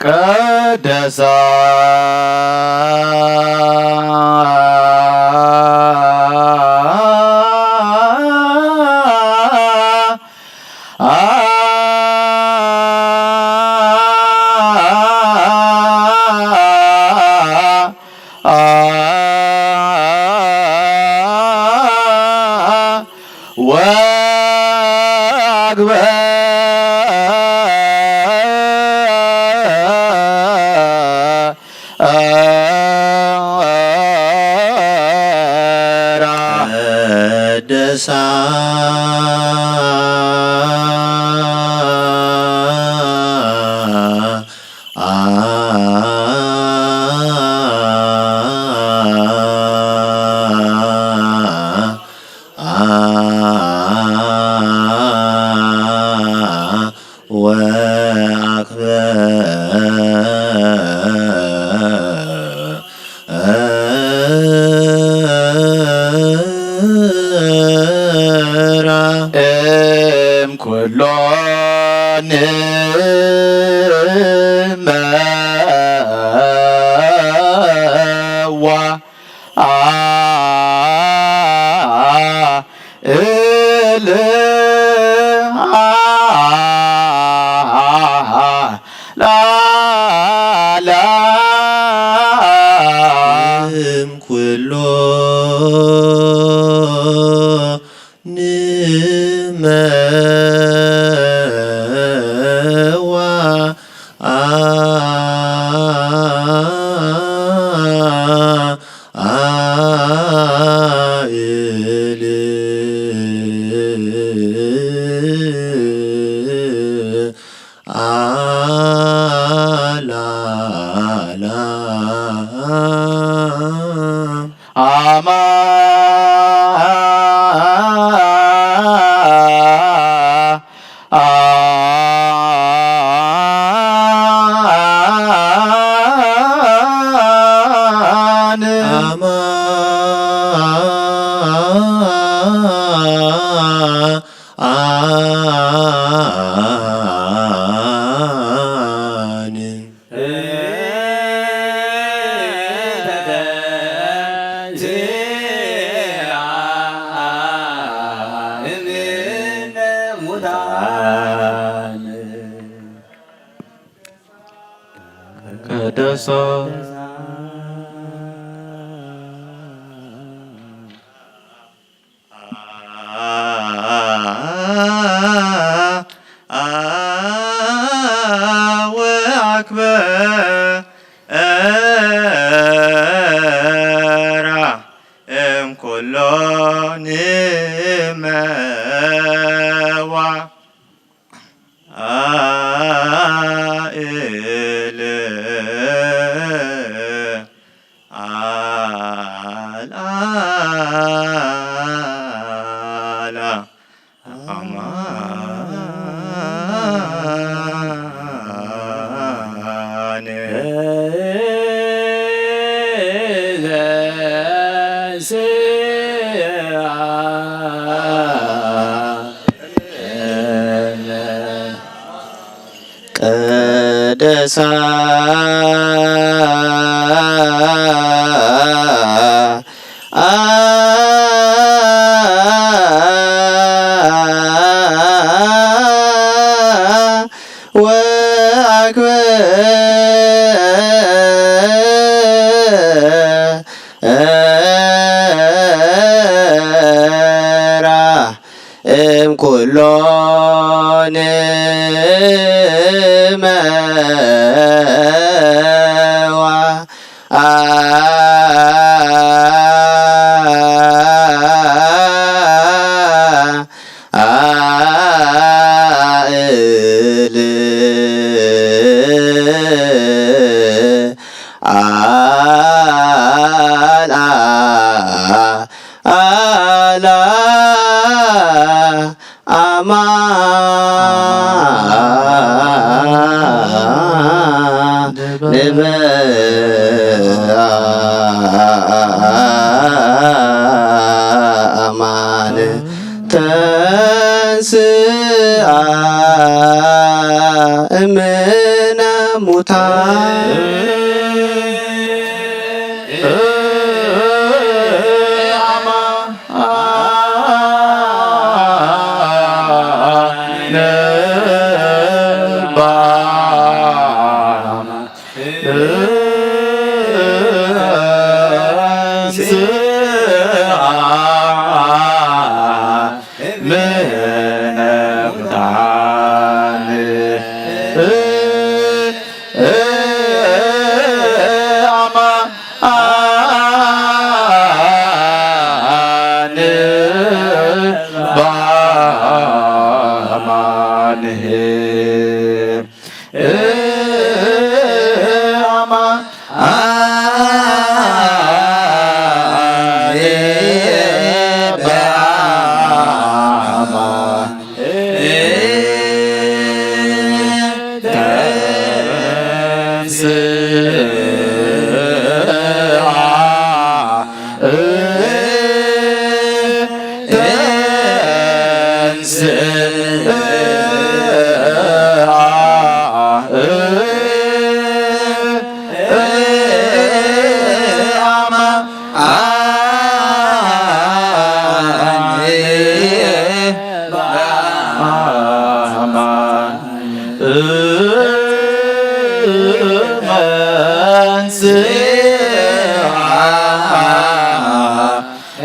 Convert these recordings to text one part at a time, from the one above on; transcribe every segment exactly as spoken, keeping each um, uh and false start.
ቀደሳ ወአግበ ቀደሳ ወአክበ እምኩሎን መዋ እል ላላ እምኩሎን መዋ እል አላላ አማ አማን አማን ቀደሳ ወአክበራ እምኩሎን መዋ እል ቅደሳ ወአክብራ እምኩሎን እመዋ አእል አላ አላ አማ ንበ አማን ተንስአ እምነ ሙታን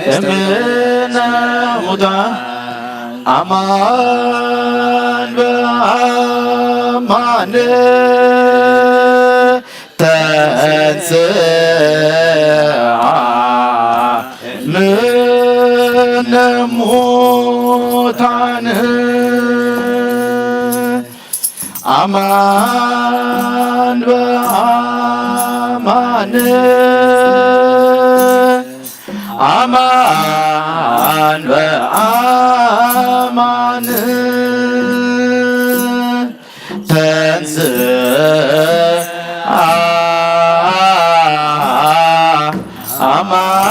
እምነ ሙታን አማን በአማን ተንስአ እምነ ሙታን አማን በአማን አማን በአማን ተንስአ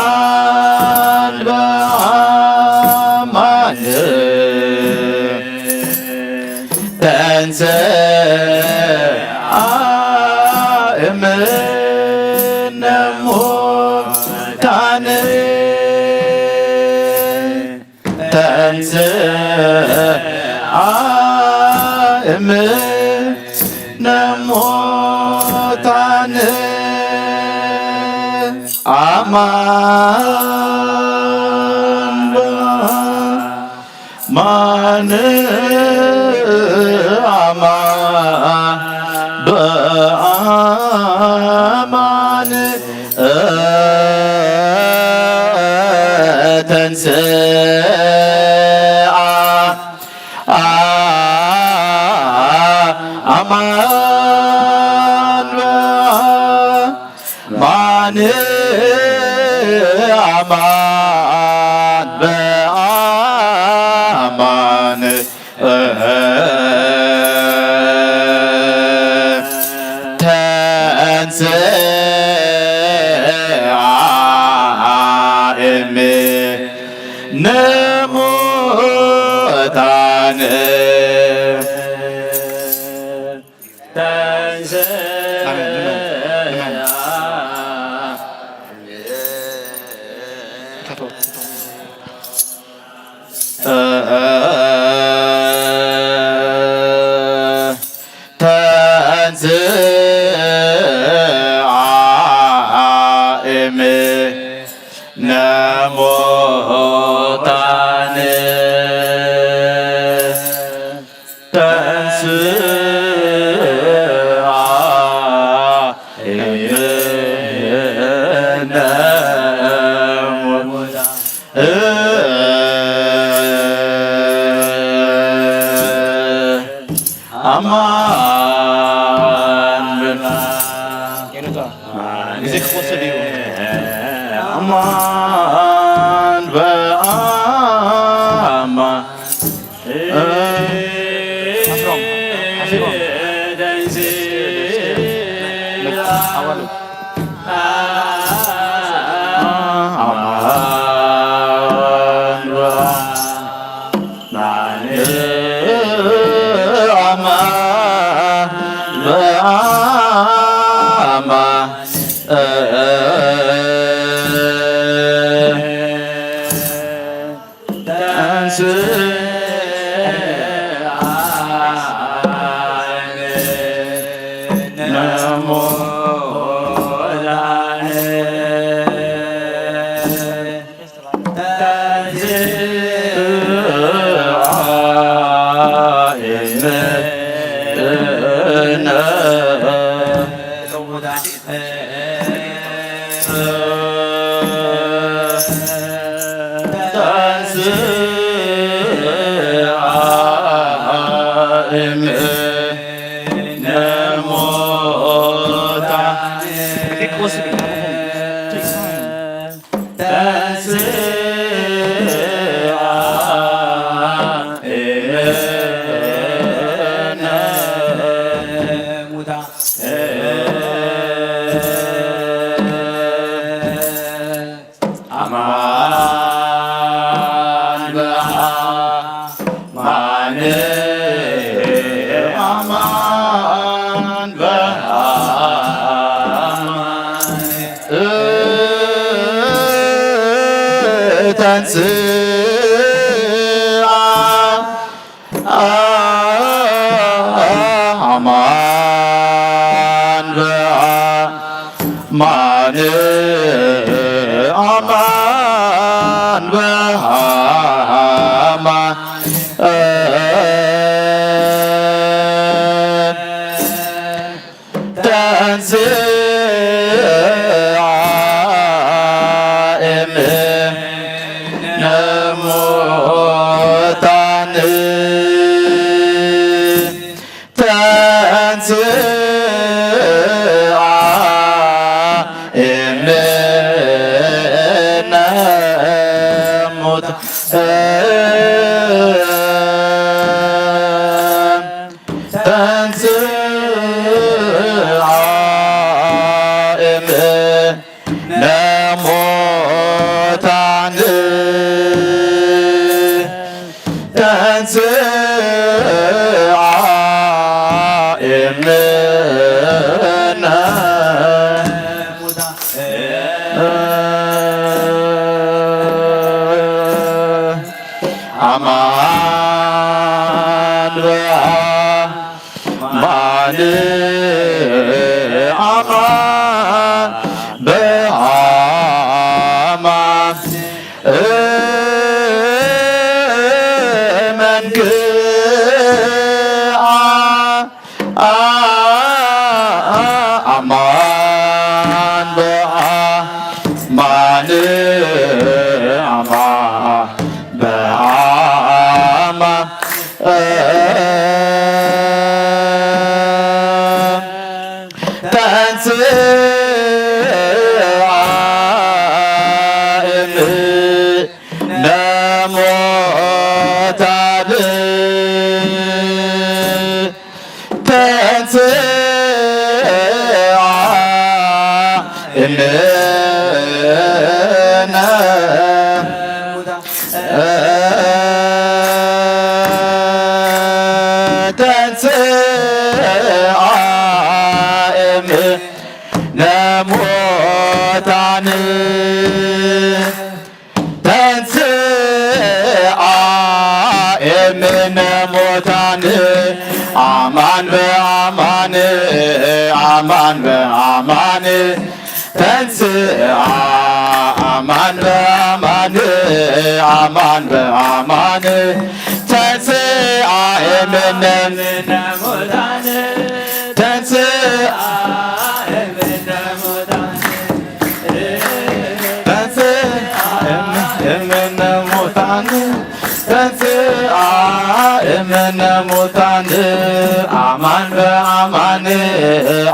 አማን በአማን ተንስአ እምነ ሙታን ተንስአ እምነ ሙታን አማን በአማን አማን በአማን ተንስአ አማን በአማን አማን በአማን ተ ተንሥአ እምነ ሙታን። ተንሥአ። ተንሥአ እምነ ሙታን። ተንሥአ እምነ ሙታን። አማን በ- ጊዜ ክፎ ሰዲው። አማን በአማን። አማን በአማን፣ አማን በአማን። ተንሥአ አማን በአማን፣ አማን በአማን። ተንሥአ እምነ ሙታን። ተንሥአ እምነ ሙታን። ተንሥአ እምነ ሙታን። ተንሥአ እምነ ሙታን። አማን በአማን፣ አማን በአማን። መንግአ አማን በአማን፣ አማን በአማን። ተንሥአ እምነ ተንሥአ እምነ ሙታን። ተንሥአ እምነ ሙታን አማን በአማን፣ አማን በአማን። ተንሥአ አማን በአማን፣ አማን በአማን። ተንሥአ እምነ ሙታን፣ ተንሥአ እምነ ሙታን። ተንሥአ እምነ ሙታን፣ ተንሥአ እምነ ሙታን። አማን በአማን፣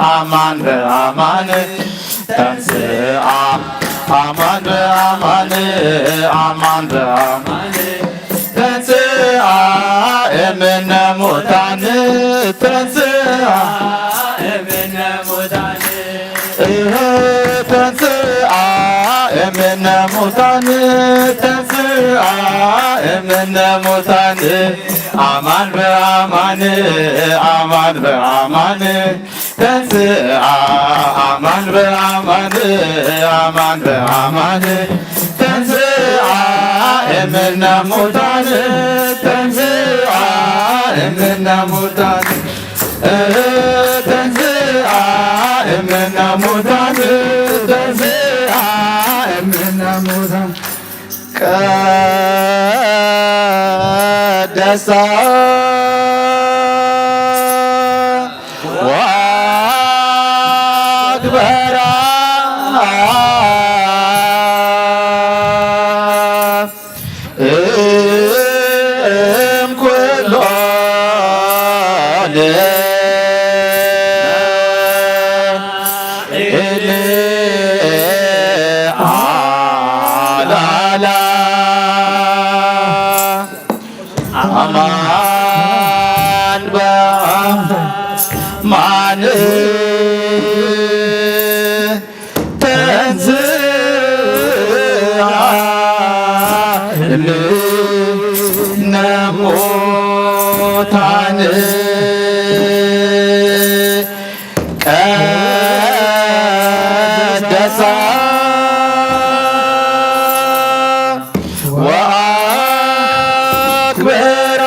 አማን በአማን። ተንሥአ አማን በአማን፣ አማን በአማን። ተንሥአ እምነ ሙታን፣ ተንሥአ እምነ ሙታን። እህ፣ ተንሥአ እምነ ሙታን፣ ተንሥአ እምነ ሙታን። አማን በአማን፣ አማን በአማን። ተንሥአ አማን በአማን፣ አማን በአማን። ተንሥአ እምነ ሙታን፣ ተንሥአ እምነ ሙታን። ተንሥአ እምነ ሙታን፣ ተንሥአ እምነ ሙታን። ቀደሳ ወአክበራ እምኩሎን እለ አላላ አማን በአማን ተንሥአ እምነ ሙታን ቀደሳ ወአክበራ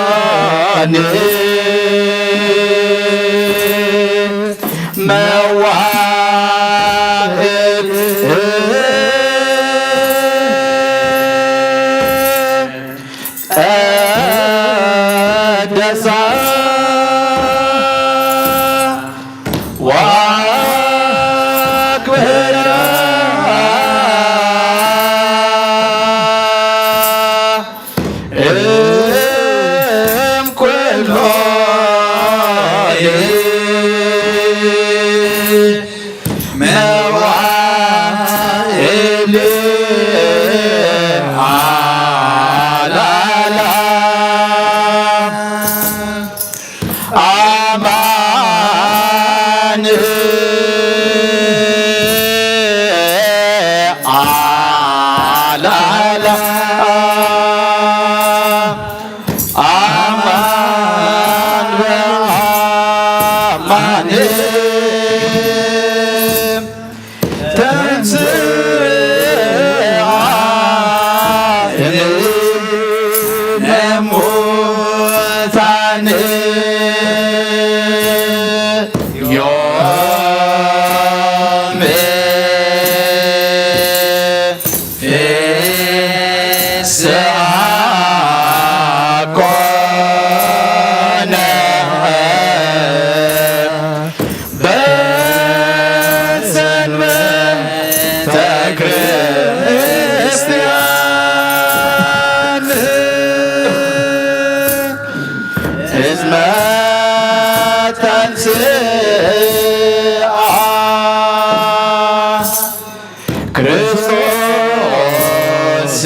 እምኩሎን መዋዕል ቀደሳ ወአክበራ እምኩሎን መዋዕል አላላ አማን አላላ አማን በአማን ተንሥአ እምነ ሙታን ዮም ፍስሐ ኮነ በሰንበተ ክርስቲያን እስመ ተንሥአ ክርስቶስ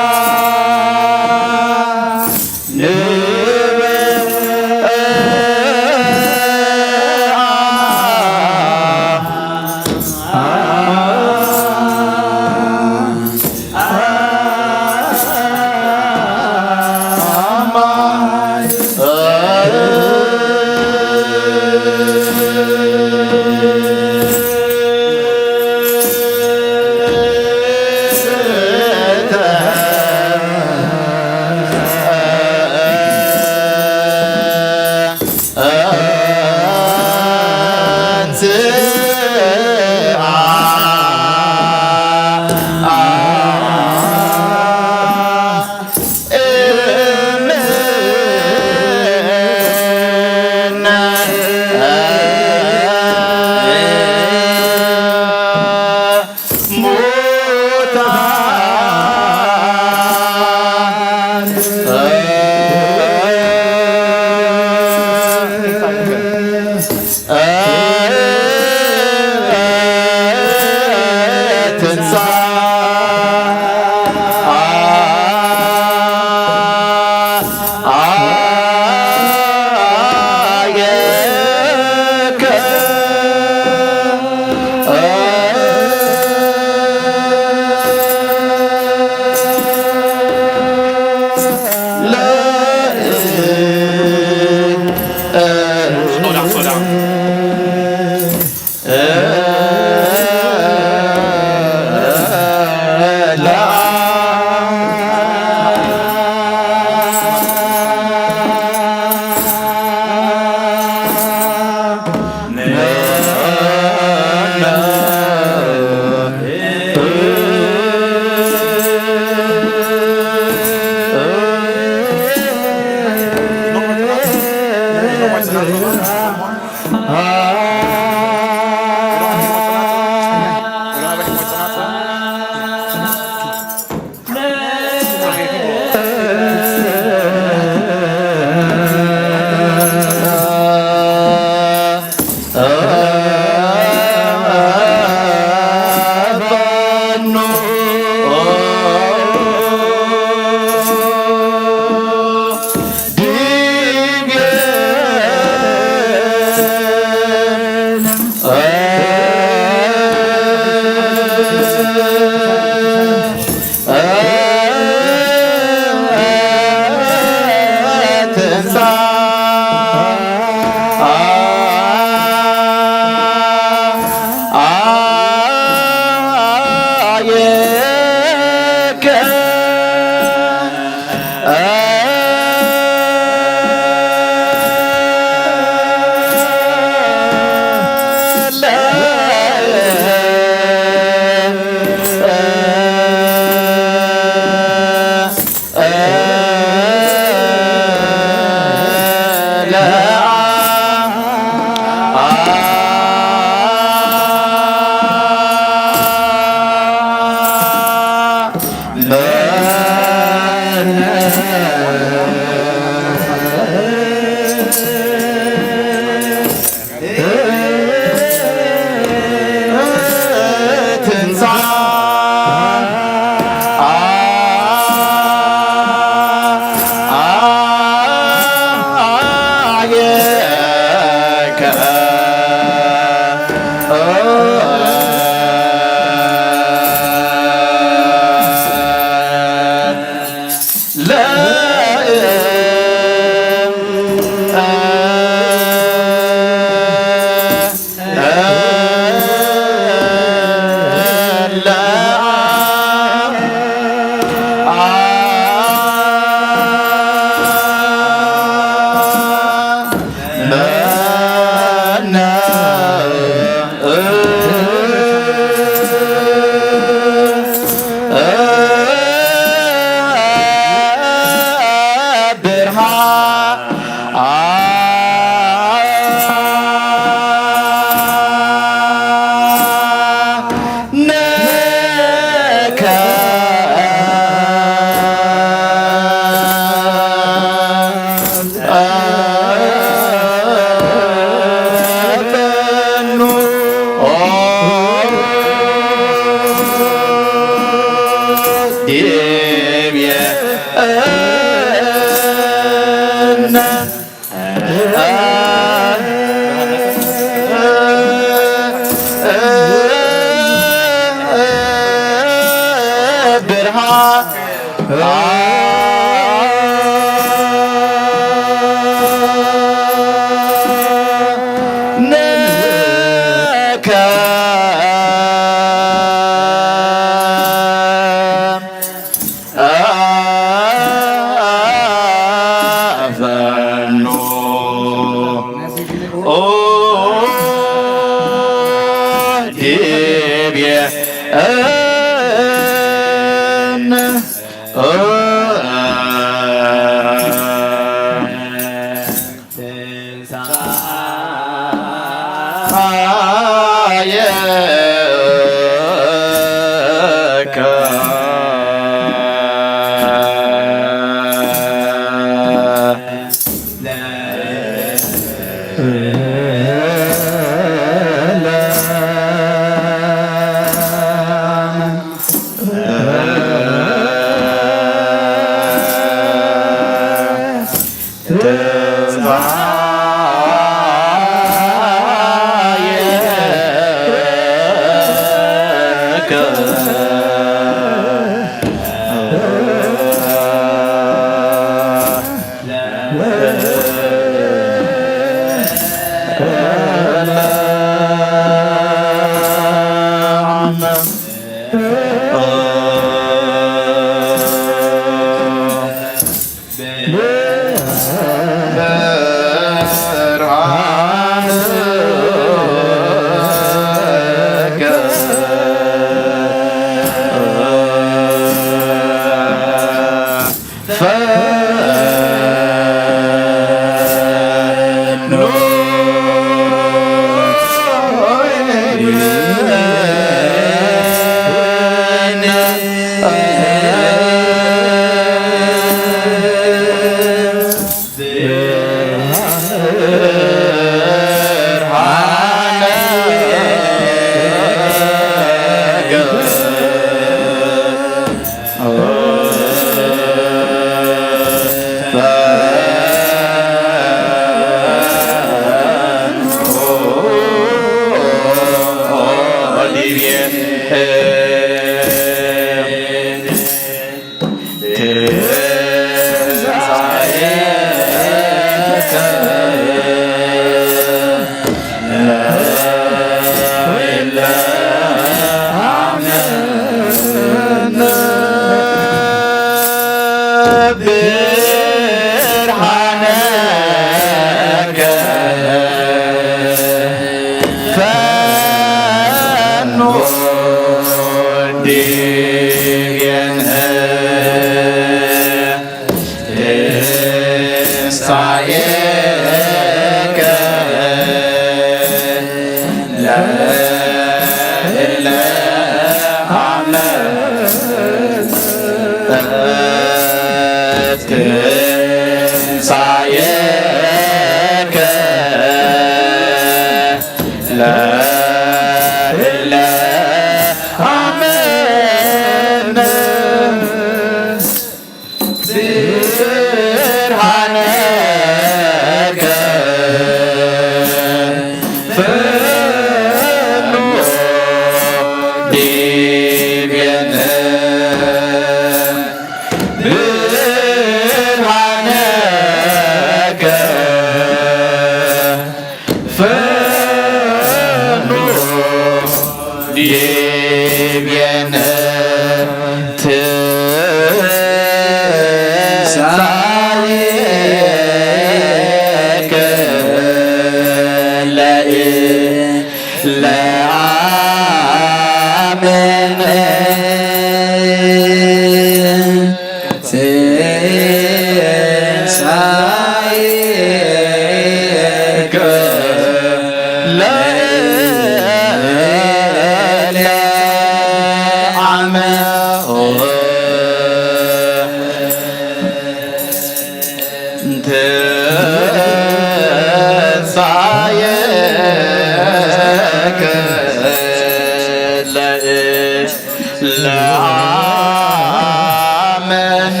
ለአመነ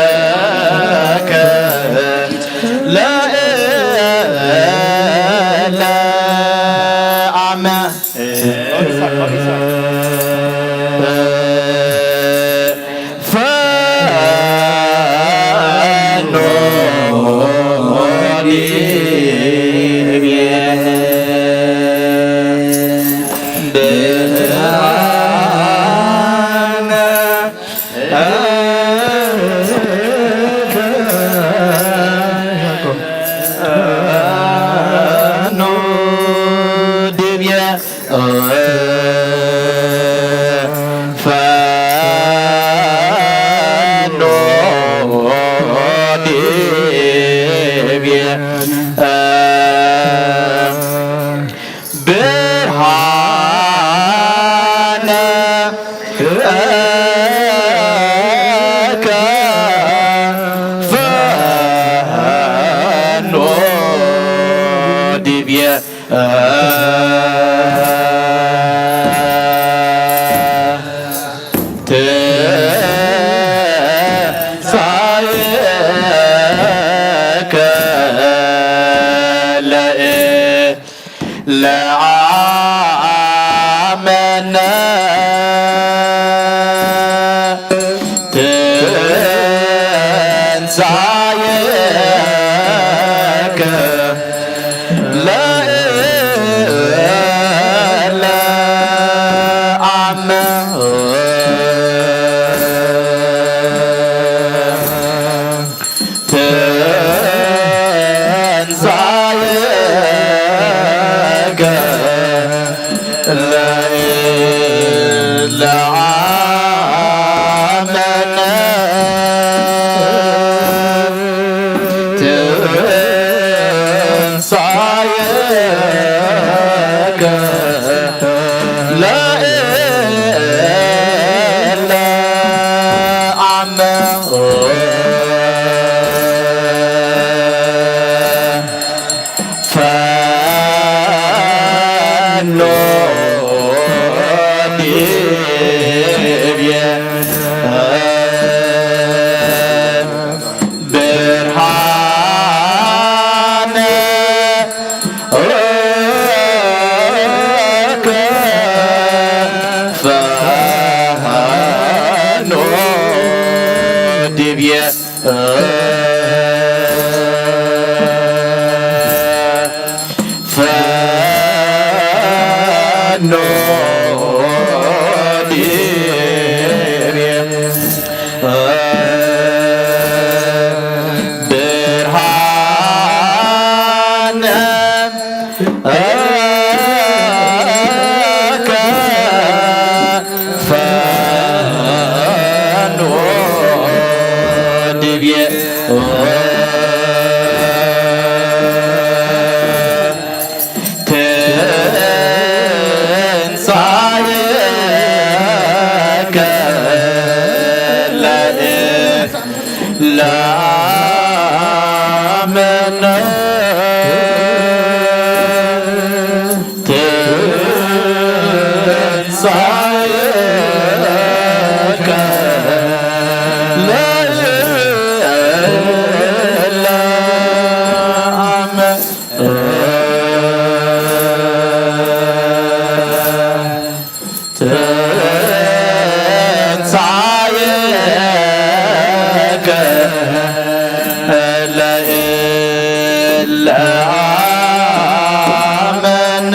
ትንሳኤከ ለእለ አመ ፈኖ ዲቤ ብርሃነ ፈኖ ዲቤ ፈኖ ዲቤ ብርሃነ ፈኖ ዲቤ ትንሳኤከ ለእለ አመነ ትንሳኤከ ለእለ አመ ትንሳኤከ ለእለ አመነ ትንሳኤከ ለእለ አመ ፈኖ ዲቤ ብርሃነ ፈኖ ዲቤ ፈኖ ዲቤ ብርሃነ ፈኖ ዲቤ ትንሳኤከ ለእለ አመነ ትንሳኤከ ለእለ አመነ ትንሳኤከ ለእለ አመነ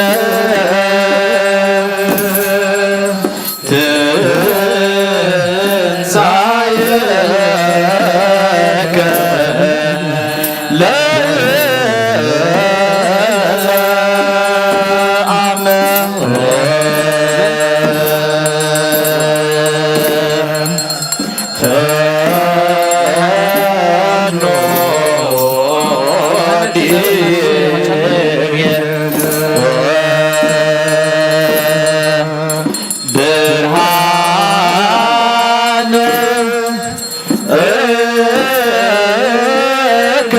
ትንሳኤከ ለእለ አመ ፈኖ ዲቤ ብርሃነ ከ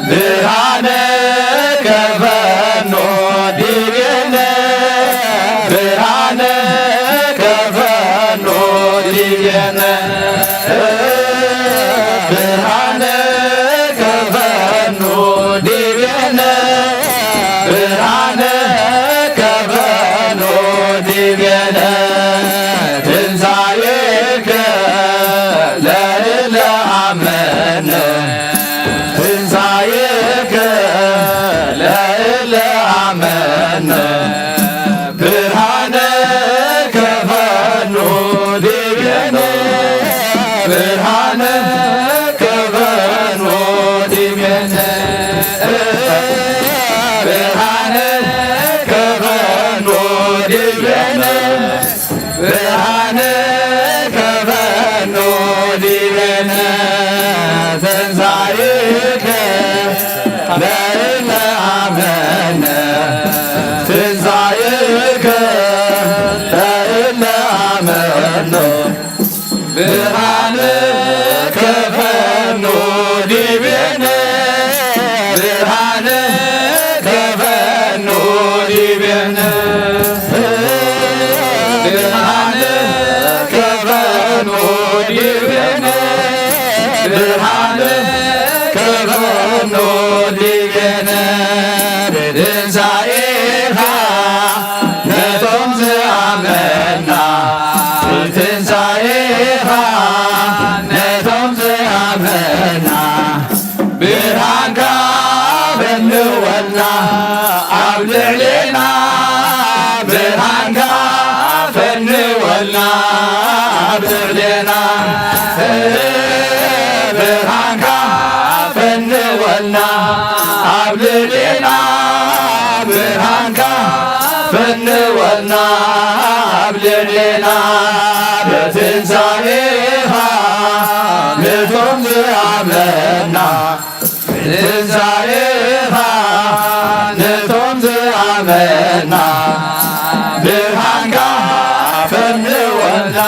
ብርሃነ ከፈኖ ዲቤነ፣ ብርሃነ ከፈኖ ዲቤነ፣ ብርሃነ ከፈኖ ዲቤነ፣ ብርሃነ ከፈኖ ዲቤነ፣ ትንሳኤከ ለእለ አመነ። ትንሳኤከ ለእለ አመነ፣ ብርሃነ ከፈኖ ዲቤነ፣ ብርሃነ ከፈኖ ዲቤነ፣ ብርሃነ ከፈኖ ዲቤነ፣ ብርሃነ ከፈኖ ዲቤነ፣ ትንሳኤከ ለእለ አመነ፣ ትንሳኤከ ለእለ አመነ፣ ብርሃነ ከፈኖ ዲቤነ፣ ብርሃነ ከፈኖ ዲቤነ፣ ብርሃነ ወልና አብልዕሌና በትንሳኤኻ ንቶም ዝኣመና ትንሳኤኻ ንቶም ዝኣመና ብርሃንካ ፈንወልና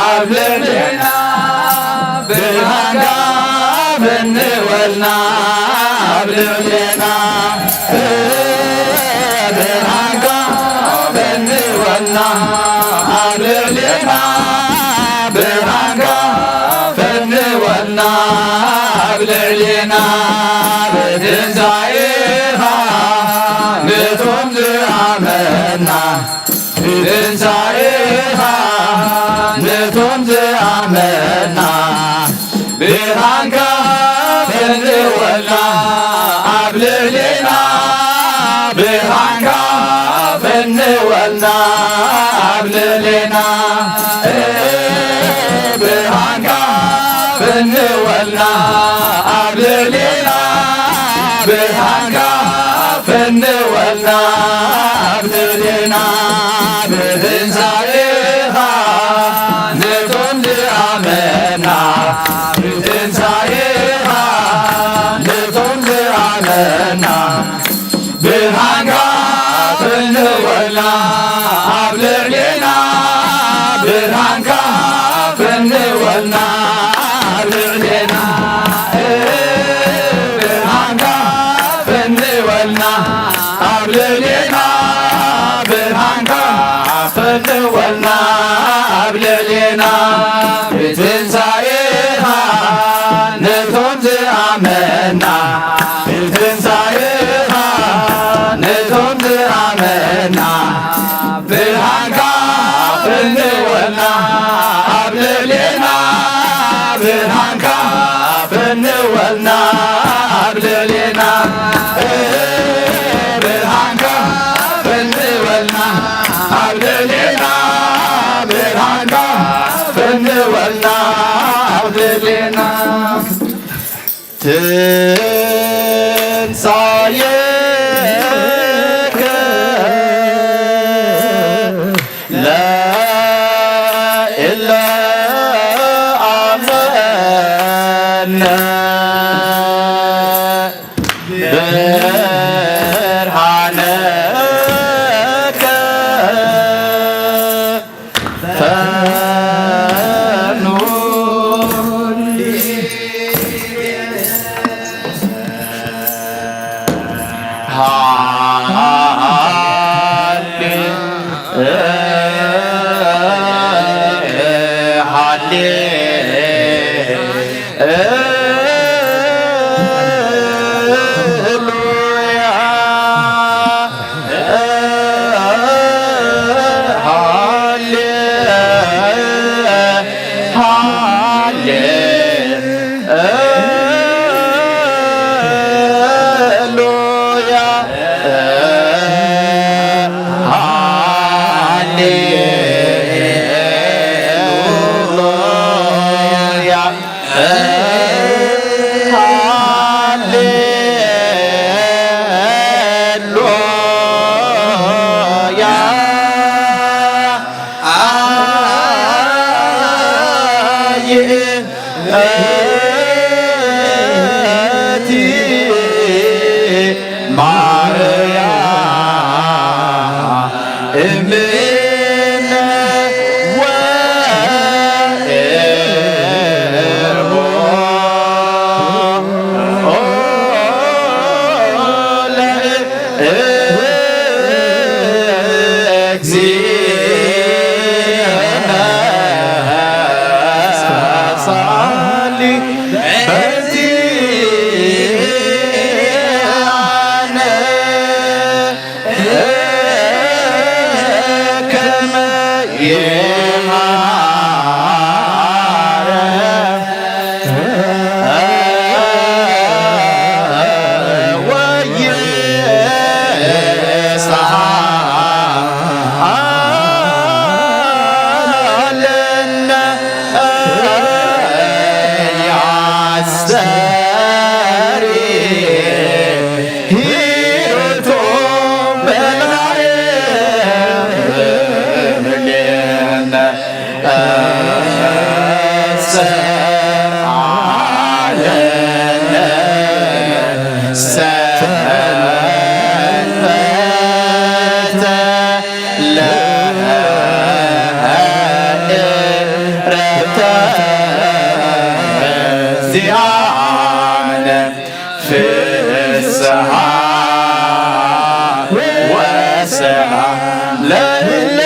አብልዕሌና ብርሃንካ ፈንወልና አብልዕሌና ብርሃንካ ፈንወልና አብልዕሌና ብርሃንካ ፈንወልና አብልዕሌና ብትንሳኤኻ ንቶም ዝኣመና ብትንሳኤኻ ንቶም ዝኣመና ብርሃንካ ፈንወልና አብልዕሌና ብርሃንካ ፈንወልና አብልዕሌና ብርሃንካ ፈንወልና አብልዕሌና ብርሃንካ ፈንወልና አብልዕሌና ብትንሳኤኻ ንቶም ዝኣመና ብትንሳኤኻ ንቶም ዝኣመና ብርሃንካ ፈንወልና አብልዕሌና ብርሃንካ ፈንወልና አብልዕሌና ብርሃንካ ፈንወልና አብልዕሌና ብርሃንካ ፈንወልና አብልዕሌና ብትንሳኤኻ ነቶም ዝኣመና ብትንሳኤኻ ነቶም ዝኣመና ብርሃንካ ፈንወልና ኣብ ልዕሌና ብርሃንካ ፈንወልና ኣብ ልዕሌና ብርሃንካ ፈንወልና ኣብ ልዕሌና ብርሃንካ ፈንወልና ኣብ ልዕሌና ትንሳኤከ ለእለ አመነ ብርሃነከ ፈኑ ሃሌ ሃሌ ሃሌ ሃሌ ሃሌሉያ ሃሌሉያ ሃሌሉያ አይ እቲ ማርያም እምነ ወእርሞ ለእግዚእነ ሳሊ በዚአነ ከመ ይምሃረ ወይስሃለነ ያስተሪ ሂሩቶ በላይ زيان في السحاب والسحاب لا إله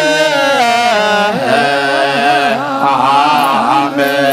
عامر.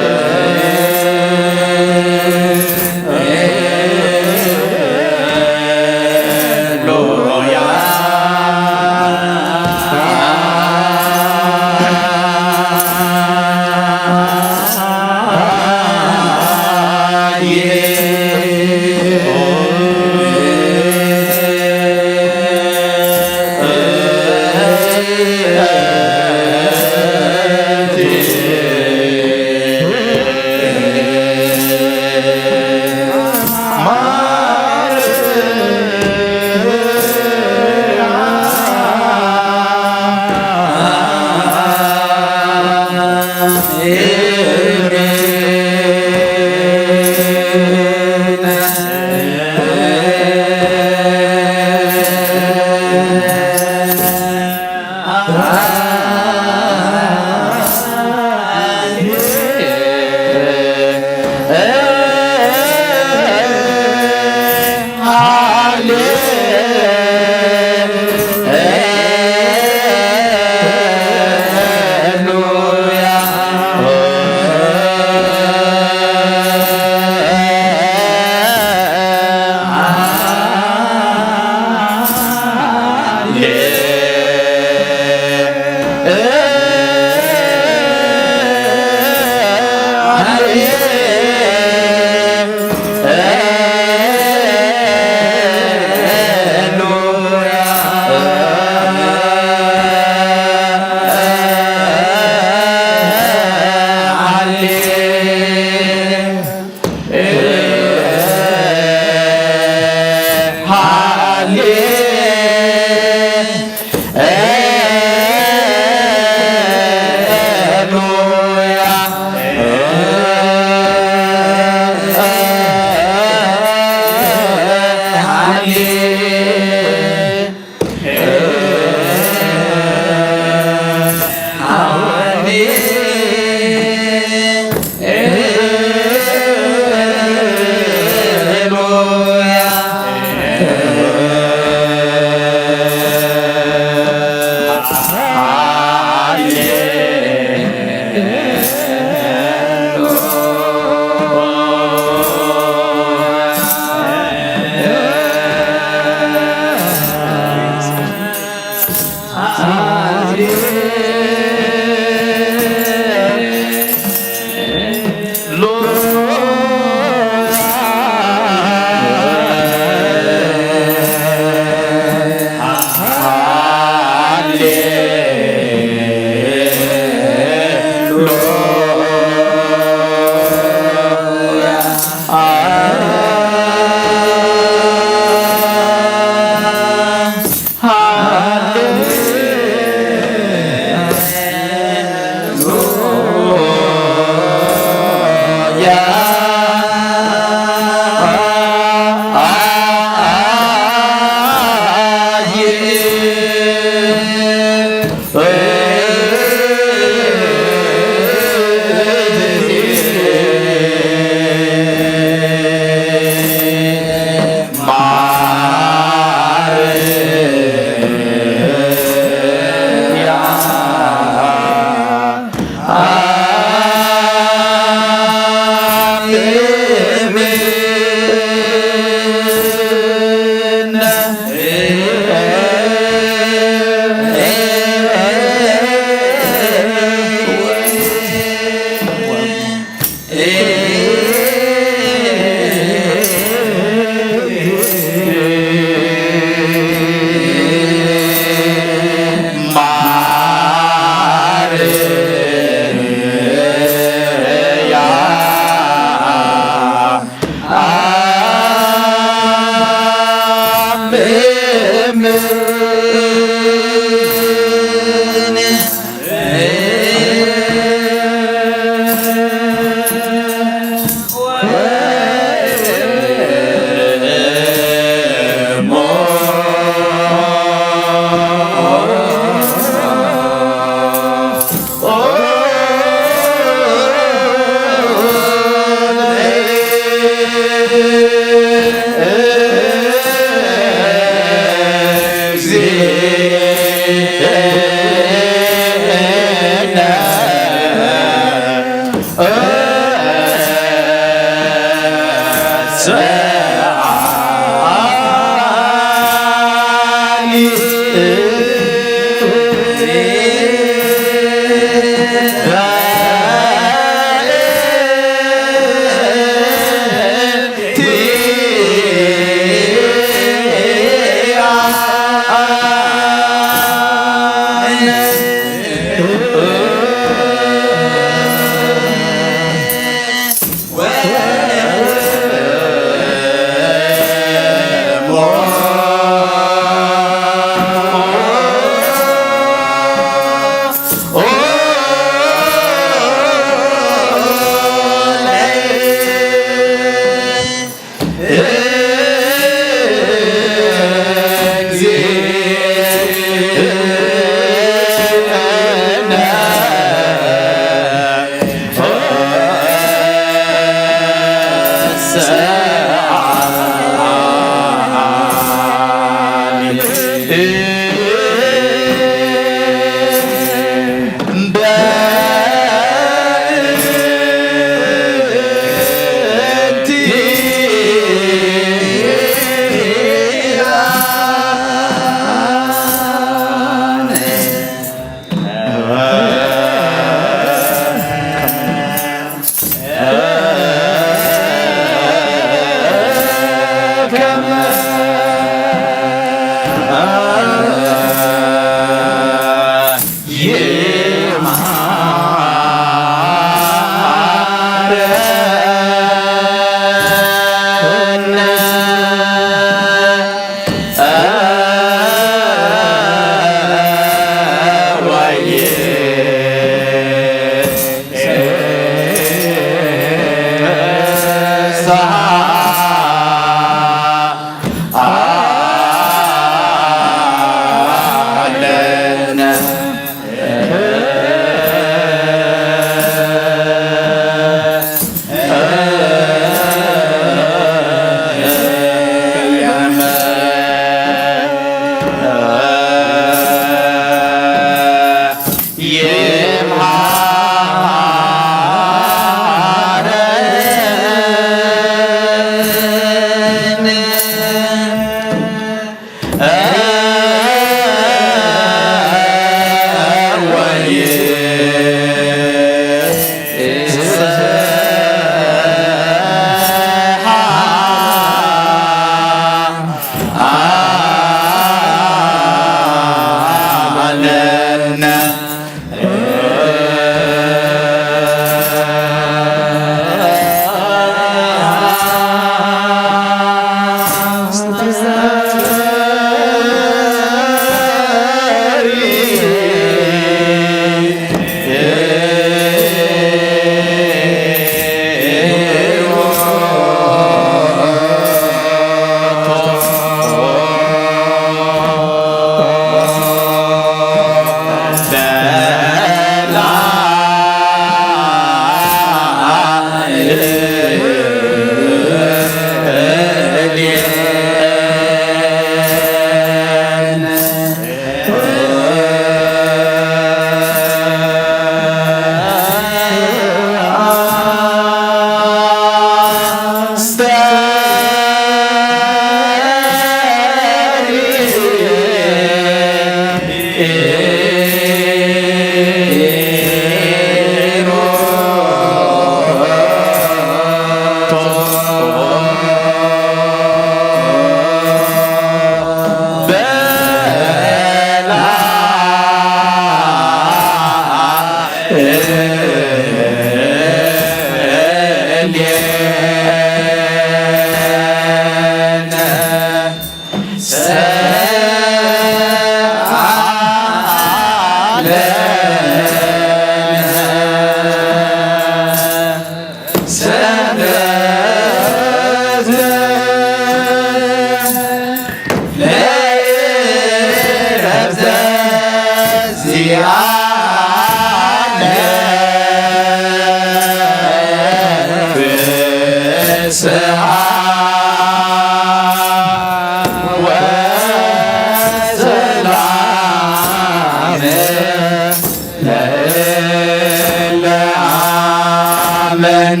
Ser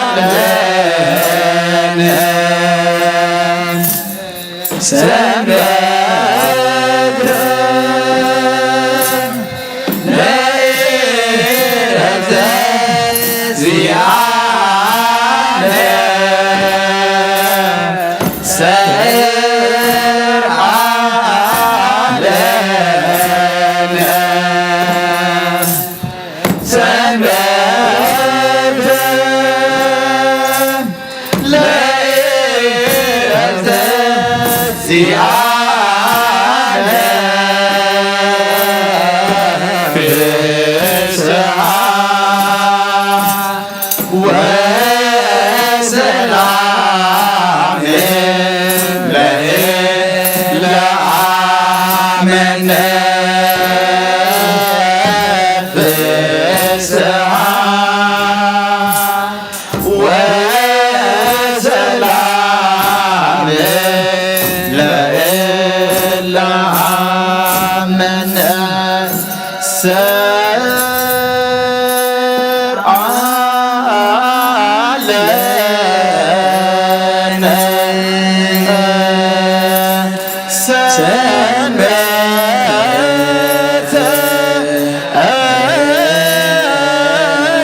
aleme sen bedre, ne irefte ziyane. Ser aleme sen bedre, ne irefte ziyane. Fesha ve selam eyle amene. Fesha ve selam eyle amene. Ser aleme sen bedre,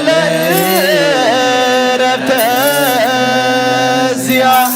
ne irefte ziyane.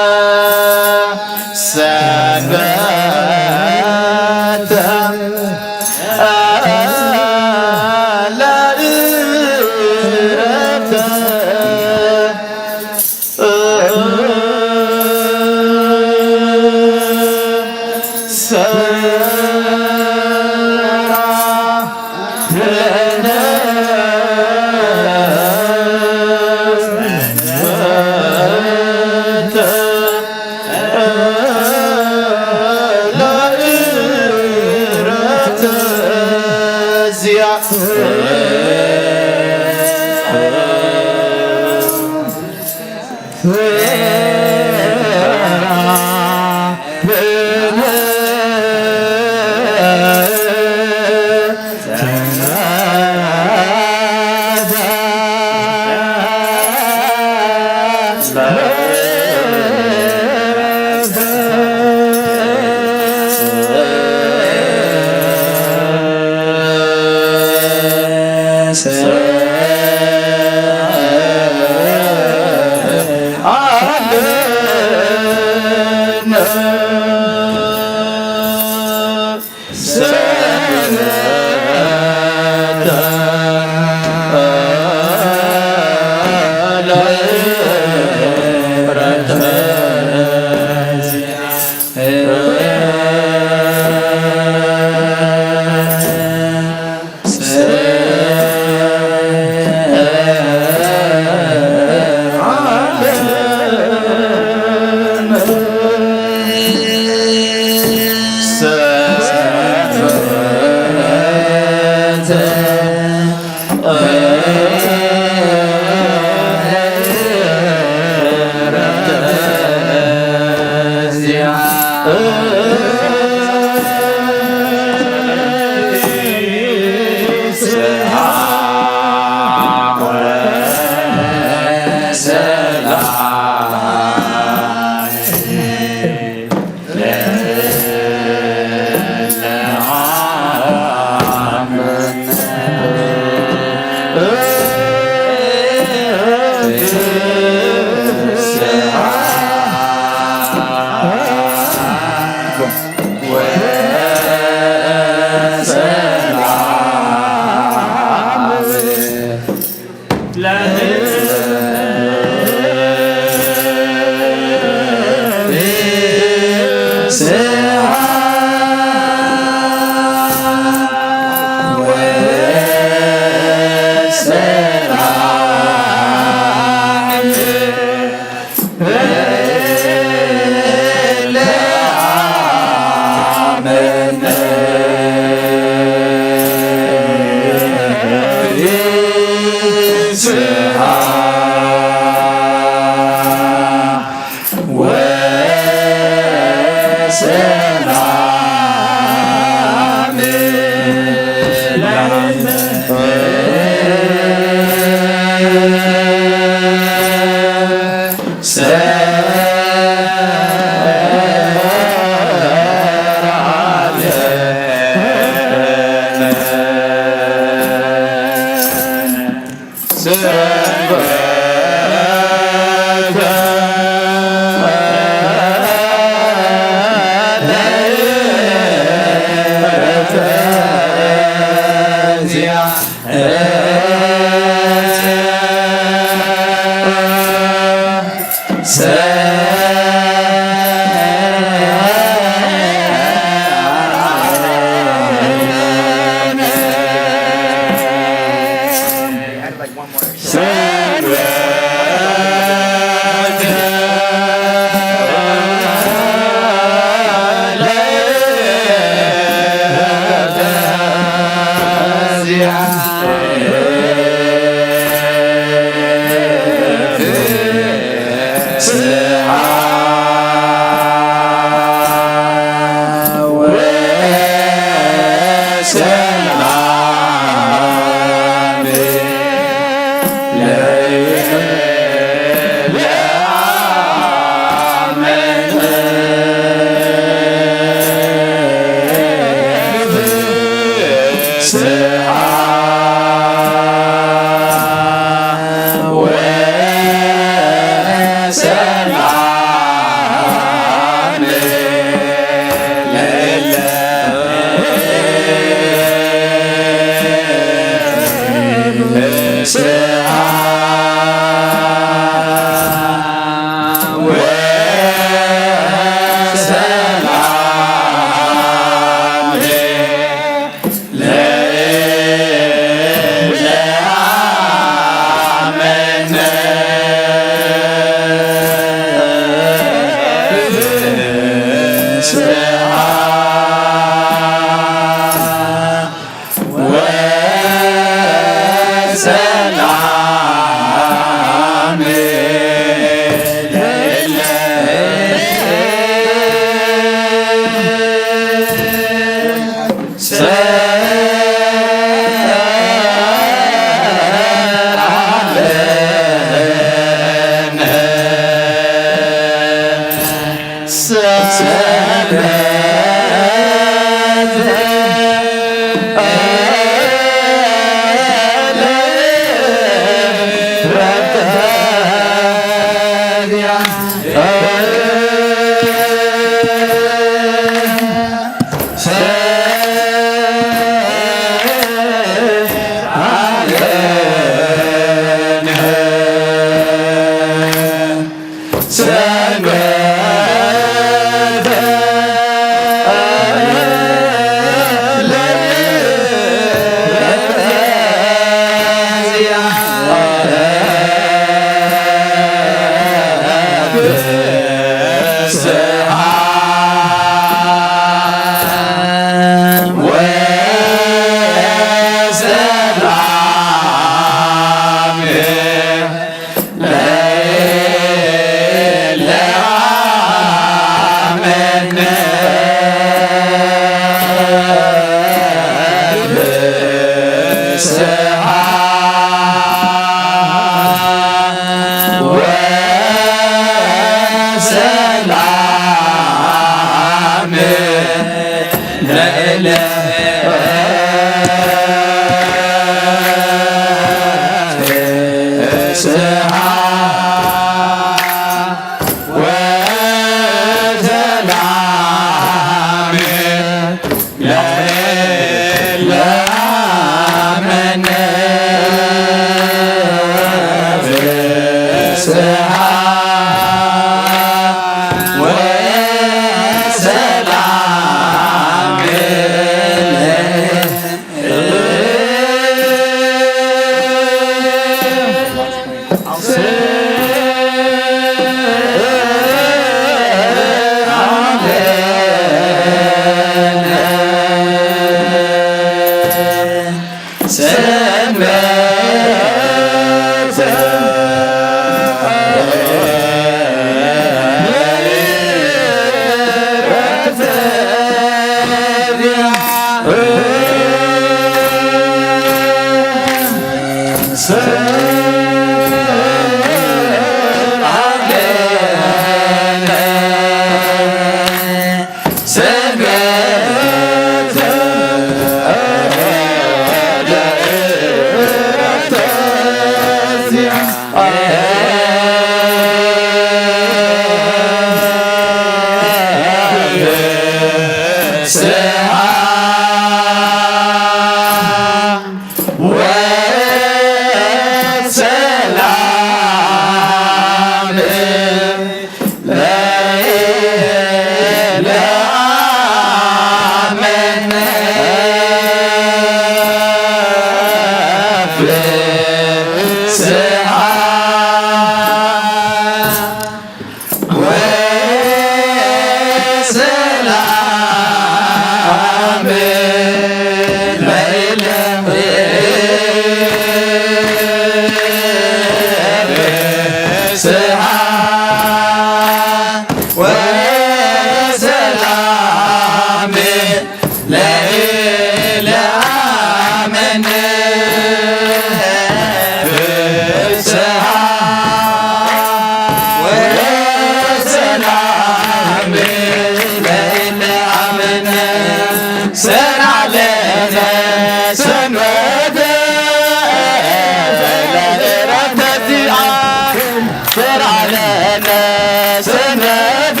ሰንበተ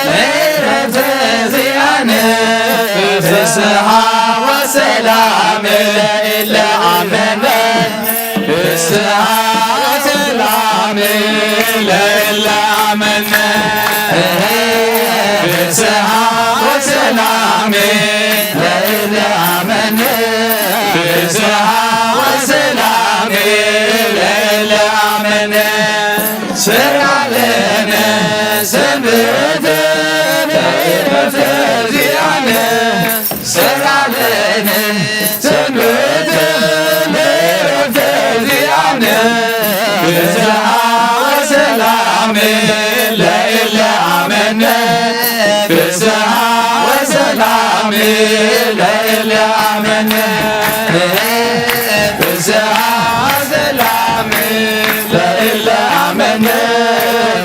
ለእረፍተ ዚአነ ፍስሃ ወሰላም ለእለ አመነ። ፍስሃ ወሰላም ለእለ አመነ። ፍስሃ ወሰላም ለእለ አመነ። ፍስሃ ወሰላም ለእለ አመነ። ሰርዐ ለነ ሰንበተ ለእረፍተ ዚአነ። ሰርዐ ለነ ሰንበተ ለእረፍተ ዚአነ። ፍስሃ ወሰላም ለእለ አመነ። ፍስሃ ወሰላም ለእለ አመነ። ፍስሃ ወሰላም ለእለ አመነ።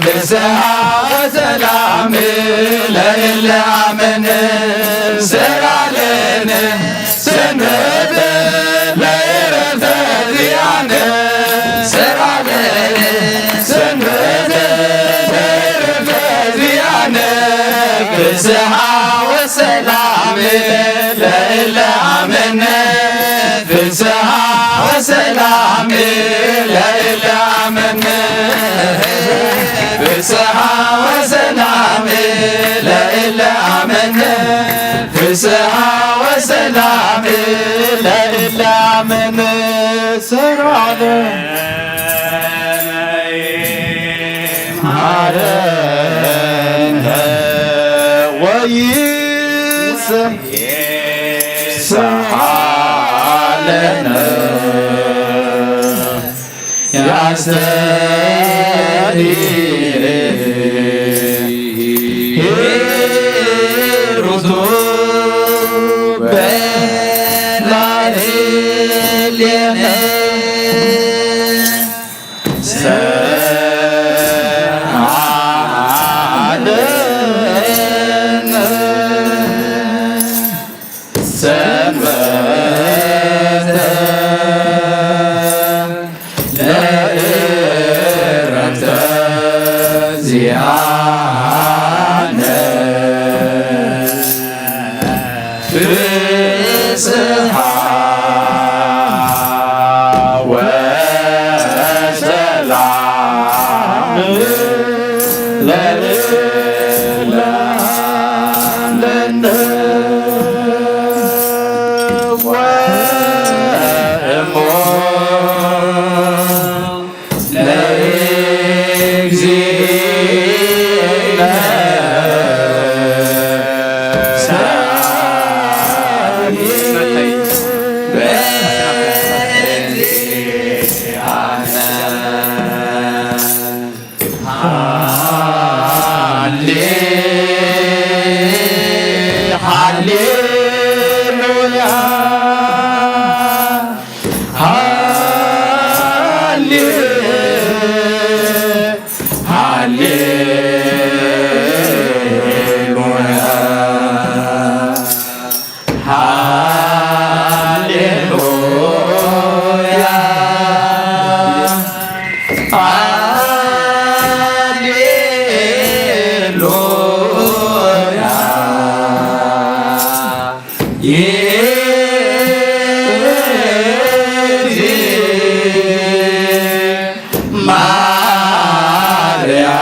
ፍስሃ ወሰላም ለእለ አመነ። ሰርዐ ለነ ሰንበተ ለእረፍተ ዚአነ። ሰርዐ ለነ ሰንበተ ለእረፍተ ዚአነ። ፍስሃ ወሰላም ለእለ አመነ። ፍስሃ ወሰላም ለእለ አመነ። ፍስሃ ወሰላም ለእለ አመነ። ፍስሃ ወሰላም ለእለ አመነ። ሰርዐ ለነ መሐረነ ወይስሐ ለነ። ያስተድዕይ ሩቱ በላዕሌነ። ሰርዐ ለነ ሰንበተ ለእረፍተ ዚአነ። ፍስሃ ወሰላም ለእለ አመነ። ወእሞ ለእግዚእነ ሳሊ በእግዚአነ። ሃሌ-፣ ሃሌሉያ። ሃሌ-፣ ሃሌሉያ። ሃሌሉያ። ሃሌሉያ። ይእቲ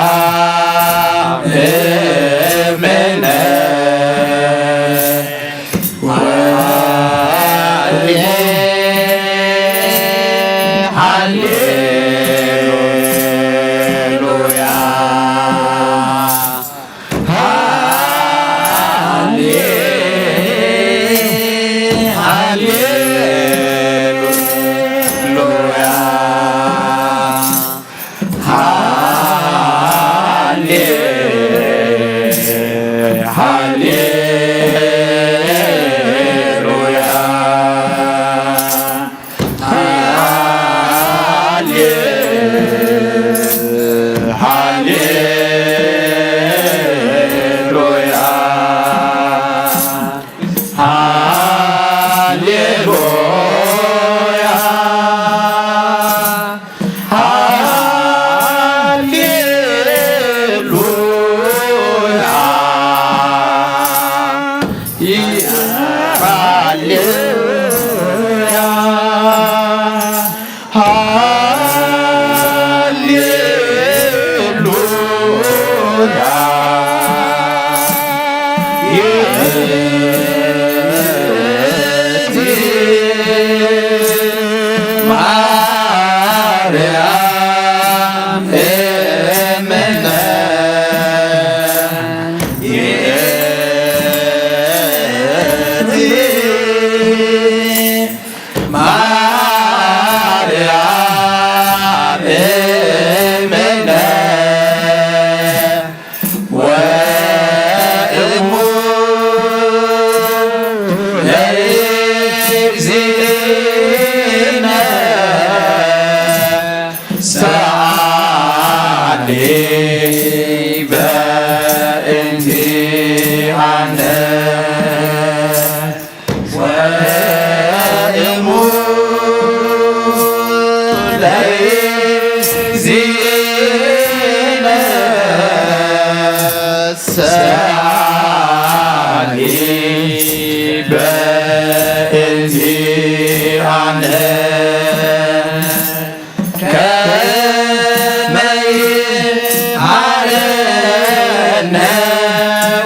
ማርያም እምነ። ሃሌሉያ።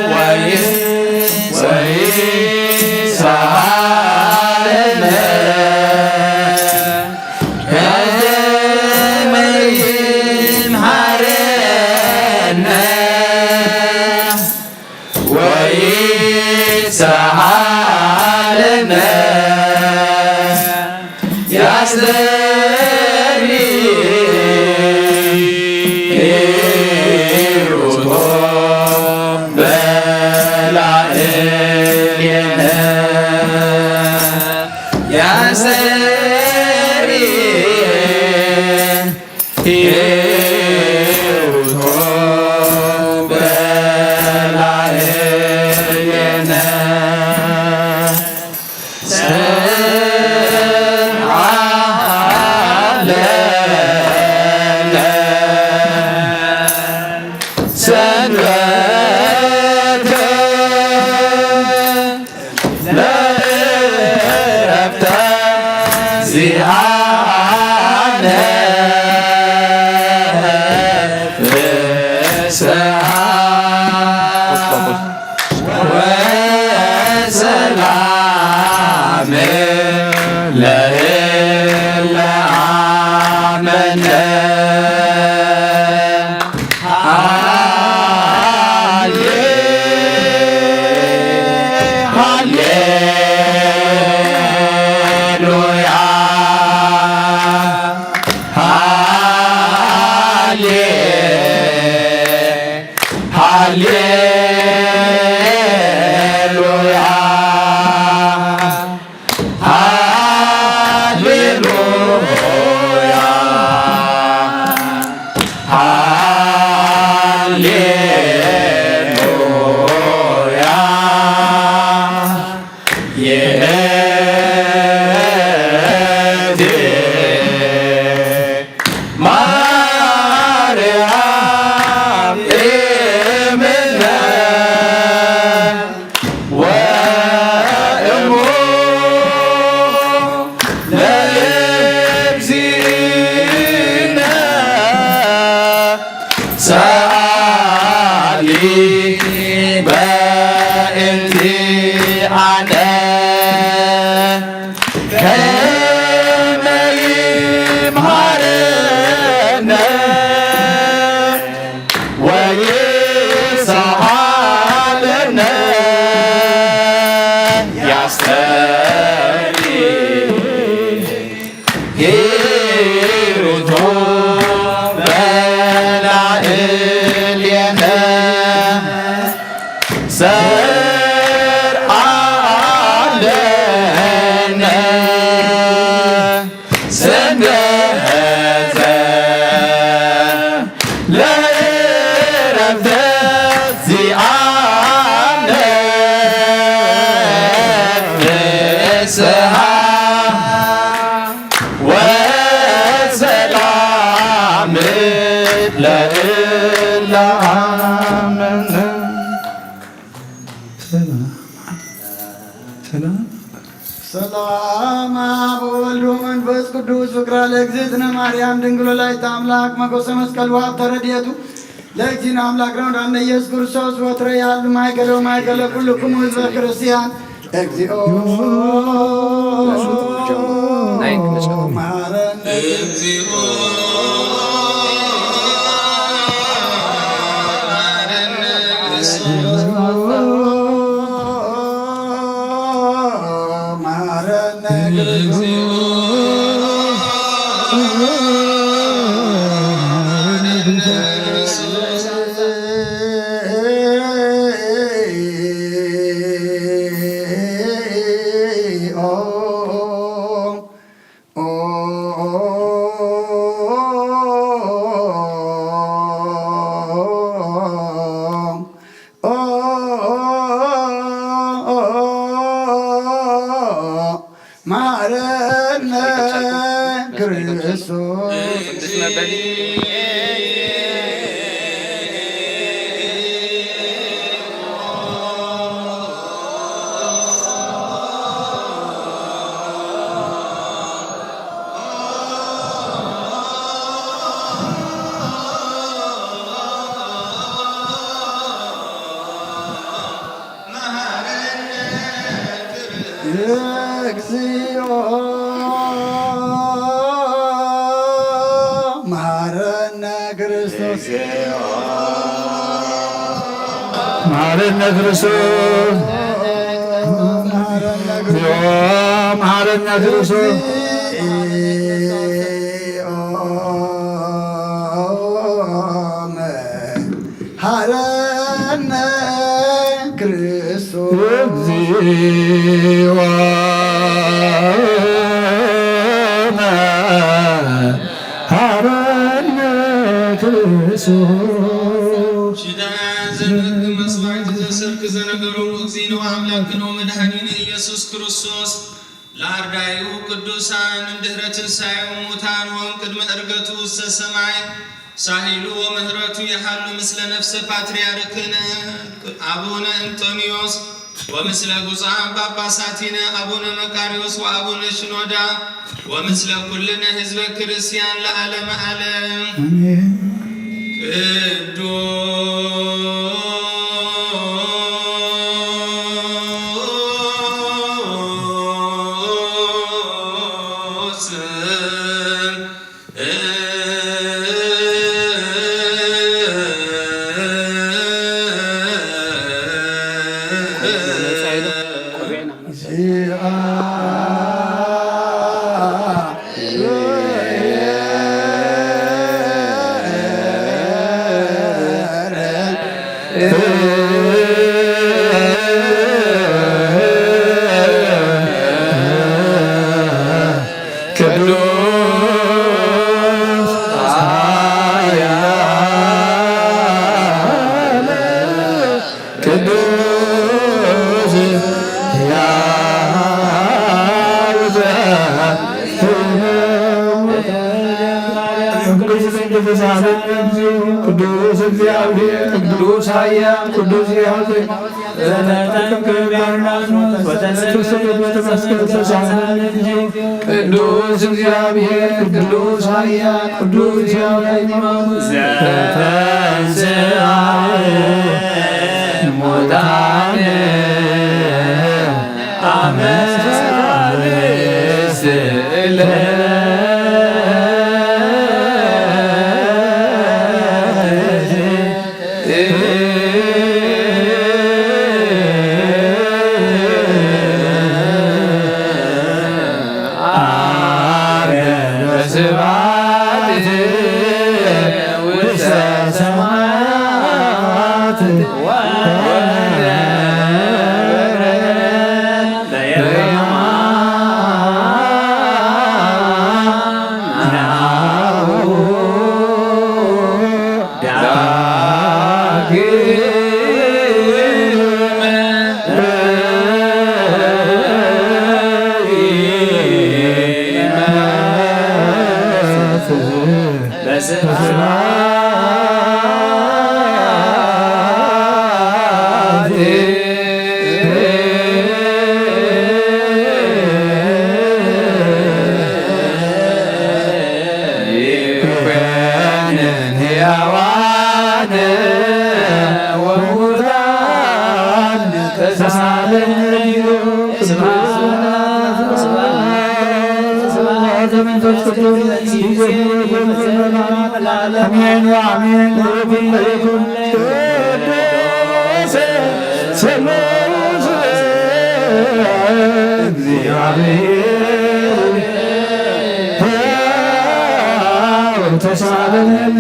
ወይስ፣ ወይስ አለነ ከመይን ሐረነ ወይስ አለነ ያስተሪ ሂሩቶ በላዕሌነ ያስተሪ ሂሩቶ በላዕሌነ ሰንዓለነ ሰንበተ ለእረፍተ ዚአነ ፍስሃ ወሰላም ለእለ አመነ። ሃሌ፣ ሃሌሉያ፣ ሃሌ፣ ሃሌሉያ፣ ሃሌሉያ፣ ሃሌሉያ። የእቲ ማርያም እምነ ወእሙ ለእግዚእነ ሰአሊ በእንቲአነ ከመ ይምሃረነ ወይስአለነ ያስተሪ ሂሩቶ በላዕሌነ ሰርዓለነ ሰንበተ ለእረፍተ ዚአነ ፍስሃ ወሰላም ለእለ አመነ። ሰላም፣ ሰላም። ሰላም አብ ወወልድ ወመንፈስ ቅዱስ ፍቅራ ለእግዝእትነ ማርያም ድንግል ወላዲተ አምላክ መጎሰ መስቀል ወሀብተ ረድኤቱ ለእግዚእነ አምላክ ነው ዳነ ኢየሱስ ክርስቶስ ወትረ ያሉ ማእከለ ወማእከለ ኩልክሙ ህዝበ ክርስቲያን እግዚኦ ማረነ። ማረነ ክርስቶስ። እግዚኦ መሐረነ ክርስቶስ። መሐረነ ክርስቶስ። እግዚኦ መሐረነ ክርስቶስ። መሐረነ ክርስቶስ። እግዚኦ መሐረነ ክርስቶስ። ሺዳያን ዘንበርክ መስዋዕት ዘሰርክ ዘነገሮም እግዚእነ ወአምላክነ ወመድኃኒነ ኢየሱስ ክርስቶስ ለአርዳኢሁ ቅዱሳን እምድህረ ትንሳኤሁ እሙታን ወእምቅድመ ዕርገቱ ውስተ ሰማይ ሳሂሉ ወምህረቱ የሃሉ ምስለ ነፍሰ ፓትርያርክነ አቡነ እንጦንዮስ ወምስለ ብፁዓን ጳጳሳቲነ አቡነ መቃርዮስ ወአቡነ ሽኖዳ ወምስለ ኩልነ ህዝበ ክርስቲያን ለዓለመ ዓለም። አሜን። ቅዱስ ቅዱስ ኃያል ቅዱስ ሕያው ቅዱስ እግዚአብሔር ቅዱስ ኃያል ቅዱስ ሕያው ዘተጠምቀ በዮርዳኖስ ወተሰቅለ በመስቀል ተሳለ። ቅዱስ እግዚአብሔር ቅዱስ ኃያል ቅዱስ ሕያው ዘተንሥአ እሙታን አመ ሠላሳ አሜን ወአሜን። ቅዱስ ስሉስ እግዚአብሔር ተሳለነ።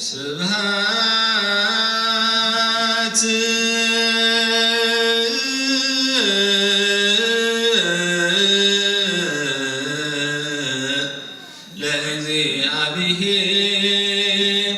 ስብሐት ለእግዚአብሔር።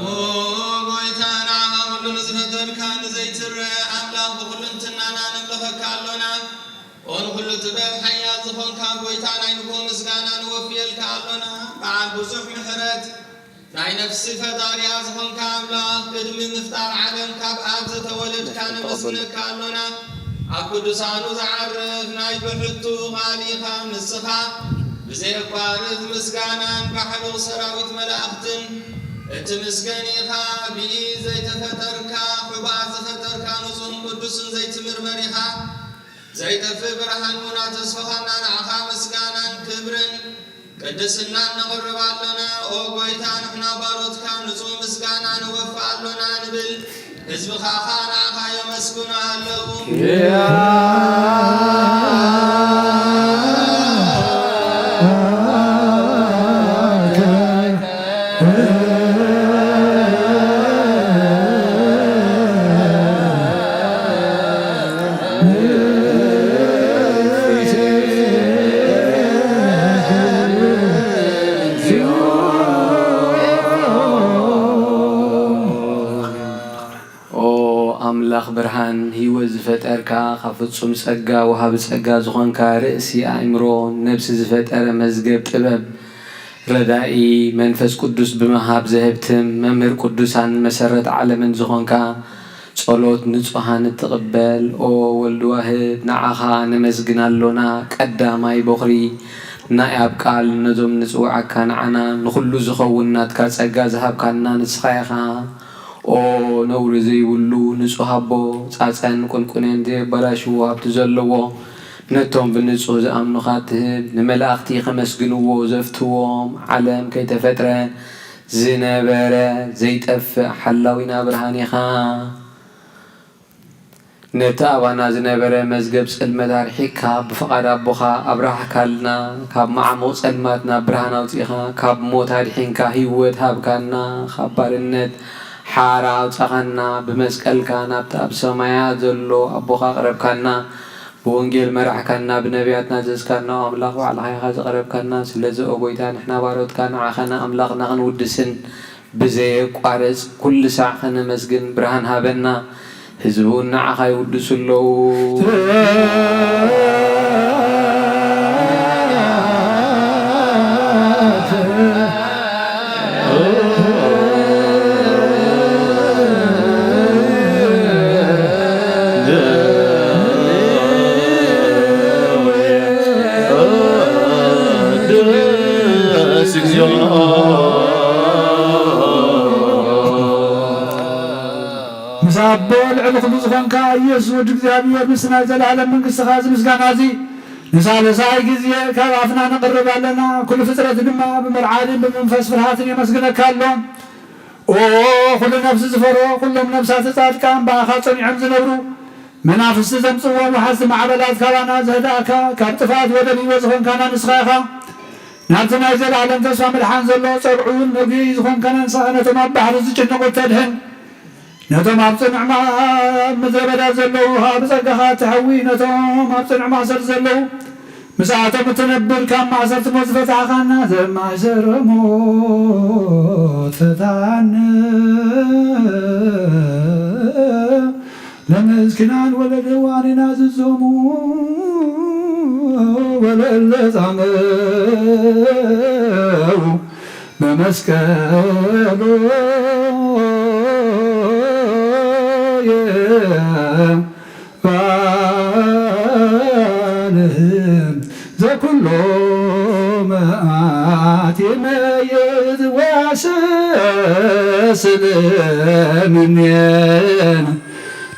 ኦ ጎይታና፣ ሁሉን ዝፈጠርካ ዘይትረእ አምላክ፣ በኩሉ እንትናና ነምልኸካ ኣሎና። ኦን ኩሉ ጥበብ ሓያል ዝኾንካ ጎይታና፣ ኣይንቦ ምስጋና ንወፍየልካ ኣሎና። በዓል ብዙሕ ምሕረት፣ ናይ ነፍሲ ፈጣሪያ ዝኾንካ ኣምላኽ፣ ቅድሚ ምፍጣር ዓለም ካብ ኣብ ዝተወለድካ ነመስግነካ ኣሎና። ኣብ ቅዱሳኑ ዝዓርፍ ናይ ብሕቱ ቃል ኢኻ። ንስኻ ብዘየቋርጽ ምስጋናን ባሕሉቕ ሰራዊት መላእኽትን እትምስገን ኢኻ። ብኢድ ዘይተፈጠርካ፣ ሕቡኣት ዝፈጠርካ ንጹህን ቅዱስን ዘይትምርመር ኢኻ። ዘይጠፍእ ብርሃን እውን ኣተስፈኻና። ንዓኻ ምስጋናን ክብርን ቅድስናን ነቕርብ ኣሎና። ኦ ጐይታ፣ ንሕና ባሮትካ ንጹህ ምስጋና ነወፍእ ኣሎና ንብል። ህዝብኻ ኸኣ ንዓኻ የመስግኑ ኣለዉ። ኦ ኣምላኽ ብርሃን፣ ህይወት ዝፈጠርካ፣ ካብ ፍጹም ጸጋ ወሃቢ ጸጋ ዝኾንካ፣ ርእሲ ኣእምሮ ነብሲ ዝፈጠረ፣ መዝገብ ጥበብ፣ ረዳኢ መንፈስ ቅዱስ ብምሃብ ዘህብትም፣ መምህር ቅዱሳን መሰረት ዓለምን ዝኾንካ፣ ጸሎት ንጹሃን እትቕበል፣ ኦ ወልድ ዋህድ፣ ንዓኻ ነመስግን ኣሎና። ቀዳማይ ቦኽሪ ናይ ኣብ ቃል ነዞም ንጽውዓካ ንዓና፣ ንኹሉ ዝኸውን ናትካ ጸጋ ዝሃብካና ንስኻ ኢኻ። ኦ ነውሪ ዘይብሉ ንጹህ ኣቦ፣ ጻጸን ቁንቁኔን ዘየበላሽዎ ሃብቲ ዘለዎ፣ ነቶም ብንጹህ ዝኣምኑኻ ትህብ፣ ንመላእኽቲ ከመስግንዎ ዘፍትዎም፣ ዓለም ከይተፈጥረ ዝነበረ ዘይጠፍእ ሓላዊና ብርሃን ኢኻ። ነቲ ኣባና ዝነበረ መዝገብ ጸልመት ኣርሒቅካ፣ ብፍቓድ ኣቦኻ ኣብራህካልና። ካብ መዓሙቕ ጸልማት ናብ ብርሃን ኣውጺእካ፣ ካብ ሞት ኣድሒንካ፣ ህይወት ሃብካና። ካብ ባርነት ሓራ ኣውጻኻና። ብመስቀልካ ናብቲ ኣብ ሰማያት ዘሎ ኣቦኻ ኣቕረብካና። ብወንጌል መራሕካና፣ ብነቢያት ናዘዝካና፣ ኣምላኽ ባዕልኻ ኢኻ ዘቕረብካና። ስለዚ ኦ ጐይታ፣ ንሕና ባሮትካ ንዓኻ ንኣምላኽና ክንውድስን ብዘየቋርጽ ኩሉ ሳዕ ከነመስግን ብርሃን ሃበና። ህዝቢ እውን ንዓኻ ይውድሱ ኣለዉ። ምስ ኣቦ ልዕሊ ኩሉ ዝኾንካ ኢየሱስ ወዲ እግዚኣብሔር፣ ምስቲ ናይ ዘለዓለም መንግስትኻ እዚ ምስጋና እዚ ንሳልሳይ ግዜ ካብ ኣፍና ነቕርብ ኣለና። ኩሉ ፍጥረት ድማ ብመርዓድን ብመንፈስ ፍርሃትን የመስግነካ ኣሎ። ኦ ኩሉ ነፍሲ ዝፈርሆ፣ ኩሎም ነፍሳት ጻድቃን ብኣኻ ጸኒዖም ዝነብሩ፣ መናፍስቲ ዘምጽእዎም ወሓዝቲ ማዕበላት ካባና ዘህድኣካ፣ ካብ ጥፍኣት ወደብ ህይወት ዝኾንካና ንስኻ ኢኻ። ናብቲ ናይ ዘለዓለም ተስፋ ምድሓን ዘሎ ጸግዑን መግቢኡን ዝኾንካና ንስኻ ነቶም ኣብ ባሕሪ ዝጭነቑ እተድሕን፣ ነቶም ኣብ ጽኑዕ ማ-፣ ኣብ ምድረ በዳ ዘለዉ ኸኣ ብጸጋኻ እተሕዊ፣ ነቶም ኣብ ጽኑዕ ማእሰርቲ ዘለዉ ምስኣቶም እትነብር፣ ካብ ማእሰርቲ ሞት ዝፈታሕካና፣ ዘማእሰረ ሞት ፍታነ። ለምስኪናን ወለደዋኒን አዝዞሙ ወለእለ ጻመው በመስቀሉ የባልህም ዘኩሎ መዓት ይመይዝ ወያሰስል እምኔነ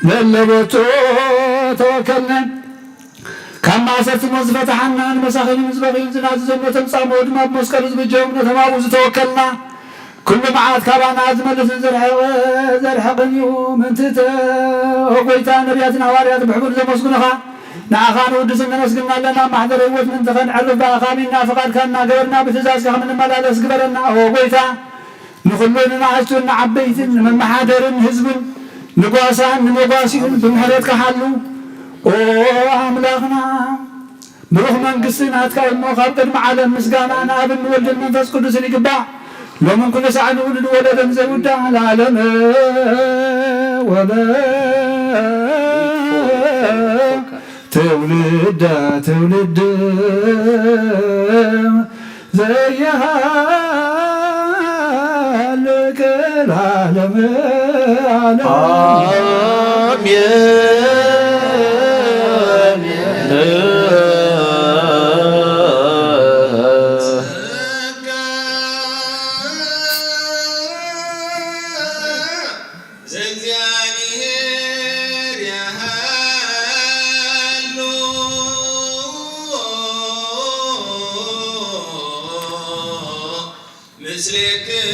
ለለቦቱ ተወከልነ። ካብ ማእሰርቲ ሞት ዝፈታሓና፣ ንመሳኺኑ ምስ በኽዩን ዝናዝዞም ነቶም ጻምኡ ድማ ብመስቀሉ ዝብጀዮም ነቶም ኣብኡ ዝተወከልና፣ ኩሉ መዓት ካባና ዝመልስን ዘርሕቕ-፣ ዘርሕቕን እዩ። ምንትተ ኦ ጎይታ፣ ነቢያትን ሃዋርያትን ብሕቡር ዘመስግኑኻ፣ ንዓኻ ንውድስን ነመስግን ኣለና። ማሕደር ህይወት ምእንቲ ኸንዐርፍ ብኣኻ ኣሚንና፣ ፍቓድካ እናገበርና ብትእዛዝካ ከም እንመላለስ ግበረና። ኦ ጎይታ፣ ንኹሉ ንንኣሽቱን ንዓበይትን ንመመሓደርን ህዝብን ንጓሳን ንመጓሲኡን ብምሕረትካ ሓሉ። ኦ ኣምላኽና፣ ብሩኽ መንግስቲ ናትካ እሞ ካብ ቅድሚ ዓለም ምስጋና ንኣብን ንወልድን መንፈስ ቅዱስን ይግባእ። ሎምን ኩሉ ሳዕ ንውሉድ ወለደን ዘይውዳእ ለዓለመ ወለ ትውልደ ትውልድ ዘይሃ ለዓለመ ዓለም። አሜን። ዘእግዚአብሔር ያሃሉ ምስሌክሙ።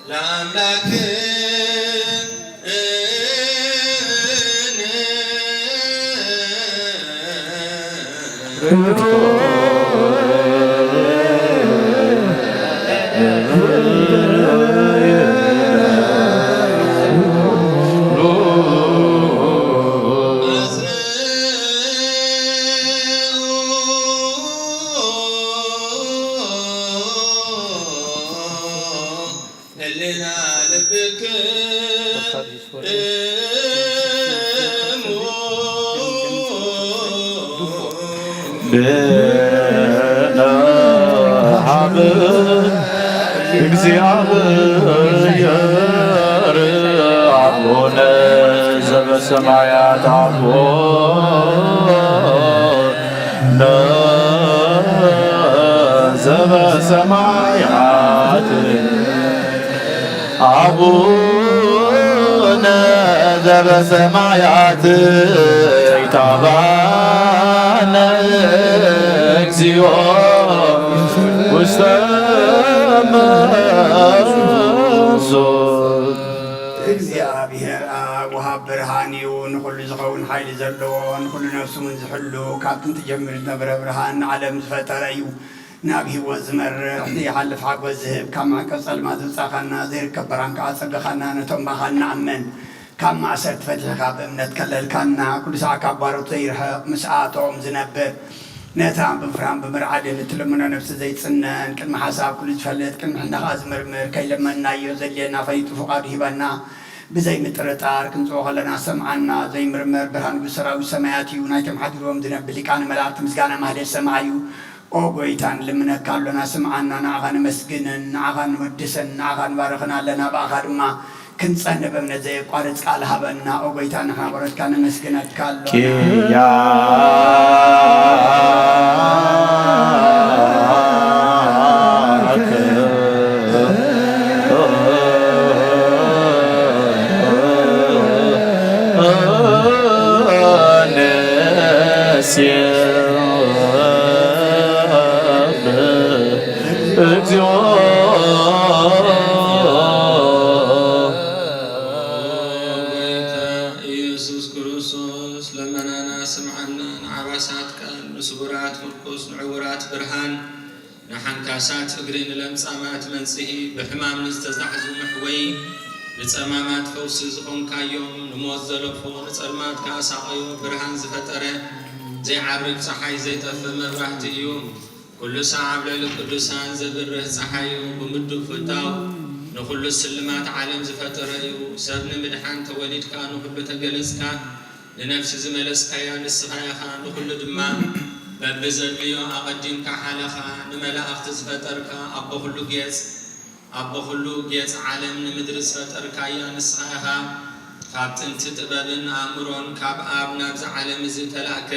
ለአምላክነ። ህሊና ልብክሙ ብነ ሀበ እግዚአብሔር አቡነ ዘበሰማያት አቡነ ዘበሰማያት አቡነ ዘበሰማያት ይትባረክ እግዚኦ ውስተ መንሱት። እግዚአብሔር አብ ወሃብ ብርሃን እዩ፣ ንኹሉ ዝኸውን ሓይሊ ዘለዎ፣ ንኹሉ ነፍሱ ምን ዝሕሉ፣ ካብ ጥንቲ ጀሚሩ ዝነበረ ብርሃን፣ ንዓለም ዝፈጠረ እዩ። ናብ ህይወት ዝመርሕ፣ ዘይሓልፍ ሓጎስ ዝህብ፣ ካብ መዕቀብ ጸልማት ዘውጻኻና፣ ዘይርከብ ብርሃን ከኣ ኣጸገኻና፣ ነቶም ብኣኻ እንኣምን፣ ካብ ማእሰርቲ ፈቲሕኻ ብእምነት ከለልካና፣ ኩሉ ሰዓት ካብ ባሮት ዘይርሕቕ፣ ምስኣቶም ዝነብር፣ ነታ ብፍርሃን ብምርዓድን እትልምኖ ነፍሲ ዘይጽነን፣ ቅድሚ ሓሳብ ኩሉ ዝፈልጥ፣ ቅድሚ ሕነ ከኣ ዝምርምር፣ ከይለመንናዮ ዘድልየና ፈሊጡ ፍቓዱ ሂበና፣ ብዘይ ምጥርጣር ክንጽዎ ከለና ሰምዓና፣ ዘይምርመር ብርሃን ንጉስ ሰራዊት ሰማያት እዩ፣ ናይቶም ሓዲርዎም ዝነብር ሊቃነ መላእክት ምስጋና ማህሌት ሰማይ እዩ። ኦ ጎይታ፣ ንልምነካ ኣሎና፣ ስምዓና፣ ንዓኻ ነመስግንን፣ ንዓኻ ንወድስን፣ ንዓኻ ንባርኽን ኣለና። ብኣኻ ድማ ክንጸንዕ ብእምነት ዘየቋርጽ ቃል ሃበና። ኦ ጎይታ፣ ንሕና ባሮትካ ነመስግነካ ኣሎና። ኪያከ ንሴብሕ እግዚኦ። ጎይታ ኢየሱስ ክርስቶስ፣ ለመናና ስምዓና፣ ንዓባሳት ቃል፣ ንስውራት ምርኩስ፣ ንዕውራት ብርሃን፣ ንሓንካሳት እግሪ፣ ንለምጻማት መንጽሂ፣ ብሕማም ንዝተዛሕዝኡ መሕወዪ፣ ንጸማማት ፈውሲ ዝኾንካዮም፣ ንሞት ዘለፎ፣ ንጸልማት ከኣ ሳቐዮ፣ ብርሃን ዝፈጠረ፣ ዘይዓርብ ጸሓይ፣ ዘይጠፍእ መብራህቲ እዩ። ኩሉ ሳዕ ኣብ ልዕሊ ቅዱሳን ዘብርህ ጸሓይ እዩ። ብምዱብ ፍታው ንኹሉ ስልማት ዓለም ዝፈጠረ እዩ። ሰብ ንምድሓን ተወሊድካ፣ ንኹሉ ተገለጽካ። ንነፍሲ ዝመለስካያ ንስኻ ኢኻ፣ ንኹሉ ድማ በብዘድልዮ ኣቐዲምካ ሓለኻ። ንመላእኽቲ ዝፈጠርካ፣ ኣቦ ኩሉ ጌጽ፣ ኣቦ ኩሉ ጌጽ ዓለም ንምድሪ ዝፈጠርካያ ንስኻ ኢኻ። ካብ ጥንቲ ጥበብን ኣእምሮን ካብ ኣብ ናብዚ ዓለም እዚ ተላእከ።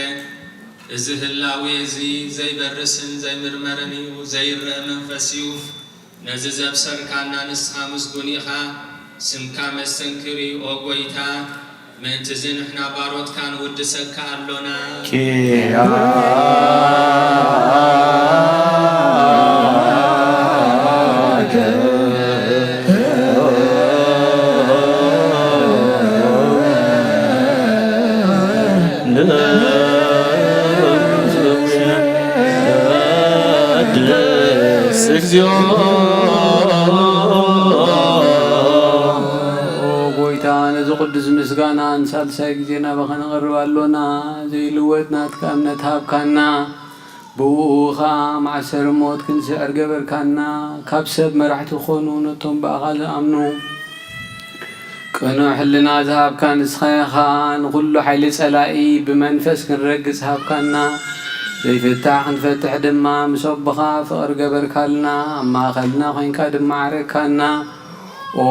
እዚ ህላዌ እዚ ዘይበርስን ዘይምርመርን እዩ፣ ዘይረእ መንፈስ እዩ። ነዚ ዘብሰርካና ንስኻ ምስጉን ኢኻ። ስምካ መስተንክር እዩ፣ ኦ ጎይታ፣ ምእንትዚ ንሕና ባሮትካ ንውድሰካ ኣሎና። ኪያከ ንውድስ እግዚኦ። ኦ ጎይታ፣ ነዚ ቅዱስ ምስጋና ንሳልሳይ ግዜ ናባኻ ንቐርብ ኣሎና። ዘይልወጥ ናትካ እምነት ሃብካና። ብኡ ኸኣ ማእሰር ሞት ክንስዕር ገበርካና። ካብ ሰብ መራሕቲ ክኾኑ ነቶም ብኣኻ ዝኣምኑ። ቅኑዕ ሕልና ዝሃብካ ንስኻ ኢኻ። ንኹሉ ሓይሊ ጸላኢ ብመንፈስ ክንረግጽ ሃብካና። ዘይፍታሕ ክንፈትሕ ድማ ምስ ኣቦኻ ፍቕሪ ገበርካልና። ኣብ ማእከልና ኮይንካ ድማ ዓረግካና። ኦ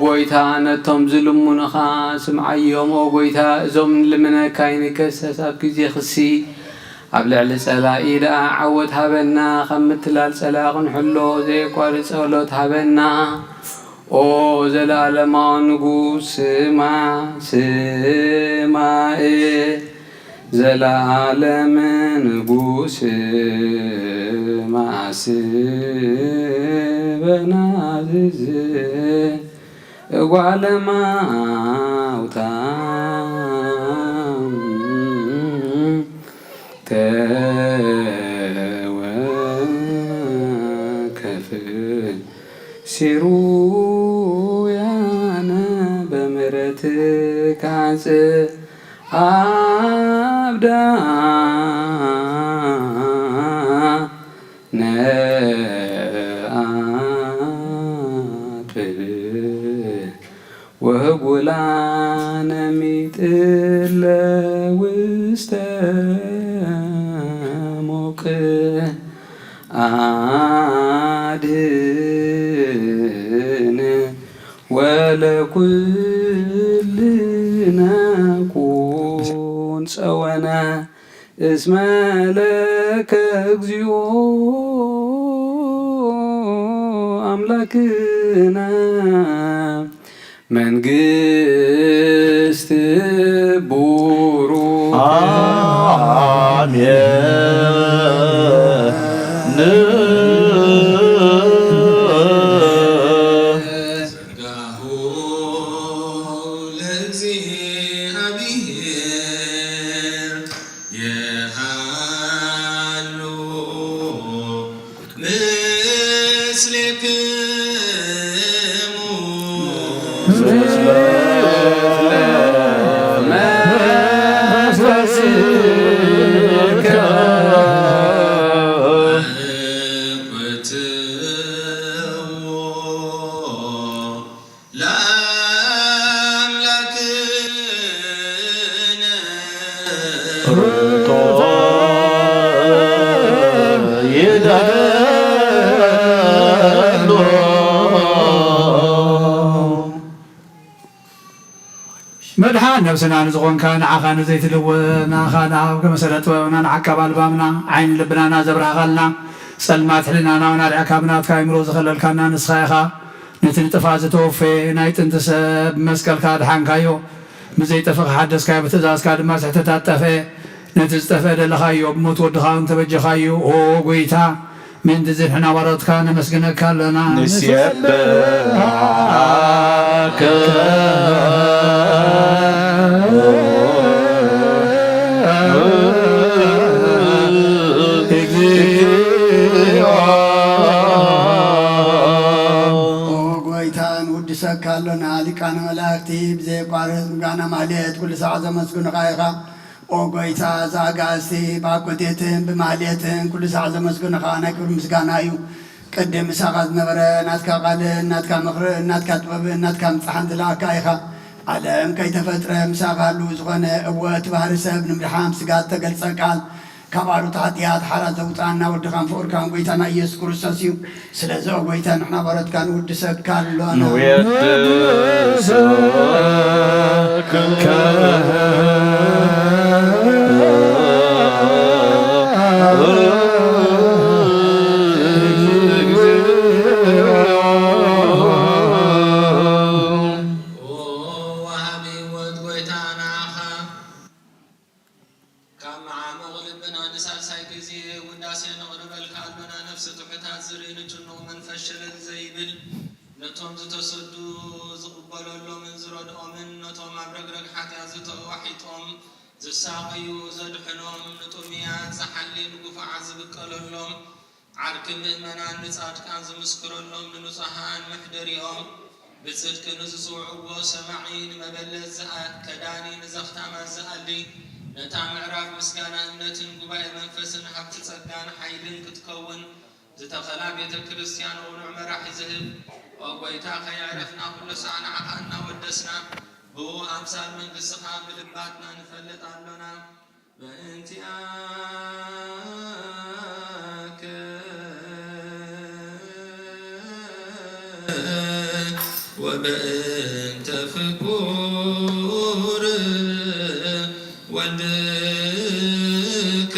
ጎይታ፣ ነቶም ዝልምኑኻ ስምዓዮም። ኦ ጎይታ፣ እዞም ንልምነካ ይንከሰስ ኣብ ግዜ ክሲ። ኣብ ልዕሊ ጸላኢ ደኣ ዓወት ሃበና። ካብ ምትላል ጸላኢ ክንሕሎ ዘየቋርጽ ጸሎት ሃበና። ኦ ዘለኣለማዊ ንጉስ፣ ስማ፣ ስማእ። ዘለዓለም ንጉስ ማእስ በናዝዝ እጓለ ማውታ ተወከፍ ሲሩያነ በምሕረትከ አጽእ አብዳ ነአጥብ ወህጉላነ ሚጥለ ውስተ ሞቅ አድህን ወለኩልነ ኩን ጸወነ እስመ ለከ እግዚኦ አምላክነ መንግስት ቡሩክ አሜን። ጸጋሁ ለእግዚአብሔር የሃሉ ምስሌክሙ። ለአምላክነ ርቶ ይደሉ። መድሓን ነብስና ንዝኾንካ ንዓኻ ንዘይትልወጥ ንኣኻ ንኣብ ከመሰለ ጥበብና ንዓቃብ ኣልባምና ዓይኒ ልብናና ዘብራህኻልና ጸልማት ሕልናና ወናድዕካ ብናትካ ኣይምሮ ዝኸለልካና ንስኻ ኢኻ። ነቲ ንጥፋእ ዝተወፈየ ናይ ጥንቲ ሰብ ብመስቀልካ ኣድሓንካዮ። ብዘይጠፍእ ሓደስካዮ፣ ብትእዛዝካ ድማ ስሕተት ኣጠፍአ። ነቲ ዝጠፍአ ደለኻዮ፣ ብሞት ወድኻ እውን ተበጀኻዮ። ኦ ጎይታ፣ ምእንትዚ ንሕና ባሮትካ ነመስግነካ ኣሎና። ንሴብሐከ እግዚኦ። ኦ ጎይታ፣ ንውድሰካ ኣሎና። ሊቃነ መላእክቲ ብዘየቋርጽ ምስጋና ማህሌት ኩሉ ሳዕ ዘመስግኑኻ ኢኻ። ኦ ጎይታ፣ እዛ ኣጋእዝቲ ብኣኮቴትን ብማህሌትን ኩሉ ሳዕ ዘመስግኑኻ ናይ ክብሪ ምስጋና እዩ። ቅድም ምሳኻ ዝነበረ ናትካ ቃልን ናትካ ምኽርን ናትካ ጥበብን ናትካ ምብጻሕን ዝለኣካ ኢኻ። ዓለም ከይተፈጥረ ምሳኻ ህሉው ዝኾነ፣ እወ፣ እቲ ባህሪ ሰብ ንምድሓን ብስጋ ዝተገልጸ ቃል፣ ካብ ኣሉት ሓጢኣት ሓራ ዘውጽኣና ወድኻን ፍቑርካን ጎይታና ኢየሱስ ክርስቶስ እዩ። ስለዚ ኦ ጎይታ፣ ንሕና ባሮትካ ንውድሰካ ኣሎና። ንውድሰከ እግዚኦ። ኦ ወሃቢ ህይወት ጎይታ ንዓኻ ካብ መዓሙቕ ልብና ንሳልሳይ ግዜ ውዳሴ ነቕርበልካ ኣሎና። ነፍሲ ትሑታት ዝርኢ ንጭኑቕ መንፈስ ሸለል ዘይብል፣ ነቶም ዝተሰዱ ዝቕበለሎምን ዝረድኦምን፣ ነቶም ኣብ ረግረግ ሓጢኣት ዝተዋሒጦም ዝሳቐዩ ዘድሕኖም፣ ንጥሙያት ዝሓሊ ንግፉዓት ዝብቀለሎም፣ ዓርኪ ምእመናን ንጻድቃን ዝምስክረሎም፣ ንንጹሃን መሕደሪኦም፣ ብጽድቅ ንዝጽውዕዎ ሰማዒ፣ ንመበለት ዝኣ-፣ ከዳኒ፣ ንዘኽታማት ዝኣሊ፣ ነታ ምዕራፍ ምስጋና እምነትን ጉባኤ መንፈስን ሃብቲ ጸጋን ሓይልን ክትከውን ዝተኸላ ቤተ ክርስቲያን ቅኑዕ መራሒ ዝህብ፣ ኦ ጐይታ፣ ከየዕረፍና ኩሉ ሳዕ ንዓኻ እናወደስና፣ ብኡ ኣምሳል መንግሥትኻ ብልባትና ንፈልጥ ኣሎና። በእንቲኣከ ወበእንተ ፍቁር ወልድከ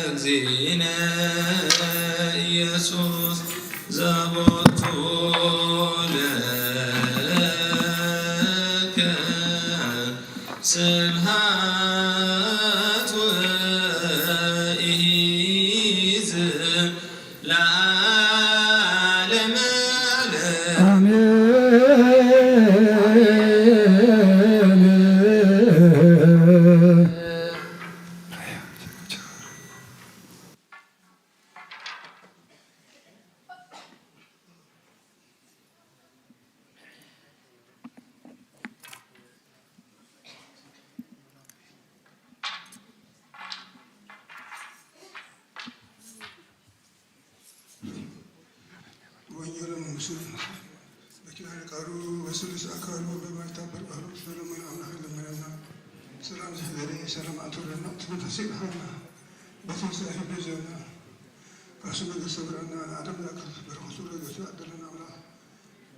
እግዚእነ ኢየሱስ ዘቦቱ ለከ ስብሐት ወኢይዝ ለዓለመ ዓለም። አሜን። ወንጌል መንግስቱ በኪዳነ ቃሉ በስሉስ አካሉ በማይታበል ቃሉ ስለምን አምላክ ለመነና። ሰላም ዝሕደሪ ሰላም አትወለና ትንፈሲ ሀና በትንሳኤ ህብዘና ካሱ መንግስት ሰብረና ለዓለም ለአክል በረከቱ ለገቱ ያደለን አምላክ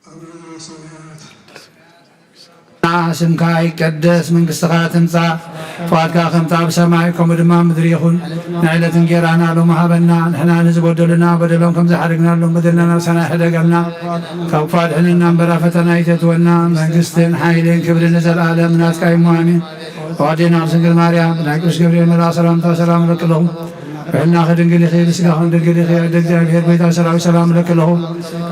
አቡነ ዘበሰማያት። ስምካ ይቀደስ፣ መንግስትኻ ትምጻእ፣ ፍቃድካ ከምታ ብሰማይ ከምኡ ድማ ምድሪ ይኹን። ንዕለት እንጌራና ሎሚ ሃበና፣ ንሕና ንዝበደሉና በደሎም ከምዝሓደግናሎም በደልና ናብሳና ኣይሕደገልና፣ ካብ ክፉእ ኣድሕነና እምበር ኣብ ፈተና ኣይተእትወና፣ መንግስትን ሓይልን ክብርን ንዘለኣለም ናትካ እሞ ኣሜን። ኦ ኣዴና ቅድስት ድንግል ማርያም፣ ብናይ ቅዱስ ገብርኤል መልኣኽ ሰላምታ ሰላም እብለኪ ኣለኹ። ብሕልናኺ ድንግል ኢኺ፣ ብስጋኺ እውን ድንግል ኢኺ። ኣደ እግዚኣብሔር፣ ጎይታ ሰራዊት፣ ሰላም እብለኪ ኣለኹ።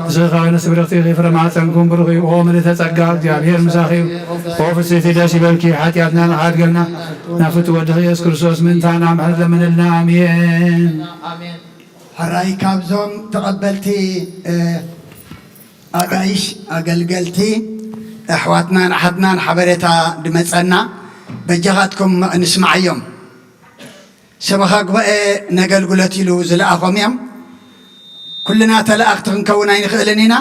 ንስኺ ከኣ ንእስቲ ብርኽቲ ኢኺ፣ ፍረ ማሕፀንኪ እውን ብሩኽ እዩ። ኦ ምልእተ ጸጋ፣ እግዚኣብሔር ምሳኺ እዩ። ኦ ፍስሕቲ፣ ደስ ይበልኪ፣ ሓጢኣትና ንኽሓድገልና ናብ ፍትው ወድኺ ኢየሱስ ክርስቶስ ምእንታና ምሕረት ለምንልና። ኣሜን። ሕራይ ካብዞም ተቐበልቲ፣ እ፣ ኣጋይሽ፣ ኣገልገልቲ፣ ኣሕዋትናን ኣሓትናን ሓበሬታ ድመጸና፣ በጃኻትኩም ንስማዓዮም። ሰበኻ ጉባኤ ነገልግሎት ኢሉ ዝለኣኾም እዮም። ኩልና ተለኣኽቲ ክንከውን ኣይንኽእልን ኢና፣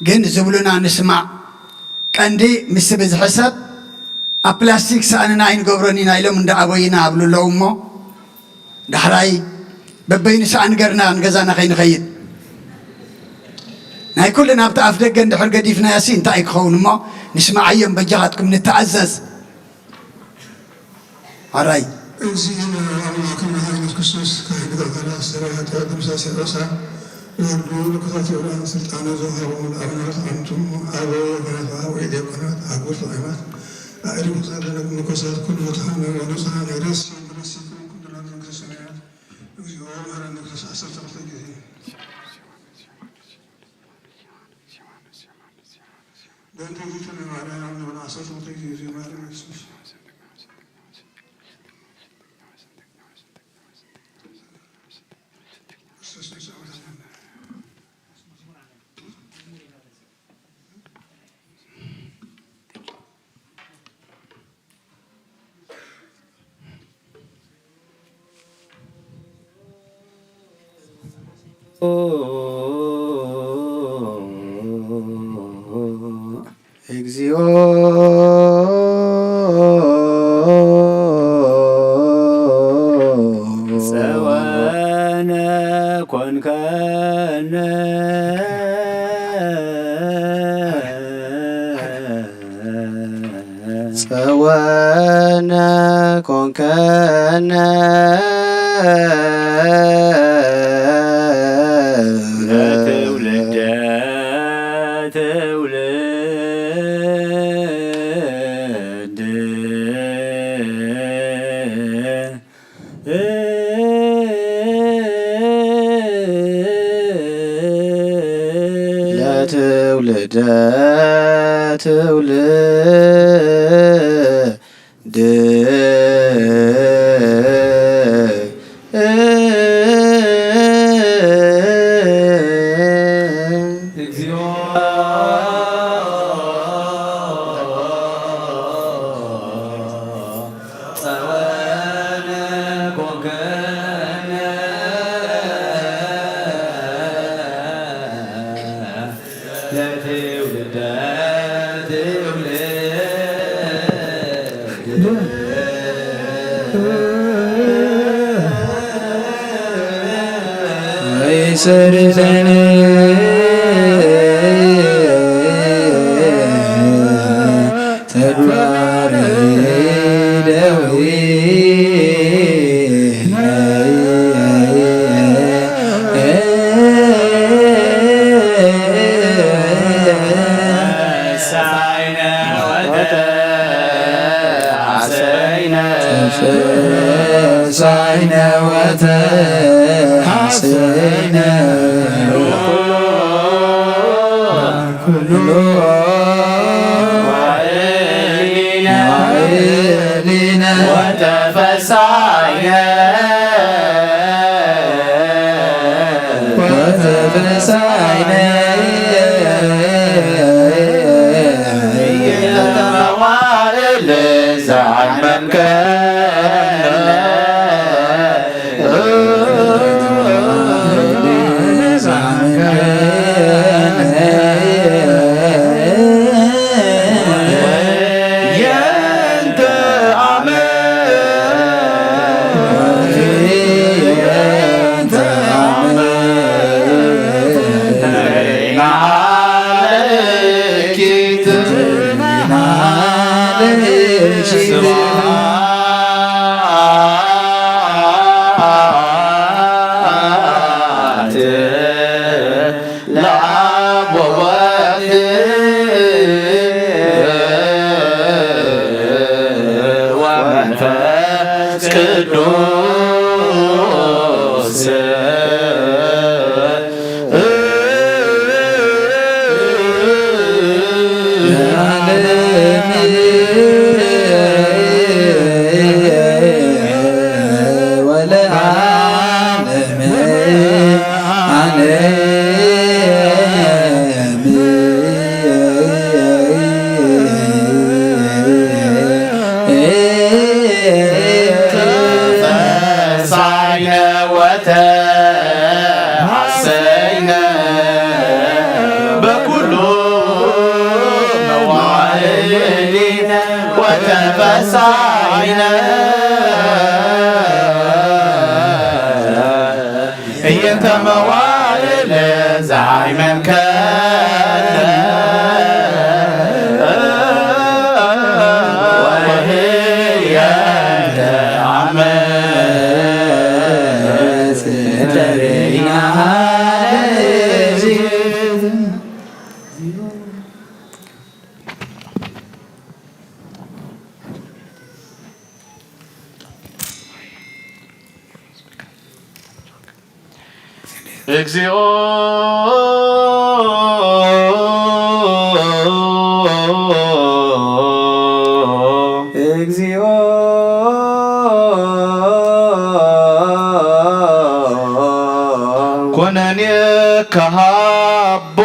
ግን ዝብሉና ንስማዕ። ቀንዲ ምስ ብዝሒ ሰብ ኣብ ፕላስቲክ ሰእንና ኣይንገብሮን ኢና ኢሎም እንዳ ኣበዩና ኣብሉ ኣለዉ እሞ፣ ዳሕራይ በበይኑ ሰኣን ገርና ንገዛና ከይንኸይድ። ናይ ኩልና ኣብቲ ኣፍ ደገ እንድሕር ገዲፍናያሲ እንታይ ክኸውን እሞ፣ ንስማዓዮም በጃኻትኩም ንተኣዘዝ። ኣራይ። እግዚእነ ኣምላክነ ኃይለ ክርስቶስ ካህን ሊቀ ካህናት ሠራየ ኃጢአት ደምሳሴ ርኩሳን ለወልዱ ለኮታቲ ዑራን ሥልጣነ ዘወሀቦሙ ለአቡነ ርትዓንቱም አበው ወካህናት ወዲያቆናት አበው ርቱዓናት አእዱ ርኩሳን ለነግሙ መነኮሳት ኩሉ ርቱዓነ ወንጹሃነ ረሲ ወረሲክሙ ኩሉ ለመንግስተ ሰማያት። እግዚኦ መሐረነ ክርስቶስ ዐሰርተ ክልተ ጊዜ። በእንተ እግዝእትነ ማርያም ንብል ዐሰርተ ክልተ ጊዜ ማርያም ክርስቶስ። እግዚኦ ጸወነ ኮንከነ። ጸወነ ኮንከነ ለትውልደ ትውልድ። ለትውልደ ትውልድ። እግዚኦ እግዚኦ። እግዚኦ። ኩነኔ ከሃቦ።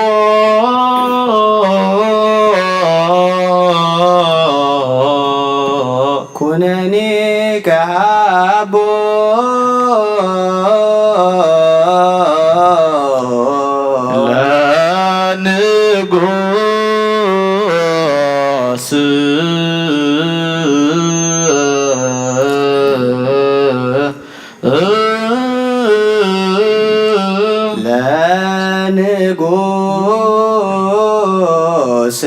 ኩነኔ ከሃቦ። ለንጉስ። ለንጉስ።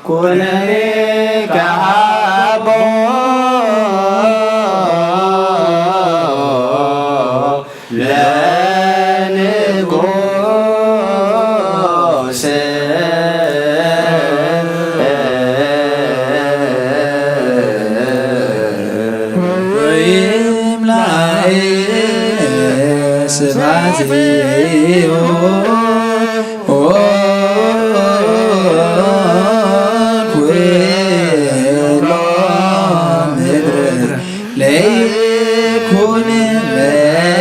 ኩነኔ ከሃቦ። ለንጉስ። ወይም ላዔ ስብሐት ይሁ ኩሎ ምድር ለይኩን ለይኩን።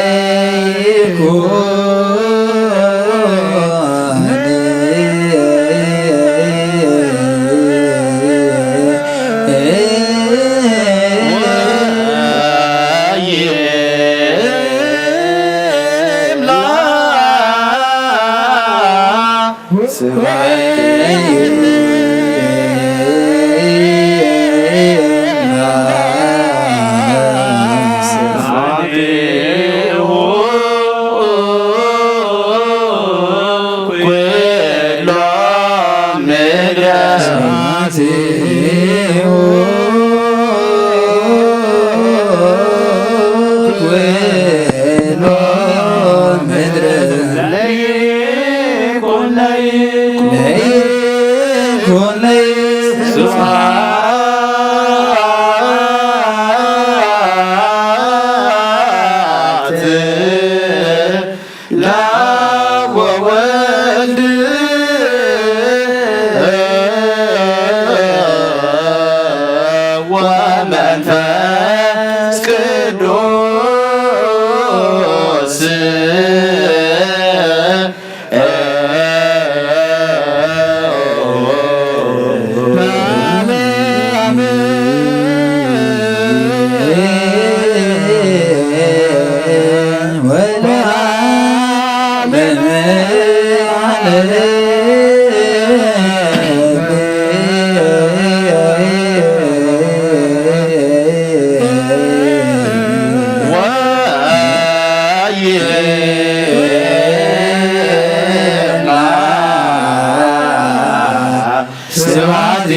ስብሐት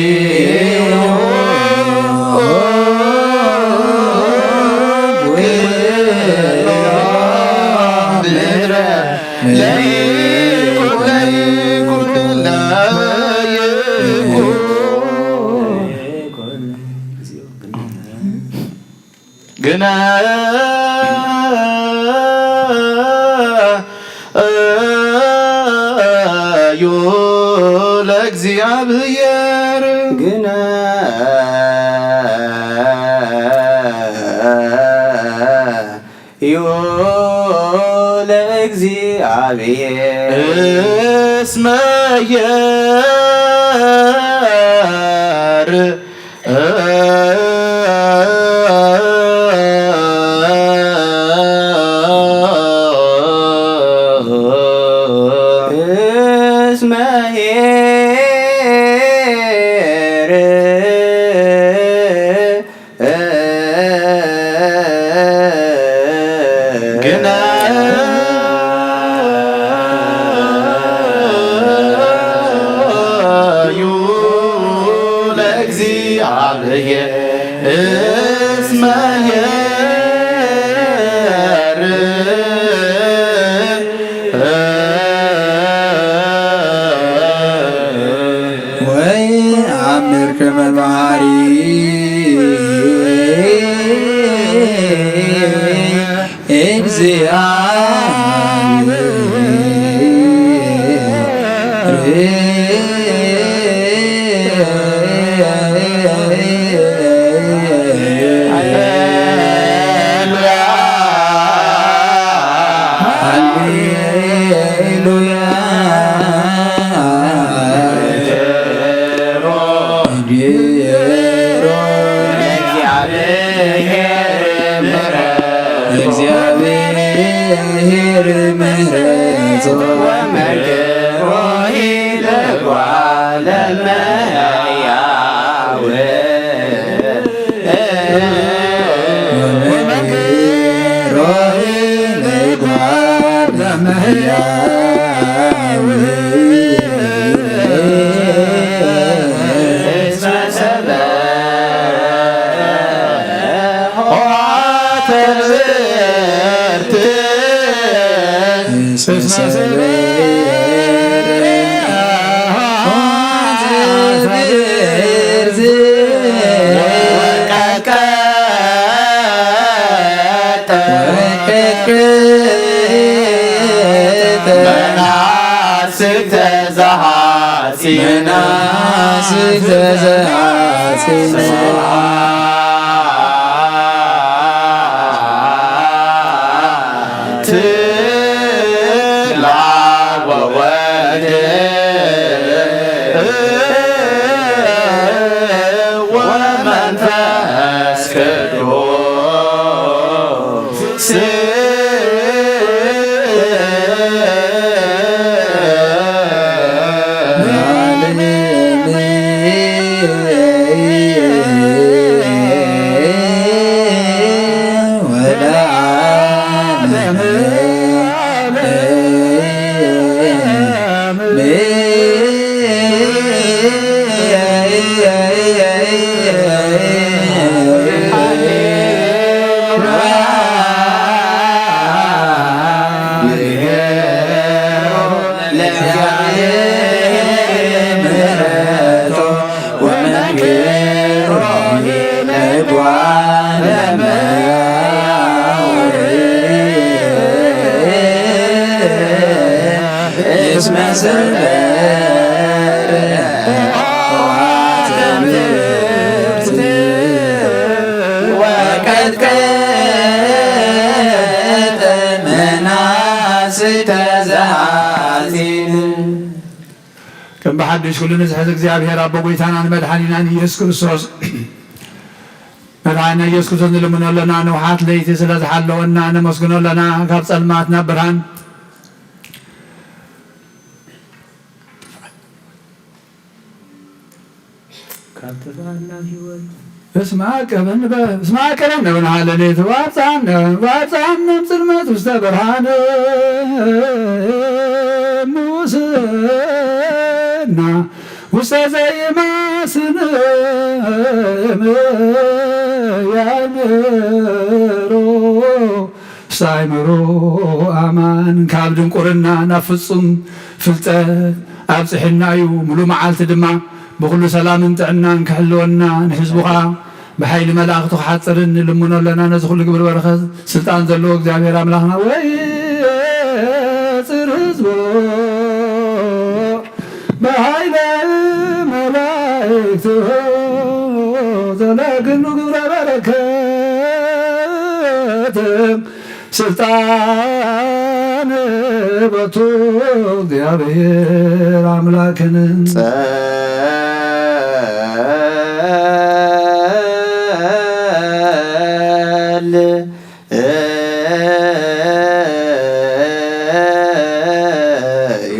ግናዩ ለእግዚኣብሔር። ግናዩ ለእግዚኣብሔር። እስመ ኄር እስመ ኄር ግናዩ ለእግዚኣብሔር እስመ ኄር። ወይአምር ከመ መሐሪ እግዚአብሔር። ሃሌሉያ። ለእግዚአብሔር ምሕረቱ ወመንክሮ ለጓለ እመሕያው። ወመንክሮ ለጓለ እመሕያው። እስመ ሰበረ ኆኃተ ምድር። እስመ ሰበረ ኆኃተ ምድር። ወቀጥቀጠ መናስክተ ዘሐጺን። መናስክተ ዘሐጺን። ስብሐት ለአብ ወወልድ ወመንፈስ ቅዱስ። ለእግዚአብሔር ምሕረቱ ወመንክሮ ለጓለ እመሕያው። እስመ ሰበረ ኆኃተ ምድር ወቀጥቀጠ መናስክተ ዘሐጺን። ከም ብሓድሽ ኩሉ ንዝሕዝ እግዚኣብሔር ኣቦ ጐይታናን መድሓኒናን ኢየሱስ ክርስቶስ መድኃኒነ ኢየሱስ ክርስቶስ ንልምኖ ኣለና፣ ንውሓት ለይቲ ስለ ዝሓለወና ነመስግኖ ኣለና፣ ካብ ጸልማት ናብ ብርሃን። ካብ ጥፍኣት ናብ ህይወት። እስመ አቀበን በ-፣ እስመ አቀበን በብርሃነ ሌሊት ወአብጽሐነ፣ ወአብጽሐነ እምጽልመት ውስተ ብርሃን። ሙስና ውስተ ዘይማስን ያእምሮ ውስተ አእምሮ አማን፣ ካብ ድንቁርና ናብ ፍጹም ፍልጠት ኣብጽሕና'ዩ። ምሉእ መዓልቲ ድማ ብኹሉ ሰላምን ጥዕናን ክሕልወና፣ ንሕዝቡ ኸኣ ብሓይሊ መላእኽቱ ክሓጽርን ንልምኖ ኣለና። ነዚ ኩሉ ግብሪ በረኸት ስልጣን ዘለዎ እግዚኣብሔር ኣምላኽና ወይጽር ህዝቦ ብሃይለ መላእክቱ ዘለግኑ ግብረ በረከት ስልጣን ቦቱ እግዚኣብሔር ኣምላክን። ጸል ዮ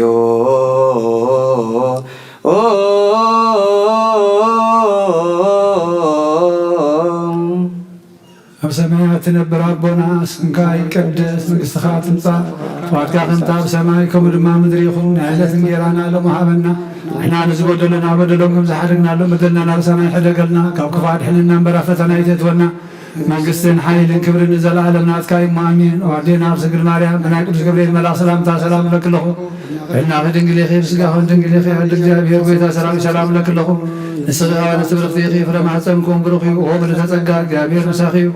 ኣብ ሰማያት ትነብር ኣቦና፣ ስምካ ይቀደስ፣ መንግስትኻ ትምጻእ፣ ፍቓድካ ከምቲ ኣብ ሰማይ ከምኡ ድማ ምድሪ ይኹን። ናይ ዕለት እንጌራና ሎሚ ሃበና፣ ንሕና ንዝበደሉና በደሎም ከም ዝሓደግናሎም በደልናን ኣበሳና ይሕደገልና፣ ካብ ክፉእ ኣድሕነና እምበር ኣብ ፈተና ኣይተእትወና። መንግስትን ሓይልን ክብርን ንዘለኣለም ናትካ እዩ፣ ኣሜን። ኦ ኣዴና ቅድስት ድንግል ማርያም፣ ብናይ ቅዱስ ገብርኤል መልኣኽ ሰላምታ ሰላም እብለኪ ኣለኹ። በድንናኺ ድንግል ኢኺ፣ ብስጋኺ እውን ድንግል ኢኺ። ኣደ እግዚኣብሔር ጐይታ ሰራዊት ሰላም እብለኪ ኣለኹ። ንስኺ ከኣ ንእስቲ ብርኽቲ ኢኺ፣ ፍረ ማህፀንኪ እውን ብሩኽ እዩ። ኦ ምልዕተ ጸጋ፣ እግዚኣብሔር ምሳኺ እዩ።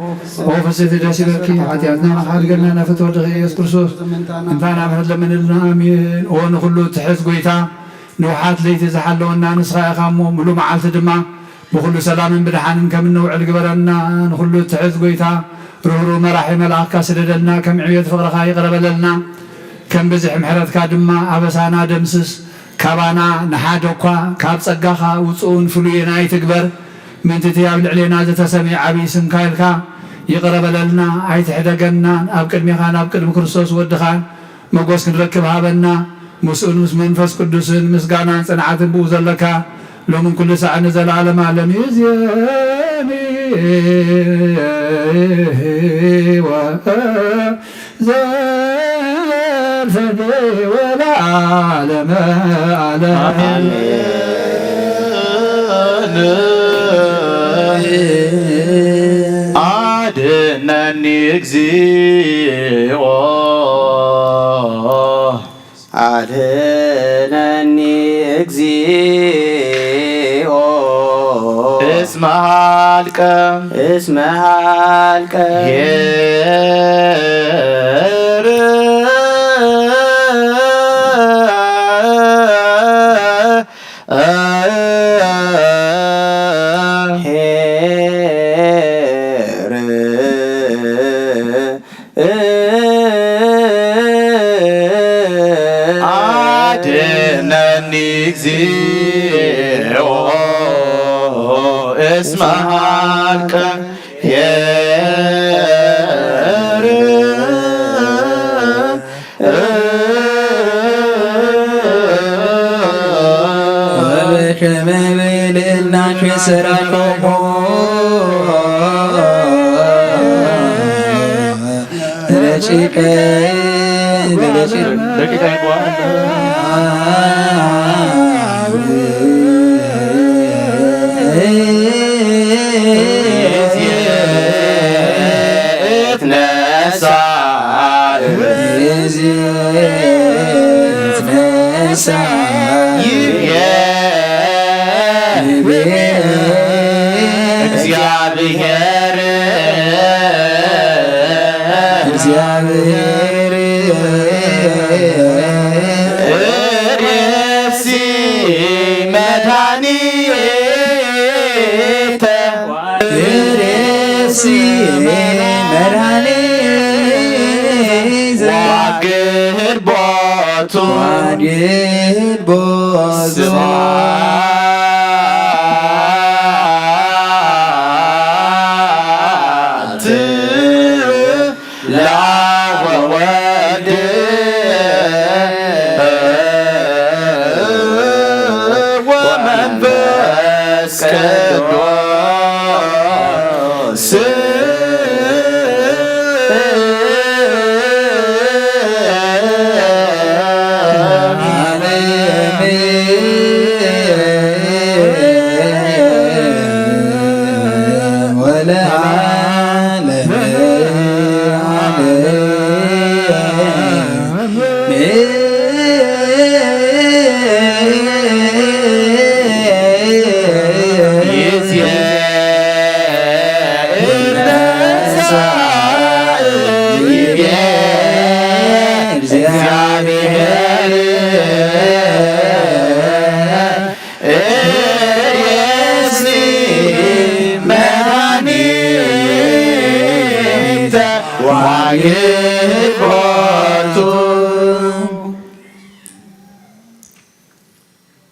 ኦ ፍስሕቲ ደስ ይበልኪ፣ ሓጢኣትና ይሓድገልና፣ ናብ ፍትወት ወልድኺ ኢየሱስ ክርስቶስ እምንታና ምሕረት ለምንልና። ኣሜን። ኦ ንኹሉ እትሕዝ ጐይታ፣ ንውሓት ለይቲ ዝሓለወና ንስኻ ኢኻ እሞ፣ ምሉእ መዓልቲ ድማ ብኹሉ ሰላምን ብድሓንን ከም እንውዕል ግበረና። ንኹሉ እትሕዝ ጐይታ፣ ርህሩህ መራሒ መልኣኽካ ስደደልና፣ ከም ዕብየት ፍቕርኻ ይቕረ በለልና። ከም ብዝሒ ምሕረትካ ድማ ኣበሳና ደምስስ። ካባና ንሓደ እኳ ካብ ጸጋኻ ውጹእን ፍሉይን ኣይትግበር። ምእንቲ እቲ ኣብ ልዕሌና ዝተሰምየ ዓብዪ ስምካ ኢልካ ይቕረ በለልና፣ ኣይትሕደገናን። ኣብ ቅድሜኻን ኣብ ቅድሚ ክርስቶስ ወድኻን መጎስ ክንረክብ ሃበና። ምስኡን ምስ መንፈስ ቅዱስን ምስጋናን ጽንዓትን ብኡ ዘለካ ሎምን ኩሉ ሳዕን ንዘለዓለመ ዓለም እዩ። እዜኒ ወዘልፈኒ ወለዓለመ ዓለም። ኣሜን። ኣድነኒ እግዚኦ። ኣድነኒ እግዚኦ። እስመ ሀልቀ። እስመ ሀልቀ። ኄር። ኄር። ኣድነኒ እግዚኦ እስመ ሀልቀ ኄር። ወበከመ በልዕልናከ ሠራቆሙ ረቂቀ ደቂቃ ይግባል። እትነሳ እትነሳ ይቤ እግዚአብሔር እግዚአብሔር ርእሲ መድኃኒተ ርእሲ መድኃኒተ ዋግድ ቦቱ ዋግድ ቦቱ ስብሐት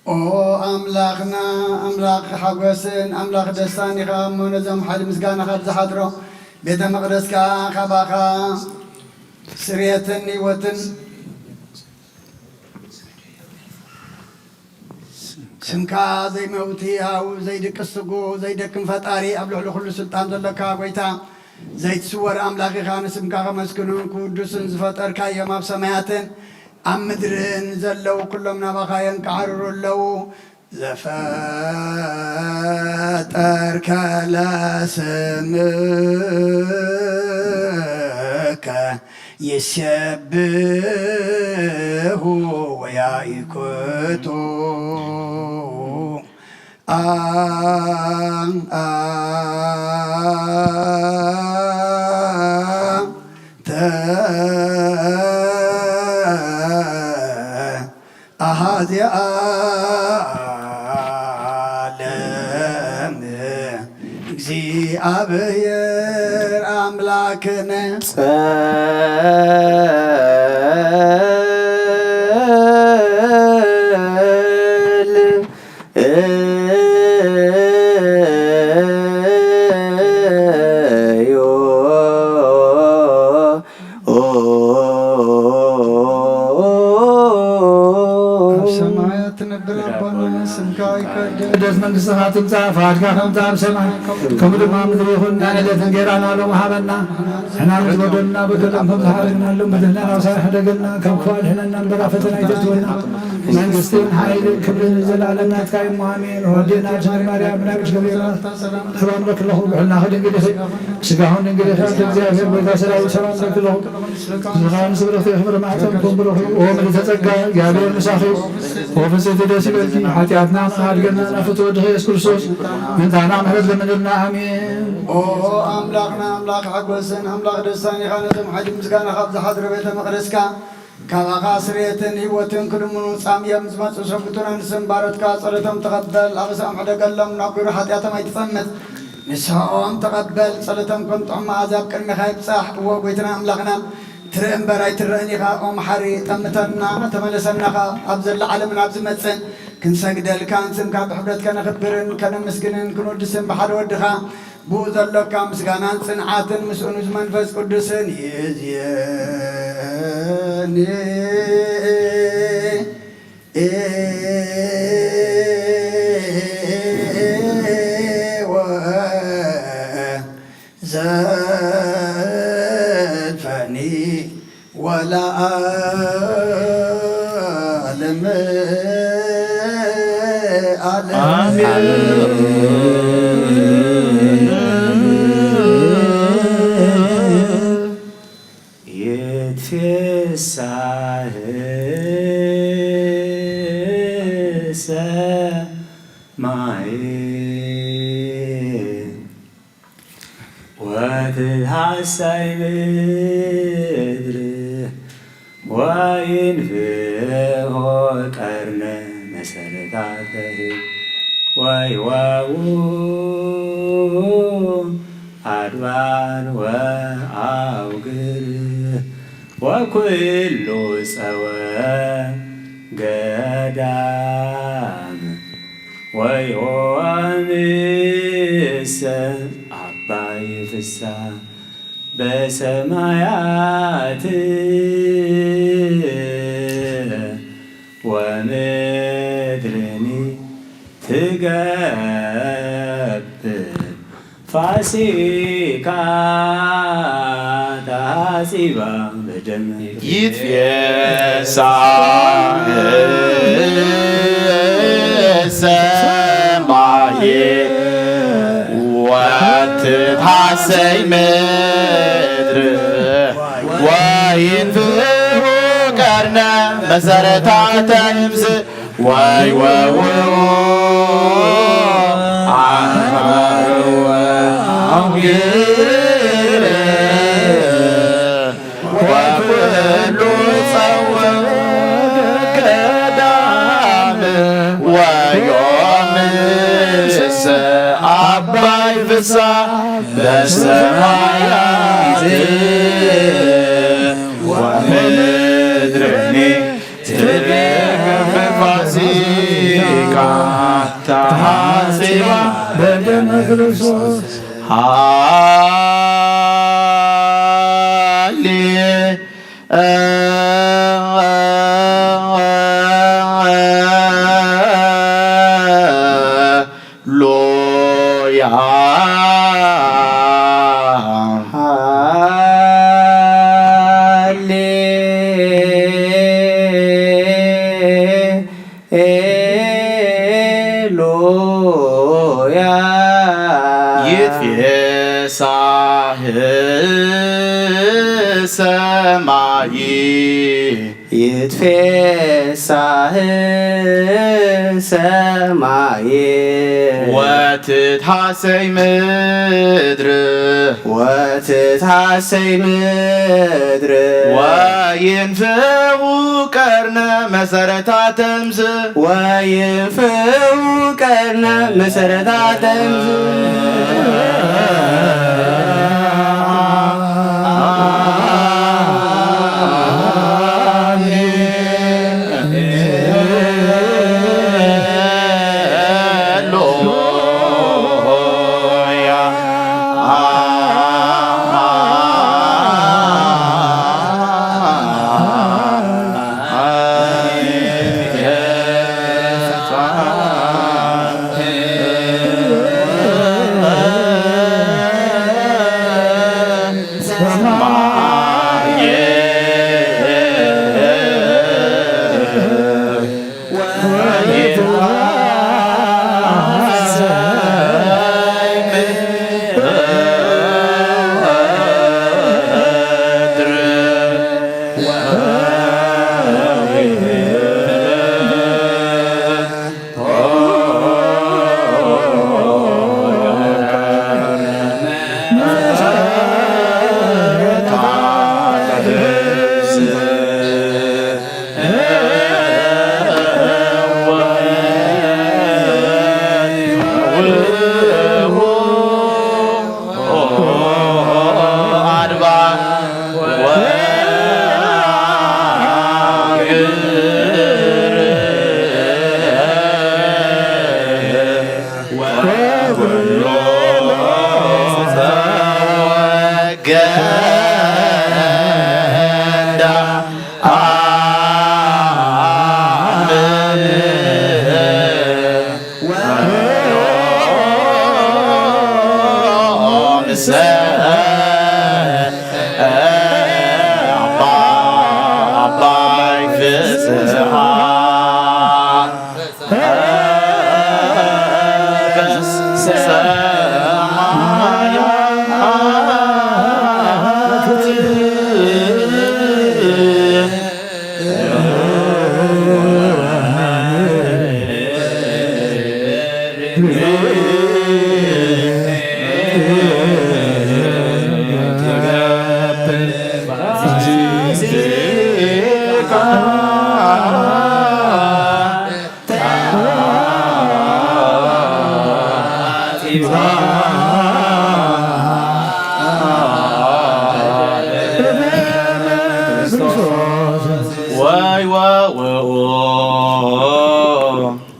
ኦ አምላኽና፣ አምላኽ ሐጎስን አምላኽ ደስታን ኢኻ እሞ፣ ነዞም ሐይል ምስጋናኻ ብዝሓድሮ ቤተ መቕደስካ ካባኻ ስርየትን ህይወትን ስምካ ዘይመውት ህያው፣ ዘይድቅስ ስጉእ፣ ዘይደክም ፈጣሪ፣ ኣብ ልዕሊ ኩሉ ስልጣን ዘለካ ጎይታ፣ ዘይትስወር ኣምላኽ ኢኻ። ንስምካ ከመስግኑን ክውድሱን ዝፈጠርካዮም ኣብ ሰማያትን ኣብ ምድርን ዘለዉ ኩሎም ናባኻ የንቃዕርሩ ኣለዉ። ዘፈጠርከ ለስምከ ይሴብሑ ወያእኩቱ አ-፣ አ-፣ ተ-፣ አሃዜ ዓለም እግዚአብሔር አምላክነ። ጸልዩ ኣብ ሰማያት ትነብር ኣቦና፣ ስምካ ይቀደስ፣ መንግስትኻ ትምጻእ፣ ፈቃድካ ከም ትብል ኣብ ሰማይ ከምኡ ድማ ኣብ ምድሪ ይኹን። ንዕለትና እንጌራና ሎሚ ሃበና፣ ንሕና ንበደልና በደሎም ከም ዝሓለፍናሎም በደልና፣ ናብ ሳይሕ ሕደገና፣ ካብ ክፉእ ኣድሕነና እምበር፣ ኣብ ፈተና ኣይተእትወና፣ መንግስትን ሓይልን ክብርን ንዘለኣለም ናትካ እዩ፣ ኣሜን። ወዴና ድንግል ማርያም፣ ናይ ቅዱስ ገብርኤል ሰላምታ እህብ ኣለኹ፣ ብሕልናኺ ድንግል ኢኺ፣ ብስጋኺ እውን ድንግል ኢኺ፣ ኣደ እግዚኣብሔር ጎይታ ሰራዊት ሰላምታ እህብ ኣለኹ። ዝኻን ስብርኽቲ ክብሪ ማሕፀንኩም ብሩኽ እዩ። ኦ ምልዕተ ጸጋ፣ እግዚኣብሔር ምሳኺ እዩ። ኦ ፍጽሕቲ ደስ ይበልኪ። ሓጢኣትና መኻሕድገና ናብ ፍትው ወድኺ ኢየሱስ ክርስቶስ፣ ምእንታና ምሕረት ለምንልና። ኣሜን። ኦ ኣምላኽና፣ ኣምላኽ ሓጎስን ኣምላኽ ደስታን ኢኻ። ነቶም ሓይሊ ምስጋና ካብ ዝሓድሮ ቤተ መቕደስካ፣ ካባኻ ስርየትን ህይወትን ክልምኑ ጻምዮም ዝመጹ ሰብኡትና ንስም ባሮትካ ጸሎቶም ተቐበል። ኣበሳኦም ሕደገሎም፣ ናብ ግብሪ ሓጢኣቶም ኣይትጸምት። ንስሓኦም ተቐበል፣ ጸሎቶም ከም ጥዑም መኣዛ ኣብ ቅድሜኻ ይብጻሕ። እወ፣ ጎይታና ኣምላኽና፣ ትርኢ እምበር ኣይትረእን ኢኻ። ኦ መሓሪ፣ ጠምተና፣ ተመለሰና ኸኣ። ኣብ ዘላ ዓለምን ኣብ ዝመጽእን ክንሰግደልካን ስምካ ብሕፍረት ከነኽብርን ከነመስግንን ክንውድስን ብሓደ ወድኻ ብኡ ዘሎካ ምስጋናን ጽንዓትን ምስኡ ንመንፈስ ቅዱስን ይእዝየኒ። ወዘልፈኒ ወለዓለመ ዓለም። ይትፌሳህ ሰማይ ወትትሐሰይ ምድር ወይንፍሖ ቀርነ መሰረታተህ ወይዋው አድባር ወአውግር ወኩሉ ጸወ ገዳም ወዮምሰ አባይ ፍሳ በሰማያት ወምድርኒ ትገብር ፋሲካ ተሐጺባ በደም ይትፌሳህ ሰማይ ወትትሐሰይ ምድር ወይንፍሑ ቀርነ መሰረታተ እምዝ ወይወውኡ አድባር ወአውግር ወኩሉ ጸውዕ ገዳም ወዮም እሰ አባይ ፍሳ በሰማያት ወምድርኒ ትቤ ፋሲካ ተሐጺባ በደመ ክርስቶስ። ሃሌ ሉያ። ሃሌ ሉያ። ይትፌሳህ ሰማይ። ይትፌሳህ ሰማይ። ወትትሐሰይ ምድር። ወትትሐሰይ ምድር። ወይንፍሑ ቀርነ መሰረታተ እምዝ። ወይንፍሑ ቀርነ መሰረታተ እምዝ።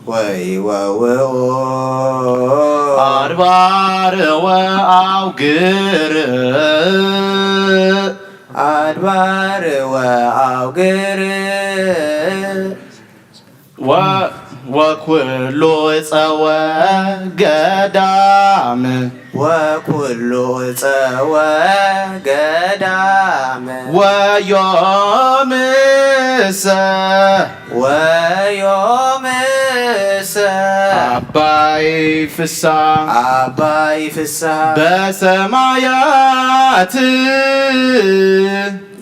ወይወውኡ አድባር ወአውግር። አድባር ወአውግር። ወ- ወኩሉ ጸወ ገዳም። ወኩሉ ጸወ ገዳም። ወዮምሰ። ወዮምሰ። አባይ ፍስሐ። አባይ ፍስሐ። በሰማያት።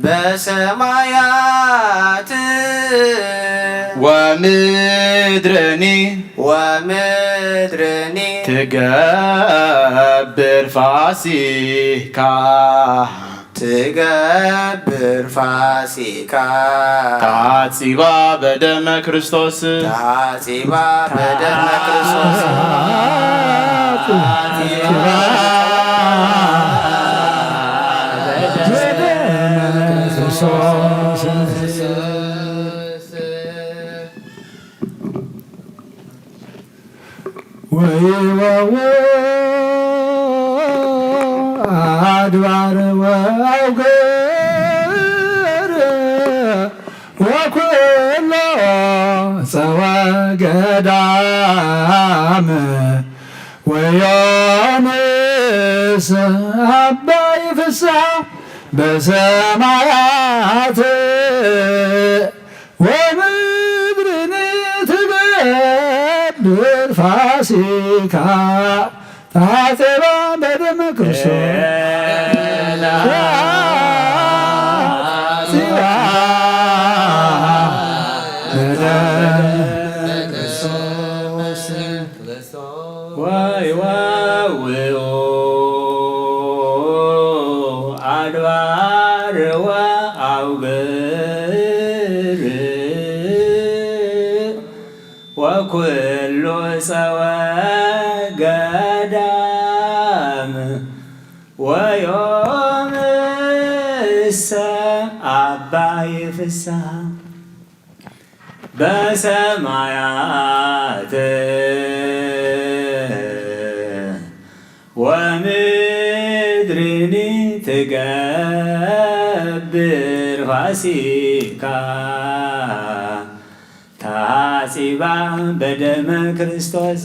በሰማያት። ወምድርኒ። ወምድርኒ። ትገብር ፋሲካ። ትገብር ፋሲካ። ታጺባ በደመ ክርስቶስ። ታጺባ በደመ ክርስቶስ። ታጺባ በደመ ክርስቶስ። ወይወው አድባር ወአውግር ወኩሎ ጸወ ገዳም ወዮምሰ አባይ ፍስሐ በሰማያት ወምድርኒ ትገብር ፋሲካ። ታጺባ በደመ ክርስቶስ። ታጺባ በደመ ክርስቶስ። ወይወው አድባር ወአውግር ወኩሉ ጸወ ገዳም ወዮምሰ አባይ ፍስሐ በሰማያት ወምድርኒ ትገብር ፋሲካ። ታጺባ በደመ ክርስቶስ።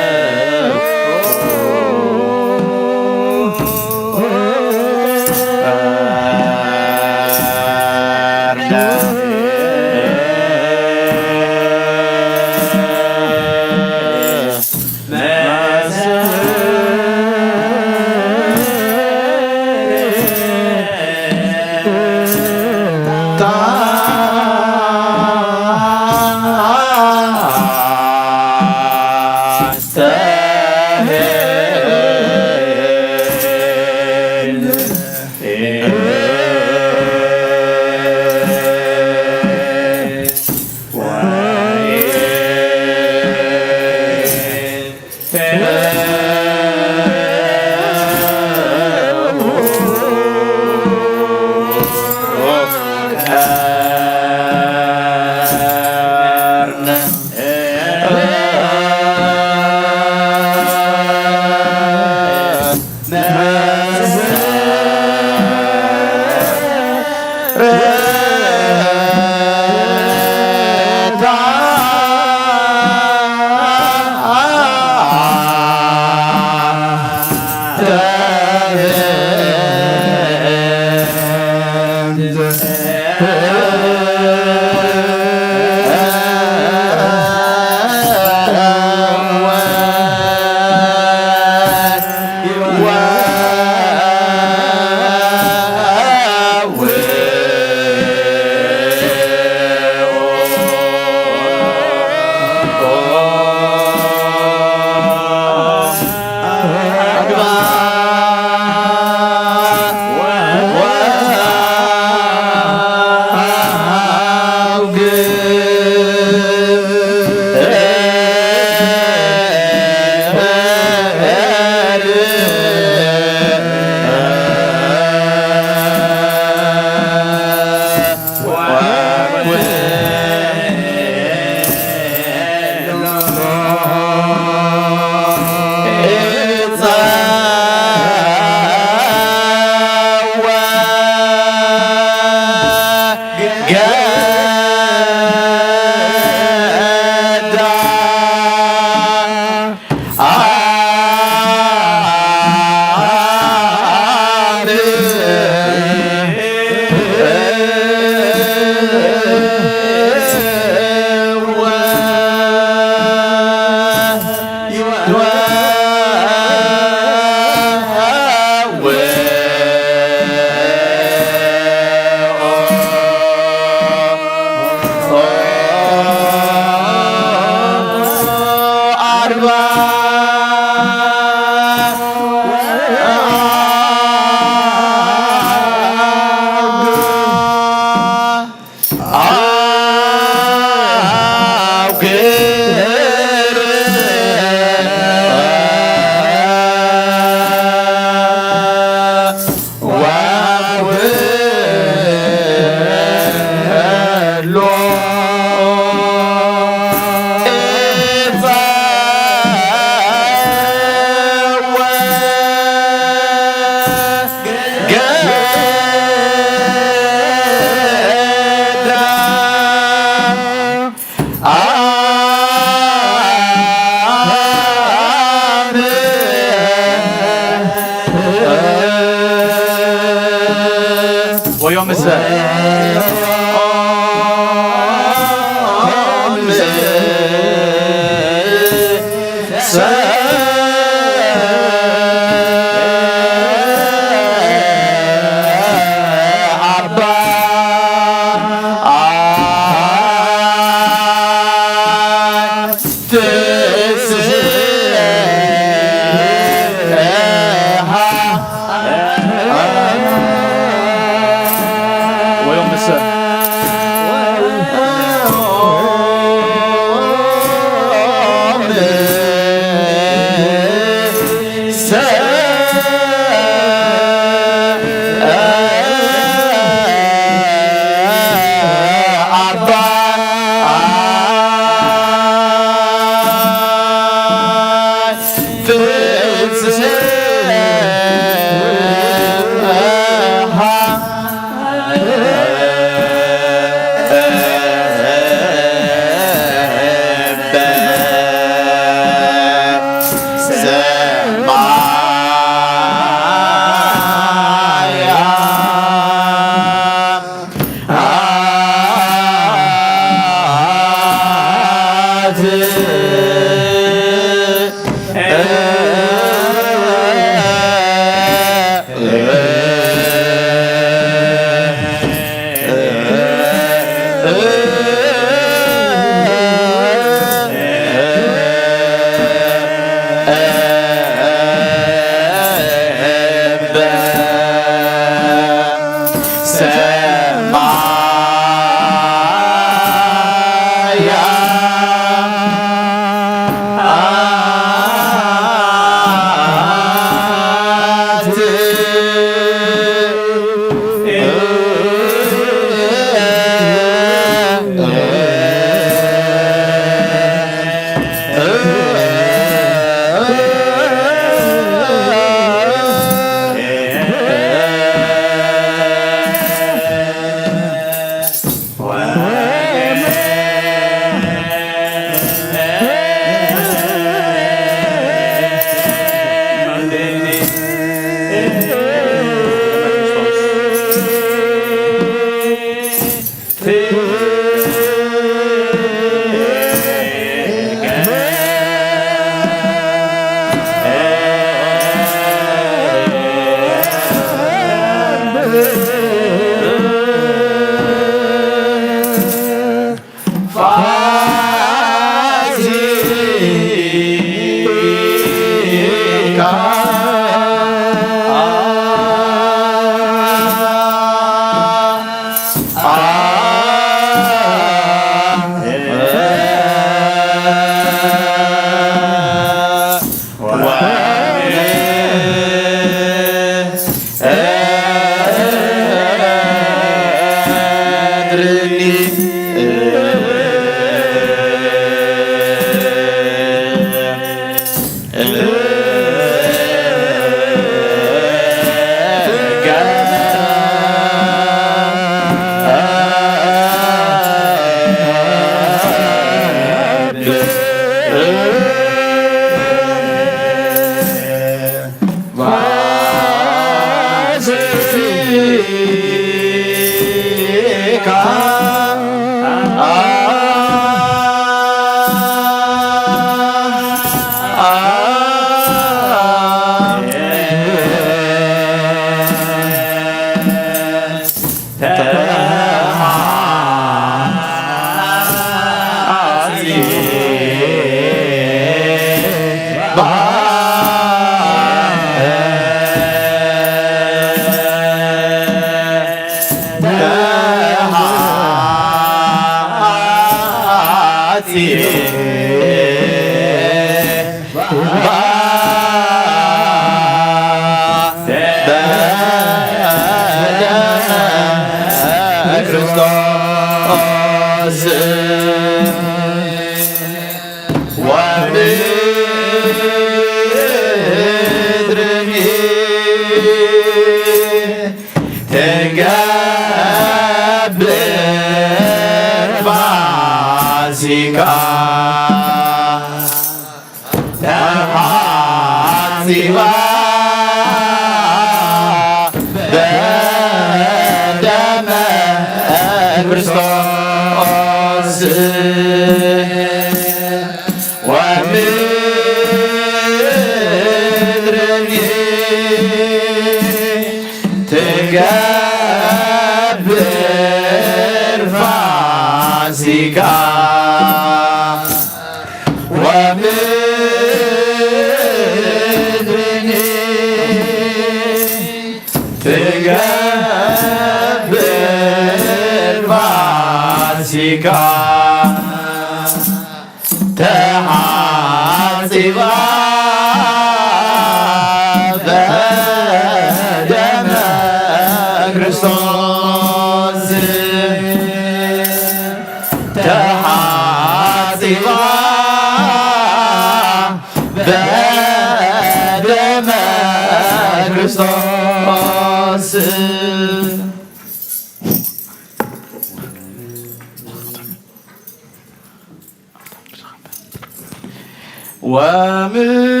Ва мудрыни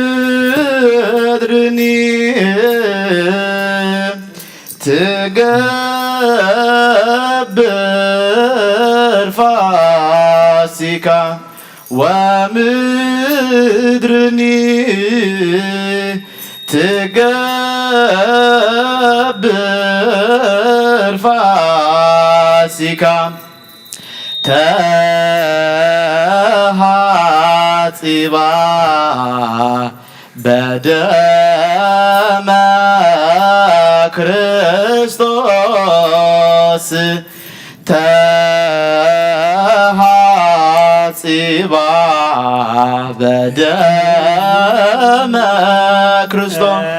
текеббур фасика, ва мудрыни текеббур фасика. Тагьацӏива бедеме Кристос. Тагьацӏива бедеме Кристос.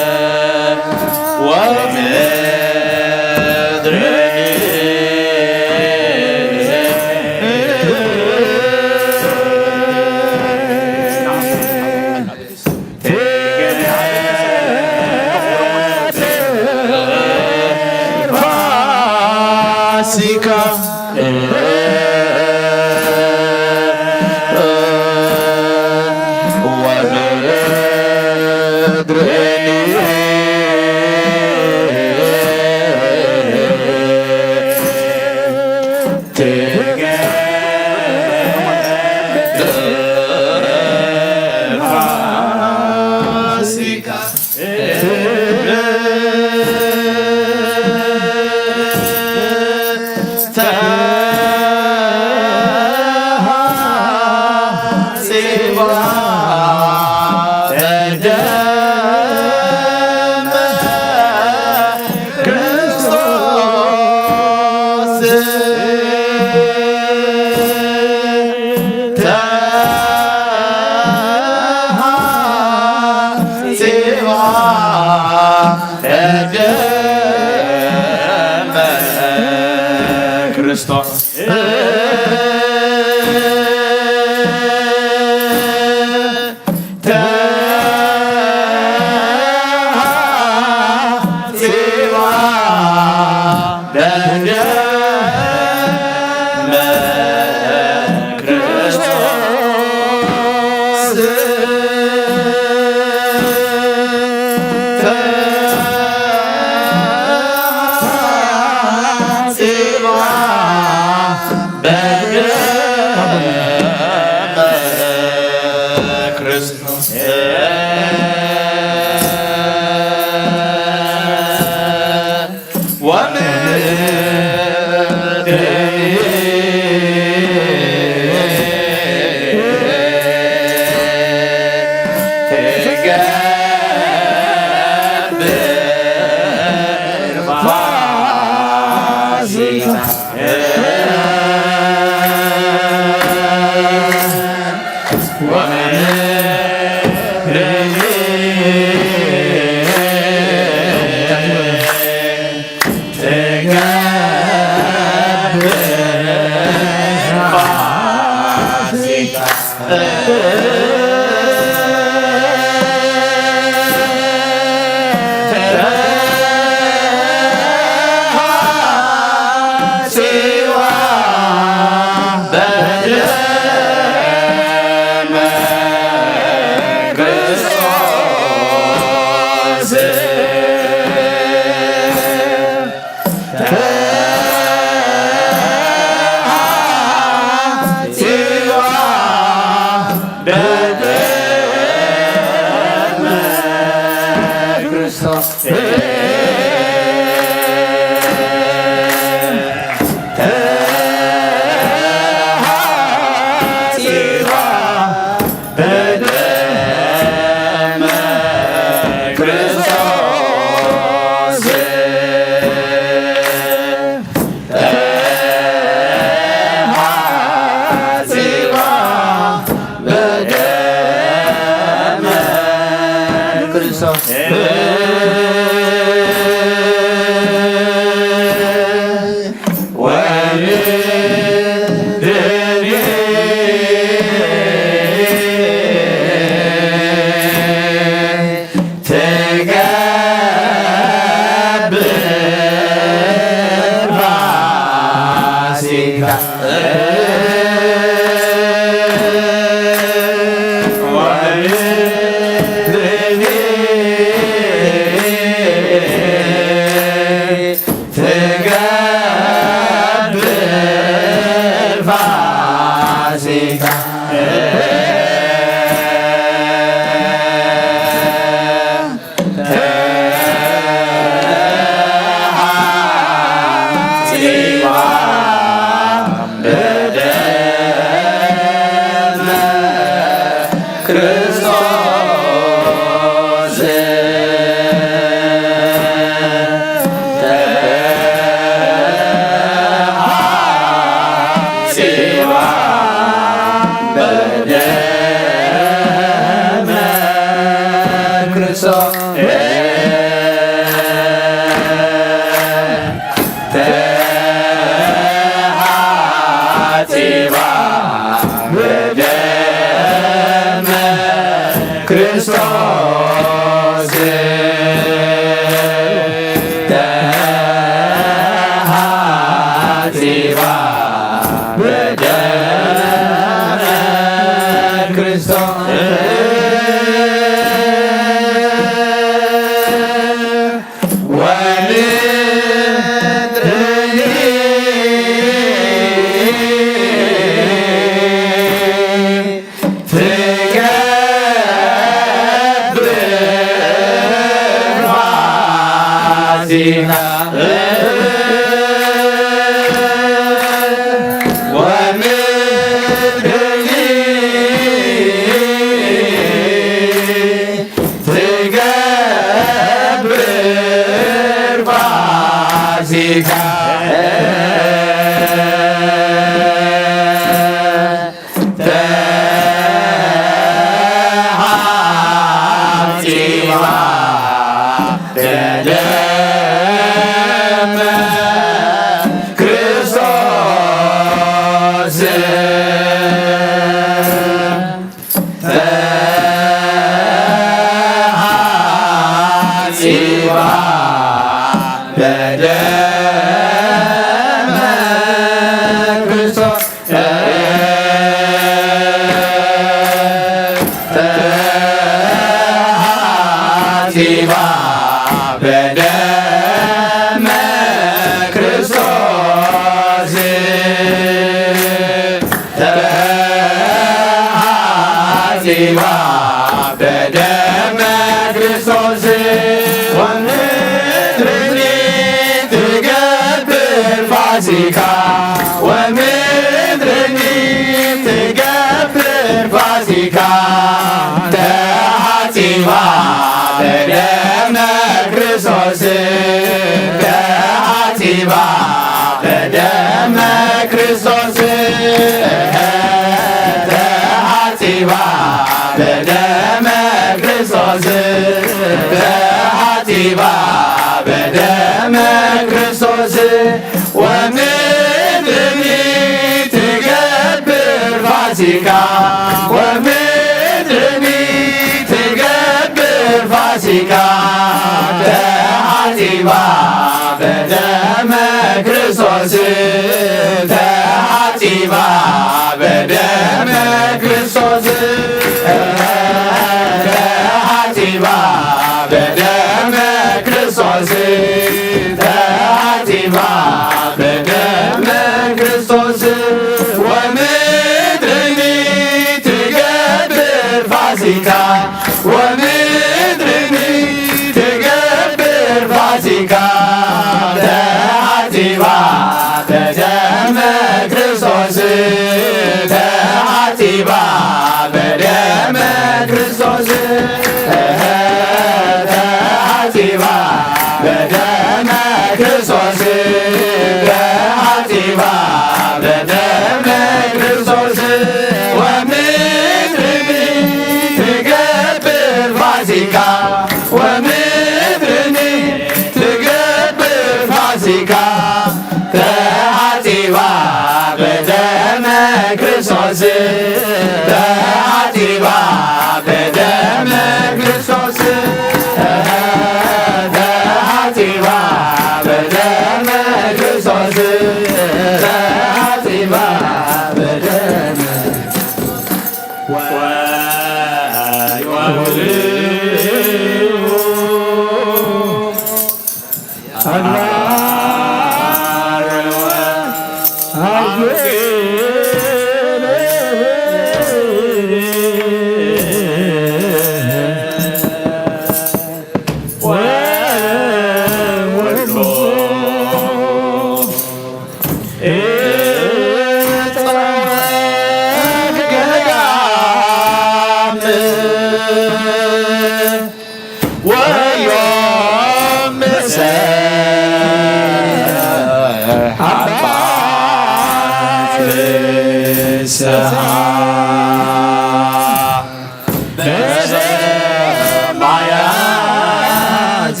በሰማያት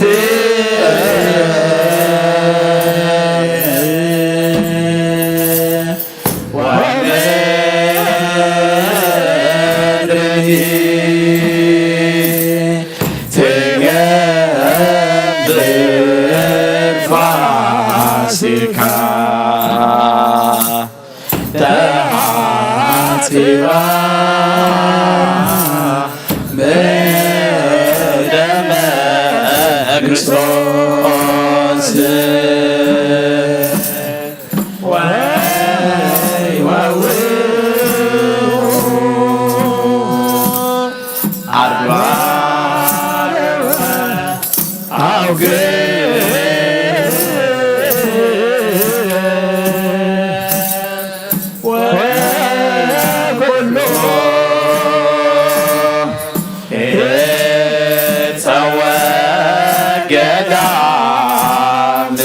ወምድርሂ ትገብር ፋሲካ ተሐጺባ በደመ ክርስቶስ። ወይ ወውእ አድባር አውግር ወኩሉ ጸወ ገዳም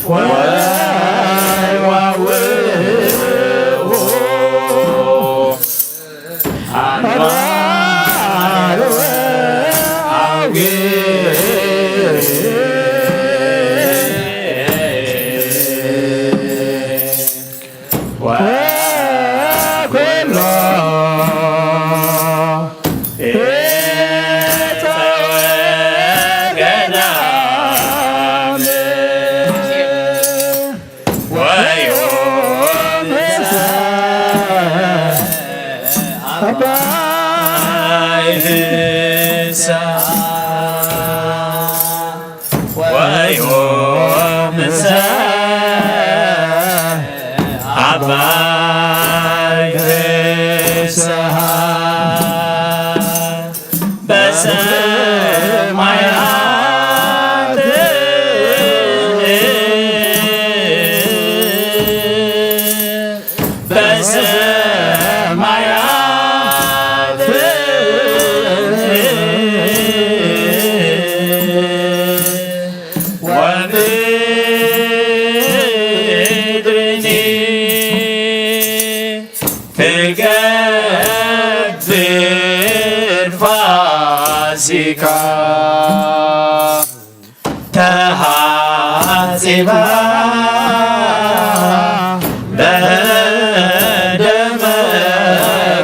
ወይ ወውእ አድባር አውግር ወኩሎ ጸወ ገዳም ወዮም አባይ ፍስሐ ወዮም አባይ ፍስሐ በሰማያት በሰማያት ወምድርኒ ትገብር ፋሲካ ተሐጺባ በደመ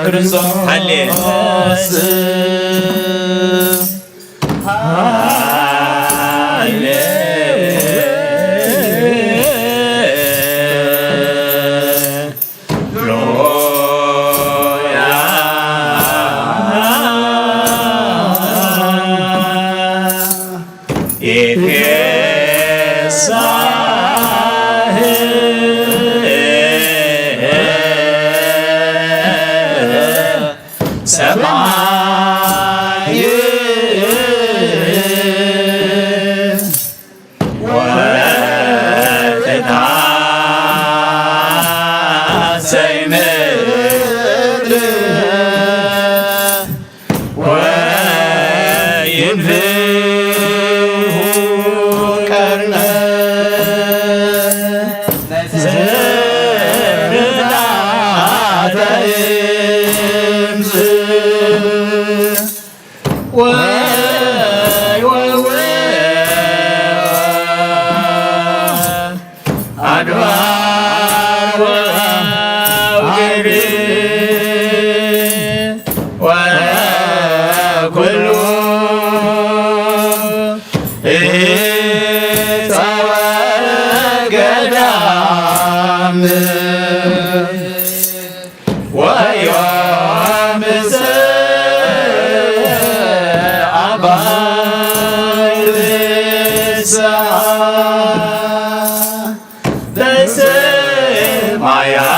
ክርስቶስ። ሃሌ ሃሌሉያ። ይትፌሳህ ሰማይ ወትትሐሰይ ምድር ወይንብዑ ቀርነ ዘርዳተ እምዝ ወይ ወወ አድባር ወአውግር ወኩሉ ጸወ ገዳም ወዮም ዘአባይ ፍስሐ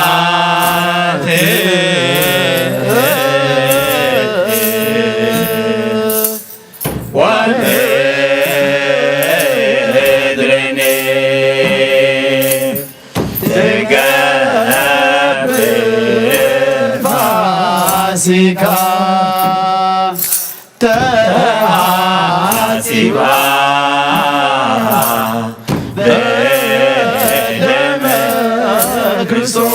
በሰማያት ወምድርኒ ትገብር ፋሲካ ተሐጺባ በደመ ክርስቶስ።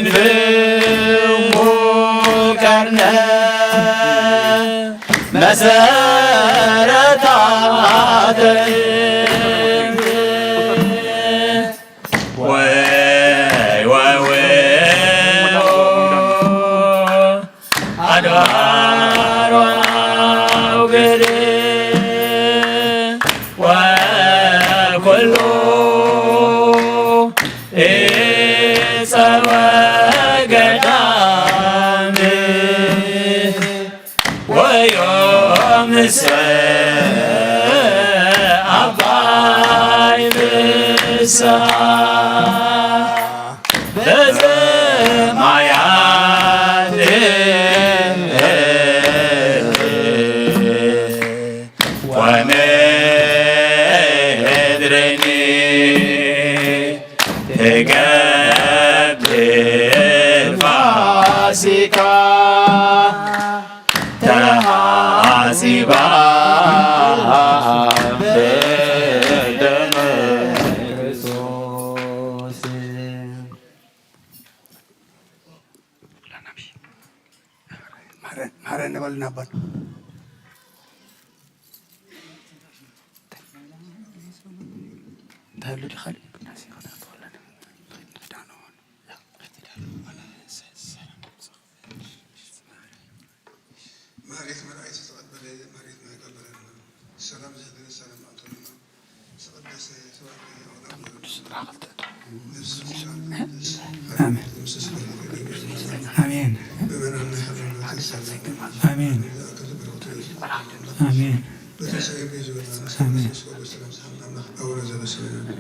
ፍሙ ቀርነ መሰረታ አጥንት ወይ ወይ ወይ አድባሮ አውግር ወኩሉ እፀ ወገዳም ወዮም እሰ አባይ ፍስሐ በሰማያት ወምድርኒ ትገብር ፋሲካ ተሐጺባ በደመ ክርስቶስ። ማረን፣ ማረን በልና በል። ማሪት መርአይት ተቀበለ፣ ማሪት ማይቀበለ። ሰላም ዘህድነ ሰላም አቶነ። አሜን። አሜን። አሜን። አሜን። አሜን።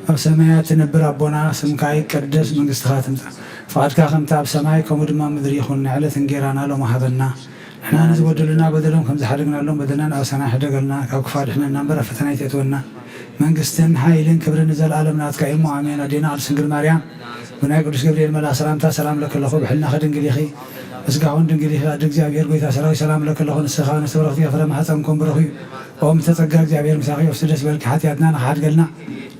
አብ ሰማያት ትነብር አቦና፣ ስምካ ይቀደስ፣ መንግስትካ ትምጻእ፣ ፍቃድካ ከምቲ ኣብ ሰማይ ከምኡ ድማ ኣብ ምድሪ ይኹን። ንዕለት እንጌራና ሎሚ ሃበና። ንሕና ንዝበደሉና በደሎም ከም ዝሓደግናሎም በደልናን ኣበሳናን ሕደገልና፣ ካብ ክፉ ኣድሕነና እምበር ኣብ ፈተና ኣይተእትወና። መንግስትን ሓይልን ክብርን ንዘለኣለም ናትካ እዩሞ፣ ኣሜን። ኣዴና ቅድስት ድንግል ማርያም ብናይ ቅዱስ ገብርኤል መልኣኽ ሰላምታ ሰላም እለኪ ኣለኹ፣ ብሕልናኺ ድንግል ኢኺ፣ በስጋኺ እውን ድንግል ኢኺ። ኣደ እግዚኣብሔር ጐይታ ሰራዊት ሰላም እለኪ ኣለኹ፣ ንስኺ ኸኣ ንስቲ በረኽቲ እየ፣ ፍረ ማህፀንኪ እውን ብሩኽ እዩ። ኦ ምልዕተ ጸጋ እግዚኣብሔር ምሳኺ፣ ደስ ይበልኪ፣ ሓጢኣትና ንኽሓድገልና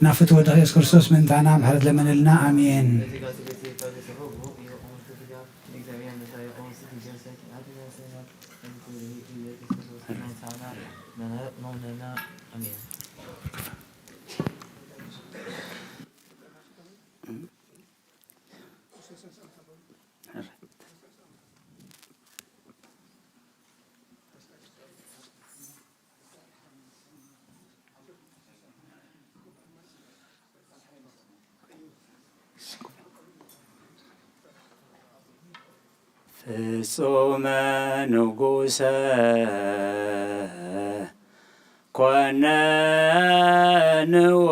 ናብ ፍትው ወድኺ ኢየሱስ ክርስቶስ ምእንታና ምሕረት ለምንልና፣ ኣሜን። ፍጹመ ንጉሰ ኮነንዎ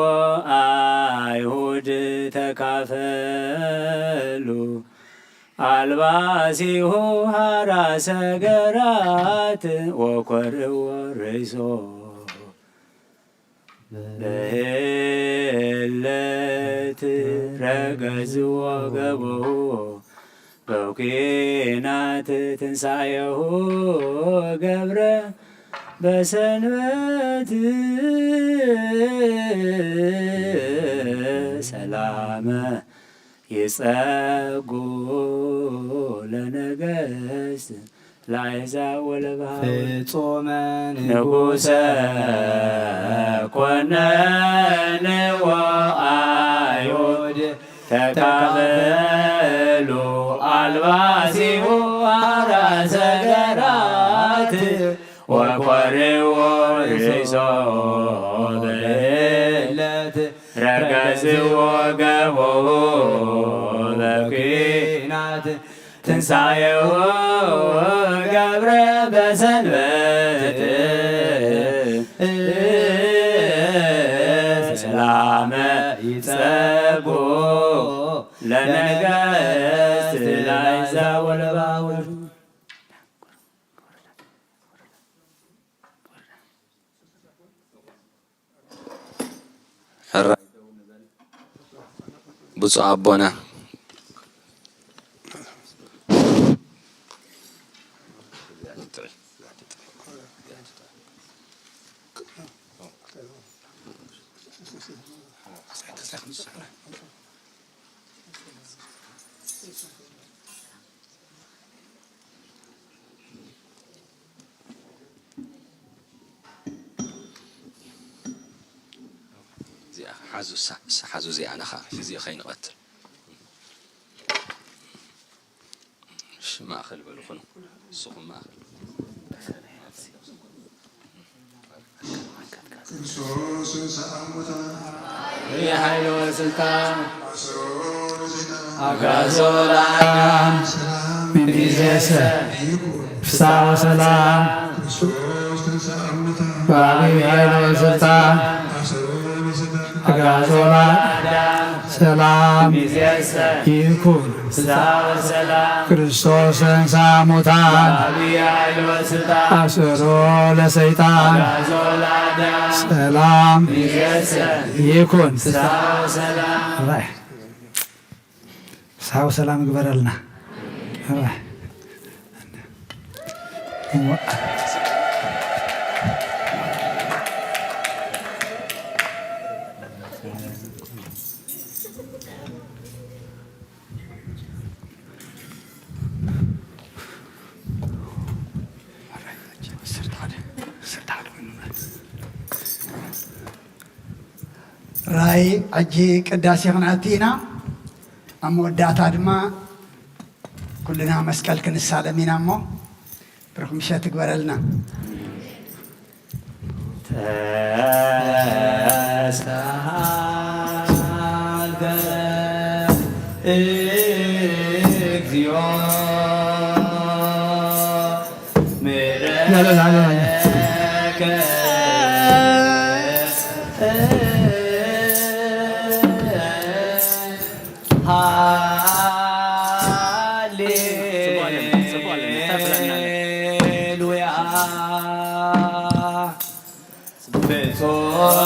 አይሁድ ተካፈሉ፣ አልባሲሁ ሐራ ሰገራት ወኮርዎ ርእሶ በህለት ረገዝዎ ገቦሁ በኩናት ትንሳኤሁ ገብረ በሰንበት ሰላመ ይጸጉ ለነገስት ለአሕዛብ ወለበሃውር። ፍጹመ ንጉሰ ኮነንዎ አይሁድ ተካፈሉ፣ አልባሲሁ ሐራ ሰገራት ወኮርዎ ርእሶ በህለት ረገዝዎ ገቦሁ በኩናት ትንሳኤሁ ገብረ በሰንበት ሰላመ ይጸጉ ለነገስት ለአሕዛብ ወለበሃውር። ሕራይ ብፁዕ አቦና። ሐዙ ሳ-፣ ሳ-፣ ሐዙ ዚ አናኻ ዚ ኸይን ቀትር። ሽ-፣ ማእኸል በሉ ኹኑ። ሱኹም ማእኸል። ክርስቶስ ተንሥአ እሙታን። በአቢይ ኃይል ወስልጣን። አሰሮ ለሰይጣን። አግዓዞ ለአዳም። ሰላም። እምይእዜሰ። ይኩን። ፍስሐ ወሰላም። ክርስቶስ ተንሥአ እሙታን። በአቢይ ኃይል ወስልጣን። አሰሮ ለሰይጣን። አግዓዞ ለአዳም። ሰላም። እምይእዜሰ። ይኩን። ፍስሐ ወሰላም። ክርስቶስ ተንሥአ እሙታን። በአቢይ ኃይል ወስልጣን። አሰሮ ለሰይጣን። አግዓዞ ለአዳም። ሰላም። እምይእዜሰ። ይኩን። ፍስሐ ወሰላም። አባይ። ፍስሐ ወሰላም ይግበረልና። አባይ። ራይ ዐጂ ቅዳሴ ክንአቲ ኢና። አመወዳእታ ድማ ኩልና መስቀል ክንሳለም ኢና እሞ ብሩክ ምሸት ይግበረልና። ተሳልከ እግዚኦ ምሕረከ። ላ፣ ላ፣ ላ፣ ላ፣ ላ። ሃሌሉያ።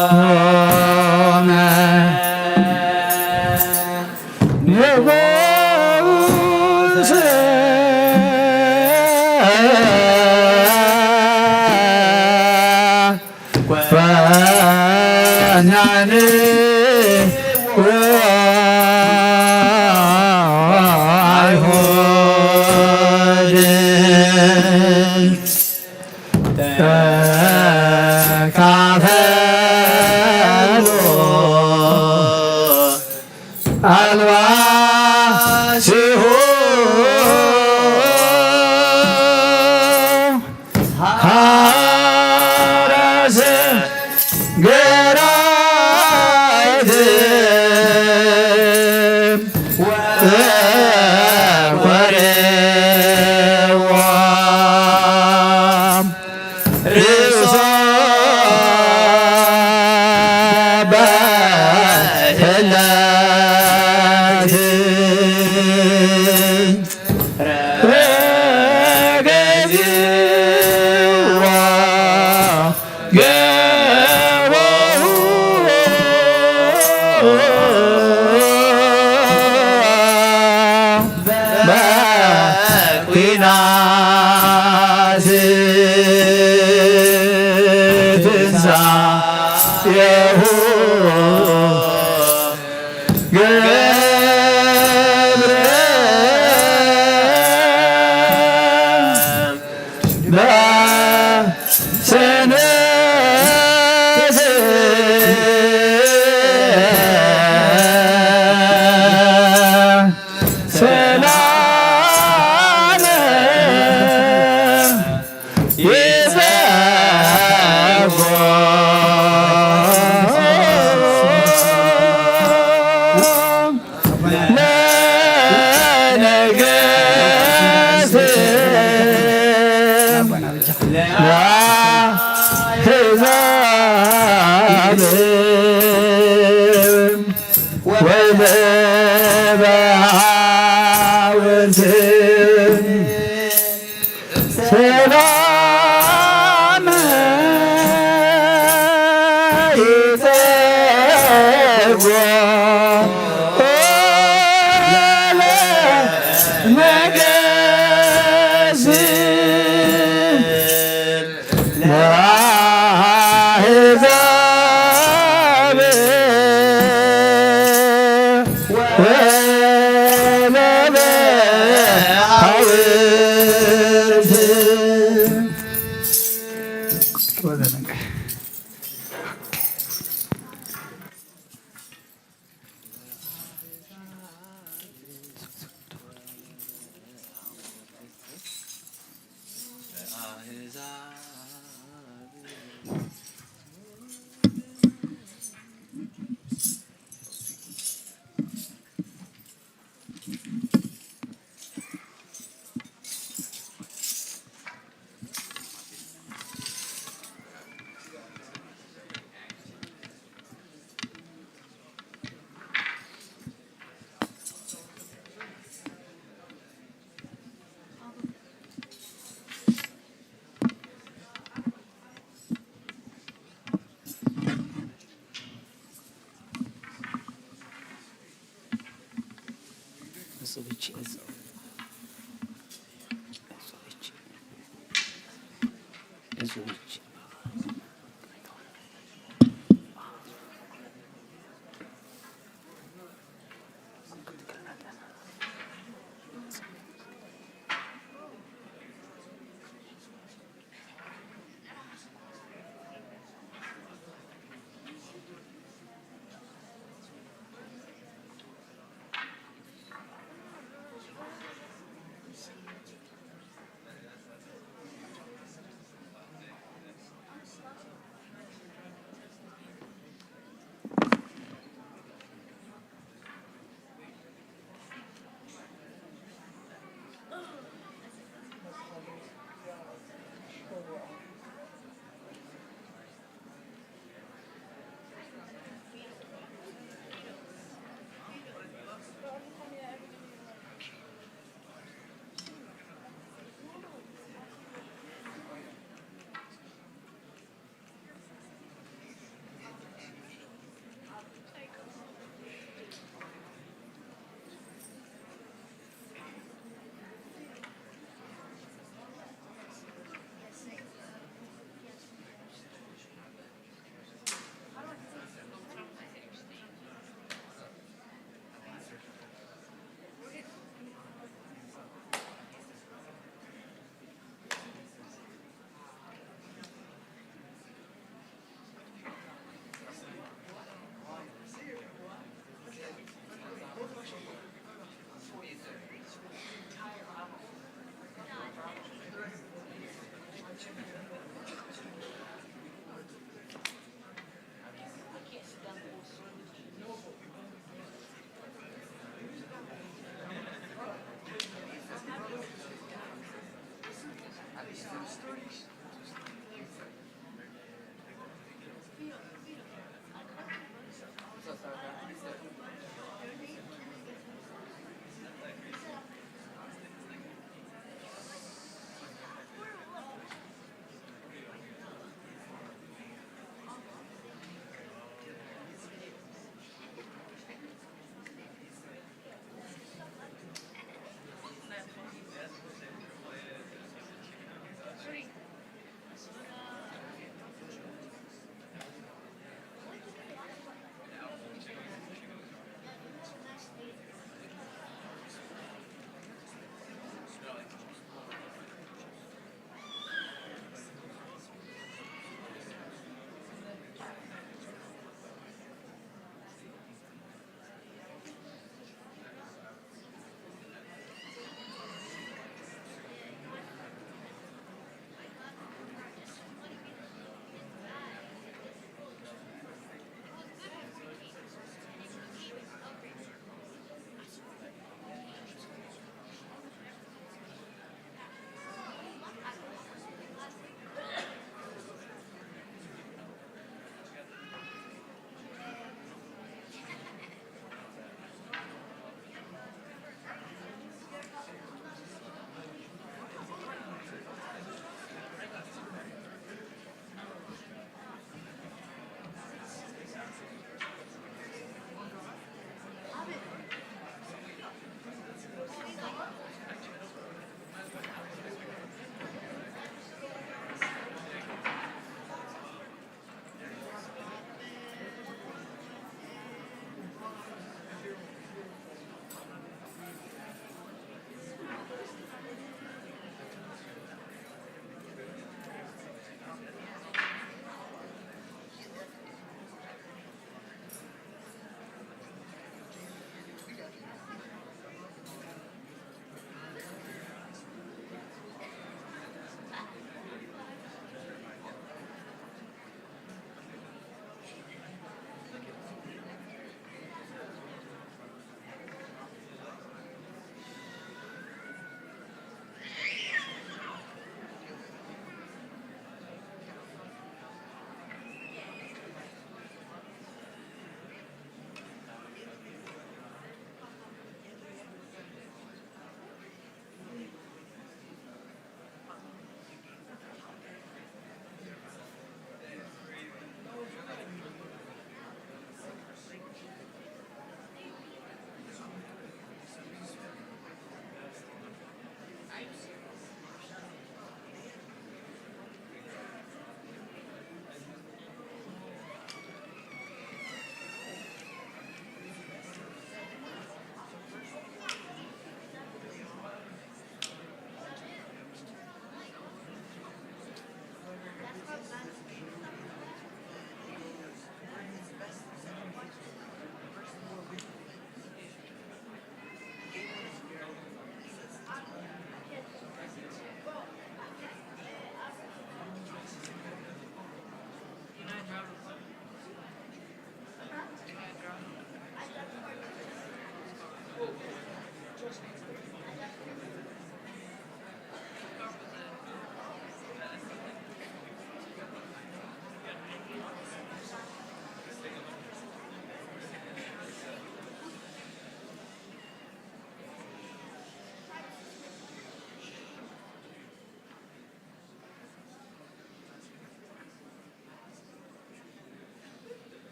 ፍጹም ንጉሥ ኮነንዎ አይሁድ። ተካፈሉ አልባሲሁ ሐረሰ ገራይት ወቆርዋ ርእሶ በህለት ረገዝዋ ገቦሁ በኩናት ትንሳኤሁ ገብረ በሰንበት ሰላም ይጸጎ ለነገሥት ለአሕዛብ ወለበዓውት ሰላም ይጸጎ ለነገሥት ለአሕዛብ ወለበዓውት።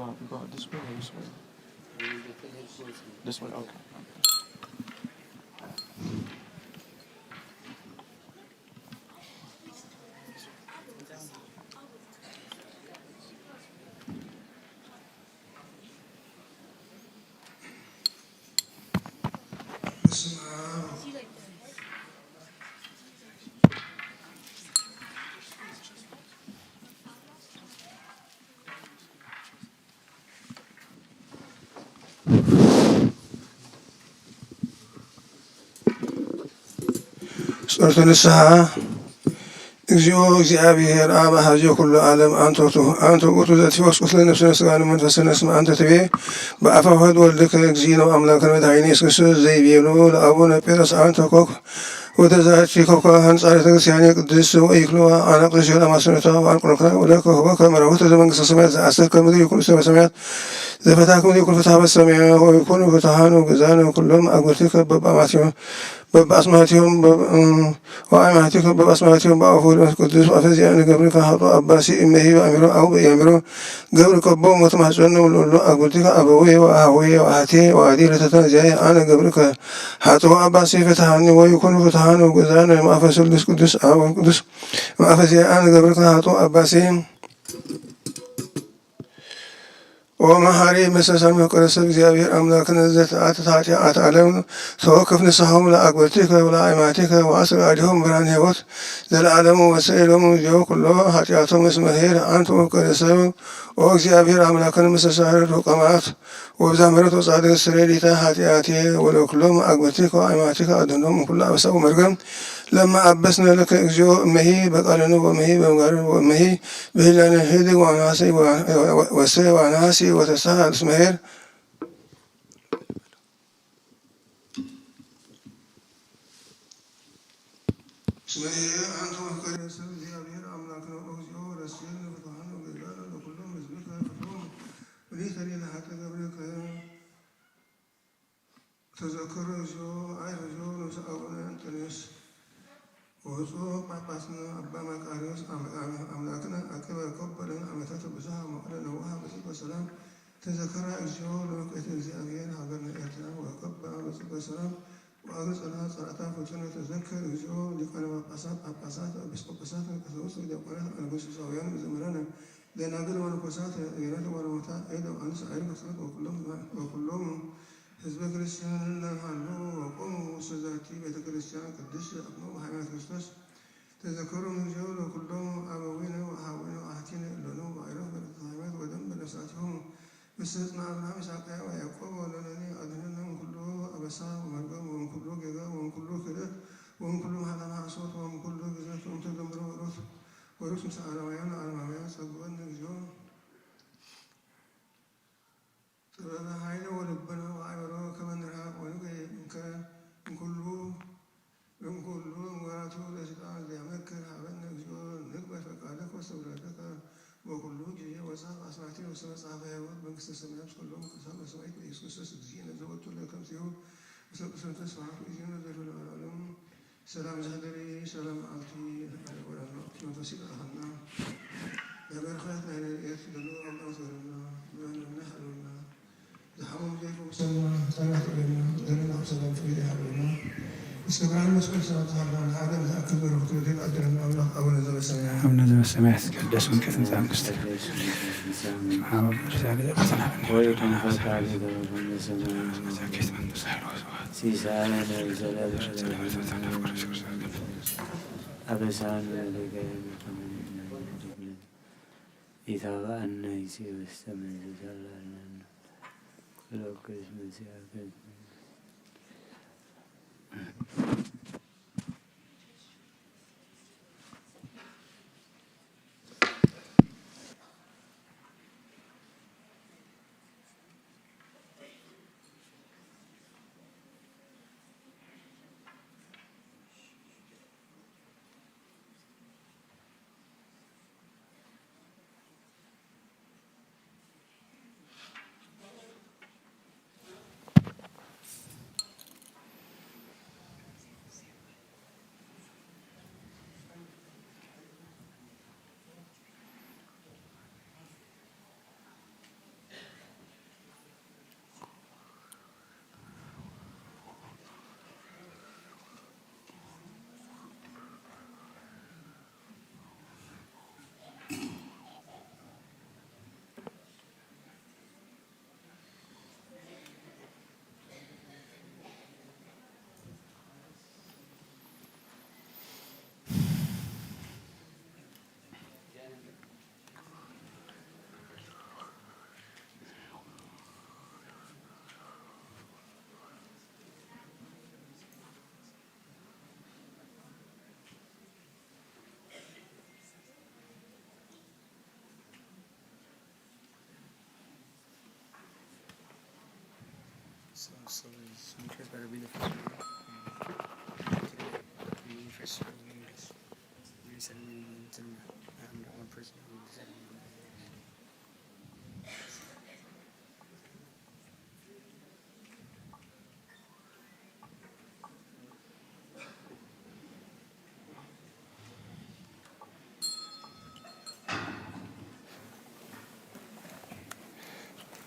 This way or this way? This way, okay. ጸሎተ ንስሐ። እግዚኦ እግዚአብሔር አብ አሐዜ ኩሉ ዓለም አንተ ውእቱ፣ አንተ ውእቱ ዘትፈውስ ቁስለ ነፍስነ ሥጋነ መንፈስነ እስመ አንተ ትቤ በአፈ ወወልድ ወልድከ እግዚእነ ወአምላክነ መድኃኒነ ኢየሱስ ክርስቶስ ዘይቤሎ ለአቡነ ጴጥሮስ አንተ ኮከብ ወተዛቲ ኮከብ አንጻረ ቤተክርስቲያን ቅድስት ወኢክሎ አናቅሽ ለማስነታ ወአንቁረካ ወለከ ወከ መራሁት ዘመንግስተ ሰማያት ዘአሰከ ምድር ይኩን ውስተ ሰማያት ዘፈታክሙ ይኩን ፍትሐ በሰማይ ወይኩን ፍትሐነ ወግዛነ ኩሎም አግብርቲከ በበአማቲሆም በበአስማቲሆም በ-፣ ወአይማቲከ በበአስማቲሆም በአፉ ወመንፈስ ቅዱስ አፈዚያ ንገብርከ ሀጡ አባሲ እመሂ በአሚሮ አው በያሚሮ ገብር ቀቦ ሞት ማህጸኑ ለሎ አግብርቲከ አበዌ ወአሃዌ ወአሃቴ ወአዲ ለተታዚያየ አነ ገብርከ ሀጡ አባሲ ፍትሐኒ ወይኩን ፍትሐነ ወግዛነ ማፈ ስሉስ ቅዱስ አብ ቅዱስ ማፈዚያ አነ ገብርከ ሀጡ አባሲ ኦ መሐሪ መስተሳሚ ወቅዱስ እግዚአብሔር አምላክነ ዘተአትት ኃጢአት ዓለም ተወክፍ ንስሐሆሙ ለአግብርቲከ ወለአይማቲከ ወአስር አዲሆም ብርሃን ሕይወት ዘለዓለሙ ወሰኤሎሙ ዚኦ ኩሎ ኃጢአቶም እስመ ኄር አንተ ወቅዱስ ኦ እግዚአብሔር አምላክነ መስተሳህል ሩቀማት ወብዛ ምሕረት ወጻድቅ ስሬ ሊተ ኃጢአቴ ወለኩሎም አግብርቲከ ወአይማቲከ አድህኖም እምኩሉ አበሳ ወመርገም ለማ አበስነ ለከ እግዚኦ እመሂ በቃልነ ወእመሂ በምግባርነ ወእመሂ በህላነ ህድግ ወአናሲ ወ-፣ ወ-፣ ወሰ ወአናሲ ወተሳህል እስመ ኄር። እስመ ኄር አንተ ወፍቀር ሰብ እግዚአብሔር አምላክነ ኦ እግዚኦ ረስየነ ፍትሐነ ወገዛነ ለኩሎም ህዝብከ ኩሎም ወሊተኒ ለሀጠ ገብርከ። ተዘከሩ እግዚኦ፣ አይር እግዚኦ፣ ነፍሰ አቡነ እንጠንዮስ ወብፁዕ ጳጳስነ አባ መቃርዮስ አም-፣ አም-፣ አምላክነ አቅበ ኮበ ለነ ዓመታተ ብዙኃ ወመዋዕለ ነዋሃ በጽድቅ ወሰላም። ተዘከራ እግዚኦ ለመፍቀርተ እግዚአብሔር ሀገርነ ኤርትራ ወኮባ በጽድቅ ወሰላም ወአግር ጸራ ጸራታ ፍጡነ። ተዘከር እግዚኦ ሊቃነ ጳጳሳት፣ ጳጳሳት፣ ኤጲስቆጶሳት፣ ቀሳውስት ወዲያቆናት፣ አልጎስሳውያን፣ መዘምራነ፣ ደናግል ወመነኮሳት፣ ሄራን ወአረጋውያን፣ አእዳው አንስ፣ አይን ከሳት ወኩሎም፣ ወኩሎም ህዝበ ክርስቲያን እለ ሀለው ወቆሙ ውስተ ዛቲ ቤተ ክርስቲያን ቅድስት አቅኖ በሃይማኖት ክርስቶስ። ተዘከሩ እግዚኦ ለኩሎም አበዊነ ወአሃዊነ ወአሃቲነ እሎኑ ወአዕረፍ በረከተ ሃይማኖት ወደም በነፍሳቲሆሙ ምስለ ጽንአ አብርሃም ይስሐቅ ወያዕቆብ ወለነኒ አድህነነ እምኩሉ አበሳ ወመርገም ወእምኩሉ ጌጋ ወእምኩሉ ክህደት ወእምኩሉ መሐላ መሐሶት ወእምኩሉ ግዘት ወእምተደምሮ ወሮት ወርኩስ ምስለ አረማውያን ወአረማውያን ጸግወነ እግዚኦ። ጥበበ ኃይለ ወልቦና ወአእምሮ ከመ ንርሐቅ ወንገይ እንከ እምኩሉ እምኩሉ እምወራቱ ለሰይጣን ዘያመክር ሀበነ እግዚኦ ንግበር ፈቃደከ ውስተ ውላደከ በኩሉ ጊዜ ወሰዓት አስማቲነ ውስተ መጽሐፈ ሕይወት መንግስተ ሰማያት ኩሎም ቅዱሳን በሰማዕት በኢየሱስ ክርስቶስ እግዚእነ ዘወቱ ለከምሴሁ ምስለ ቅዱሳን ተስፋቱ እግዚእነ ዘልፈ ለዓለሙ። ሰላም ዘህደሪ ሰላም አልቲ ወራና መንፈስ ይቀርሃና ለበረከት ናይ ነቢያት ደሉ አምጣት ወረና ብርሃንና ሀሉና። አቡነ ዘበሰማያት ይትቀደስ ስምከ ትምጻእ መንግስትከ። አበሳነ ወጌጋየነ ከመ ንሕነኒ ለነ ኢታብአነ ኢቲ ውስተ መንሱት አላ።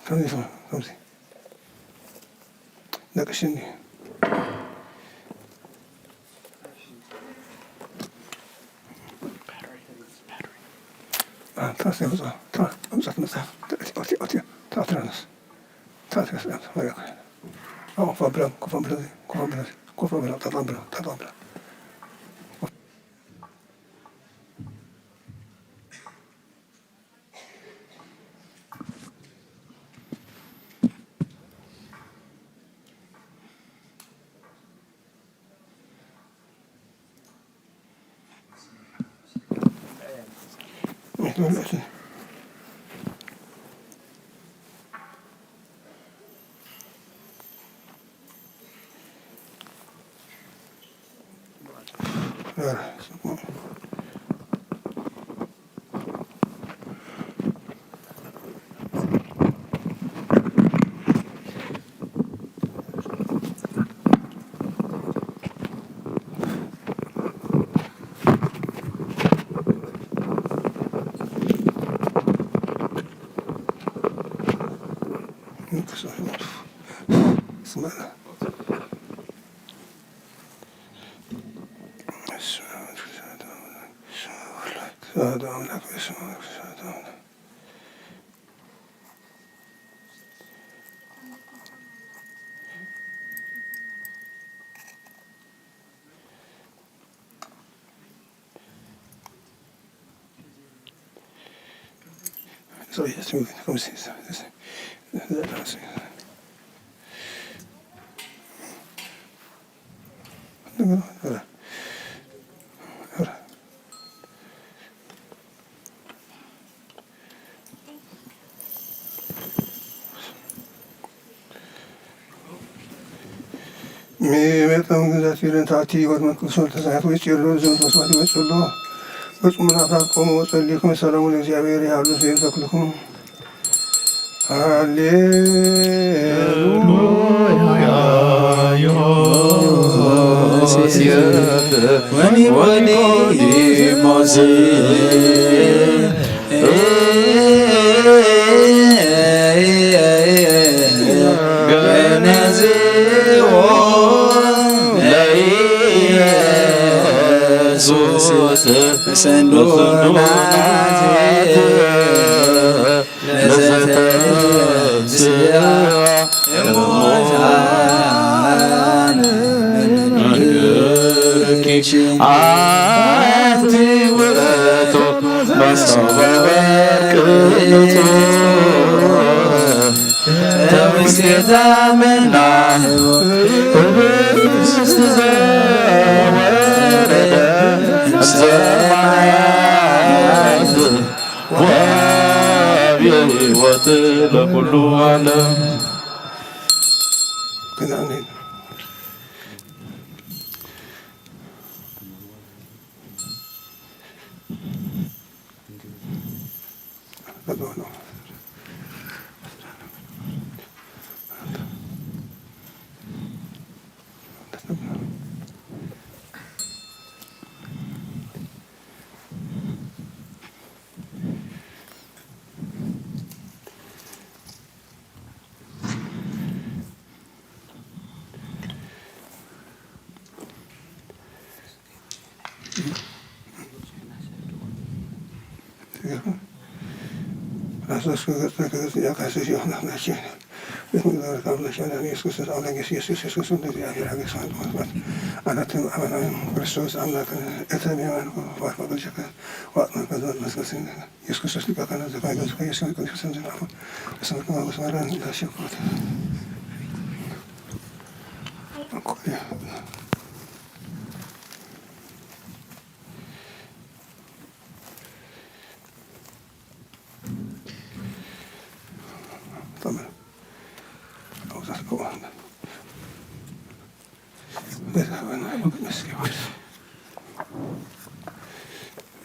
Tamam, tamam. Nakışın. Ha, tamam, tamam, tamam. Tamam, tamam, tamam. Otur, otur, otur. Tamam, tamam. Tamam, tamam, tamam. Kofa bırak, kofa bırak, kofa bırak, kofa bırak, tamam, bırak, tamam, bırak. መይታን ግዛት ይለን ታቲ ወድመን ቅዱስ ወልድ ተዛያት ወይ ጭሎ ዞን ተስዋት ወይ ጭሎ። በጽሙና አፍራር ቆሙ ወጸሊኩም ሰላሙ ለእግዚአብሔር ያሉ ዘይን ተክልኩም። ሃሌሉያ። ዮሴፍ ወኒቆዲሞስ ገነዝዎ ለኢየሱስ በሰንዱናት ለዘተንሥአ እሙታን። አንቲ ውእቱ መሶበ ወርቅ ንጹሕ ተውስቴታ መናህቦ ህብስት ዘወረደ እምሰማያት ወሀበ ሕይወት ለኩሉ ዓለም። ኢየሱስ ክርስቶስ ሊቀ ካህናት ዘካርያስ ከኢየሱስ ክርስቶስ ዘንድ አሁን እስመ ከማሁ እስመ ላን ላሸኩት።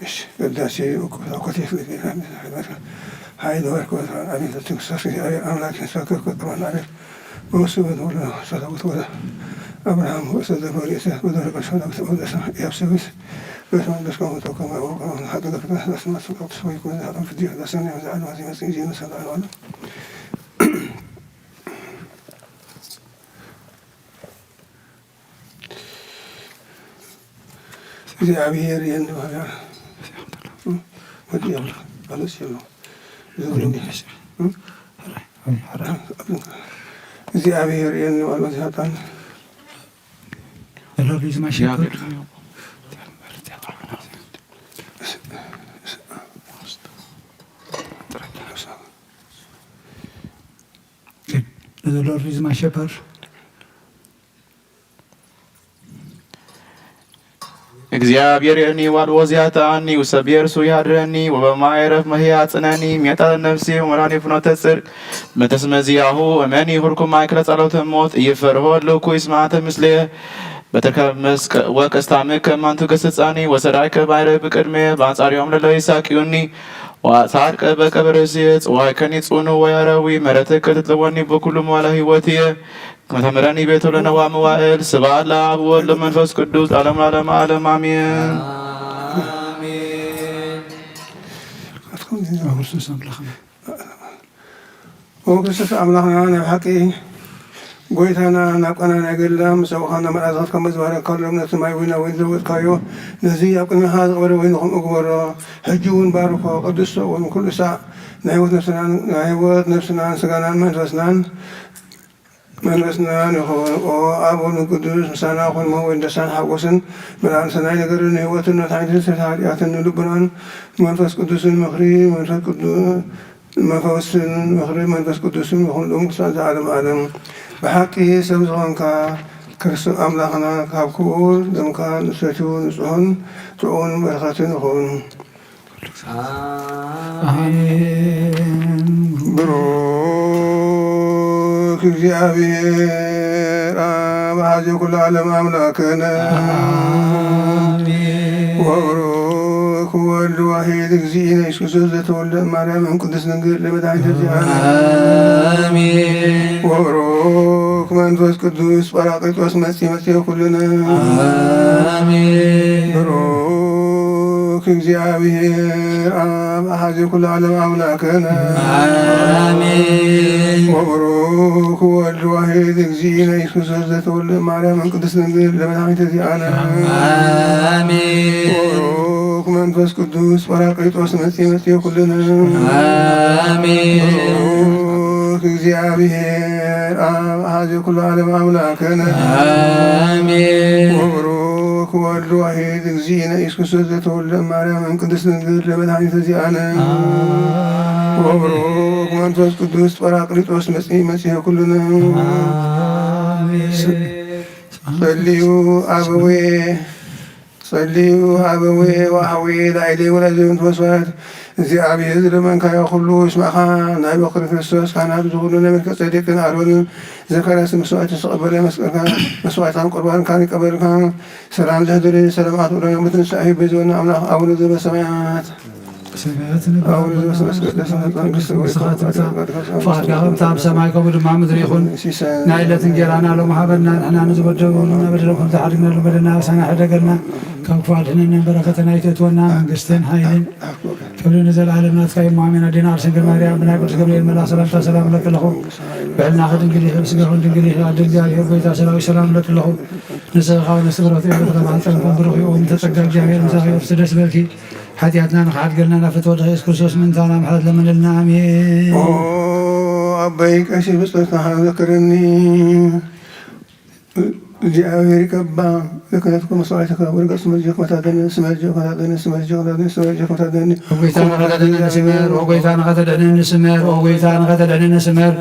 እሺ፣ ቅዳሴ እኮ፣ እኮ ቴክኒክ ሀይል ወርቅ ወዘ አሚን ተትንክሳስ አምላክ ሰከ ቁጥማን አቤት በውስጥ ወደ ሰላውት ወደ አብርሃም ወሰደ ወደ ኢሳቅ ወደ ረቀ ሰላውት ወደ ሰ-፣ ያብስብስ በስመ ቅዱስ ከመ ተቀመ ወቀመ ሀደ ለፍቅር ለስመ ስቅዱስ ወይኩን ሀደ ፍዲ ለሰነ ዘአሉ አዚ መጽ ጊዜ መሰለ አሉ። እግዚአብሔር ይህን ባህሪያ ወዲያው አለስ ይሉ። እግዚአብሔር ይህን ማለት ያጣን። The Lord is my shepherd. እግዚአብሔር የእኔ ዋል ወዝ ያጣኒ፣ ውሰብሔር እርሱ ያድነኒ፣ ወበማየ ዕረፍት መህያ ያጽናኒ፣ ሜጣ ለነፍሴ ወመድኃኒተ ፍኖተ ጽድቅ። በተስመ ዚአሁ እመኒ ሁልኩ ማእከለ ጸሎተ ሞት፣ ኢይፈርሆ እልኩ ይስማዕተ ምስሌ። በትርከ መስቀ-፣ ወቀስታምከ እማንቱ ገስጻኒ፣ ወሰራይከ ባሕረ ብቅድሜ፣ በአንጻሪሆም ለለ ይሳቅዩኒ። ወአጽሐድከ በቀበርሴ፣ ጽዋዕከኒ ጽኑ ወያረዊ፣ ምሕረትከ ትትለወኒ በኩሉ መዋዕለ ሕይወትየ። ከመ ተምህረኒ ቤቱ ለነዋ መዋእል። ስብሐት ለአብ ወወልድ ለመንፈስ ቅዱስ ለዓለመ ዓለም አሜን። አሜን። ኦ ክርስቶስ አምላኽና፣ ናይ ብሓቂ ጎይታና፣ ናብ ቃና ናይ ገሊላ ምስ ኣውሓና መልኣኻት ከም ዝበረካሉ፣ እምነት ማይ ዊና ወይን ዝለወጥካዮ፣ ነዚ ኣብ ቅድሜኻ ዝቐረበ ወይን ንኽምኡ ግበሮ። ሕጂ እውን ባርኮ፣ ቅድሶ እውን ኩሉ ሳዕ ናይ ህይወት ነፍስናን፣ ናይ ህይወት ነፍስናን ስጋናን መንፈስናን መንፈስናን ይኹን። ኦ ኣብ ወልድ ቅዱስ ምሳና ኩን። እሞ ወይን ደስታን ሓጎስን፣ ምልኣን ሰናይ ነገርን፣ ህይወትን መድሓኒትን፣ ስርየተ ሓጢኣትን፣ ንልቡናን መንፈስ ቅዱስን ምኽሪ መንፈስ ቅዱ-፣ መንፈስን ምኽሪ መንፈስ ቅዱስን ይኹንሎም ክሳዕ ዘዓለም ዓለም። ብሓቂ ሰብ ዝኾንካ ክርስቶስ ኣምላኽና፣ ካብ ክቡር ደምካ ንሰትዩ ንጹሕን ጥዑምን በረኸትን ይኹን። አሜን። ብሩክ እግዚኣብሔር አብ አሐዜ ኩሉ ዓለም አምላክነ። አሜን። ወብሩክ ወልድ ዋሂድ እግዚእነ ኢየሱስ ክርስቶስ ዘተወልደ እም ማርያም እም ቅድስት ድንግል ለመድኃኒተ ዚአነ። አሜን። ወብሩክ መንፈስ ቅዱስ ጳራቅሊጦስ መጺ መጺ ኩልነ። አሜን። ብሩክ እግዚኣብሔር አብ አሐዜ ኩሉ ዓለም አምላክነ። አሜን። ወብሩክ ወልድ ዋሂድ እግዚእነ ኢየሱስ ክርስቶስ ዘተወልደ ማርያም እም ቅድስት ድንግል ለመድኃኒተ ዚአነ። አሜን። ወብሩክ መንፈስ ቅዱስ ጳራቅሊጦስ መጺ መጺ ኩልነ። አሜን። ብሩክ እግዚኣብሔር አብ አሐዜ ኩሉ ዓለም አምላክነ። አሜን። ወብሩክ ወልድ ዋሂድ እግዚእነ ኢየሱስ ክርስቶስ ዘተወልደ እም ማርያም እም ቅድስት ድንግል ለመድኃኒተ ዚአነ። አሜን። ወብሩክ መንፈስ ቅዱስ ጳራቅሊጦስ መጺ መጺ ኩልነ። አሜን። ጸልዩ አበዌ ጸልዩ አበዌ ወአሕዌ ላዕሌ ወላዕሌ ዘንቱ መስዋዕት። እግዚኣብሔር ዝለመንካዮ ኩሉ ይስማዕካ። ናይ በኩር ክርስቶስ ካህናት ዝኾኑ ናይ መልከ ጼዴቅን አሮንን ዘካርያስን መስዋዕት ዝተቐበለ መስቀልካ፣ መስዋዕትካን ቁርባንካን ይቀበልካ። ሰላም ዘሕድር ሰላም አትብሎ። ምትንሳኤ በዝወና አምላኽ አቡነ ዘበሰማያት። ሰማያት ንባብ፣ አቡነ ዘበሰማያት ይትቀደስ ስምከ፣ መንግስትከ ትምጻእ፣ ፈቃድከ በከመ በሰማይ ከማሁ በምድር ይኹን። ናይ ዕለት እንጀራና ሎሚ ሀበና፣ ንሕና ንዝበደሉ በደለና፣ በደለ ኩሉ ሓድግና፣ በደለና አበሳና ሕደገልና፣ ካብ ክፉ አድሕነና፣ በረከትከ አይትእትወና፣ መንግስትን ኃይልን ክብርን ለዘለዓለም ናትካ እዩ፣ እም አሜን። አዴና ቅድስት ድንግል ማርያም፣ ብናይ ቅዱስ ገብርኤል መልአክ ሰላምታ ሰላም እብለኪ ኣለኹ፣ ብሕልናኺ ድንግል ኢኺ፣ ብስጋኺ ድንግል ኢኺ፣ አደ እግዚኣብሔር ጎይታ ሰራዊት ሰላም እብለኪ ኣለኹ፣ ንስኺ ካብ ኣንስቲ ብሩኽቲ ኢኺ፣ ፍረ ማህፀንኪ እውን ብሩኽ እዩ፣ ኦ ምልዕተ ጸጋ እግዚኣብሔር ምሳኺ እዩ፣ እርሲ ደስ ይበልኪ። ሓጢኣትና ንኽሓድገልና ናብ ፍትወት ኢየሱስ ክርስቶስ ምእንታና ምሕረት ለምንልና። ኣሜን። ኦ ኣቦይ ቀሺ ብጸሎትካ ዘክረኒ። እግዚኣብሔር ይቀባ ለክህነትኩም መስዋዕትከ ወርገጽ ስመ ልጅከ መታደኒ፣ ስመ ልጅከ መታደኒ፣ ስመ ልጅከ መታደኒ፣ ስመ ልጅከ መታደኒ። ኦ ጎይታ ንኸተድሕነኒ ስመር፣ ኦ ጎይታ ንኸተድሕነኒ ስመር፣ ኦ ጎይታ ንኸተድሕነኒ ስመር፣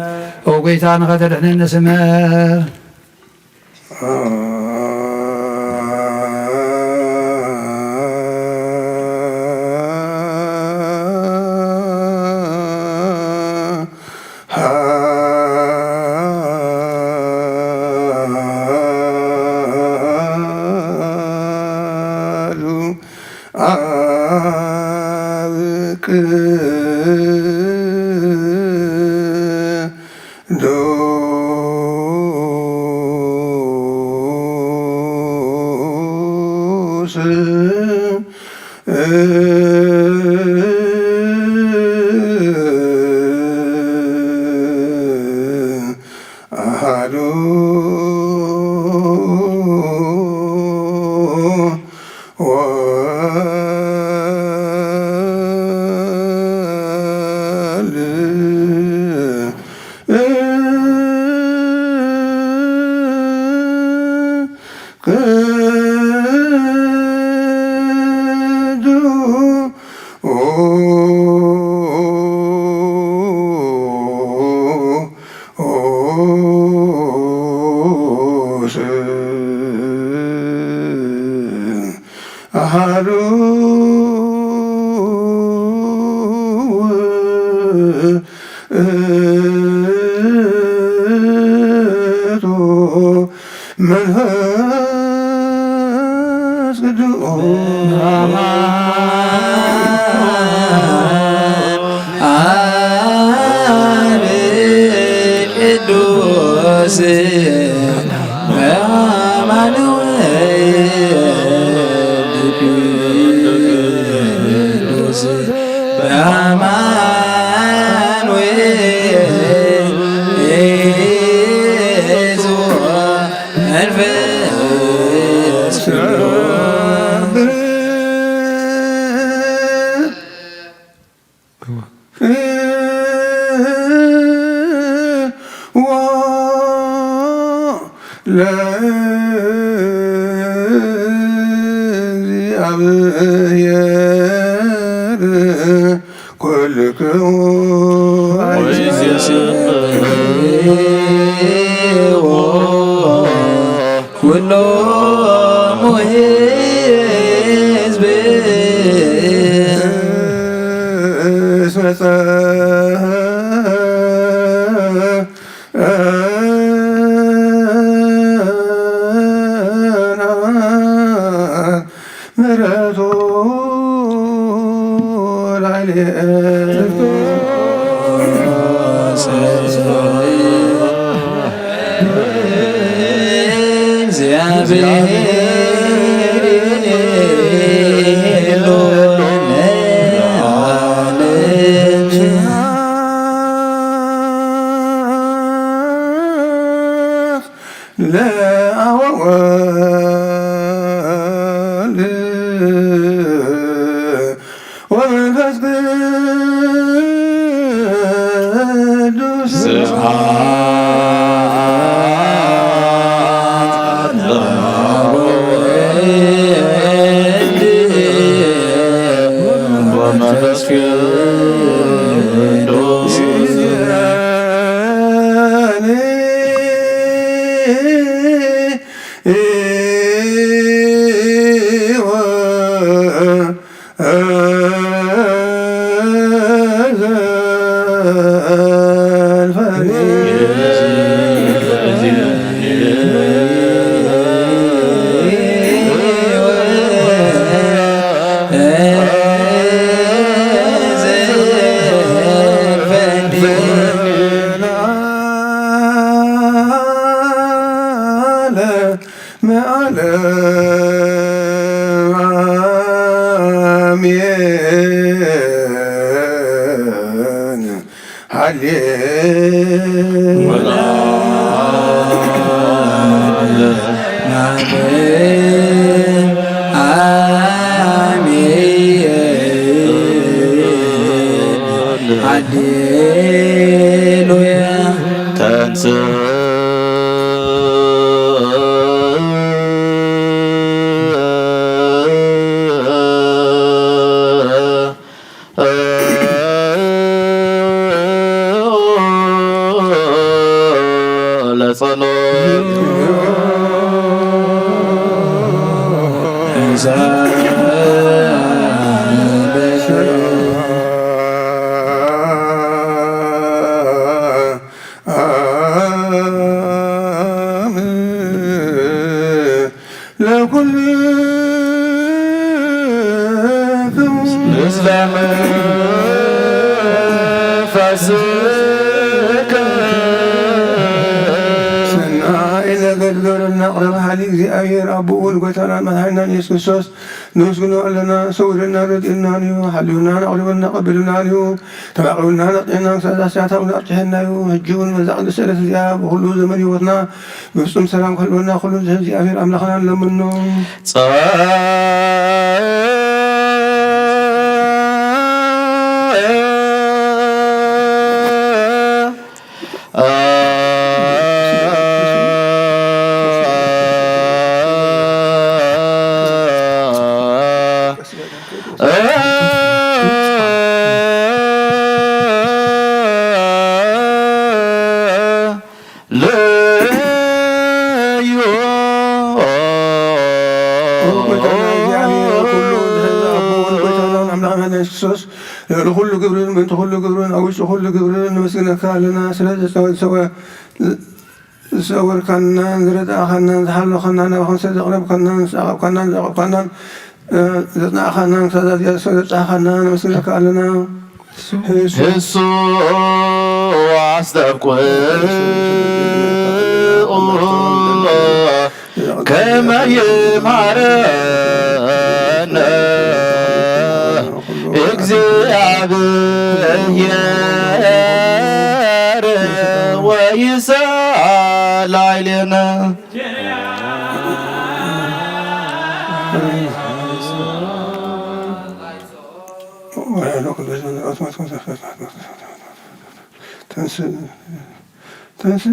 ኦ ጎይታ ንኸተድሕነኒ ስመር። ቅዱስ አሐዱ ወወልድ ቅዱስ አሐዱ ውእቱ መንፈስ ቅዱስ። አብ ቅዱስ በአማኑኤል ቅዱስ በአማኑኤል መንፈስ ቅዱስ። ወለእግዚአብሔር ኩሎሙ ሕዝብ እስመ ጸ ምሕረቱ ላዕሌነ። ለአብ ወወልድ ወመንፈስ ቅዱስ። ስብሐት ለአብ ወወልድ ወመንፈስ ቅዱስ። አሜን። ሃሌ ወለዓለመ አሜን። ሃሌሉያ። ተንሥእ ለጸሎት። ለኩልክሙ። ሰናይ ነገር ትገብረልና ቅረብ ሀሌ እግዚአብሔር አቦ ወወልድ ጎይታናን መድኃኒናን ኢየሱስ ክርስቶስ፣ ነመስግኖ አለና። ሰውረና ረድኤናን እዩ፣ ሀልዩናን አቅርበና ቀብልናን እዩ፣ ተባቅብናን አጥዔናን፣ ከሳት ዛሲያት አውና አብጽሐናን እዩ። ህጅውን በዛ ቅድስት ዕለት እዚያ በኩሉ ዘመን ሕይወትና በፍጹም ሰላም ከልቦና ኩሉ ዝህብ እግዚአብሔር አምላክና እንለምኖ። ለዩ። ኦ ጎይታና እግዚአብሔር፣ ኩሉ ዝህብ አቦ ወወልድ ጎይታና አምላክና ኢየሱስ ክርስቶስ፣ ልዕሊ ኩሉ ግብርን፣ ምእንቲ ኩሉ ግብርን፣ አብ ውሽጢ ኩሉ ግብርን ነመስግነካ አለና። ስለዚ ዝሰወ-፣ ዝሰወርካናን፣ ዝረዳእካናን፣ ዝሃሎኻናን፣ ናባኻ ዘቅረብካናን፣ ዘአቅረብካናን፣ ዘአቅረብካናን፣ እ፣ ዘጽናዕካናን፣ ከሳት ዛሲያት ዘብጻሕካናን ነመስግነካ አለና። ህሱ አስተብቁ ከመ ይምሃረነ እግዚአብሔር ወይስአል ላዕሌነ። ተንስ-፣ ተንስ-፣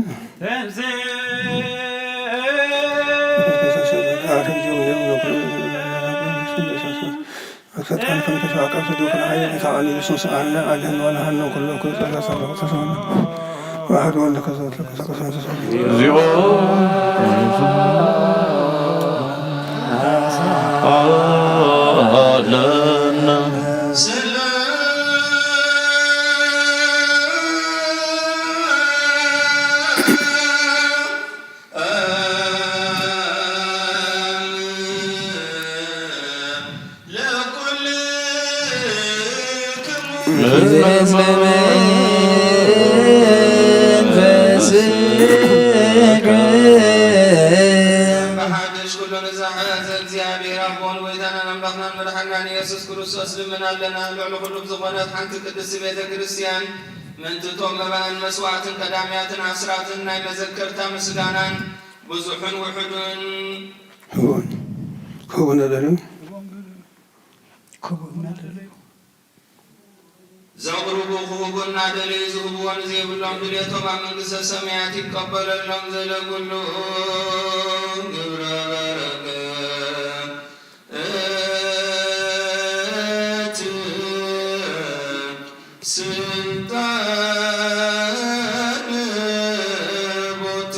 እግዚኦ። በሐድሽ ኩሉን ዝሐዘ እግዚአብሔር አቦን ጎይታናን አምላክናን መድኃኒናን ኢየሱስ ክርስቶስ ልምን አለና። ልዕሊ ኩሉ ብዝኾነት ሓንቲ ቅድስት ቤተ ክርስቲያን ምእንቲቶም መባእን መስዋዕትን ቀዳሚያትን አስራትን ናይ መዘከርታ ምስጋናን ብዙሑን ውሑዱን ክቡን፣ ክቡን ነደልን ዘቅርቡ ክቡብ እናደለዩ ዝህብዎ ንዘይብሎም ድሌቶም ኣብ መንግስተ ሰማያት ይቀበለሎም። ዘለኩሉ ግብረ በረከት ስልጣን ቦቱ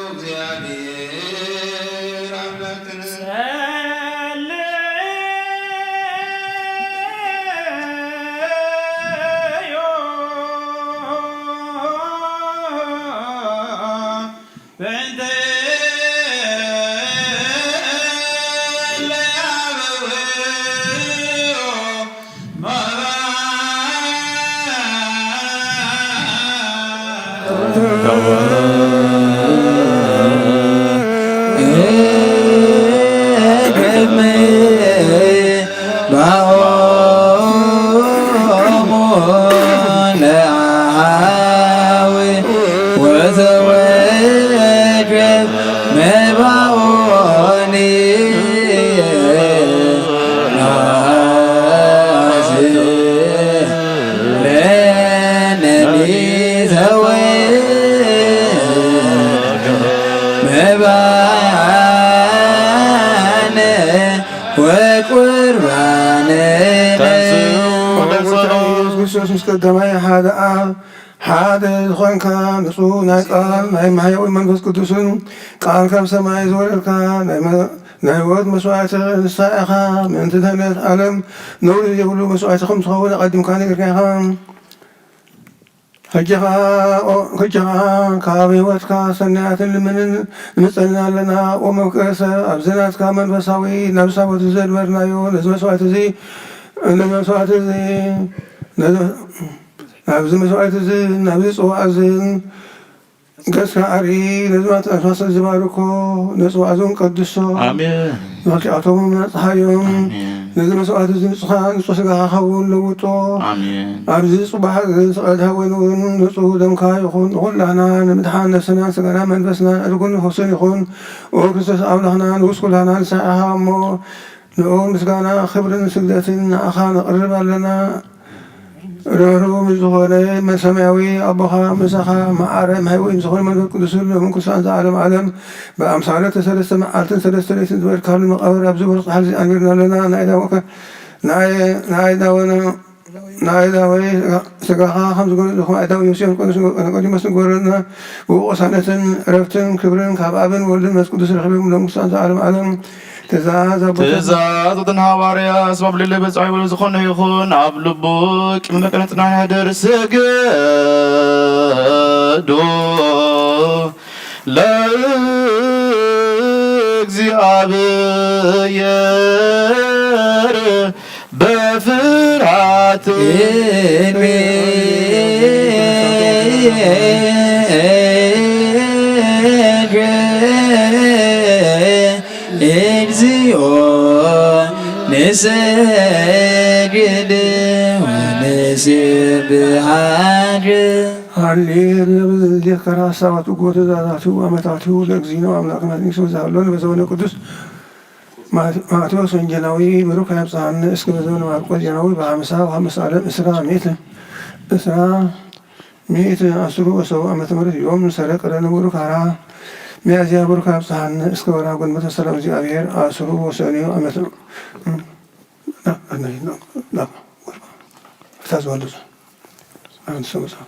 እግዚአብሔር አምላክነ። ወቁርባነ። ኢየሱስ ክርስቶስ ምስ ቀዳማይ ሓደ ኣብ ሓደ ዝኾንካ፣ ንጹህ ናይ ቃል ናይ ማሕያዊ መንፈስ ቅዱስን ቃል ካብ ሰማይ ዝወረድካ ናይ መ-፣ ናይ ህይወት መስዋዕቲ ንስኻ ኢኻ። ምእንቲ ድሕነት ዓለም ነውሪ ዘይብሉ መስዋዕቲ ከም ዝኸውን ኣቐዲምካ ነጊርካ ኢኻ። ሕጂ ኸኣ፣ ኦ፣ ሕጂ ኸኣ ካብ ህይወትካ ሰናያትን ልምንን ንምጸና ኣለና። ኦ መፍቀሪ ሰብ፣ ኣብዚ ናትካ መንፈሳዊ ናብ ሳቦት ዘድመርናዮ ነዚ መስዋዕት እዚ፣ ነዚ መስዋዕት እዚ ነዚ፣ ናብዚ መስዋዕትዝን ናብዚ ጽዋዕዝን ገጽካ ኣርኢ፣ ነዚ ማንታስ ዚባርኮ፣ ነጽዋዕዝን ቀድሶ። ኣሜን። ንኽልቲኣቶም ኣጽሓዮም። ኣሜን። ነዚ መስዋዕትዚ ንጹህ፣ ንጹህ ስጋኻ ኸውን ለውጦ። ኣሜን። ኣብዚ ጽባሕ እዚ ስቕለት ሃወን እውን ንጹህ ደምካ ይኹን፣ ንኹላህና ንምድሓን ነፍስናን ስጋናን መንፈስናን ዕርጉን ርሑስን ይኹን። ኦ ክርስቶስ ኣምላኽና ንጉስ ኩላህና ንስኻ ኢኻ እሞ፣ ንኡ ምስጋና ክብርን ስግደትን ንኣኻ ነቕርብ ኣለና። ርህሩህ ምስ ዝኾነ ሰማያዊ ኣቦኻ ምሳኻ ማዕረ መሕብኢ ምስ ዝኾነ መንፈስ ቅዱስን ሎምን ክሳን ዘዓለም ዓለም ብኣምሳለ እተን ሰለስተ መዓልትን ሰለስተ ለይትን ዝበልካሉ መቓብር ኣብዚ ወርሒ ጸሓይ እዚ ኣንቢርና ኣለና። ናይ ዳወ-፣ ናይ፣ ናይ ዳወና፣ ናይ ዳወይ ስጋኻ ከም ዝጎነ ዝኾነ ኣዳው ዮሴፍ ቅዱስ ንቆዲሞስ ንጎረና። ብኡ ቅሳነትን ዕረፍትን ክብርን ካብ ኣብን ወልድን መንፈስ ቅዱስ ረኺቦም ሎም ክሳን ዘዓለም ዓለም። ትእዛዝ ኣቦታት። ትእዛዝ ወደን ሃዋርያ ስባብ ልሊ ብጻይ ወሉ ዝኾነ ይኹን ኣብ ልቡ ቅድሚ መቀነትና ነሕድር ስግዱ ለእግዚኣብሔር በፍርሃት እግዚኦ ንሰግድ ወንሴብሐከ። ሃሌሉያ። በዘንዴ ከራ ሐሳባቱ ጎ ትእዛዛቱ አመታቱ ለእግዚእነ አምላክነ ንግስ በዛሃሎ በዘመነ ቅዱስ ማቴዎስ ወንጌላዊ ብሩክ ያብጽሐነ እስከ በዘመነ ማርቆስ ዜናዊ በሐምሳ ወሐምስ ዓለም እስራ ሚእት እስራ ሚእት አስሩ ወሰው ዓመተ ምህረት ዮም ሰረቀ ለነ ብሩክ ሐራ ሚያዝያ ብሩክ ያብጽሐነ እስከ ወርሃ ግንቦት ሰላም እግዚአብሔር አስሩ ወሰኑ ዓመተ እታ ዘወለዱ አንድ ሰው ሰው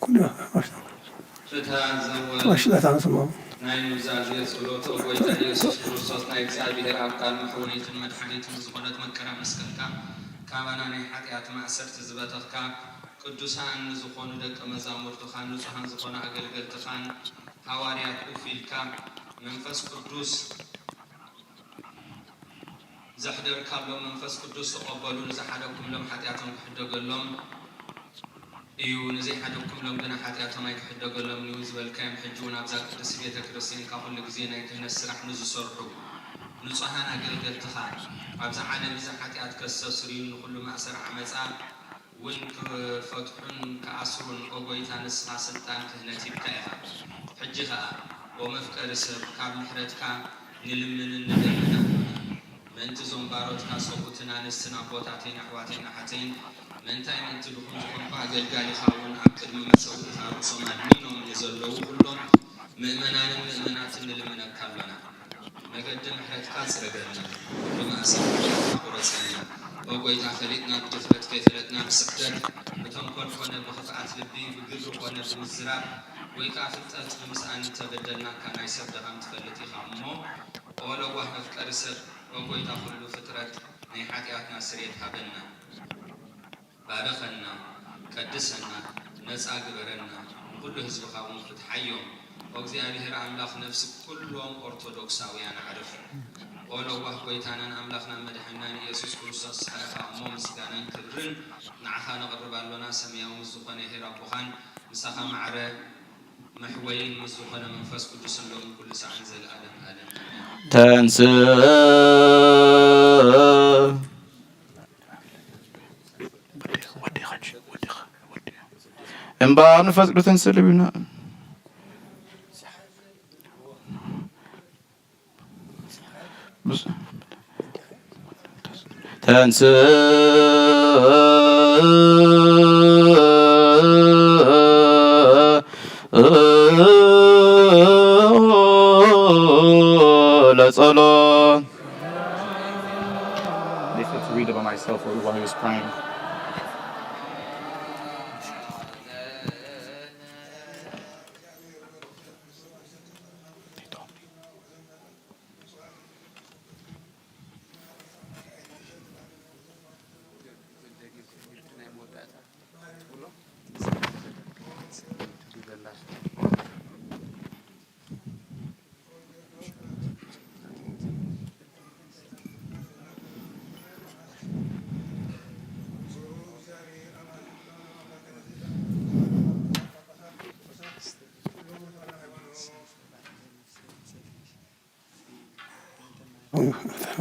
ኩሉ ማሽላ ታንሰማው። ናይ ኑዛዜ ጸሎት ኦ ጎይታ ኢየሱስ ክርስቶስ፣ ናይ እግዚኣብሔር ኣብ ቃል መሕወይትን መድሓኒትን ዝኾነት መከራ መስቀልካ፣ ካባና ናይ ሓጢኣት ማእሰርቲ ዝበተኽካ፣ ቅዱሳን ንዝኾኑ ደቀ መዛሙርትኻ፣ ንጹሃን ዝኾኑ ኣገልገልትኻን ሃዋርያት ኡፍ ኢልካ፣ መንፈስ ቅዱስ ዘሕደርካሎም መንፈስ ቅዱስ ተቐበሉ፣ ንዝሓደግኩምሎም ሓጢኣቶም ክሕደገሎም እዩ፣ ንዘይሓደግኩምሎም ግና ሓጢኣቶም ኣይክሕደገሎምን እዩ ዝበልካዮም፣ ሕጂ እውን ኣብዛ ቅድስቲ ቤተ ክርስቲያንካ ኩሉ ግዜ ናይ ክህነት ስራሕ ንዝሰርሑ ንጹሃን ኣገልገልትኻ፣ ኣብዚ ዓለም እዚ ሓጢኣት ከስተስርዩን ንኹሉ ማእሰር ዓመጻ እውን ክፈትሑን ክኣስሩን፣ ኦ ጎይታ፣ ንስኻ ስልጣን ክህነት ሂብካ ኢኻ። ሕጂ ኸኣ፣ ኦ መፍቀሪ ሰብ፣ ካብ ምሕረትካ ንልምንን ንለምንን ኣሎና። ምእንቲ እዞም ባሮትካ፣ ሰብኡትን ኣንስትን፣ ኣቦታተይን ኣሕዋተይን ኣሓተይን፣ ምእንታይ ምእንቲ ድኹም ዝኾንኩ ኣገልጋሊኻ እውን ኣብ ቅድሚ መሰውእታ ርእሶም ኣድኒኖም ንዘለዉ ኩሎም ምእመናንን ምእመናትን ንልምነካ ኣሎና። መገዲ ምሕረትካ ጽረገልና፣ ብማእሰርቲ ቁረጸና። ኦ ጎይታ፣ ፈሊጥና ብድፍረት፣ ከይፈለጥና ብስሕተት፣ ብተንኮል ኮነ ብኽፍኣት ልቢ፣ ብግብሪ ኮነ ብምዝራብ፣ ወይ ከኣ ፍልጠት ብምስኣን እንተበደልናካ፣ ናይ ሰብ ደኻም ትፈልጥ ኢኻ እሞ፣ ኦ ለዋህ መፍቀሪ ሰብ፣ ኦ ጎይታ ኩሉ ፍጥረት፣ ናይ ሓጢኣትና ስርየት ሃበና። ባርኸና፣ ቀድሰና፣ ነጻ ግበረና፣ ንኹሉ ህዝብኻ እውን ፍትሓዮም። ኦ እግዚኣብሔር ኣምላኽ፣ ነፍሲ ኩሎም ኦርቶዶክሳውያን ኣዕርፍ። ኦ ለዋህ ጐይታናን ኣምላኽናን መድሓኒናን ኢየሱስ ክርስቶስ፣ ንስኻ ኢኻ እሞ፣ ምስጋናን ክብርን ንዓኻ ነቕርብ ኣሎና፣ ሰማያዊ ምስ ዝኾነ ኄር ኣቦኻን ምሳኻ ማዕረ መሕወይን ምስ ዝኾነ መንፈስ ቅዱስን ሎምን ኩሉ ሳዕን ዘለኣለም ኣለም ኣሜን። ተንሥእ እምበኣር መንፈስ ቅዱስ ተንሥእ ልብና። ተንሥእ ለጸሎት። They said to read it by myself while he was praying.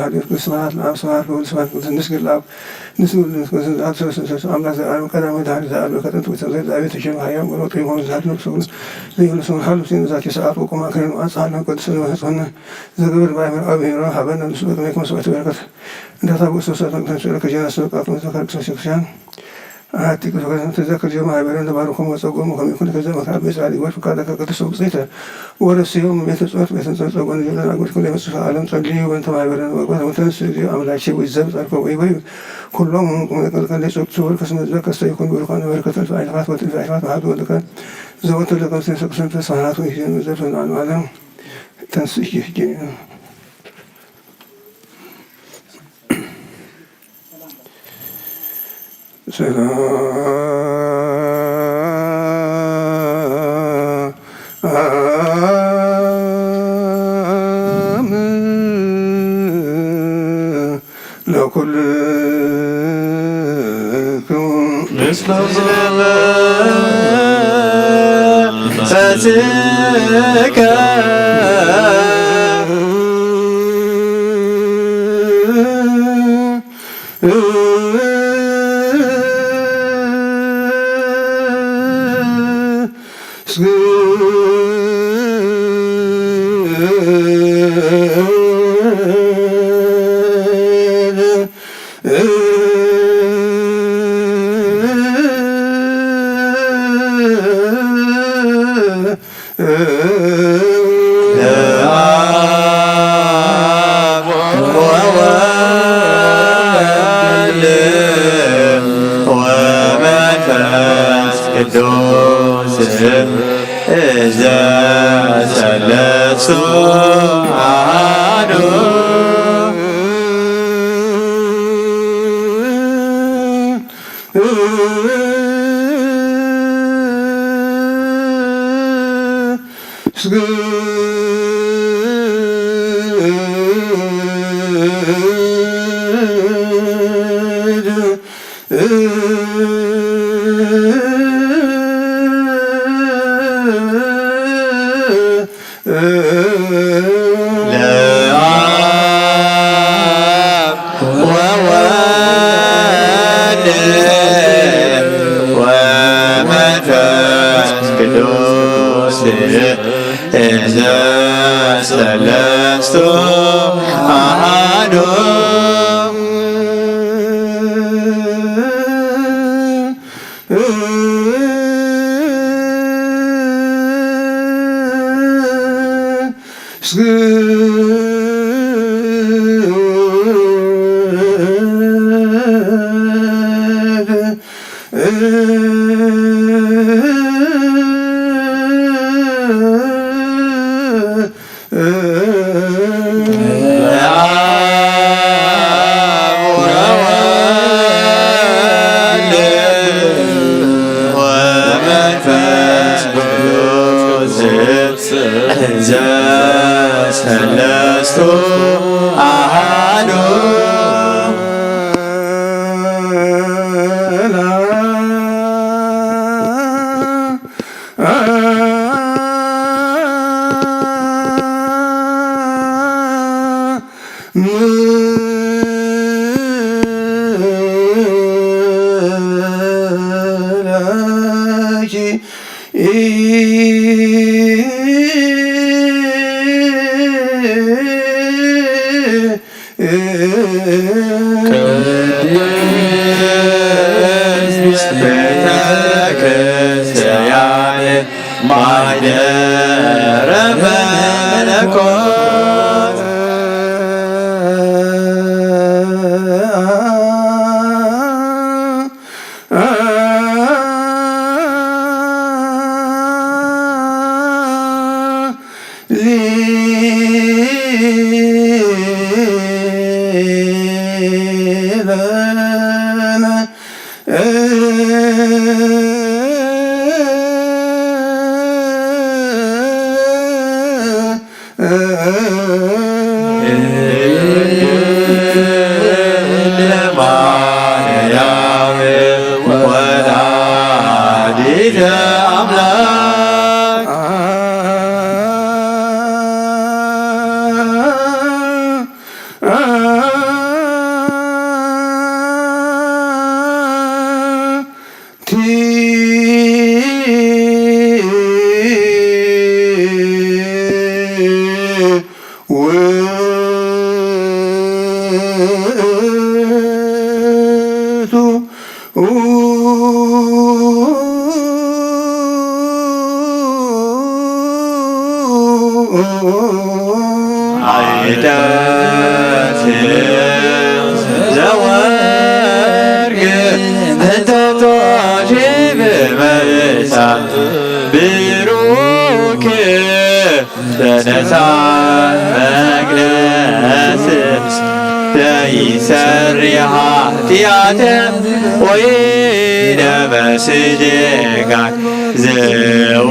ዳህር፣ ስብሐት ለአብ፣ ስብሐት ለወልድ፣ ስብሐት ለመንፈስ ቅዱስ፣ ንስግድ ለአብ፣ ንስግድ ለመንፈስ ቅዱስ፣ አምላክ ዘአልዓለም ቀዳማዊ ዳህር ዘአልብ ከጥንት ወይጸንት ለዘልዓለም ቤተ ሸማያ ወሮጥ ይሆን ዛት ነው ሰው ዘይሁን ሰው ሀሉ ሲን ዛት የሰዓት ወቁማ ከረን አንጻር ነው ቅዱስ ነው ሆነ ዘገብር ባይመር አብ ሄሮ ሀበነ ንሱ በቅሜ ከመስዋዕት በረከት እንዳታ ወሶ ሰዓት ነው ከጀና ሰው ቃል ነው ዘካር ቅዱስ ክርስቲያን አሐቲ ቅዱስ ተዘክር ዮም ማህበረነ ባርኮሙ ወጸውዖሙ ከመ ይኩን ከዘ መካብ መጻሊ ወፍቃደ ከቅዱስ ውጽኢተ ወረስዮም ቤተ ጸሎት ቤተ ጸሎት ጸሎት ወንጌል አጎት ኩለ መጽሐፍ ዓለም ጸልዩ በእንተ ማህበረነ ወአግባት ወተንስ እግዚኦ አምላኬ ወይዘብ ጸርፈ ወይወይ ኩሎም ቁም ቀልቀል ለጸሎት ጸሎት ከስመ ዘከሰ ይኩን ብሩካን በረከተ አእላፋት ወትእላፋት ወሀብ ወልከ ዘወትር ለቅዱስ ስምከ ስብሐት ወይዜን ዘልፈ ለዓለመ ዓለም። ተንስ ሰላም ለኩልክሙ ምስለ መንፈስከ ለአብ ወወልድ ወመንፈስ ቅዱስ ዘሰለስቱ አሐዱ። ለአብ ወወልድ ወመንፈስ ቅዱስ ዘሰለስቱ አሐዱ። ለአብ ወወልድ ወመንፈስ ቅዱስ ዘሰለስቱ አሐዱ። ቤተክርስቲያን ማይደረ መለኮት ለማርያም ወላዲተ አምላክ አይተ ዘወርቅ እንተ ቶሺ በእሳት ብሩክ ተነሳ መቅደስ ተይሰሪ ኃጢአተ ወይነ መስጀጋን ዘወቱ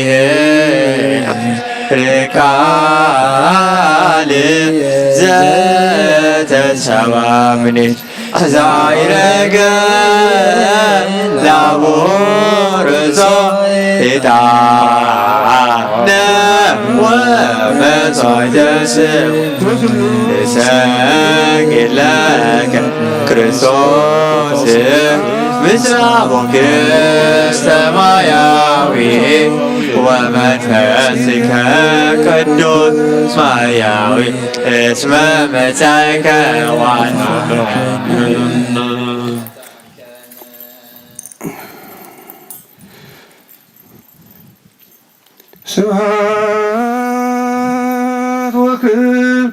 ለእግዚአብሔር ቃል ዘተሰዋ ምኔ ዛይረገ ላቦርዞ ኢጣነ ወመጽዋዕተ ስም ንሰግድ ለከ ክርስቶስ ምስለ ሞገስ ሰማያዊ ወመንፈስከ ቅዱስ ማያዊ እስመ መጻእከ ዋና ስብሐት ወክብር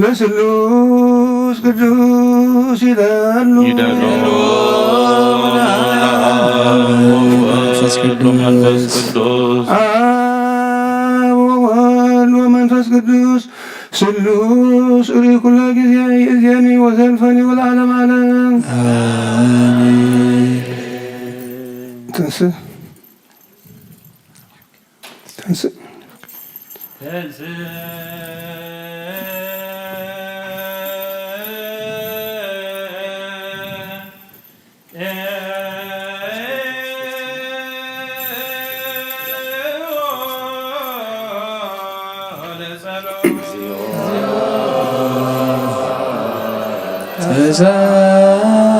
ለስሉስ ቅዱስ ይላሉ። ይላሉ። መንፈስ ቅዱስ። መንፈስ ቅዱስ። አብ ወወልድ ወመንፈስ ቅዱስ ስሉስ ርኢኩላ ጊዜ ይእዜኒ ወዘልፈኒ ወለዓለመ ዓለም። አሜን። ተንስ ተንስ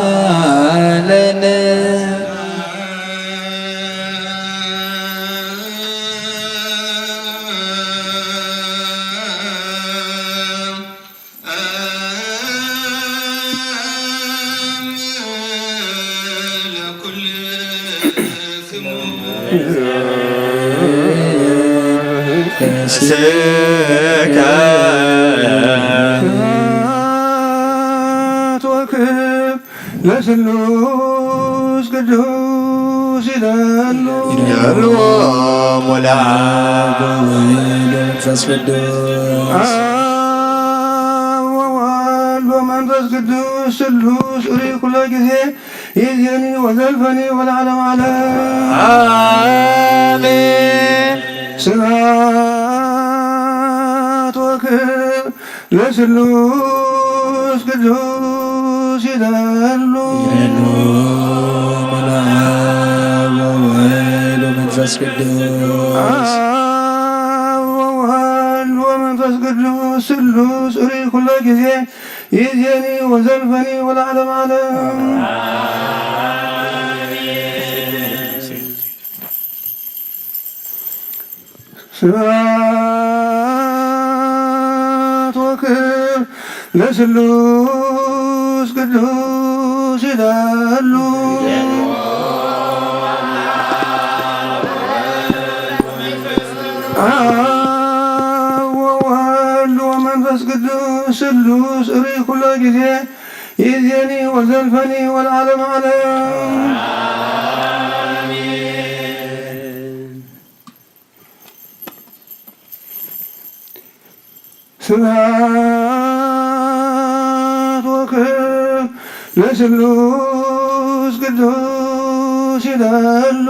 ተሳለን። ስብሐት ወክብር ለስሉስ ቅዱስ ይላሉ። ይላሉ። ወለአብ ወወልድ ወመንፈስ ቅዱስ። አብ ወወልድ ወመንፈስ ቅዱስ ስሉስ ርኢኩላ ጊዜ ይእዜኒ ወዘልፈኒ ወለዓለመ ዓለም። አሜን። ስብሐት ወክብር ለስሉስ ቅዱስ ይላሉ። ይላሉ። ወለአብ ወወልድ ወመንፈስ ቅዱስ። አብ ወወልድ ወመንፈስ ቅዱስ ስሉስ ርኢኩላ ጊዜ ይእዜኒ ወዘልፈኒ ወለዓለመ ዓለም። ስብሐት ወክብር ለስሉስ ቅዱስ ይላሉ። አብ ወወልድ ወመንፈስ ቅዱስ ስሉስ ርኢይ ኩሎ ጊዜ ይእዜኒ ወዘልፈኒ ወለዓለመ ዓለም። ስብሐት ወክብር ለስሉስ ቅዱስ ይላሉ።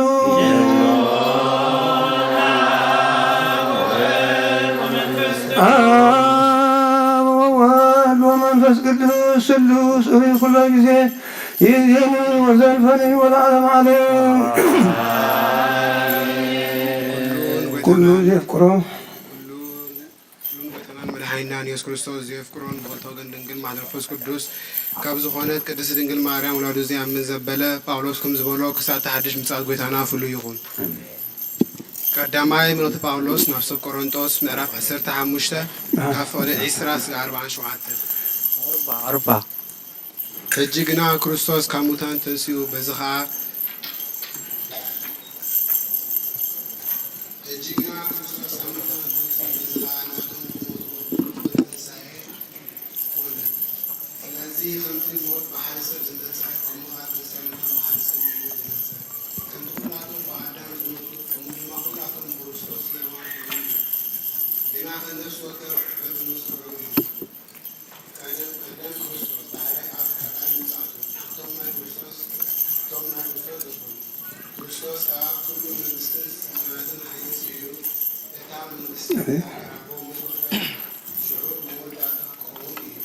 አብ ወወልድ ወመንፈስ ቅዱስ ስሉስ ርኢይ ኩሎ ጊዜ ይእዜኒ ወዘልፈኒ ወለዓለመ ዓለም። ኩሉ ዘየፍቅሮ። ኩሉን ጌታናን መድኃኒናን ኢየሱስ ክርስቶስ ዘየፍቅሮን ብኸልተ ወገን ድንግል ማሕደር መንፈስ ቅዱስ ካብ ዝኾነት ቅድስት ድንግል ማርያም ውላዱ ዘየኣምን ዘበለ ጳውሎስ ከም ዝበሎ ክሳዕ እቲ ሓድሽ ምጽኣት ጐይታና ፍሉይ ይኹን። ቀዳማይ መልእኽቲ ጳውሎስ ናብ ሰብ ቆሮንጦስ ምዕራፍ ዓሰርተ ሓሙሽተ ካብ ፍቕዲ ዒስራ እስከ ኣርብዓን ሸውዓተን። ሕጂ ግና ክርስቶስ ካብ ሙታን ተንሲኡ፣ በዚ ኸኣ፣ ሕጂ ግና ክርስቶስ ካብ ሙታን ተንሲኡ፣ በዚ ኸኣ ናቶም ዝሞቱ ትንሳኤ ኾነ። ስለዚ ከምቲ ሞት ብሓደ ሰብ ዝመጸ፣ ከምኡ ኸኣ ትንሳኤ ሙታን ብሓደ ሰብ እዩ ዝመጸ። ከምቲ ኩላቶም ብኣዳም ዝሞቱ፣ ከምኡ ድማ ኩላቶም ብክርስቶስ ሕያዋን ክኾኑ እዮም። ግናኸ ነፍሲ ወከፍ በብመስርዑ እዩ። ቀደም ቀደም ክርስቶስ፣ ዳሕራይ ኣብ ካልኣይ ምጽኣቱ። እቶም ናይ ክርስቶስ፣ እቶም ናይ ክርስቶስ ዝኾኑ። ክርስቶስ ከኣ ኩሉ መንግስትን ስልጣናትን ሓይልን ስዒሩ፣ እታ መንግስቲ ኣበይ? እግዚኣብሔር ኣቦ ምስ ወፈየ፣ ሽዑ መወዳእታ ክኸውን እዩ።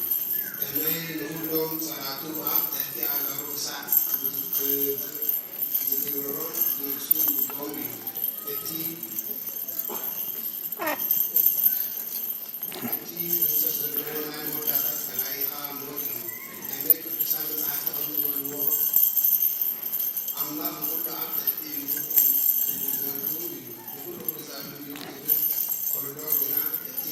ከመይ ንኹሎም ጸላእቱ ኣብ ትሕቲ ኣእጋሩ ክሳዕ ክግ-፣ ክግ-፣ ዝግርሮ ክነግሱ ይግብኦም እዩ። እቲ እቲ ዝህንጸት ዘለዎ ናይ መወዳእታ ጸላኢ ኸኣ ሞት እዩ። ከመይ ቅዱሳን መጻሕፍቲ ከም ዝበልዎ፣ ኣምላኽ ንኹሉ ኣብ ትሕቲ ኢዱ ክግዘሉ እዩ፣ ንኹሉ ክግዘኣሉ እዩ ክብል ከሎ ግና፣ እቲ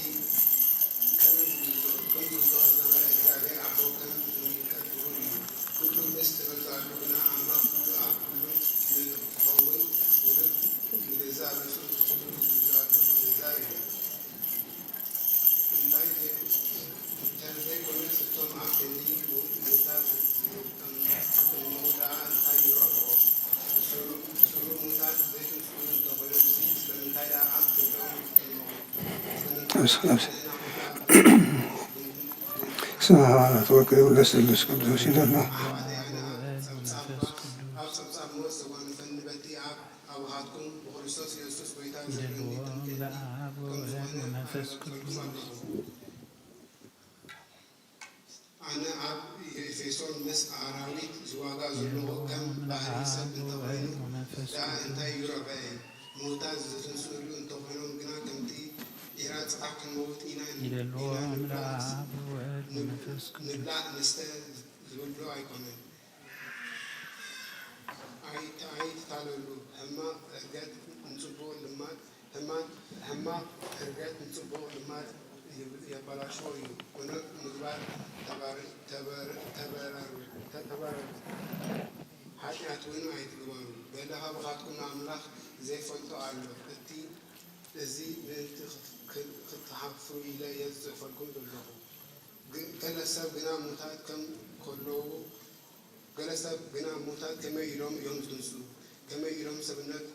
ከም ዝግዝኦ፣ ከም ዝግዝኦ ዝነበረ እግዚኣብሔር ኣቦ ከም ዝምልከት ግሁድ እዩ። ኩሉ ምስ ተገዝኣሉ ግና፣ ኣምላኽ ኩሉ ኣብ ኩሉን ንክኸውን ውሉድ ንገዛእ ርእሱ ንኹሉ ዝግዝኣሉ ገዛ እዩ። እንታይ ዘይ-፣ እንተ ዘይኮነስ፣ እቶም ኣብ ክንዲ ሙ-፣ ሙታት ዝጥቀሙ፣ ዝጥቀሙ ደኣ እንታይ ይረኽቦ? ብስሩ፣ ብስሩ ሙታት ዘይትንስኡ እንተኾይኖምሲ፣ ስለምንታይ ደኣ ኣብ ክንዳኦም ይጥቀሙ? ስለምንታይ ንሕና ሙታት ስብሐት ወክብር ለስሉስ ቅዱስ ይላሉ። ኣሕዋተይ፣ ኣነ ኣብ ጸብጻብ ሞት፣ ኣብ ጸብጻብ ሞት ዘጓንፈኒ በቲ ኣብ ኣቡኻትኩም ብክርስቶስ ኢየሱስ ጐይታ ዘሎኒ ጥምቀትኒ ከም ዝኾነ ኣነ እፈልጥኩም ኣለኹ። ኣነ ኣብ ኤፌሶን ምስ ኣራዊት ዝዋጋእ ዘለኹ ከም ባህሪ ሰብ እንተኾይኑ ደኣ እንታይ ይረብሐ? ሙታት ዝትንስኡሉ እንተኾይኖም ግና ከምቲ ዒራ ጽባሕ ክንመውት ኢና፣ ኢና ንብላዕ፣ ንብላዕ ንስተ ዝብል ዶ ኣይኮነን? ኣይት-፣ ኣይትታለሉ። ሕማቕ ዕርገት ንጽቡቕ ልማድ፣ ሕማቕ፣ ሕማቕ ዕርገት ንጽቡቕ ልማድ የብ-፣ የበላሽዎ እዩ። ቁኑዕ ምግባር ተባር-፣ ተበር-፣ ተበረሩ፣ ተ-፣ ተበረሩ። ኃጢኣት እውን ኣይትግበሩ። ገለ ካብኻትኩም ንኣምላኽ ዘይፈልጦ ኣሎ። እቲ፣ እዚ ምእንቲ ክት-፣ ክት-፣ ክትሓፍሩ ኢለ እየ ዝጽሕፈልኩም ዘለኹ። ግ-፣ ገለ ሰብ ግና ሙታት ከም ከለዉ፣ ገለ ሰብ ግና ሙታት ከመይ ኢሎም እዮም ዝትንስኡ? ከመይ ኢሎም ሰብነት፣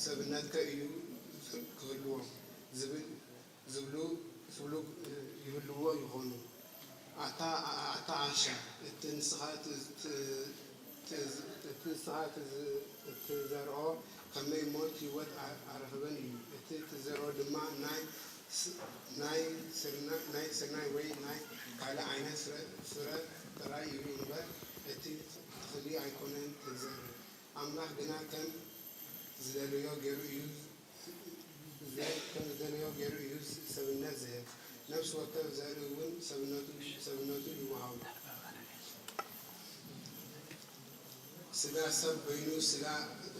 ሰብነትከ እዩ ክህልዎም? ዝብል፣ ዝብሉ፣ ዝብሉ ይህልዎ ይኾኑ። ኣታ፣ ኣታ ዓሻ፣ እቲ ንስኻ ት-፣ ት-፣ ት-፣ እቲ ንስኻ ትዝ-፣ እትዘርኦ ከመይ ሞት ህይወት ኣ-፣ ኣረኽበን እዩ። እቲ ትዘርኦ ድማ ናይ ስ-፣ ናይ ስርና-፣ ናይ ስርናይ ወይ ናይ ካልእ ዓይነት ፍረ፣ ፍረ ጥራይ እዩ እምበር፣ እቲ ተኽሊ ኣይኮነን ትዘርእ። ኣምላኽ ግና ከም ዝደለዮ ገይሩ እዩ፣ ከም ዝደለዮ ገይሩ እዩ ሰብነት ዝህብ። ነፍሲ ወከፍ ዘርኢ እውን ሰብነቱ፣ ሰብነቱ ይወሃቦ። ስጋ ሰብ በይኑ፣ ስጋ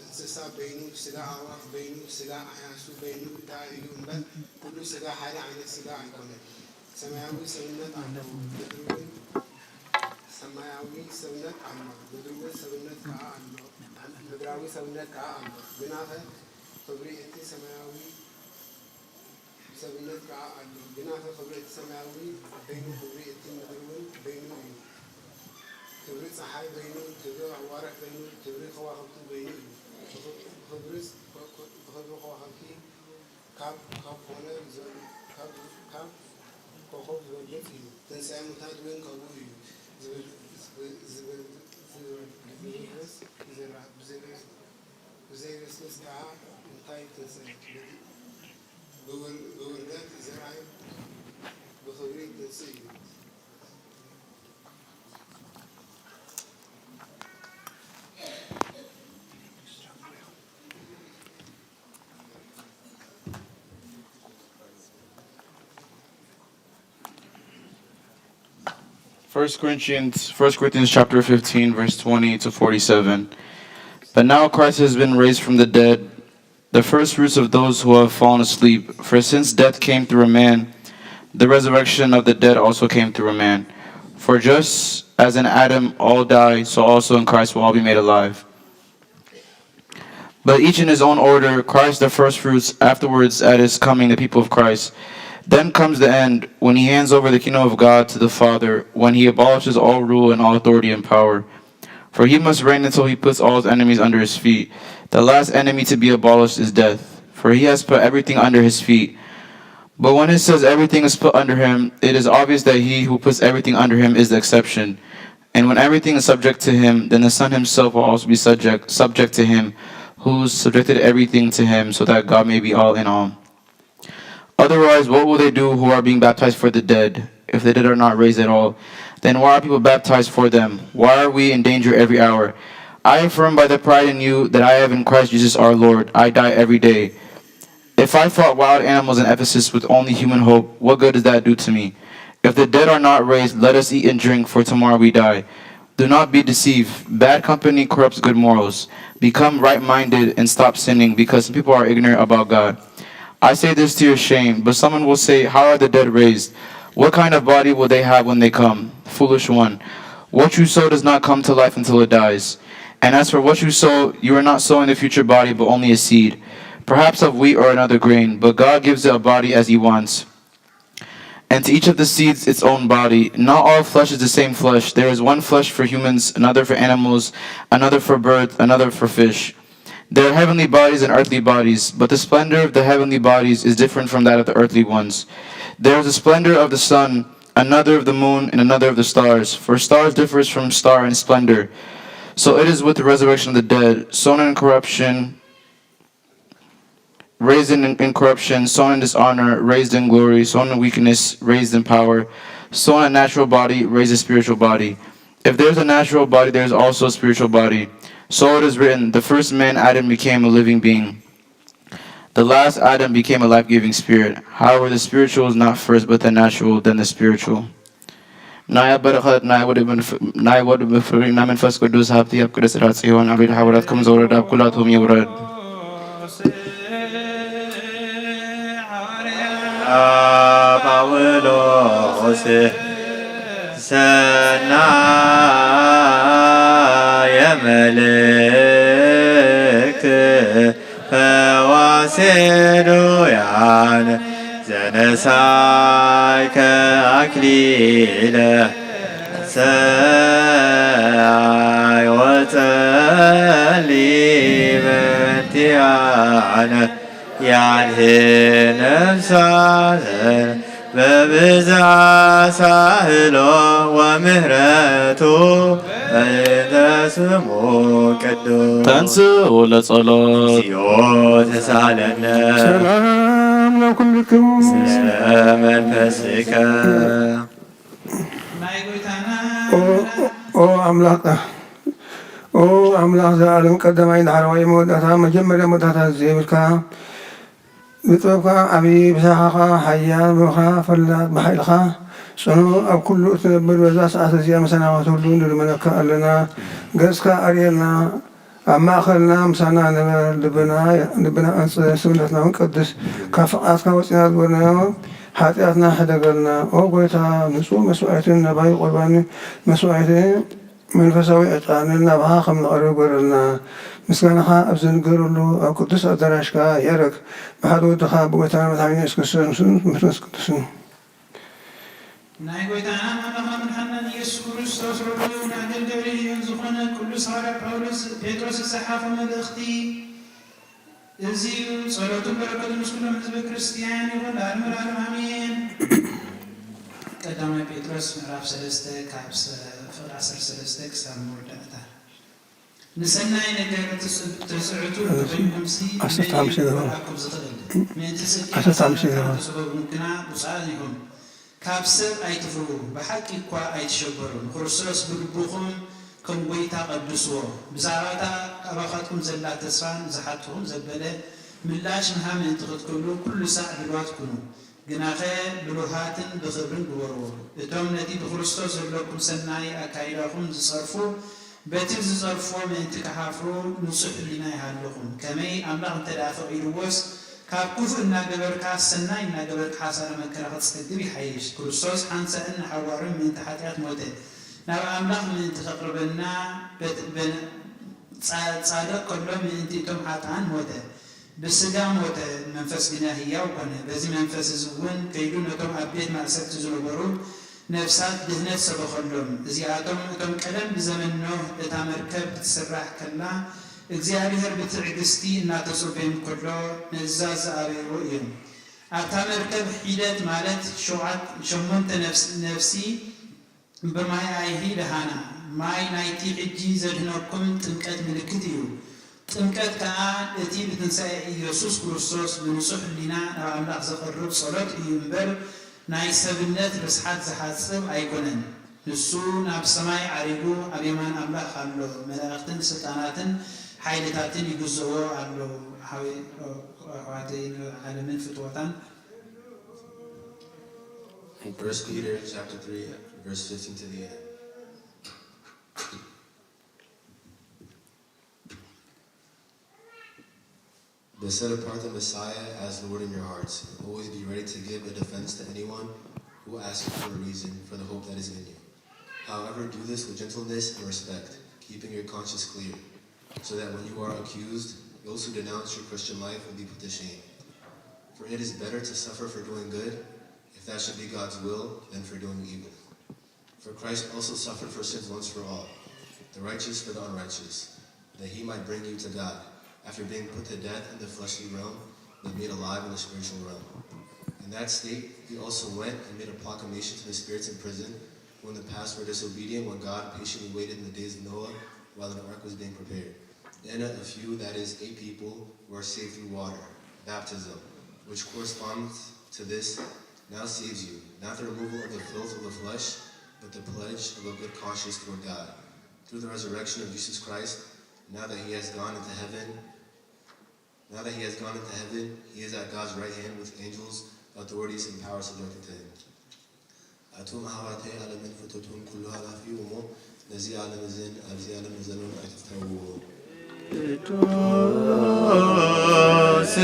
እንስሳ በይኑ፣ ስጋ ኣዕዋፍ በይኑ፣ ስጋ ኣያሱ በይኑ ደኣ እዩ እምበር፣ ኩሉ ስጋ ሓደ ዓይነት ስጋ ኣይኮነን። ሰማያዊ ሰብነት ኣሎ፣ ምድርዊ ሰማያዊ ሰብነት ኣሎ፣ ምድርዊ ሰብነት ከኣ ኣሎ፣ ምድራዊ ሰብነት ከኣ ኣሎ። ግናኸ ክብሪ እቲ ሰማያዊ ሰብነት ከኣ ኣሎ። ግናኸ ክብሪ እቲ ሰማያዊ በይኑ፣ ክብሪ እቲ ምድርውን በይኑ እዩ። ክብሪ ጸሓይ በይኑ፣ ክብሪ ኣዋርሕ በይኑ፣ ክብሪ ከዋኽብቲ በይኑ እዩ። ብኽብሪ፣ ብኽብሪ ከዋኽብቲ ካብ፣ ካብ ኮነ፣ ካብ፣ ካብ ኮኾብ ዝበልጽ እዩ። ትንሳኤ ሙታት እውን ካብኡ እዩ። ዝብል፣ ዝብል፣ ዝብል፣ ዝብል፣ ብዘይበስብስ ይዘራእ፣ ብዘይበስ-፣ ብዘይበስብስ ከኣ እንታይ ትንሳኤ? ብውር-፣ ብውርደት ይዘራእ፣ ብኽብሪ ይትንስእ እዩ። First Corinthians, First Corinthians chapter fifteen, verse twenty to forty-seven. But now Christ has been raised from the dead, the first fruits of those who have fallen asleep. For since death came through a man, the resurrection of the dead also came through a man. For just as in Adam all die, so also in Christ will all be made alive. But each in his own order, Christ the first fruits, afterwards at his coming the people of Christ. Then comes the end, when he hands over the kingdom of God to the Father, when he abolishes all rule and all authority and power. For he must reign until he puts all his enemies under his feet. The last enemy to be abolished is death, for he has put everything under his feet. But when it says everything is put under him, it is obvious that he who puts everything under him is the exception. And when everything is subject to him, then the Son himself will also be subject, subject to him who subjected everything to him, so that God may be all in all. Otherwise, what will they do who are being baptized for the dead, if the dead are not raised at all? Then why are people baptized for them? Why are we in danger every hour? I affirm by the pride in you that I have in Christ Jesus our Lord, I die every day. If I fought wild animals in Ephesus with only human hope, what good does that do to me? If the dead are not raised, let us eat and drink, for tomorrow we die. Do not be deceived. Bad company corrupts good morals. Become right-minded and stop sinning, because some people are ignorant about God. I say this to your shame, but someone will say, "How are the dead raised? What kind of body will they have when they come?" Foolish one. What you sow does not come to life until it dies. And as for what you sow, you are not sowing the future body, but only a seed, perhaps of wheat or another grain, but God gives it a body as he wants. And to each of the seeds its own body. Not all flesh is the same flesh. There is one flesh for humans, another for animals, another for birds, another for fish. There are heavenly bodies and earthly bodies, but the splendor of the heavenly bodies is different from that of the earthly ones. There is the splendor of the sun, another of the moon, and another of the stars. For stars differs from star in splendor. So it is with the resurrection of the dead. Sown in corruption, raised in incorruption, sown in dishonor, raised in glory, sown in weakness, raised in power, sown a natural body, raised a spiritual body. If there is a natural body, there is also a spiritual body. So it is written, "The first man, Adam, became a living being. The last Adam became a life-giving spirit." However, the spiritual is not first, but the natural, then the spiritu. ናይ በረኸት ናይ ወልድ መንፈ-፣ ናይ ወልድ ፍቅሪ ናይ መንፈስ ቅዱስ ሀብት ኣብ ቅድስት ጽዮን ኣብ ልዕሊ ሓዋርያት ከም ዘወረደ ኣብ ኩላቶም ይውረድ። ጳውሎስ ሰናየ መልእክት ፈዋሴ ዱያን ዘነሳይከ አክሊለ ሰአይ ወጸሊ በእንቲአነ ያድህን ነፍሳነ በብዝኃ ሳህሎ ወምህረቱ በእንተ ስሙ ቅዱስ። ተንሥኡ ለጸሎት። እግዚኦ ተሳለነ። ሰላም ለኩልክሙ። ለመንፈስከ። ኦ፣ ኦ፣ ኦ አምላክ፣ ኦ አምላክ ዘላለም ቀዳማይ ዳሕረዋይ መወዳእታ መጀመርያ መወዳእታ ዘይብልካ ብጥበብካ ዓቢ፣ ብስራሕኻ ሓያል፣ ብእምሮኻ ፈላጥ፣ ብሓይልኻ ጽኑዕ፣ ኣብ ኩሉ እትነብር፣ በዛ ሰዓት እዚኣ ምሳና ክትህሉ ንልምነካ ኣለና። ገጽካ ኣርእየና፣ ኣብ ማእከልና ምሳና ንበር፣ ልብና፣ ልብና ኣንጽህ፣ ሰውነትና እውን ቀድስ። ካብ ፍቓድካ ወጺና ዝገበርናዮ ሐጢያትና ሕደግልና። ኦ ጎይታ፣ ንጹህ መስዋዕትን ነባይ ቁርባን መስዋዕትን መንፈሳዊ ዕጣንን ናባኻ ከም ንቐርብ ግበረልና። ምስጋናኻ ኣብዚ ንገረሉ ኣብ ቅዱስ ኣዳራሽካ የዕርግ። ብሓደ ወድኻ ብጎይታና መድሓኒና ኢየሱስ ክርስቶስ ምስሉን መንፈስ ቅዱስን። ናይ ጎይታናን ኣምላኽናን መድሓኒናን ኢየሱስ ክርስቶስ ርኡዩን ኣገልጋሊኡን ዝኾነ ቅዱስ ሃዋርያ ጳውሎስ ጴጥሮስ ዝጸሓፎ መልእኽቲ እዚ እዩ። ጸሎቱን በረከቱን ምስ ኩሎም ህዝበ ክርስቲያን ይኹን ለዓለመ ዓለም ኣሜን። ቀዳማይ ጴጥሮስ ምዕራፍ ሰለስተ ካብ ሰ-፣ ፍቕዲ ዓሰርተ ሰለስተ ክሳብ መወዳእታ። ንሰናይ ነገር ትጽ-፣ ትጽዕቱ እንተኾይንኩምሲ ዓሰርተ ሓሙሽተ ይገርም። ክወድኣኩም ዝኽእል። ምእንቲ ጽድቂ ዓሰርተ ሓሙሽተ ይገርም። ሓሳብ ተሰበቡን ግና ብፁዓን ኢኹም። ካብ ሰብ ኣይትፍርሁ፣ ብሓቂ እኳ ኣይትሸበሩ። ንክርስቶስ ብልብኹም ከም ጐይታ ቀድስዎ። ብዛዕባ እታ ኣባኻትኩም ዘላ ተስፋን ዝሓትኹም ዘበለ ምላሽ ምሃብ ምእንቲ ክትክእሉ፣ ኩሉ ሳዕ ድልዋት ኩኑ። ግናኸ ብልሃትን ብኽብርን ግበርዎ። እቶም ነቲ ብክርስቶስ ዘለኩም ሰናይ ኣካይዳኹም ዝጸርፉ፣ በቲ ዝጸርፍዎ ምእንቲ ክሓፍሩ ንጹሕ ሕሊና ይሃልኹም። ከመይ ኣምላኽ እንተ ደኣ ፈቒድዎስ፣ ካብ ክፉእ እናገበርካ ሰናይ እናገበርካ ሓሳረ መከራ ክትጸግብ ይሓይሽ። ክርስቶስ ሓንሳእን ንሓዋሩን ምእንቲ ሓጢኣት ሞተ፣ ናብ ኣምላኽ ምእንቲ ከቕርበና፣ በት-፣ በን-፣ ጻ-፣ ጻድቕ ከሎ ምእንቲ እቶም ሓጥኣን ሞተ። ብስጋ ሞተ፣ መንፈስ ግና ህያው ኮነ። በዚ መንፈስ እዚ እውን ከይዱ ነቶም ኣብ ቤት ማእሰርቲ ዝነበሩ ነፍሳት ድህነት ሰበኸሎም። እዚኣቶም እቶም ቀደም ብዘመን ኖህ እታ መርከብ ክትስራሕ ከላ እግዚኣብሔር ብትዕግስቲ እናተጸበዮም ከሎ ንእዛዝ ዝኣበይዎ እዮም። ኣብታ መርከብ ሒደት ማለት ሸውዓት-፣ ሸሞንተ ነፍስ-፣ ነፍሲ ብማይ ኣይሂ ደሃና። ማይ ናይቲ ሕጂ ዘድህነኩም ጥምቀት ምልክት እዩ። ጥምቀት ከኣ እቲ ብትንሳኤ ኢየሱስ ክርስቶስ ብንጹሕ ሕሊና ናብ ኣምላኽ ዘቕርብ ጸሎት እዩ እምበር፣ ናይ ሰብነት ርስሓት ዝሓጽብ ኣይኮነን። ንሱ ናብ ሰማይ ዓሪጉ ኣብ የማን ኣምላኽ ኣሎ፣ መላእኽትን ስልጣናትን ሓይልታትን ይግዝእዎ ኣሎ። ኣሕዋተይ፣ ዓለምን ፍትወታን። First Peter chapter three, verse fifteen to the end. But set apart the Messiah as Lord in your hearts, and always be ready to give a defense to anyone who asks you for a reason for the hope that is in you. However, do this with gentleness and respect, keeping your conscience clear, so that when you are accused, those who denounce your Christian life will be put to shame. For it is better to suffer for doing good, if that should be God's will, than for doing evil. For Christ also suffered for sins once for all, the righteous for the unrighteous, that he might bring you to God, after being put to death in the fleshly realm, but made alive in the spiritual realm. In that state, he also went and made a proclamation to the spirits in prison, who in the past were disobedient when God patiently waited in the days of Noah while an ark was being prepared. In it, a few, that is, eight people, were saved through water, baptism, which corresponds to this, now saves you, not the removal of the filth of the flesh, but the pledge of a good conscience toward God, through the resurrection of Jesus Christ, now that he has gone into heaven, now that he has gone into heaven, he is at God's right hand with angels, authorities, and powers subjected to him. ኣቱም ኣሕዋተይ፣ ዓለምን ፍትወቱን ኩሉ ሃላፊ እዩ እሞ፣ ነዚ ዓለም እዝን ኣብዚ ዓለም ንዘሎን ኣይትፍተውዎ። ቅዱስ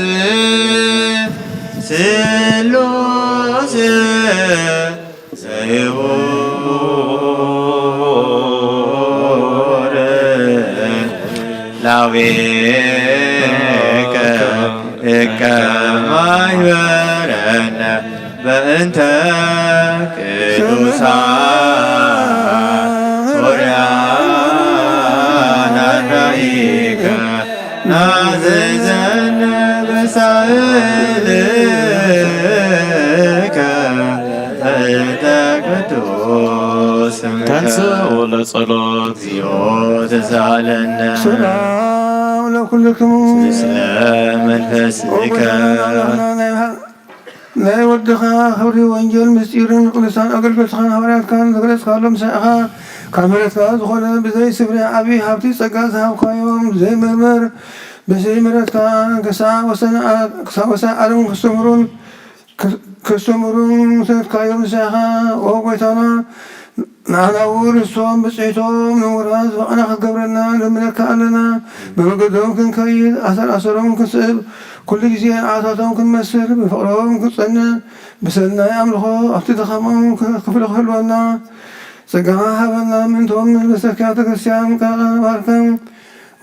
ስሉስ ዘይውረ ላዌከ እከ ማይበረነ በእንተ ቅዱሳን ሆርያን አራኢከ ናዝዘነ በሳእልከ በእንተ ቅዱስ ስምከ። ተንሥኡ ለጸሎት። እግዚኦ ተሳሃለነ። ሰላም ለኩልክሙ። ምስለ መንፈስከ። ናይ ወድኻ ክብሪ ወንጌል ምስጢርን ቅዱሳን ኣገልገልትኻን ሃዋርያትካን ዘገለጽካሎም ምሳኻ ካብ ምሕረትካ ዝኾነ ብዘይ ስፍሪ ዓቢ ሃብቲ ጸጋ ዝሃብካዮም ዘይምርመር ብዘይ ምሕረትካ ክሳዕ ወሰን ዓ-፣ ክሳዕ ወሰን ዓለም ከስተምህሩን ክ-፣ ከስተምህሩን ሰደድካዮም ምሳኻ ኦ ጎይታና ንዓና እውን እሶም ብጽሒቶም ንምውራስ ዝበቕዕና ክትገብረና ንልምነካ ኣለና። ብመንገዶም ክንከይድ፣ ኣሰር ኣሰሮም ክንስእብ፣ ኩሉ ግዜ ንዓታቶም ክንመስል፣ ብፍቕሮም ክንጸንዕ፣ ብሰናይ ኣምልኾ ኣብቲ ድኻሞም ከ-፣ ከፍልኾ ህልወና ጸጋ ሃበና። ምእንትኦም ንበሰኪ ቤተክርስቲያን ቃል ባርከን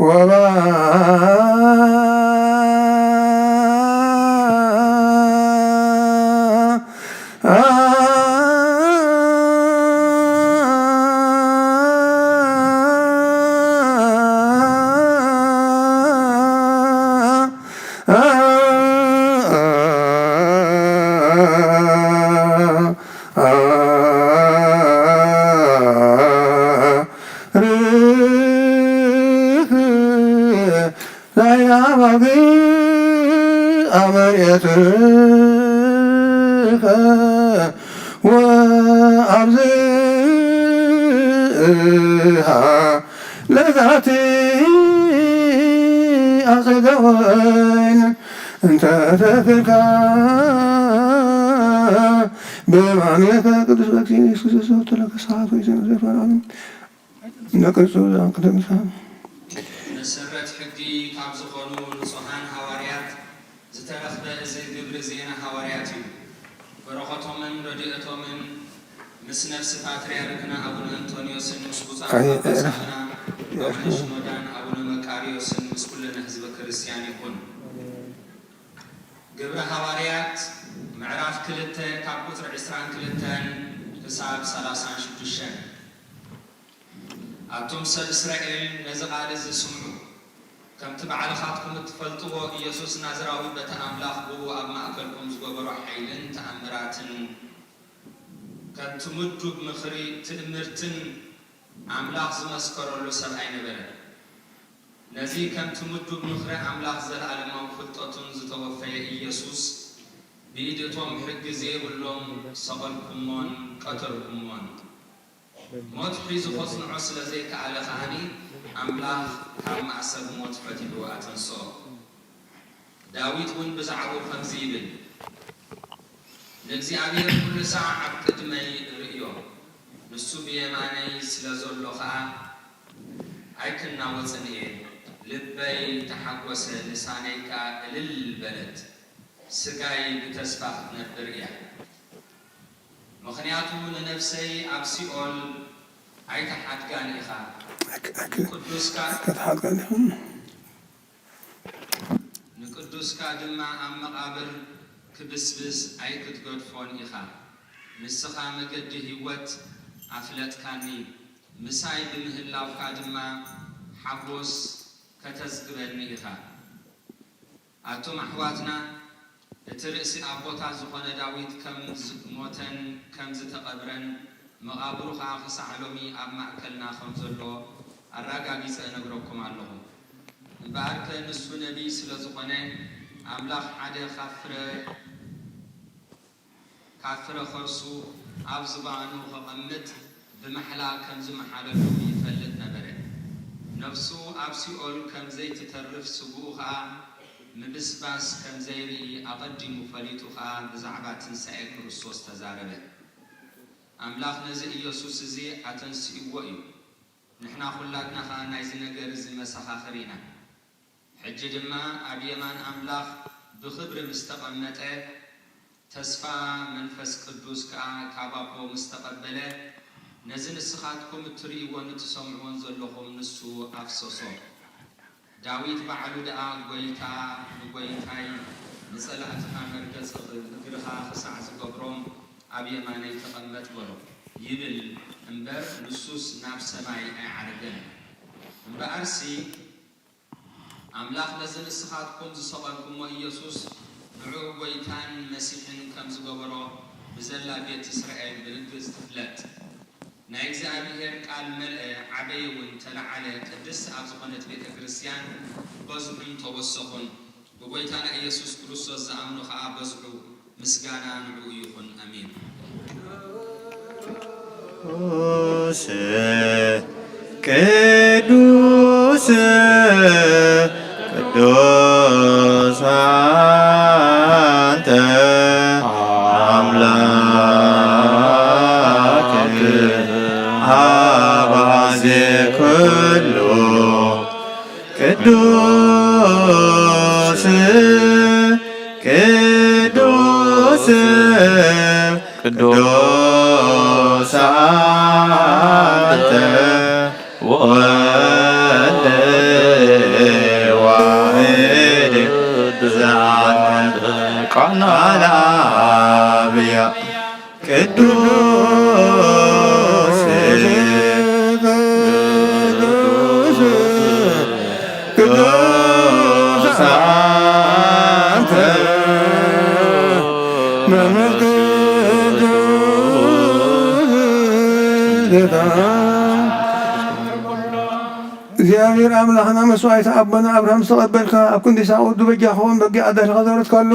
ወባ ርህራሄ አበግዕ አመርየትከ ወአብዝሃ ለዛቲ አጸደ ወይን እንተ ተክልካ በማንየከ ቅዱስ በክሲን ኢየሱስ ክርስቶስ ተለከ ሰዓት ወይዘን ዘፈራን ነቅጹ ዛንቅተ ምሳ መሰረት ሕጊ ካብ ዝኾኑ ንጹሃን ሃዋርያት ዝተረኽበ እዚ ግብሪ ዜና ሃዋርያት እዩ። በረኸቶምን ረድኤቶምን ምስ ነፍሲ ፓትርያርክና ኣቡነ እንጦንዮስን ምስ ብፁዓን ኣይ፣ ጳጳሳትና ኣይ፣ ኣቡነ ሽኖዳን ኣቡነ መቃርዮስን ምስ ኩልነ ህዝበ ክርስቲያን ይኹን። ግብረ ሃዋርያት ምዕራፍ ክልተ ካብ ቁጽሪ ዕስራን ክልተን ክሳብ ሰላሳን ሽዱሽተን። ኣቱም ሰብ እስራኤል ነዚ ቃል እዚ ስምዑ። ከምቲ ባዕልኻትኩም እትፈልጥዎ ኢየሱስ ናዝራዊ በቲ ኣምላኽ ብኡ ኣብ ማእከልኩም ዝገበሮ ሓይልን ተኣምራትን ከምቲ ምዱብ ምኽሪ ትእምርትን ኣምላኽ ዝመስከረሉ ሰብኣይ ነበረ። ነዚ ከምቲ ምዱብ ምኽሪ ኣምላኽ ዘለኣለማዊ ፍልጠቱን ዝተወፈየ ኢየሱስ ብኢድ እቶም ሕጊ ዘይብሎም ሰቐልኩሞን ቀተልኩሞን። ሞት ሒዙ ከጽንዖ ስለ ዘይከኣለ ከኣኒ ኣምላኽ ካብ ማእሰር ሞት ፈቲሑ ኣተንስኦ። ዳዊት እውን ብዛዕባኡ ከምዚ ይብል፣ ንእግዚኣብሔር ኩሉ ሳዕ ኣብ ቅድመይ እርእዮ፣ ንሱ ብየማነይ ስለ ዘሎ ኸኣ ኣይክናወጽን እየ። ልበይ ተሓጎሰ፣ ልሳነይ ከኣ እልል በለት፣ ስጋይ ብተስፋ ክትነብር እያ። ምኽንያቱ ንነፍሰይ ኣብ ሲኦል ኣይትሓድጋን ኢኻ። ኣክ-፣ ኣክ-፣ ቅዱስካ ኣይትሓድጋን ኢኻ። ንቅዱስካ ድማ ኣብ መቓብር ክብስብስ ኣይክትገድፎን ኢኻ። ንስኻ መገዲ ህይወት ኣፍለጥካኒ። ምሳይ ብምህላውካ ድማ ሓጎስ ከተዝግበኒ ኢኻ። ኣቱም ኣሕዋትና፣ እቲ ርእሲ ኣቦታት ዝኾነ ዳዊት ከም ዝሞተን ከም ዝተቐብረን፣ መቓብሩ ኸኣ ክሳዕ ሎሚ ኣብ ማእከልና ከም ዘሎ ኣረጋጊጸ እነግረኩም ኣለኹ። እምበኣርከ ንሱ ነቢይ ስለ ዝኾነ፣ ኣምላኽ ሓደ ካብ ፍረ ካብ ፍረ ኸርሱ ኣብ ዝባኑ ኸቐምጥ ብማሕላ ከም ዝመሓለሉ ይፈልጥ ነበረ። ነፍሱ ኣብ ሲኦል ከም ዘይትተርፍ፣ ስግኡ ኸኣ ምብስባስ ከም ዘይርኢ ኣቐዲሙ ፈሊጡ ኸኣ፣ ብዛዕባ ትንሳኤ ክርስቶስ ተዛረበ። ኣምላኽ ነዚ ኢየሱስ እዚ ኣተንሲእዎ እዩ። ንሕና ኹላትና ኸኣ ናይዚ ነገር እዚ መሰኻኽር ኢና። ሕጂ ድማ ኣብ የማን ኣምላኽ ብኽብሪ ምስ ተቐመጠ፣ ተስፋ መንፈስ ቅዱስ ከኣ ካብ ኣቦ ምስ ተቐበለ፣ ነዚ ንስኻትኩም እትርእይዎን እትሰምዕዎን ዘለኹም ንሱ ኣፍሰሶ። ዳዊት ባዕሉ ደኣ፣ ጐይታ ንጐይታይ፣ ንጸላእትኻ መርገጺ እግርኻ ክሳዕ ዝገብሮም ኣብ የማነይ ተቐመጥ በሎ ይብል እምበር፣ ንሱስ ናብ ሰማይ ኣይዓረገን። እምበኣርሲ፣ ኣምላኽ ነዚ ንስኻትኩም ዝሰቐልኩሞ ኢየሱስ፣ ንዕኡ ጐይታን መሲሕን ከም ዝገበሮ፣ ብዘላ ቤት እስራኤል ብርግጽ ትፍለጥ። ናይ እግዚኣብሔር ቃል መልአ፣ ዓበየ እውን ተለዓለ፣ ቅድስት ኣብ ዝኾነት ቤተ ክርስቲያን በዝሑን ተወሰኹን። ብጐይታና ኢየሱስ ክርስቶስ ዝኣምኑ ኸኣ በዝሑ። ምስጋና ንዕኡ ይኹን። ኣሜን። ቅዱስ፣ ቅዱስ፣ ቅዱስ አንተ አምላክ አባዜ ኩሉ ቅዱስ፣ ቅዱስ ቅዱስ አንተ ወልድ ዋሕድ ዘአንተ ቃል አብያ ቅዱስ ቅዱስ ቅዱስ አንተ መምህር ቅዱስ ጌታ። እግዚአብሔር አምላክና መስዋዕተ አቦና አብርሃም ዝተቀበልካ፣ አብ ክንዲ ይስሐቅ ወዱ በጃ ክወን በጊዕ አዳልካ ዘወረድካሉ፣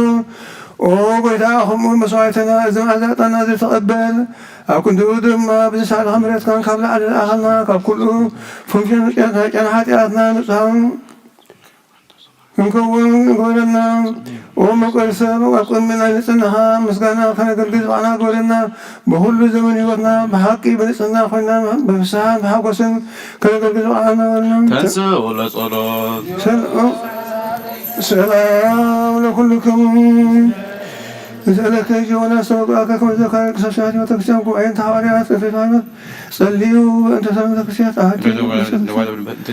ኦ ጎይታ፣ ከምኡ መስዋዕትና እዚ መዓዛ ዕጣንና እዚ ተቀበል። አብ ክንድኡ ድማ ብዚ ሳልኻ ምሕረትካን ካብ ላዕሊ ዝለኣኸልና ካብ ኩሉ ፍንፍን ጨና ሓጢኣትና ንጹሃን ክንከውን ግበረና። ኦ ምቅር ሰብ፣ ኣብ ቅድሚ ናይ ንጽህናኻ ምስጋና ከነገልግል ዝበቕዕና ግበረና። ብኹሉ ዘመን ህይወትና ብሓቂ ብንጽህና ኮይና ብፍስሓን ብሓጎስን ከነገልግል ዝበቕዕና ግበረና። ተንሥኡ ለጸሎት። ሰል-፣ ኦ፣ ሰላም ለኩልክም። ንስእለከ ዚዮና ሰው ቃልከ ከመ ዘካረ ቅዱሳት ቤተክርስቲያን ጉባኤን ሐዋርያት ኤፌሶን ጸልዩ በእንተ ሰላም ቤተክርስቲያን አሐቲ።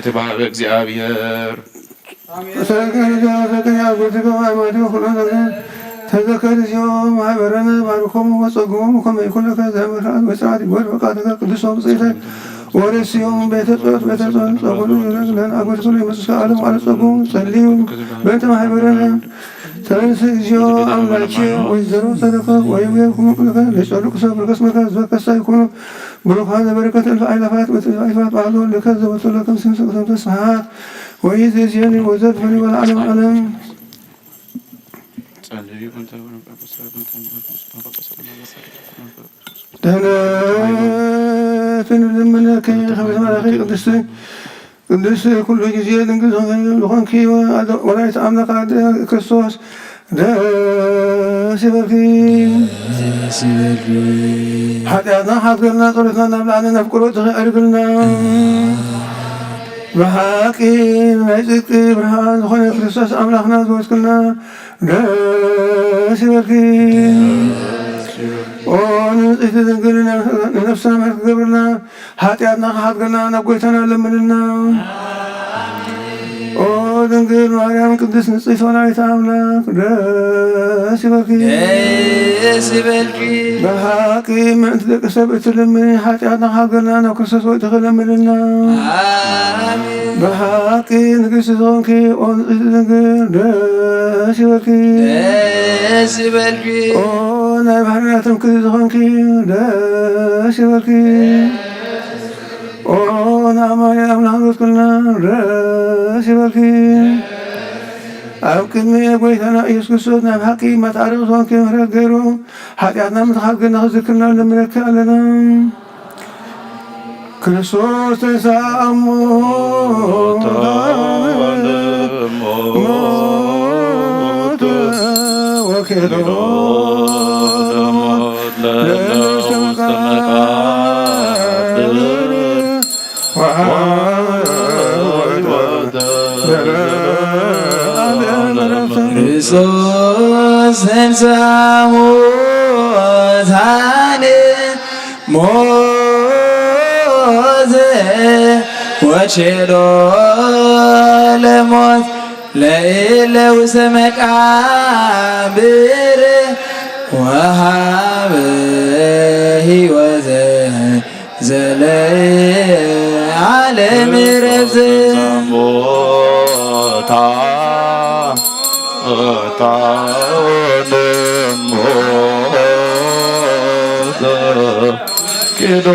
ተባረክ እግዚአብሔር። ተዘከር ዚኦ ማህበረነ ባርኮሙ ወጸግቦሙ ከመ ይኩን ለከ ዘምርአት ወጽናት ይጎል ፈቃድከ ቅዱስ ወብጽሕተ ወረስዮም ቤተ ጸሎት ቤተ ጸሎት ጸጉኑ ይረግለን አጎት ኩሉ ይመጽእ እስከ ዓለም ዓለም ጸጉ ጸልዩ በእንተ ማህበረነ። ተንሥእ እግዚኦ አምላኬ ወይዘሮ ጸደቀ ወይቤልኩሙ ቅድመከ ለጸሉቅ ሰብ ርገስመከ ዝበከሳ ይኩኑ ብሩካነ በረከት እልፍ አእላፋት ወእልፍ አእላፋት በዓሉ ለከ ዘበቱ ለከ ምስለ ስብሐት ወይእዜኒ ወዘልፈኒ ወለዓለመ ዓለም። ደህነትን ልምነኪ ከመ ተባረኪ ቅድስት ቅድስት ኩሉ ጊዜ ድንግል ዝኾንኪ ወላዲተ አምላክ አደ ክርስቶስ ደስ ይበልኪ። ደስ ይበልኪ። ኃጢአትና ኃጢአትና ጸሎትና ናብ ላዕሊ ናብ ፍቅሩ ትኽእልግልና። ብሓቂ ናይ ጽድቂ ብርሃን ዝኾነ ክርስቶስ ኣምላኽና ዝወስክልና ደስ ይበልኪ። ኦ ንጽሕቲ ድንግል ንነፍስና ምሕረት ክገብርልና፣ ኃጢኣትና ክሓድገልና ናብ ጐይታና ለምንልና። ኦ ድንግል ማርያም ቅድስት ንጽሕቲ ወላዲተ ኣምላክ ደስ ይበልኪ። ደስ ይበልኪ። ብሓቂ ምእንቲ ደቂ ሰብ እትልምኒ ኃጢኣትና ክሓድገልና ናብ ክርስቶስ ወዲኺ ለምንልና። ኣሜን። ብሓቂ ንግስቲ ዝኾንኪ ኦ ንጽሕቲ ድንግል ደስ ይበልኪ። ደስ ይበልኪ። ኦ ናይ ባሕርና ትምክሕቲ ዝኾንኪ ደስ ይበልኪ። ኦ ንኣማኑኤል ኣምላኽ ዝወስክልና ደስ ይበልኪ። ኣብ ቅድሚ ጐይታና ኢየሱስ ክርስቶስ ናይ ብሓቂ መታረቂ ዝኾንኪ ምሕረት ገይሩ ሓጢኣትና ምትሓት ገርና ክዝክርና ንልምነኪ ኣለና። ክርስቶስ ተንሥአ እሙታን ሞተ ወኬዶ ለሞት ለእለ ውስተ መቃብር ወሐይወተ ለዘለዓለም። ክርስቶስ ተንሥአ እሙታን ሞተ ወኬዶ ለሞት ለእለ ውስተ መቃብር ወወሀበ ሕይወተ ዘለዓለም ዕረፍት። ሞታ ሞተ ወኬዶ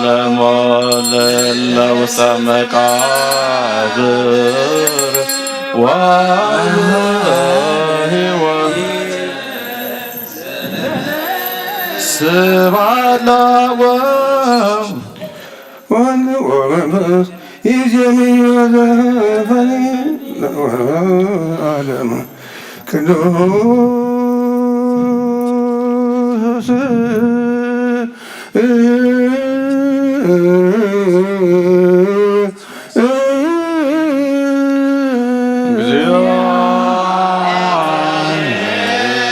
ለሞት ለእለ ውስተ መቃብር ወወሀበ ሕይወተ ስብሐት ለአብ ወወልድ ወመንፈስ ይዜኒ ወዘልፈኒ ለዓለመ ዓለም። ቅዱስ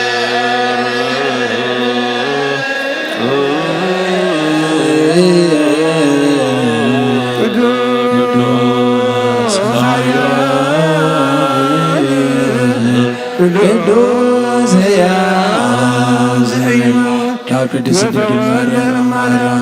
እግዚአብሔር ቅዱስ ሕያው ዘኢይሞት፣ ቅድስት ድንግል ማርያም፣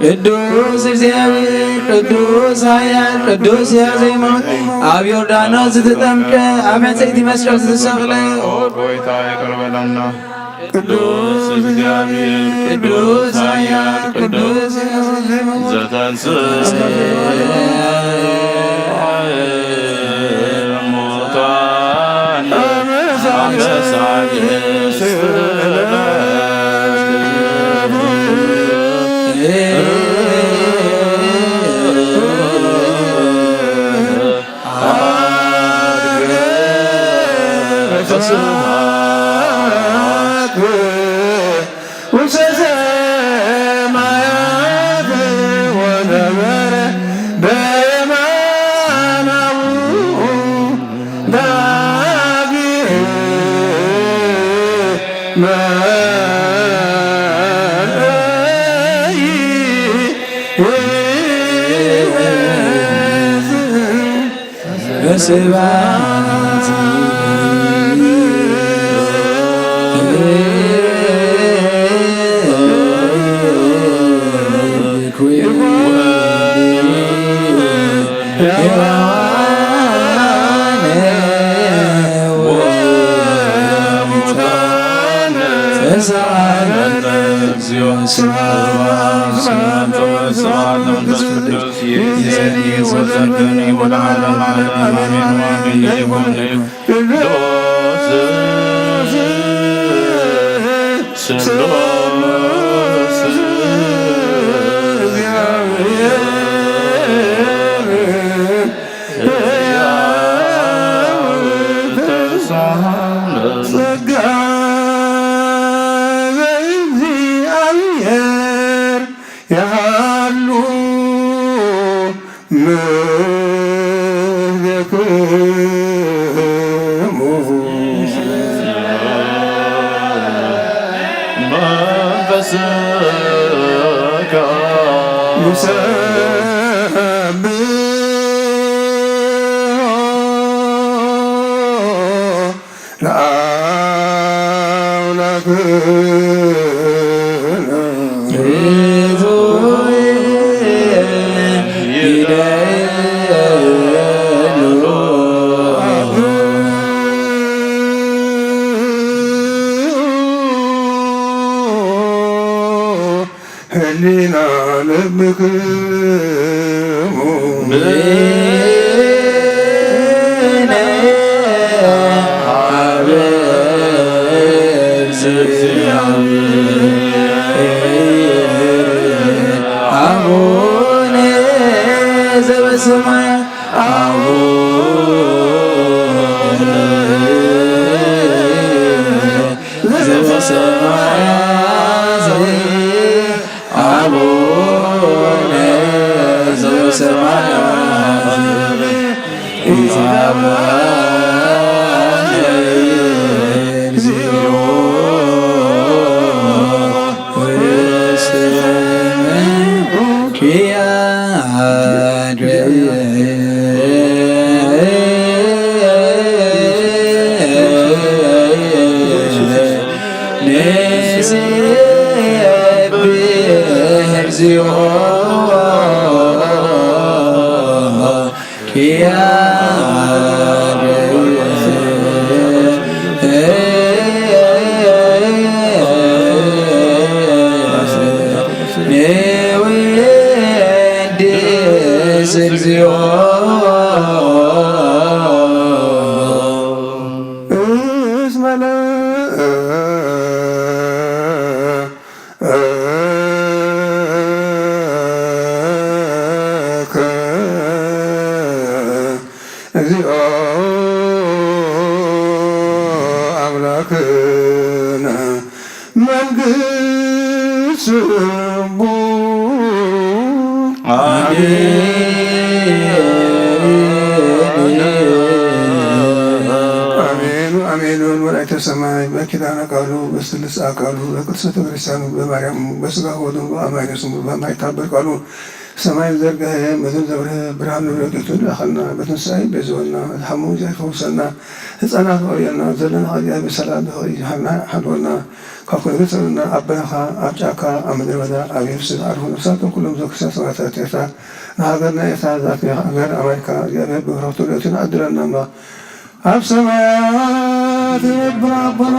ቅዱስ እግዚአብሔር፣ ቅዱስ ኃያል፣ ቅዱስ ሕያው ዘኢይሞት፣ አብ ዮርዳኖስ ዘተጠምቀ፣ አብ ዕንጸይቲ መስቀል ዘተሰቅለ፣ ኦ ጎይታ ይቅር በለና። ቅዱስ እግዚአብሔር፣ ቅዱስ ኃያል፣ ቅዱስ ዘተንሥእ እሙታን አመ ሣልስት ዕለት ዐርገ በስብሐት ውስተ ሰማያት ወነበረ በየማነ አቡሁ ዳግመ በስብሐት ጸጋ ዘእግዚአብሔር የሃሉ ምስሌክሙ። መንፈስከ ንሰብሖ ለአምላክነ። ህሊና ልብክሙ። አቡነ ዘበሰማያት፣ አቡነ ዘበሰማያት፣ አቡነ ዘበሰማያት፣ ይትቀደስ ስምከ ወይትጸባእ ኪያከ። ንሴብሕ እግዚኦ ኪያከ። ንወድስ እግዚኦ እስመ ለከ እግዚኦ አምላክነ መንግስት ቡ። አሜን። አሜን። አሜን። ወልአተ ሰማይ በኪዳነ ቃሉ በስሉስ አካሉ በቅድስተ ቤተክርስቲያኑ በማርያሙ በስጋ ወደሙ በአማኑኤል ስሙ በማይታበል ቃሉ ሰማይ ዘርገሀ፣ ምድር ዘብርሀ፣ ብርሃን ንብረት ቱን ላከና፣ በትንሳኤ ቤዝወና፣ ለሐሙም ዚያድ ፈውሰና፣ ህጻናት ኦርየና፣ ዘለና ሐጥያት በሰላም በፍቅር ጀሃና ሐድወና፣ ካብ ኩሉ ገጸ ጸሉና፣ አብ በረኻ፣ አብ ጫካ፣ አብ ምድረ በዳ፣ አብ የብስ፣ አርፉ ነፍሳት ኩሎም ዘክርስቲያን ሰማዕታት ኤርትራ፣ ንሃገርና ኤርትራ ዛቲ ሃገር አማይካ፣ እግዚአብሔር በረከቱ ርኤቱን አድለና እማ። አብ ሰማያት የነብር አቦና፣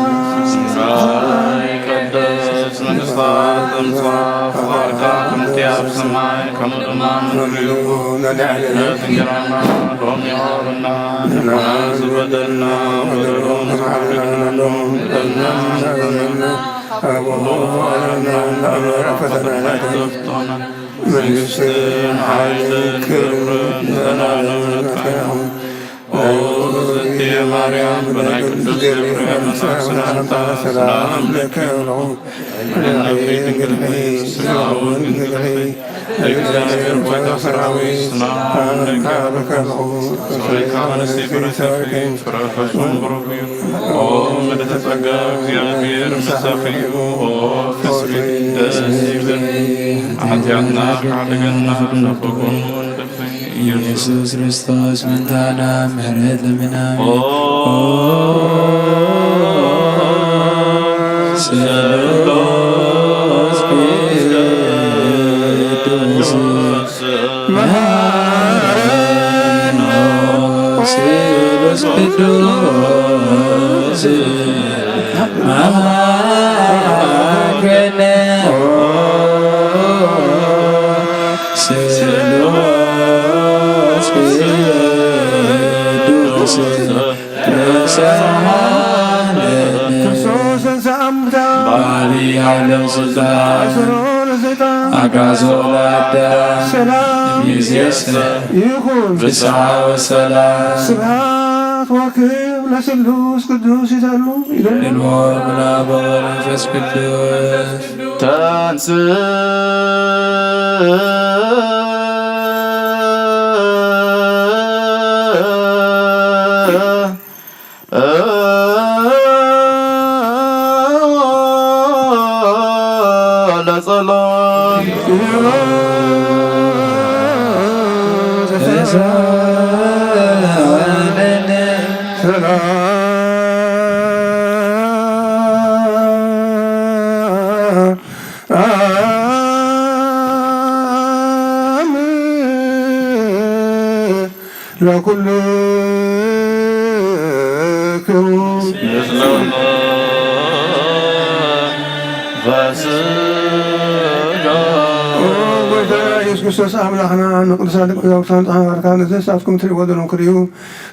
ይትቀደስ መንግስትካ፣ ትምጻእ ፍቃድካ፣ ከምቲ አብ ሰማይ ከምኡ ድማ ኣብ ምድሪ። ዕለት እንጀራና ሎሚ ሃበና፣ ንሕና ዝበደልና በደሉ ከማሕለና፣ በደልና ንሕና፣ አብ ፈተና ኣይተእትወና፣ መንግስትን ሓይልን ክብርን ንዘለዓለሙ ናትካ ይኹን። ኦ እግዝእትየ ማርያም፣ በናይ ቅዱስ ገብርኤል ሰላምታ ሰላም ለኪ እብለኪ። ድንግል ሆይ፣ ስጋውን ድንግል ሆይ፣ እግዚአብሔር ሆይ፣ ሰራዊት ሰላም ለኪ እብለኪ። ጸሪካ በነፍስኪ ፍሬ ከርሥኪ ብሩክ እዩ። ኦ ምልዕተ ጸጋ፣ እግዚአብሔር ምሳኺ እዩ። ኦ ፍስሕቲ ደስ ይበልኪ፣ ኃጢአትና ይሓድገና፣ ናብ ኩሉ ኢየሱስ ክርስቶስ ምንታና ምሕረት ለምናም። ኦ ስሉስ ቅዱስ መሐረነ። ስሉስ ቅዱስ መሐረነ። ስሉስ ቅዱስ ተሳሃለነ። ክርስቶስ ተንሥአ እሙታን። በዐቢይ ኃይል ወስልጣን። አሰሮ ለሰይጣን። አግዓዞ ለአዳም። ሰላም። እምይእዜሰ። ይኩን። ፍስሐ ወሰላም። ስብሐት ወክብር ለስሉስ ቅዱስ ይትሃሉ ይበል። ለወልድ ወለአብ ወለመንፈስ ቅዱስ። ተንሥእ ለጸሎት። ሰላም ለኩልክሙ። ኦ ጎይታ ኢየሱስ ክርስቶስ አምላኽና፣ ንቅዱሳን ሊቃውንትካ ንስኻትኩም ትርእይዎ ዘለኹም ክርእዩ፣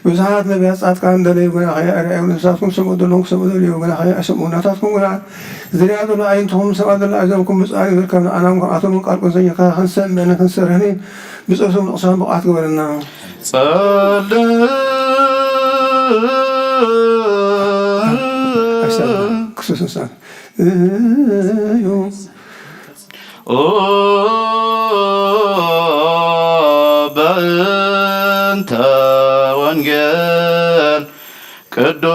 ብዙሓት ነቢያት ጻድቃን ደለዩ ግና ኸኣ ኣይረኣዩን፣ ንስኻትኩም ትሰምዑ ዘለኹም ክሰምዑ ደለዩ ግና ኸኣ ኣይሰምዑን። ናታትኩም ግና ዝርእያ ዘሎ ኣዒንትኹም፣ ዝሰምዓ ዘሎ ኣእዛንኩም ብፁዓን እዩ ዝርከብና። ኣናም ከምኣቶም ቃልኩም ዘኘካ ክንሰምዕን ክንሰርሕን ብጸሎቶም ንቕሳን ብቕዓት ግበረና። ጸልእ ኣይሰምዕን። ክርስቶስ ንስኻ እዩ። ኦ በእንተ ወንጌል ቅዱስ።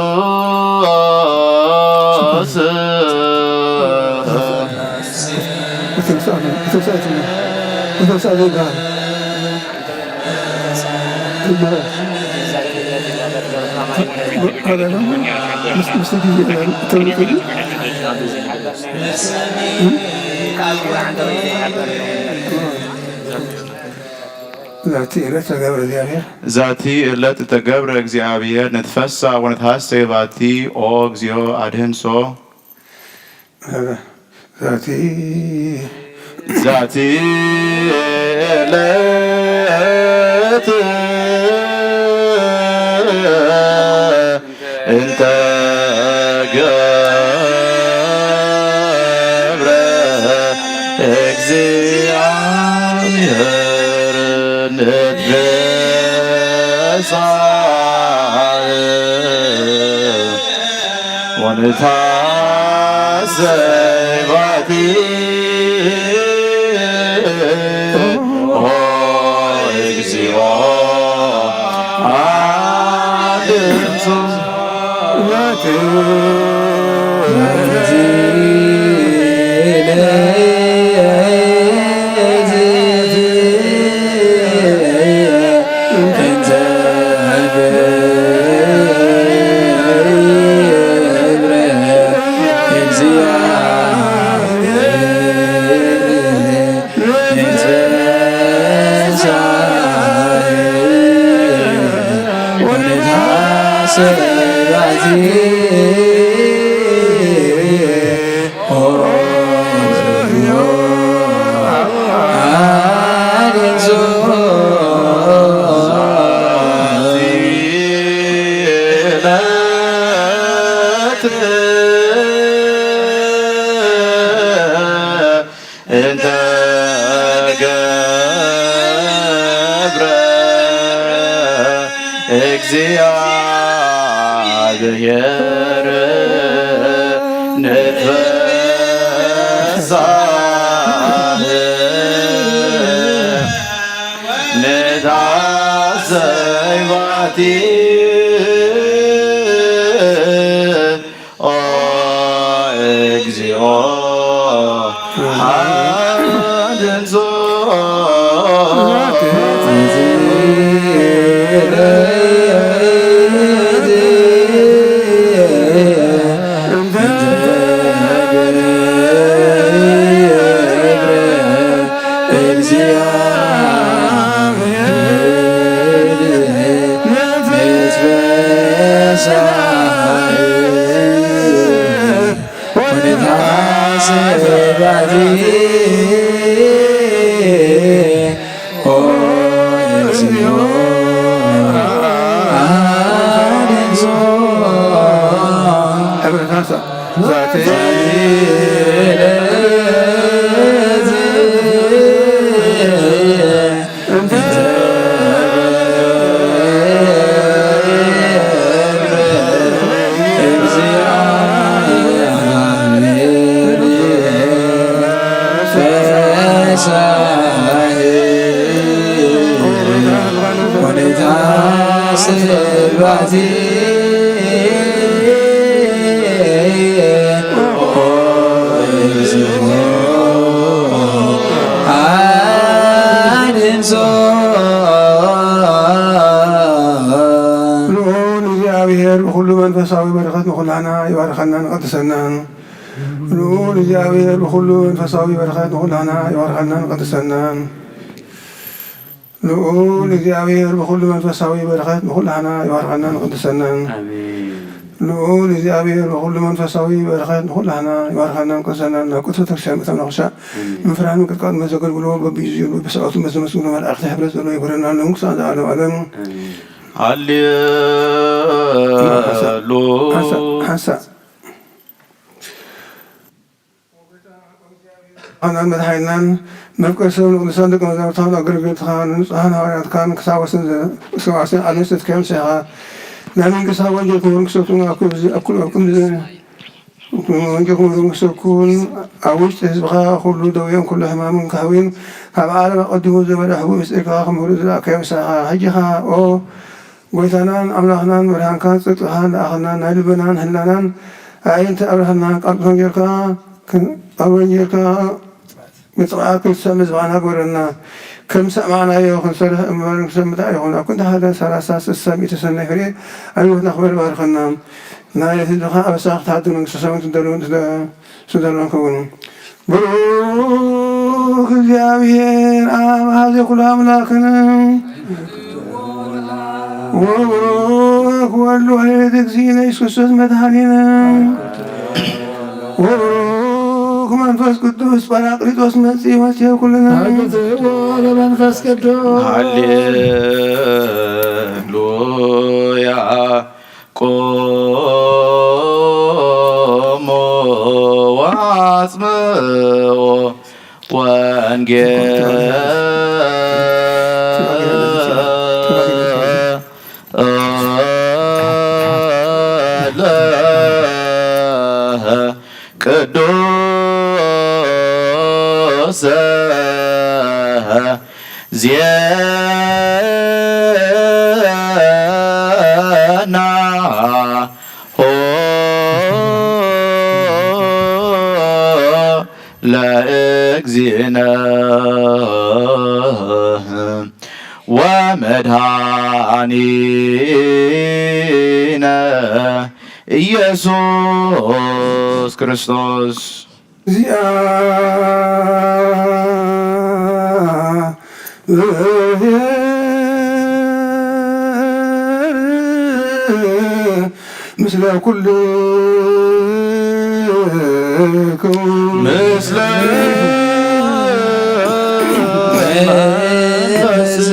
ዛቲ እለት ተገብረ እግዚአብሔር። ዛቲ እለት ተገብረ እግዚአብሔር፣ ንትፈሳ ወንትሐሰይ ባቲ ኦ እግዚኦ አድህንሶ። ዛቲ ዛቲ እለት እንተ ገብረ እግዚአብሔር ንትፌሳህ ወንትሐሰይ ባቲ ኦ እግዚኦ አድህንሶ። እንተ ገብረ እግዚአብሔር ንትፈሳህ ንትሐሰይ ባቲ ኦ እግዚኦ አድንዞ። ልዑል እግዚኣብሔር ብኹሉ መንፈሳዊ በረኸት ንኹላህና ይባርከናን ይቀድሰናን። ልዑል እግዚኣብሔር ብኹሉ መንፈሳዊ በረኸት ንኹላህና ይባርከናን ይቀድሰናን። ልዑል እግዚኣብሔር ብኹሉ መንፈሳዊ በረኸት ንኹላህና ይባርከናን ይቀድሰናን። ኣሜን። ልዑል እግዚኣብሔር ብኹሉ መንፈሳዊ በረኸት ንኹላህና ይባርከናን ይቀድሰናን። ናብ ቅድስት ቤተክርስቲያን ምእታው ንኽሻዕ፣ ኣሜን። ምፍራን ምንቅጥቃጥ መዘገልግሎ በብጊዜኡ በብሰዓቱ መዘመስግኖ መላእክት ሕብረት ዘሎ ይግበረና ለመንግስቱ ለዓለመ ዓለም። ኣሜን። ሃሌሉያ። ሓንሳእ፣ ሓንሳእ። ኣምላኽናን መድሓኒናን መፍቀሪ ሰብ ንቅዱሳን ደቀ መዛሙርትኻን ኣገልገልትኻን ንንጹሃን ሃዋርያትካን ክሳብ ወሰን ዘ-፣ ክሳብ ወሰን ዓለም ዝተትከየ ምሳኻ ናይ መንግስትኻ ወንጌል ክብሩን ክሰቱን ኣብ ኩሉ፣ ኣብ ኩሉ፣ ኣብ ኩሉ ወንጌል ክብሩን ክሰኩን ኣብ ውሽጢ ህዝብኻ ኩሉ ደዌን ኩሉ ሕማምን ክሕዊን ካብ ዓለም ኣቐዲሙ ዝነበረ ሕቡእ ምስጢርካ ክምህሩ ዝለኣኽካዮ ምሳኻ ሕጂ ኸኣ ኦ ጎይታናን ኣምላኽናን ብርሃንካን ጽድቅኻን ለኣኽልና ናይ ልብናን ህላናን ኣዒንቲ ኣብርሃልና። ቃል ወንጌልካ ክን-፣ ቃል ወንጌልካ ብትብዓት ክንሰምዕ ዝባህና ግበረና። ከም ሰማዕናዮ ክንሰርሕ እምበር ክንሰምዕ ኣይኹን። ኣብ ክንዲ ሓደ ሰላሳ ስሳ ሚእቲ ሰናይ ፍሬ ኣብ ህይወትና ክበር ባርኸና። ናይ ህዝብኻ ኣበሳ ክትሓድግ መንግስተ ሰማይ ትደልውን ትደ-፣ ስደሎን ክውን። ብሩክ እግዚኣብሔር ኣብ ሀዜ ኩሉ ኣምላክነ ወብሩክ ወልድ ዋሕድ እግዚእነ ኢየሱስ ክርስቶስ መድኃኒነ ወብሩክ መንፈስ ቅዱስ ጳራቅሊጦስ መጺእ ወሴ ኩልነ። አግዝኦ ለመንፈስ ቅዱስ። ሃሌሉያ። ቁሙ ወአጽምዑ ወንጌለ ቅዱስ ዜና ሆ ለእግዚእነ ወመድኃኒነ ኢየሱስ ክርስቶስ። እግዚአ ለኩልክሙ ምስለ መንፈስከ።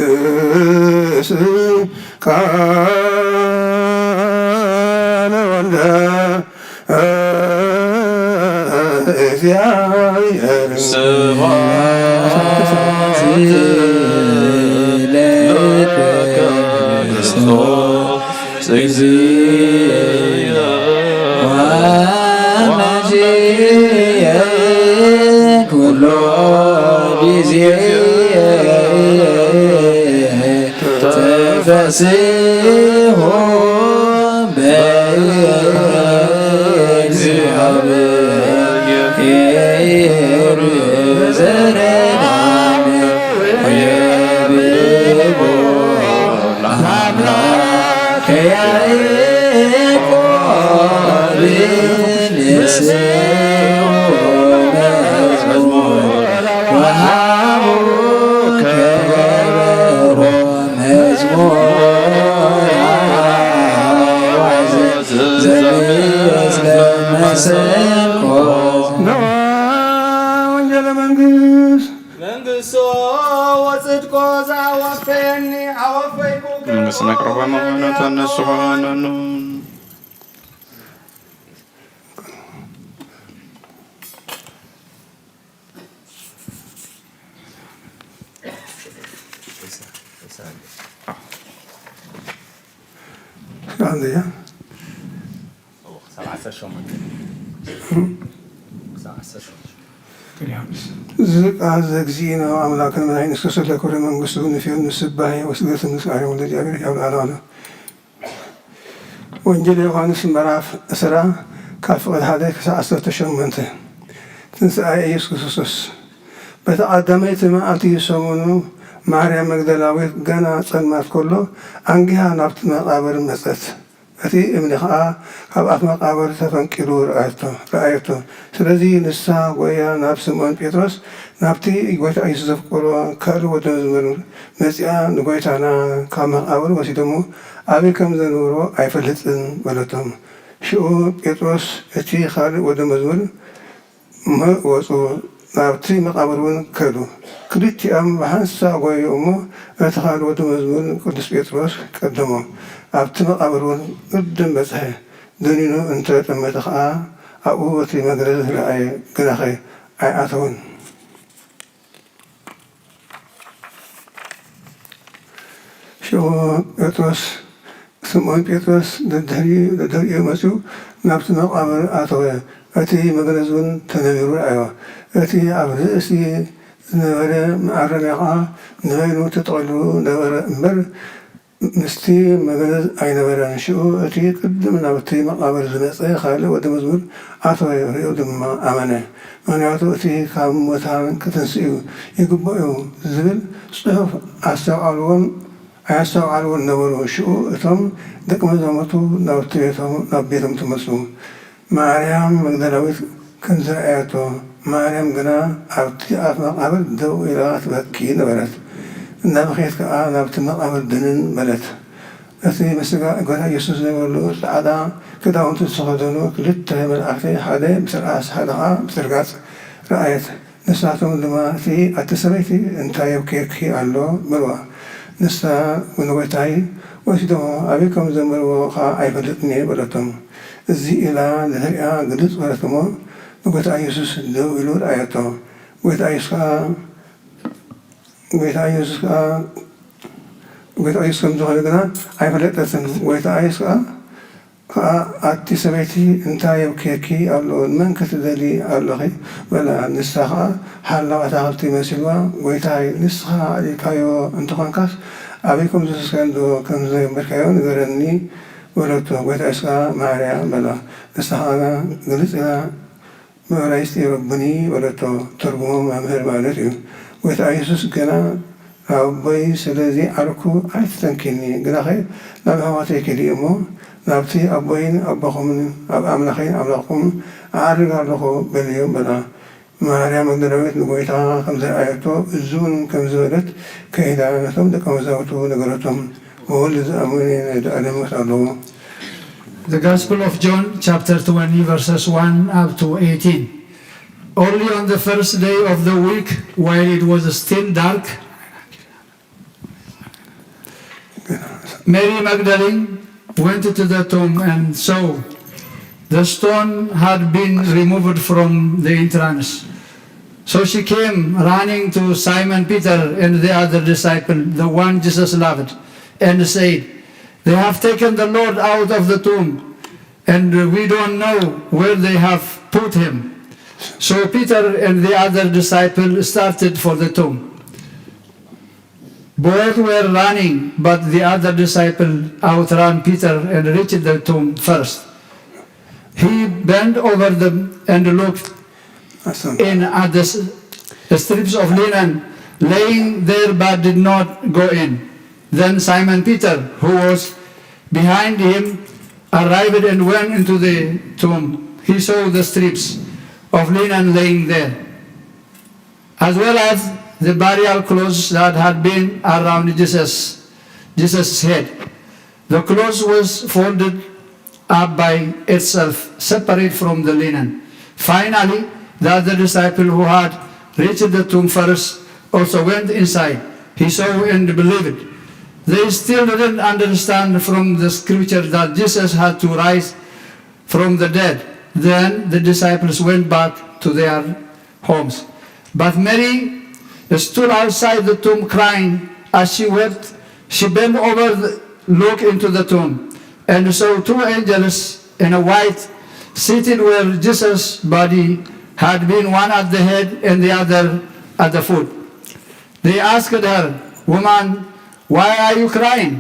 ዮሐንስ ቃለ ወልደ እግዚአብሔር። ስብሐት ለከ ክርስቶስ እግዚእነ ወመድኃኒነ ኩሎ ጊዜ ተፈስሑ በእግዚአብሔር ዘረዳም ወየብቦ ለአምላክ ያዕቆብ ንስኡ መዝሙር ወሃቡ ከበሮ መዝሙር አዋዘ ዘምስለ መሰንቆ። ወንጌለ መንግስት። መንግስቶ ወጽድቆ ዘአወፈየኒ አወፈይኩ። መንግስት ነቅርበ መሆነ ተነስሆ ነኑ። አንደኛ ዝቃ ዘእግዚእነ አምላክነ መድኃኒነ ኢየሱስ ለክብረ መንግስቱ ንፌኑ ስባሄ ወስግደት ምስጋና ወልደ እግዚአብሔር ያብላላ አለ። ወንጌል ዮሐንስ ምዕራፍ ዕስራ ካብ ፍቅድ ሓደ ክሳዕ ዓሰርተ ሸሞንተ። ትንሳኤ ኢየሱስ ክርስቶስ። በተቀደመይቲ መዓልቲ ሰሙኑ ማርያም መግደላዊት ገና ጸልማት ከሎ አንጊሃ ናብቲ መቃብር መጸት። እቲ እምኒ ከኣ ካብ ኣፍ መቃብር ተፈንቂሉ ረኣየቶ፣ ረኣየቶ። ስለዚ ንሳ ጎያ ናብ ስምኦን ጴጥሮስ፣ ናብቲ ጎይታ ኢየሱስ ዘፍቀሮ ካልእ ወዲ መዝሙር መጺኣ፣ ንጎይታና ካብ መቃብር ወሲዶሞ ኣበይ ከም ዘንበሮ ኣይፈልጥን በለቶም። ሽዑ ጴጥሮስ እቲ ካልእ ወዲ መዝሙር እሞ ወጹ፣ ናብቲ መቃብር እውን ከዱ። ክልቲኣም ብሓንሳእ ጎዩ እሞ፣ እቲ ካልእ ወዲ መዝሙር ቅዱስ ጴጥሮስ ቀደሞ። ኣብቲ መቃብር እውን ቅድም በጽሐ። ደኒኑ እንተ ጠመተ ኸኣ፣ ኣብኡ እቲ መግነዝ ረኣየ፣ ግናኸ ኣይኣተወን። ሽዑ ጴጥሮስ፣ ስምኦን ጴጥሮስ ደድሕሪ-፣ ደድሕሪኡ መጺኡ ናብቲ መቃብር ኣተወ። እቲ መግነዝ እውን ተነቢሩ ረኣዮ። እቲ ኣብ ርእሲ ዝነበረ መኣረምያ ኸኣ ንበይኑ ተጠቕሊሉ ነበረ እምበር፣ ምስቲ መግነዝ ኣይነበረን። ሽዑ እቲ ቅድም ናብቲ መቃብር ዝመጸ ካልእ ወዲ መዝሙር ኣተወ፣ ርእዩ ድማ ኣመነ። ምኽንያቱ እቲ ካብ ሙታን ክትንስእ እዩ፣ ይግብኦ እዩ ዝብል ጽሑፍ ኣስተውዓልዎን ኣየስተውዓልዎን ነበሩ። ሽዑ እቶም ደቀ መዛሙርቱ ናብቲ ቤቶም፣ ናብ ቤቶም ተመልሱ። ማርያም መግደላዊት ከም ዝረኣየቶ፣ ማርያም ግና ኣብቲ ኣፍ መቃብር ደው ኢላ ትበኪ ነበረት። እናበኸየት ከኣ ናብቲ መቃብር ድንን በለት። እቲ ምስጋ ጎይታ ኢየሱስ ዝነበረሉ ጻዕዳ ክዳውንቲ ዝተኸደኑ ክልተ መላእኽቲ፣ ሓደ ብትርኣስ ሓደ ከኣ ብትርጋጽ ረኣየት። ንሳቶም ድማ፣ እቲ፣ ኣቲ ሰበይቲ፣ እንታይ የብክየኪ ኣሎ? በልዋ። ንሳ፣ ንጎይታይ ወሲዶሞ፣ ኣበይ ከም ዘንበርዎ ኸኣ ኣይፈልጥን እየ በለቶም። እዚ ኢላ ንድሕሪኣ ግልጽ በለት እሞ፣ ንጎይታ ኢየሱስ ደው ኢሉ ረኣየቶ። ጎይታ ኢየሱስ ከኣ፣ ጎይታ ኢየሱስ ከኣ፣ ጎይታ ኢየሱስ ከም ዝኾነ ግና ኣይፈለጠትን። ጎይታ ኢየሱስ ከኣ፣ ከኣ ኣቲ ሰበይቲ እንታይ የብክየኪ ኣሎ? ንመን ከ ትደልዪ ኣለኺ? በላ። ንሳ ኸኣ ሓላው ኣታኽልቲ መሲልዋ፣ ጎይታይ ንስኻ ኣልዒልካዮ እንተኾንካስ ኣበይ ከም ዝስከንዶ ከም ዘገበርካዮ ንገረኒ በለቶ። ጎይታ ኢየሱስ ከኣ ማርያም በላ። ንሳ ኸኣ ግልጽ ኢላ ብዕብራይስጢ ረቡኒ በለቶ፣ ትርጉሙ መምህር ማለት እዩ። ጎይታ ኢየሱስ ግና ኣቦይ ስለ ዘይዓረኩ ኣይትተንክይኒ፣ ግናኸ ናብ ኣሕዋተይ ኪዲ እሞ ናብቲ ኣቦይን ኣቦኹምን ኣብ ኣምላኸይን ኣምላኽኩምን እዓርግ ኣለኹ በልዮም በላ። ማርያም መግደላዊት ንጎይታ ከም ዝረኣየቶ እዙን ከም ዝበለት ከይዳ ነቶም ደቀ መዛሙርቱ ነገረቶም። ብወልድ ዝኣምን ናይ ዘላለም ሕይወት ኣለዎ። The Gospel of John, chapter twenty, verses one up to eighteen. Early on the first day of the week, while it was still dark, Mary Magdalene went to the tomb and saw the stone had been removed from the entrance. So she came running to Simon Peter and the other disciple, the one Jesus loved, and said, "They have taken the Lord out of the tomb, and we don't know where they have put him." So Peter and the other disciple started for the tomb. Both were running, but the other disciple outran Peter and reached the tomb first. He bent over them and looked in at the s-, the strips of linen laying there, but did not go in. Then Simon Peter, who was behind him, arrived and went into the tomb. He saw the strips of linen laying there, as well as the burial clothes that had been around Jesus, Jesus' head. The cloth was folded up by itself, separate from the linen. Finally, the other disciple who had reached the tomb first also went inside. He saw and believed. They still didn't understand from the scripture that Jesus had to rise from the dead. Then the disciples went back to their homes. But Mary stood outside the tomb crying. As she wept, she bent over, the, looked into the tomb, and saw two angels in a white seated where Jesus' body had been, one at the head and the other at the foot. They asked her, "Woman, why are you crying?"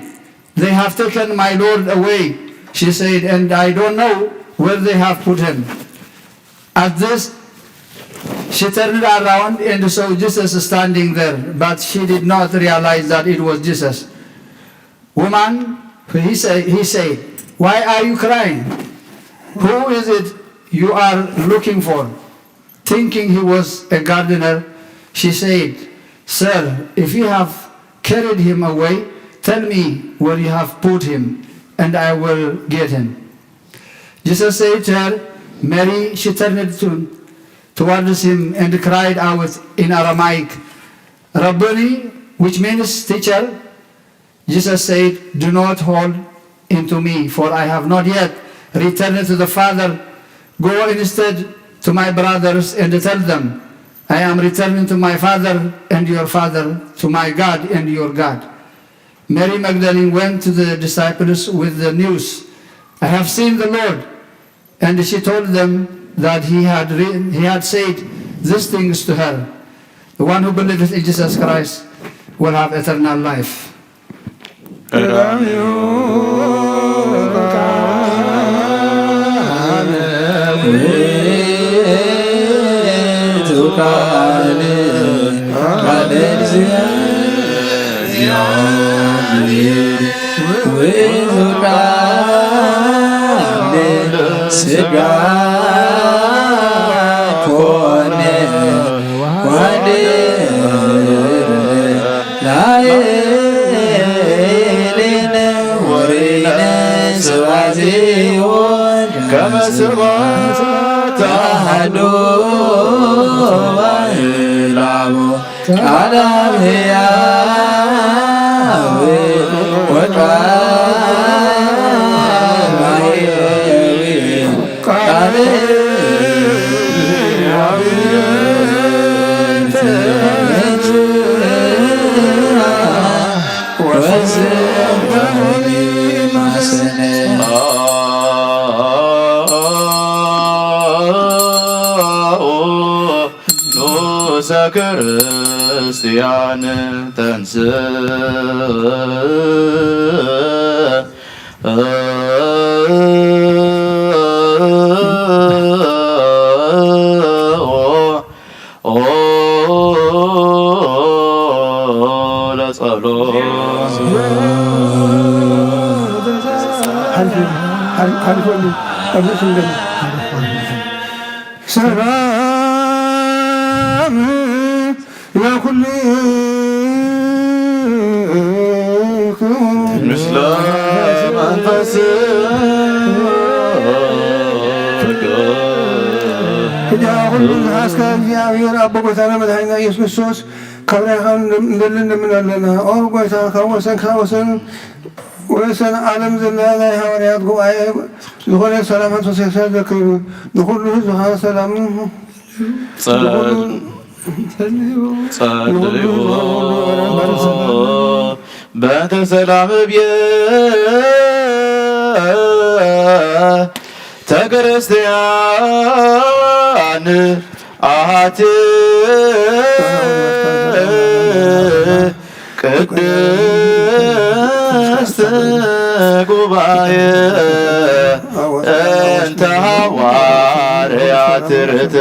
"They have taken my Lord away," she said, "and I don't know where they have put him." At this, she turned around and saw Jesus standing there, but she did not realize that it was Jesus. "Woman," he sa-, he said, "why are you crying? Who is it you are looking for?" Thinking he was a gardener, she said, "Sir, if you have carried him away, tell me where you have put him, and I will get him." Jesus said to her, "Mary." She turned to, towards him and cried out in Aramaic, "Rabboni," which means teacher. Jesus said, "Do not hold into me, for I have not yet returned to the Father. Go instead to my brothers and tell them, I am returning to my Father and your Father, to my God and your God." Mary Magdalene went to the disciples with the news, "I have seen the Lord." And she told them that he had re-, he had said these things to her. The one who believeth in Jesus Christ will have eternal life. ክርስቲያን ተንሥእ። ኦ ለጸሎት። ሐልፍ፣ ሐልፍ፣ ሐልፍ ወልድ፣ አብነት እንደም። ሰላም ለኩልክሙ ምስለ መንፈስከ። እኛ ሁሉ አስከ እግዚአብሔር አብ ጎይታና መድኃኒና ኢየሱስ ክርስቶስ ካብራኻ እንደል እንደምናለና። ኦ ጎይታ፣ ካብ ወሰን፣ ካብ ወሰን ወሰን ዓለም ዘለና ናይ ሃዋርያት ጉባኤ ዝኾነ ሰላም መንፈስ ኤክሳር ዘክር። ንኹሉ ህዝብኻ ሰላም፣ ጸል-፣ ንኹሉ ጸልዩ፣ ንኹሉ ህዝብኻ ሁሉ በረከት ሰላም። በእንተ ሰላም ቤተ ክርስቲያን አሐቲ ቅድስት ጉባኤ እንተ ሐዋርያት ርትዕት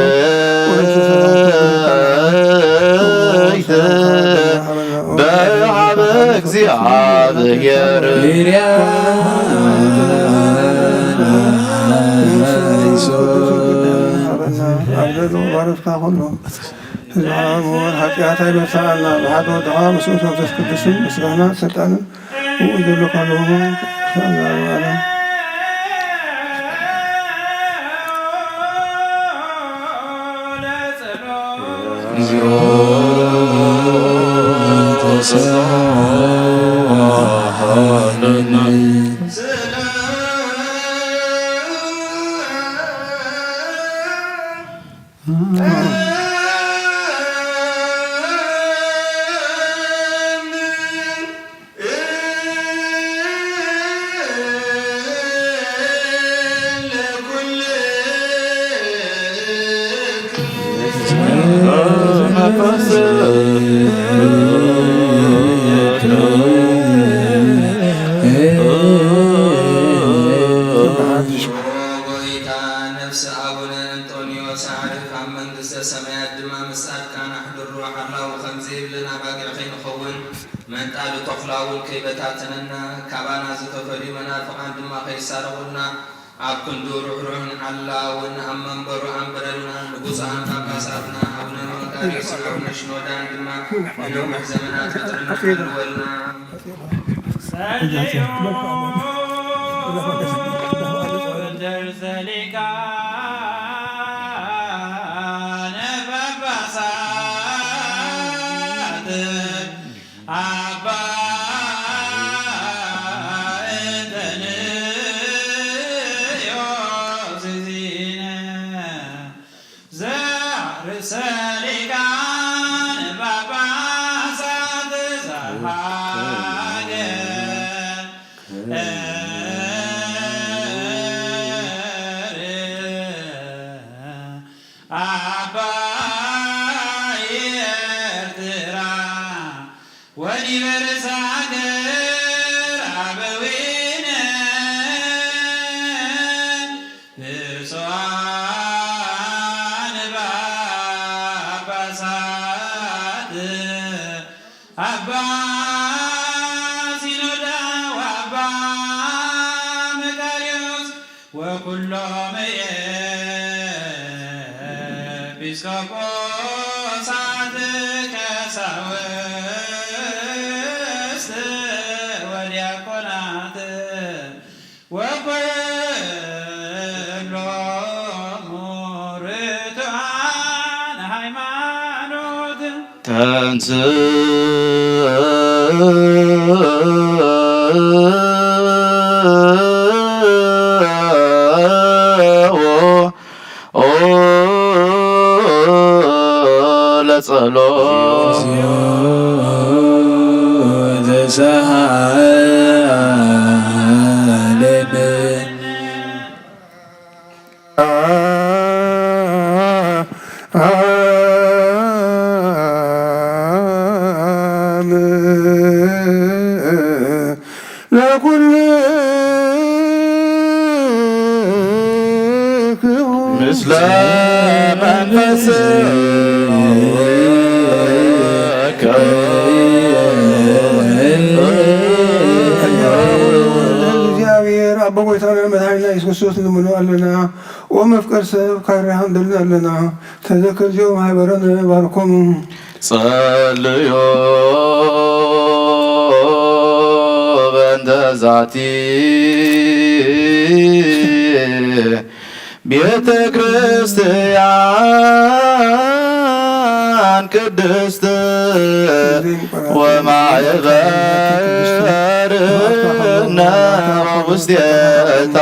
በሀበ እግዚአብሔር። ህዝብኻ በሙሉ ኃጢአት አይመሳና፣ በአሐዱ ወድኻ ምስለ መንፈስ ቅዱስን ምስጋና ስልጣንን ውእቱ ለኩሉ ሰዓት ለዓለመ ዓለም። እግዚኦ ተሳሃለነ። ጎይታ፣ ነፍስ አቡነ እንጦንዮስ አዕርፍ አብ መንግስተ ሰማያት ድማ ምስ ጻድቃን ኣሕድሮ። ሓላው ከምዚ ይብልን ኣባጊዕ ከይንኸውን፣ መንጣሊ ቶኽላ እውን ከይበታተነና፣ ካባና ዝተፈልዩ መናፍቓን ድማ ከይሳረቑና፣ ኣብ ክንዱ ርሕሩሕን ዓላውን ኣብ መንበሩ ኣንብረልና። ንብፁዓን ጳጳሳትና ኣቡነ መቃርዮስን ኣቡነ ሽኖዳን ድማ ንነዊሕ ዘመናት ብጥዕና ሓልወልና። ጸልዩ ርእሰ ሊቃነ ጳጳሳት ኣባ እንጦንዮስ ዚነ ዘርእሰ ሊቃነ ጳጳሳት ዘሀገረ ኣባይ ኤርትራ ወዲበ ርእሰ ሀገር ኣበዊነ ብፁዓን ጳጳሳት ኣባ ሲኖዳ ወኣባ መቃርዮስ ወኩሎም ኤጲስቆጶሳት ቀሳውስት ወዲያቆናት ወኩሎሙ ርቱዓን ሃይማኖት። ተንሥእ ኦ ለጸሎት። ምስለ መንፈስከ። እግዚአብሔር አብ፣ በጎይታነ መድኃኒነ ኢየሱስ ክርስቶስ እንለምነው አለና፣ ወመፍቀር ሰብ ካህራን ደልን አለና፣ ተዘከር ዚኦ ማህበረነ ባርኮሙ። ጸልዩ በእንተ ዛቲ ቤተ ክርስቲያን ቅድስት ወማህበርነ ውስቴታ።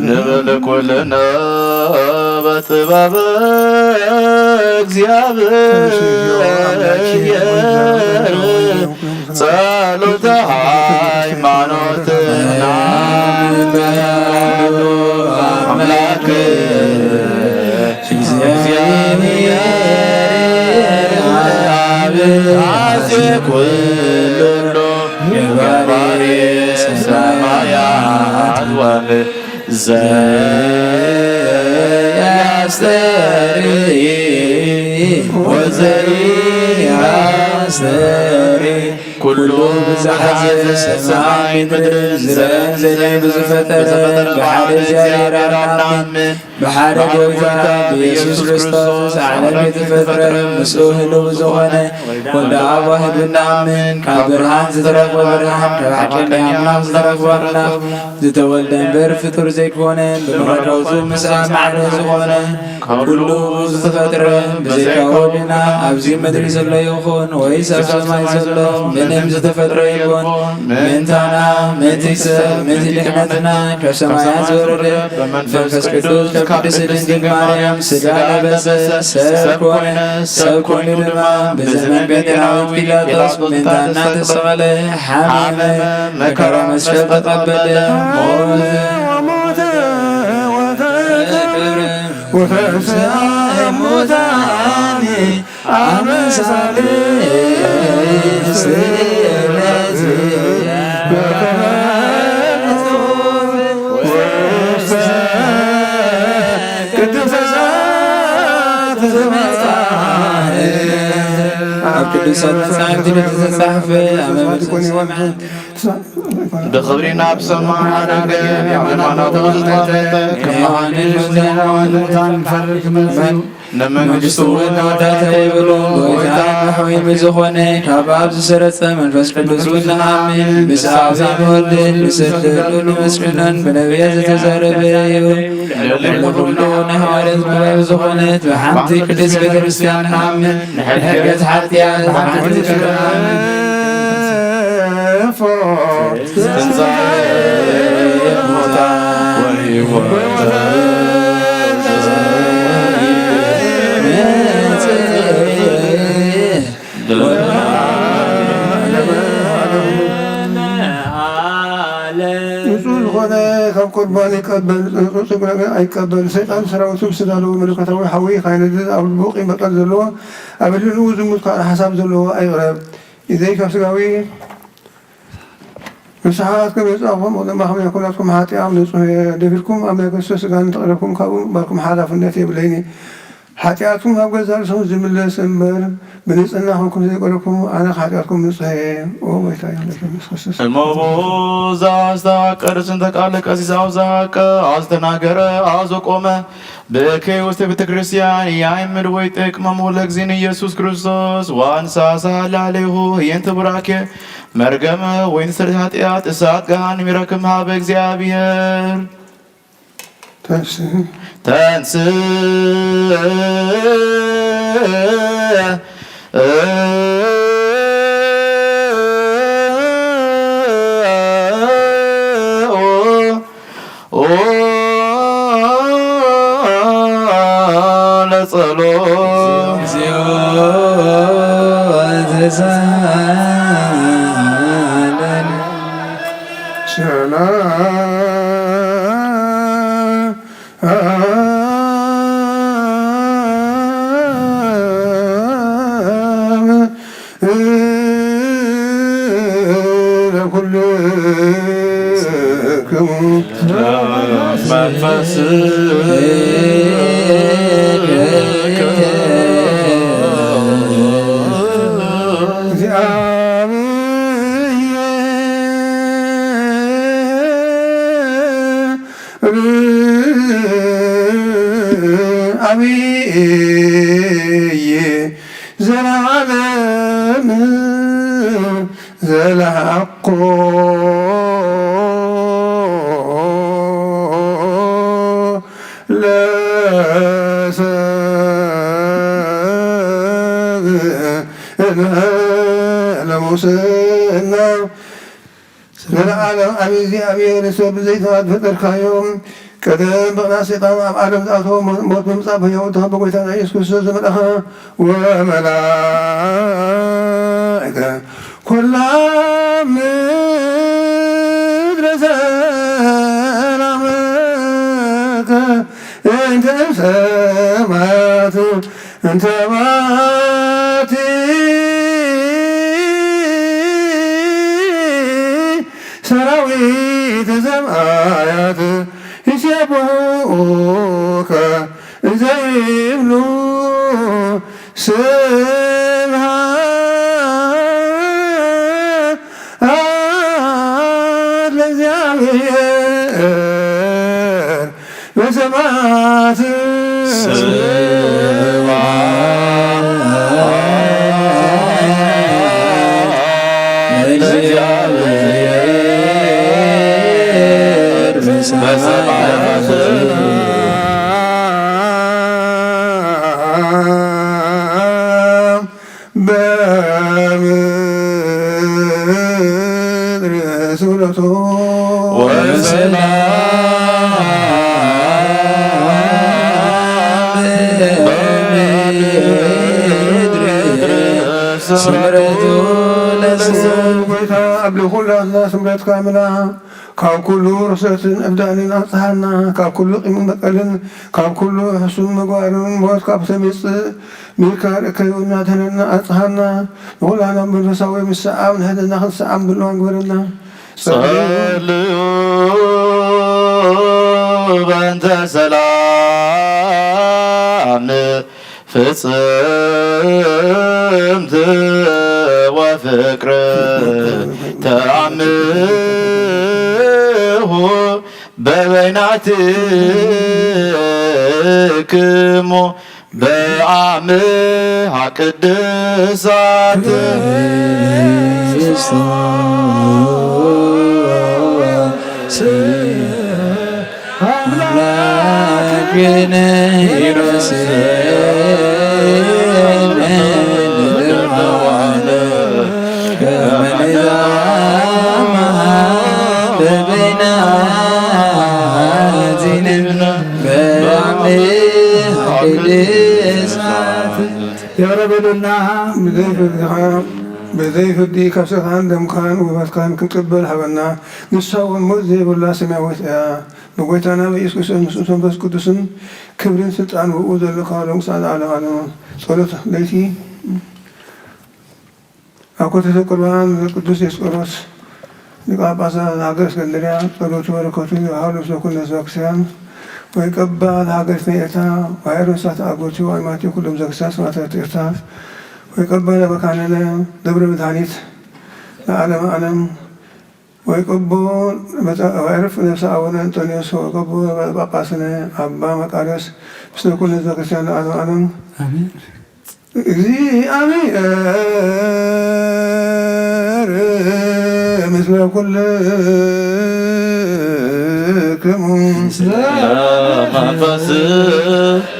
ንበል ኩልነ በጥበበ እግዚአብሔር ጸሎተ ሃይማኖትና አምላክ እግዚአብሔር አብ አዜ ኩሉ ገባሬ ሰማያት ወምድር ዘያስተርኢ ወዘኢያስተርኢ ኩሉ ብዝኃ ዘሰማይ ምድርን ዝረአን ዘለን ብዝፈጠረ ብሓደ እግዚአብሔር አብ እናምን። ብሓደ ጎይታ ብኢየሱስ ክርስቶስ ዓለም ቤት ዝፈጥረ፣ ምስኡ ህልው ዝኾነ ወልደ አብ ዋህድ እናምን። ካብ ብርሃን ዝተረኽበ ብርሃን፣ ካብ ሓቀኛ አምላኽ ዝተረኽበ አምላኽ፣ ዝተወልደ እምበር ፍጡር ዘይኮነ፣ ብመለኮቱ ምስ አብ ማዕረ ዝኾነ፣ ካብ ኩሉ ዝተፈጥረ፣ ብዘይካ ወልድና ኣብዚ ምድሪ ዘሎ ይኹን ወይስ ኣብ ሰማይ ዘሎ ምንም ዝተፈጥረ የልቦን። ምእንታና፣ ምእንቲ ሰብ፣ ምእንቲ ድሕነትና፣ ካብ ሰማያት ዝወረደ መንፈስ ቅዱስ ካብ ቅድስት ድንግል ማርያም ሥጋ ለበሰ፣ ሰብ ኮነ። ሰብ ኮይኑ ድማ ብዘመን ጴንጤናዊ ጲላጦስ ምእንታና ተሰቐለ፣ ሓመመ፣ መከራ መስቀል ተቐበለ፣ ሞተ፣ ሞተ ወተንሥአ እሙታን አመ ሳልስት ዕለት ወተንሥአ ቅዱሳት መጻሕፍት። ኣብ ቅዱሳት መጻሕፍት እንደተጻሕፈ አመ መንፈስ ብኽብሪ ናብ ሰማይ ዐረገ፣ ሃይማኖት ተወልደ፣ ከማነ ሙታን ፈርክ መጽኡ። ንመንግስቱ እውን ተወዳተ ይብሉ። ጎይታ ሆይ ብዝኾነ ካብ አብ ዝሰረጸ መንፈስ ቅዱስ እውን ንአምን። ምስ አብ ዘይመወልድ ንስግደሉ ንመስግነን ብነቢያት ዝተዛረበ እዩ። ለኩሉ ንሐዋርያት ጉባኤ ዝኾነት ብሓንቲ ቅድስት ቤተክርስቲያን ንአምን። ንሕድገት ኃጢአት ብሓንቲ ትንሳኤ ሙታን ወሕይወተ ንጹሕ ዝኾነ ካብ ቁርባን ይቀበል፣ ንጹሕ ስግደት ግን ኣይቀበል። ሰይጣን ሰራዊቱ ምስ ዳለወ መለኮታዊ ሓዊ ካይነድድ ኣብ ልቡ ቂም በቀል ዘለዎ፣ ኣብ ህልንኡ ዝሙት ካልእ ሓሳብ ዘለዎ ኣይቕረብ። ኢደይ ካብ ስጋዊ ንስሓ ኣትኩም የውጻእኩም፣ እሞ ድማ ከም ናይ ኩላትኩም ሓጢኣት ንጹሕ እየ። ደፊርኩም ኣብ ናይ ክርስቶስ ስጋ እንተቐረብኩም፣ ካብኡ ባርኩም ሓላፍነት የብለይን። ሓጢኣትኩም ኣብ ገዛእ ርእስኹም ዝምለስ እምበር፣ ብንጽህና ኮንኩም ዘይቀረብኩም፣ ኣነ ካብ ሓጢኣትኩም ንጹሕ እየ። ኦ ጎይታ የሱስ ክርስቶስ። እሞ ብእዛ ዝተሃቀ ርእስ እንተ ቃለ ቀሲስ አውዛቀ አስተናገረ አዞቆመ ብእከይ ውስተ ቤተ ክርስቲያን ያይምድ ወይ ጥቅመሙ ለእግዚእነ ኢየሱስ ክርስቶስ ወአንሳ ሳህለ አሌሁ ህየንተ ቡራኬ መርገመ ወይን ስርየተ ኃጢአት እሳት ገሃነም ይረክም ሀበ እግዚአብሔር። ተንስ። ተንስ። ኦ ለጸሎት። እግዚኦ ተሳሃለነ። ሰላም መንፈስ አብይ ዘላለም ዘላቆ ለሰብ ለሙስና። ለዓለም አሜን። እግዚአብሔር ሰብ ዘይተዋድ ፈጠርካዮ። ቀደም በቅናት ሰይጣን አብ ዓለም ዝኣተወ ሞ-፣ ሞት በምጻእ በሕያው ወልድኻ በጎይታና ኢየሱስ ክርስቶስ ዘመልኣኻ ወመላእክተ ኮላ ምድረ ሰላምከ እንተ እምሰማያት እንተ ባቲ ሰራዊተ ሰማያት ይሴብሑከ እንዘ ይብሉ ስብሐት ለእግዚአብሔር በሰማያት። ስብሐት ለእግዚአብሔር በሰማያት። በምድር ስእለቱ ወሰላም በምድር ስምረቱ ለስሙ። ጎይታ አብ ልዑል ኩሉ ስምረትካ ምላ። ካብ ኩሉ ርኽሰትን ዕብዳንን አንጽሃና፣ ካብ ኩሉ ቂምን በቀልን፣ ካብ ኩሉ ሕሱም ምግባርን ሞት ካብ ተምጽእ ሚካኤል እከይ ወናተነና አንጽሃና፣ ንኹላና መንፈሳዊ ምሰዓም ንሕድና ክንሰዓም ድልዋን ግበረና። ጸልዩ በእንተ ሰላም ፍጽምት ወፍቅር ተአምሁ በበይናትክሙ በአምሃ ቅድሳት። አምላክነ ይረስነ ለዓለም ከመ ነዛማ በበይናቲነ በአምሃ ቅድሳት። ያ ረበ ልዕልና ብዘይ ፍርድኻ፣ ብዘይ ፍርዲ ካብ ስጋኻን ደምካን ውህበትካን ክንቅበል ሃበና። ንሳ እውን ሞት ዘይብላ ሰማያዊት እያ። ብጎይታና ብኢየሱስ ክርስቶስ ምስኡን መንፈስ ቅዱስን ክብርን ስልጣን ብኡ ዘሎ ካብ ሎም ክሳዕ ለዓለመ ዓለም። ጸሎት ለይቲ። አኮተተ ቁርባን ቅዱስ ዲዮስቆሮስ ሊቀ ጳጳሳት ዘሀገረ እስክንድርያ። ጸሎቱ በረከቱ ይሃሉ ምስለ ኩልነ ህዝበ ክርስቲያን። ወይቀባ ለሀገሪትነ ኤርትራ ወሀገረ መንግስታት አገሪቱ ወአማእቲ ኩሎም ህዝበ ክርስቲያን ሰማእታት ኤርትራ። ወይቀባ ለመካንነ ደብረ መድኃኒት ለዓለመ ዓለም። ወይቀቡ መጻ-፣ ወዕርፍ ነፍሰ አቡነ እንጦንዮስ ወቀቡ ጳጳስነ አባ መቃርዮስ ምስለ ኩልነ ህዝበ ክርስቲያን ለዓለመ ዓለም። አሜን። እግዚአብሔር ምስለ ኩልክሙ። ምስለ መንፈስከ።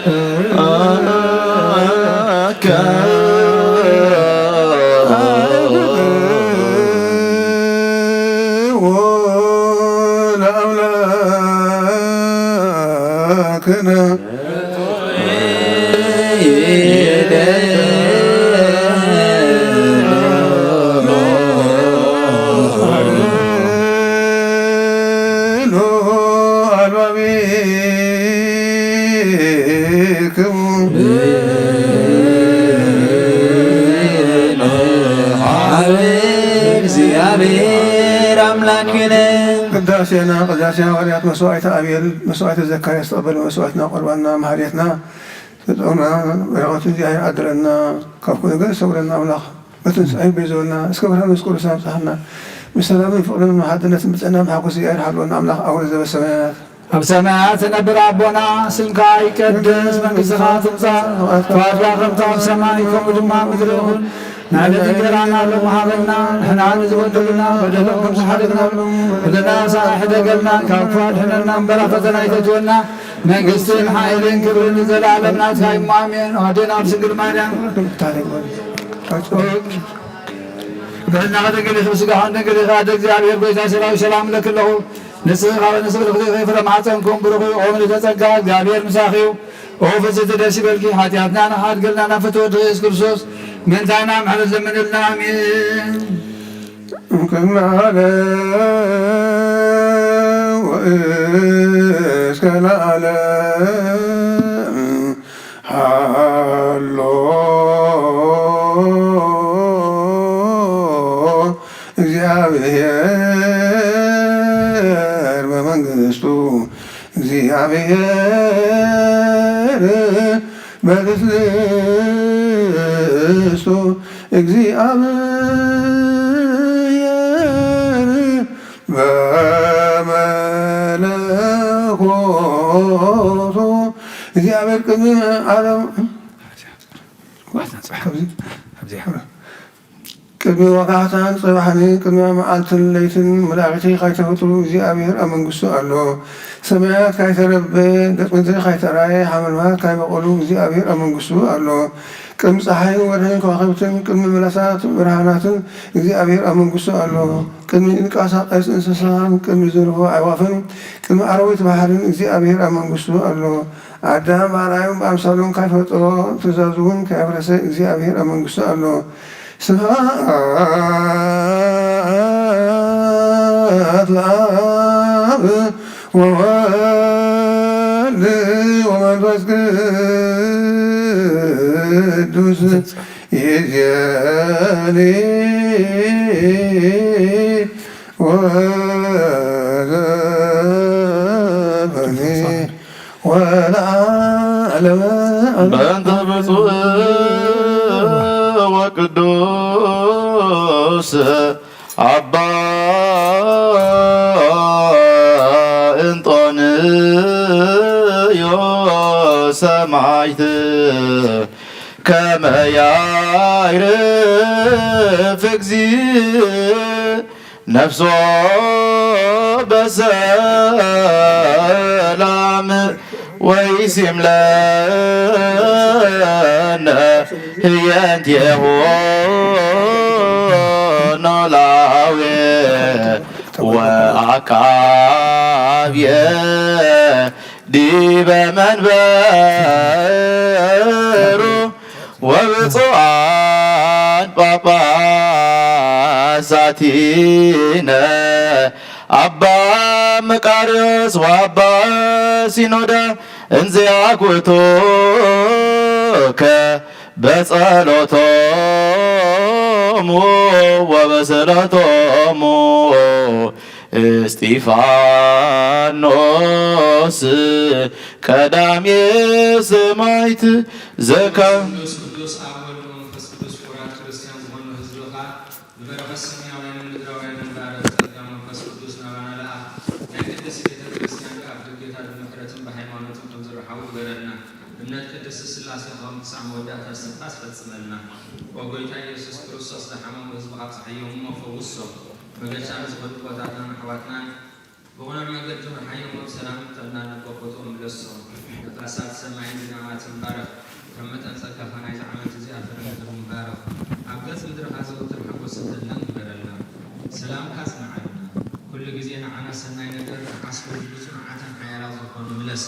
ለአምላክነ። እግዚአብሔር አምላክነ። ቅዳሴና፣ ቅዳሴ ሃዋርያት፣ መስዋዕተ አቤል፣ መስዋዕተ ዘካርያስ ተቀበል፣ መስዋዕትና፣ ቁርባንና፣ መሐሌትና፣ ጾምና፣ በረከቱ እግዚአብሔር ያድለና፣ ካብ ኩሉ ነገር ይሰውረና አምላክ፣ በትንሳኤው ቤዞና፣ እስከ ብርሃነ መስቀሉ ሰላም ያብጽሐና፣ ብሰላምን ፍቅርን አንድነትን ብጽና፣ ብሐጎስ እግዚአብሔር ሓልወና አምላክ፣ አቡነ ዘበሰማያት። ኣብ ሰማያት እትነብር ኣቦና፣ ስምካ ይቀደስ፣ መንግስትኻ ትምጻእ፣ ፍቃድካ ከምቲ ኣብ ሰማይ ከምኡ ድማ ኣብ ምድሪ ይኹን። ንዕለት እንጀራና ሎሚ ሃበና፣ ንሕና ንዝበደሉና በደሎም ከም ዝሓለፍና፣ በደልና ንስኻ ኣይሕደገልና፣ ካብ ክፉእ ኣድሕነና እምበር፣ ኣብ ፈተና ኣይተእትወና፣ መንግስትን ሓይልን ክብርን ንዘለኣለም ናትካ እዩ፣ ኣሜን። ኣዴና ኣብ ድንግል ማርያም ብሕልናኺ ድንግል ኢኺ፣ ብስጋኺ ድንግል ኢኺ፣ ኣደ እግዚኣብሔር ጐይታ ሰራዊት ሰላም እብለኪ ኣለኹ። ንስኺ ካብ ኣንስቲ ፍሬ ከርሥኺ ፍረ ማሕፀንኩም ብሩኽ እዩ። ኦ ምልዕተ ጸጋ፣ እግዚኣብሔር ምሳኺ እዩ። ኦ ፍስሕቲ ደስ ይበልኪ፣ ሓጢኣትና ይሓድገልና ናብ ፍትወት ኢየሱስ ክርስቶስ ምእንታና ምሕረት ለምንልና። ኣሜን። እምቅድመ ዓለም ወእስከ ለዓለም ሃሎ እግዚአብሔር በመንግስቱ፣ እግዚአብሔር በትዕግስቱ፣ እግዚአብሔር በመለኮቱ፣ እግዚአብሔር ቅድመ ዓለም ቅድሚ ወጋሕታን ጽባሕን፣ ቅድሚ መዓልትን ለይትን መላእኽቲ ካይተፈጥሩ፣ እግዚኣብሔር ኣብ መንግስቱ ኣሎ። ሰማያት ካይተረበ፣ ገጽ ምድሪ ካይተራየ፣ ሓመልማላት ካይበቆሉ፣ እግዚኣብሔር ኣብ መንግስቱ ኣሎ። ቅድሚ ጸሓይን ወርሕን ከዋኽብትን፣ ቅድሚ መላሳት ብርሃናትን፣ እግዚኣብሔር ኣብ መንግስቱ ኣሎ። ቅድሚ እንቃሳቀስ እንስሳን፣ ቅድሚ ዝርፎ ኣዕዋፍን፣ ቅድሚ ኣራዊት ባሕርን፣ እግዚኣብሔር ኣብ መንግስቱ ኣሎ። ኣዳም ብኣርኣያኡን ብኣምሳሉን ካይፈጠሮ፣ ትእዛዙ እውን ካየፍረሰ፣ እግዚኣብሔር ኣብ መንግስቱ ኣሎ። ስብሐት ለአብ ወወልድ ወመንፈስ ቅዱስ፣ ይእዜኒ ወዘልፈኒ ወለዓለመ ዓለም። በእንተ ብፁዕ ወቅዱስ አባ እንጦንዮስ ሰማዕት፣ ከመ ያዕርፍ እግዚእ ነፍሶ በሰላም ወይሲም ለነ ህየንቴሁ ኖላዌ ወአቃብየ ዲበ መንበሩ ወብፁዓን ጳጳሳቲነ አባ መቃርዮስ ወአባ ሲኖዳ እንዘ ያኩቱከ በጸሎቶሙ ወበስእለቶሙ እስጢፋኖስ ቀዳሜ ሰማዕት ዘካ። ቅዱስ ቅዱስ አብ ወልድ መንፈስ ቅዱስ ክቡራት ክርስቲያን ዝኾኑ ህዝብኻ ብበረኸት ሰማያውያንን ምድራውያንን ባረኽ። ጸጋ መንፈስ ቅዱስ ናባና ለኣኽ። ናይ ቅድስት ቤተ ክርስቲያን ከኣ ብድጌታ ብምሕረትን ብሃይማኖትን ከም ዝረሓቡ ግበረልና። እምነት ቅድስት ሥላሴ ከም ክሳዕ መወዳእታ እስትንፋስ ፈጽመልና። ኦ ጐይታ ኢየሱስ ክርስቶስ፣ ዝሓመሙ ህዝብኻ ኣብጽሓዮም እሞ ፈውሶም። መገሻ ንዝኸዱ ኣቦታትናን ኣሕዋትናን ብቕኑዕ መገዲ ምርሓዮም፣ ኣብ ሰላምን ጥዕናን ናብ ቦትኦም ምለሶም። ነፋሳት ሰማይን ዝናማትን ባርኽ። ከም መጠን ጸጋኻ ናይዚ ዓመት እዚ ኣፈረ ምድሪ ባርኽ። ኣብ ገጽ ምድርኻ ዘወትር ሓጎስን ተድላን ግበረልና። ሰላምካ ኣጽንዓልና። ኩሉ ግዜ ንዓና ሰናይ ነገር፣ ንዓስከሩ ብጹእ ንዓታን ሓያላት ዝኾኑ ምለስ።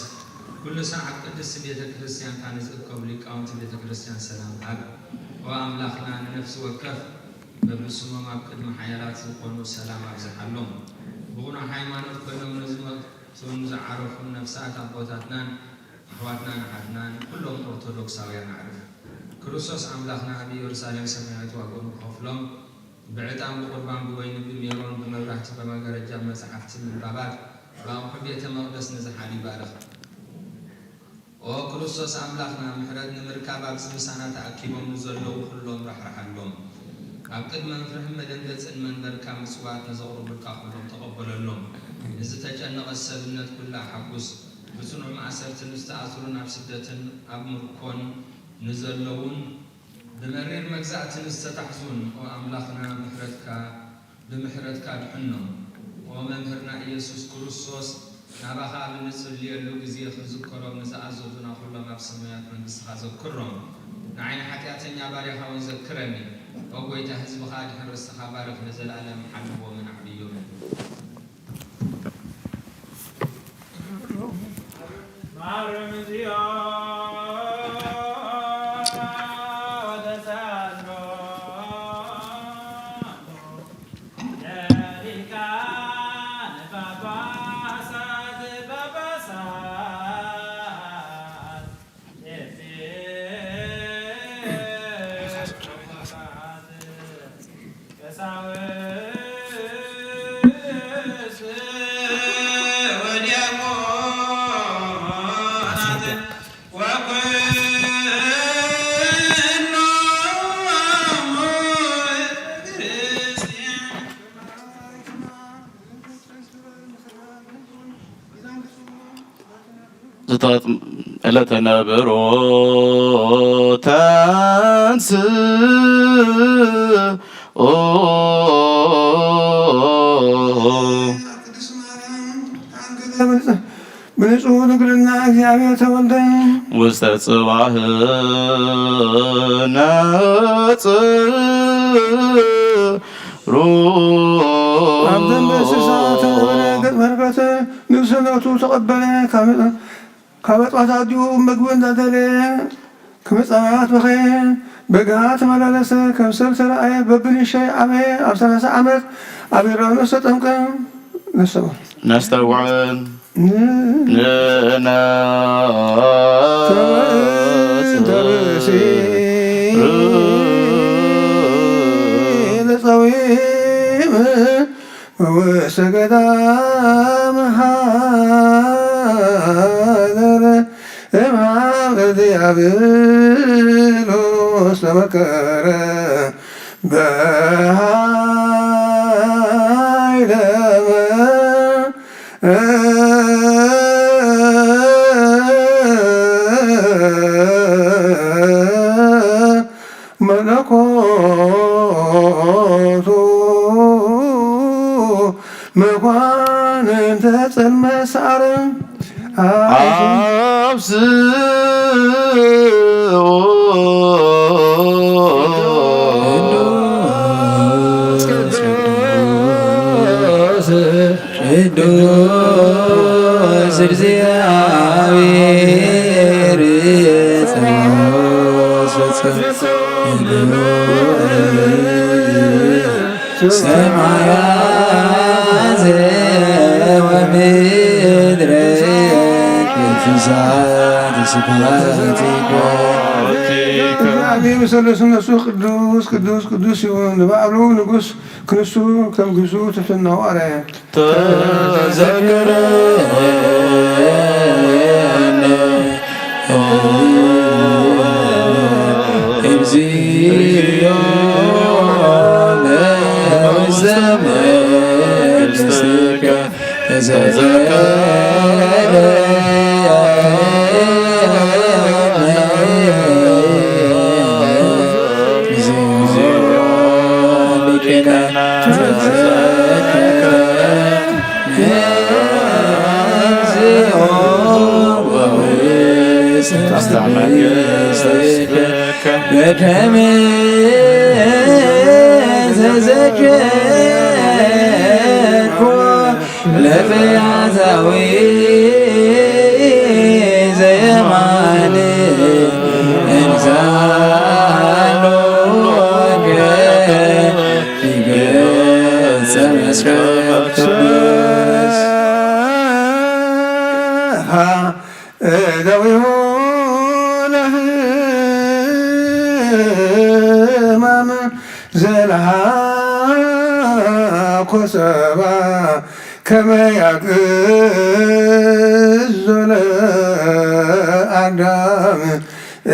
ኩሉ ሳዕ ኣብ ቅድስቲ ቤተ ክርስቲያንካ ንዝእከቡ ሊቃውንቲ ቤተ ክርስቲያን ሰላም ሃብ። ኦ ኣምላኽና፣ ንነፍሲ ወከፍ በብስሞም ኣብ ቅድሚ ሓያላት ዝኾኑ ሰላም ኣብዝሓሎም። ብቕኑዕ ሃይማኖት ኮይኖም ንዝመቱን ዝዓረፉን ነፍሳት ኣቦታትናን ኣሕዋትናን ኣሓትናን ኩሎም ኦርቶዶክሳውያን ኣዕርፍ። ክርስቶስ ኣምላኽና ኣብ ኢየሩሳሌም ሰማያዊት ዋግኦም ክኸፍሎም ብዕጣን፣ ብቁርባን፣ ብወይኒ፣ ብሜሮን፣ ብመብራህቲ፣ በመጋረጃ፣ ብመጻሕፍቲ ምንባባት፣ ብኣቕሑ ቤተ መቕደስ ንዝሓል ይባርኽ። ኦ ክርስቶስ ኣምላኽና፣ ምሕረት ንምርካብ ኣብዚ ምሳና ተኣኪቦም ንዘለዉ ኩሎም ራሕርሓሎም። ኣብ ቅድሚ መፍርህን መደንገጽን መንበርካ ምጽዋት ንዘቕርቡልካ ኩሎም ተቐበለሎም። ንዝተጨነቐት ሰብነት ኩላ ሓጉስ። ብጽኑዕ ማእሰርቲ ንዝተኣስሩን ኣብ ስደትን ኣብ ምርኮን ንዘለዉን ብመሪር መግዛእቲ ንዝተታሕዙን፣ ኦ ኣምላኽና፣ ምሕረትካ፣ ብምሕረትካ ድሕኖም። ኦ መምህርና ኢየሱስ ክርስቶስ፣ ናባኻ ኣብ እንጽልየሉ ግዜ ክንዝከሮም ንዝኣዘዙና ኩሎም ኣብ ሰማያት መንግስትኻ ዘክሮም። ንዓይ ንሓጢኣተኛ ባርያኻ እውን ዘክረኒ። ኦ ጐይታ፣ ህዝብኻ ድሕን ርስትኻ ባርኽ፣ ንዘለኣለም ሓልዎምን ኣዕብዮምን። ዝተቐጥ-፣ ዕለተ ነብሮ ተንስኦ። ብንጹህ ድንግልና እግዚአብሔር ተወልደ። ውስተ ጽባሕ ነጽሩ። ኣብ ደንበ እንስሳ ተወለደ፣ ገጽ በረከት ንግስነቱ ተቀበለ። ካብ፣ ካብ አጽዋት አዲኡ ምግቢ እንዳደለየ ከመ ሕፃናት በኸየ፣ በገሃድ ተመላለሰ፣ ከም ሰብ ተረአየ፣ በብንእሽተይ ዓበየ፣ ኣብ ሠላሳ ዓመት ኣብ ዮርዳኖስ ተጠምቀ። ነስተውዕል። ነስተውዕል። ንእነ ተንተርሲ ለጸዊም ወሰገዳም ሀደረ እምሃበ ዲያብሎስ ተመከረ በሃይለ መለኮቱ መኳንንተ ጸልመት ሰዓረ። አብስዎ ቅዱስ ቅዱስ እግዚአብሔር ጸባኦት። ሰማያት ወምድር በትእዛዝ ስብሐቲከ። እግዚአብሔር በሰለስነቱ ቅዱስ ቅዱስ ቅዱስ ይሁን። ለባዕሉ ንጉሥ ክንሱ ከም ግዙ ትሕትናሁ አርአየ። ተዘከረነ እግዚኦ በውስተ መንግሥትከ። ተዘከረነ እግዚኦ ሊቀነ ተዘከረ እግዚኦ በውስተ መንግሥትከ። በከመ ዘዘከርኩ ለፈያታዊ ዘየማነ እንዛሎከ ይገጸ መስቀል ቅዱስ። እደዊሁ ለሕማም ዘለሃ ወሰባ ከመ ያግዞ ለአዳም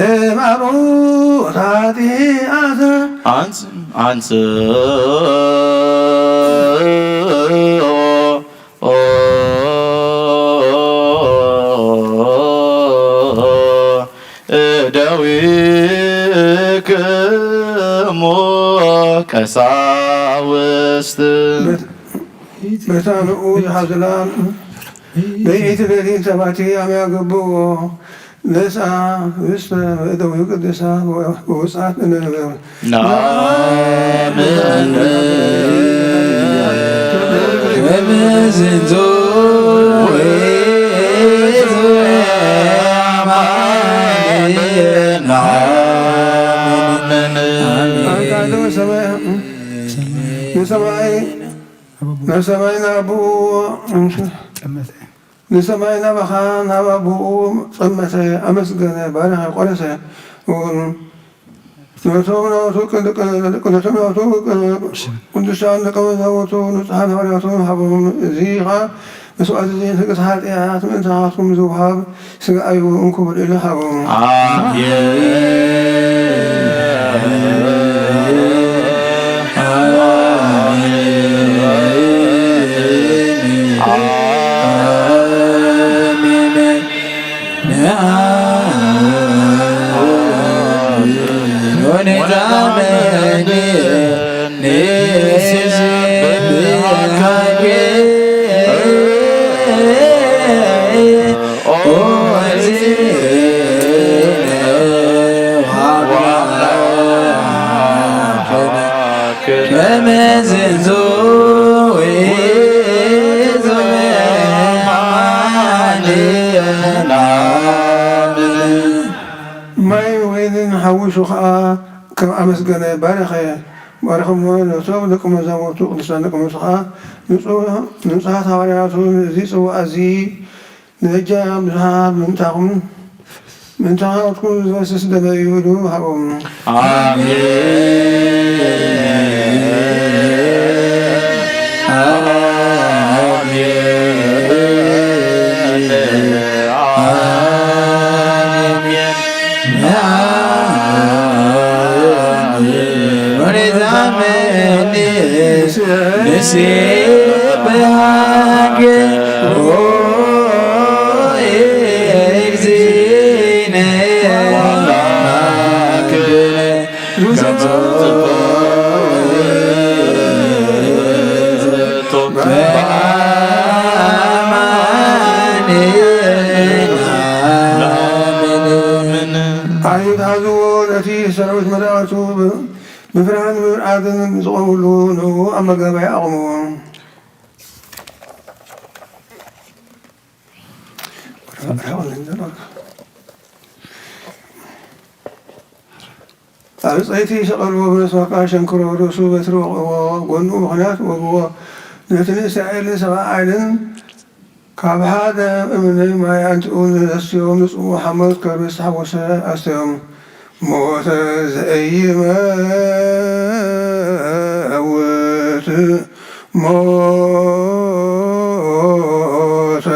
እምአርዑ ኃጢአተ። አንጽ-፣ አንጽ-፣ እደዊክሙ ቀሳውስት። በታ ንዑ ዘሐዝላም በይእቲ ሌሊት ተባቲ አምያ ገብኦ ነስአ ውስተ እደዊሁ ቅድሳት ወውፅአት እንነብር። ናምን። እምዝንቱ ናምን። አንተ ሰማይ፣ ንሰማይ፣ ንሰማይ ናብኡ፣ ንሰማይ ናባኻ፣ ናብ ኣቡኡ ጸመተ፣ ኣመስገነ፣ ባረኸ፣ ቆደሰ። ነቶም ናቱ ቅን-፣ ቅን-፣ ነቶም ናቱ ቅን-፣ ቅዱሳን ደቀ መዛሙርቱ ንጹሓን ሃዋርያቱ ሃቦም። እዚ ኸኣ መስዋዕቲ እዚ ንስግደት ኃጢኣት ምእንታኻትኩም ዝወሃብ ስጋይ እዩ፣ እንኩ ብልዑ ኢሉ ሃቦም። አሜን። ማይን ወይንን ሐዊሹ ኸኣ ከም ኣመስገነ ባረኸ። ባረኸሞ ነቶም ደቀ መዛሙርቱ፣ ቅዱሳን ደቀ መዛሙርቱ ኸኣ ንጹ-፣ ንጹሓት ሃዋርያቱ፣ እዚ ጽዋእ እዚ ንበጃ ብዙኃን ምእንታኹም፣ ምእንታኹም ዝፈስስ ደመይ እዩ ኢሉ ሃቦም። አሜን። አሜን። አሜን። ወንዛመኒ ንሴብሐከ ኦ እግዚእነ አምላክነ። አይሁድ ሐዝዎ ነቲ ሰራዊት መላእክቱ ብ-፣ ብፍርሃትን ብምርዓድን ዝቖሙሉ ንኡ ኣብ መጋባእያ ኣቑምዎ። ኣብ ጸይቲ ሰቐልዎ፣ ብነስዋቃ ሸንክሮ፣ ርእሱ በትሪ ወቕዕዎ፣ ጎኑ ምኽንያት ወግዎ። ነቲ ንእስራኤልን ሰብዓ ዓይንን ካብ ሓደ እምኒ ማይ ኣምጽኡ፣ ነስዮም፣ ንጽሙ ሓሞት ከርቤ ዝተሓወሰ ኣስተዮም። ሞተ ዘኢይመውት ሞተ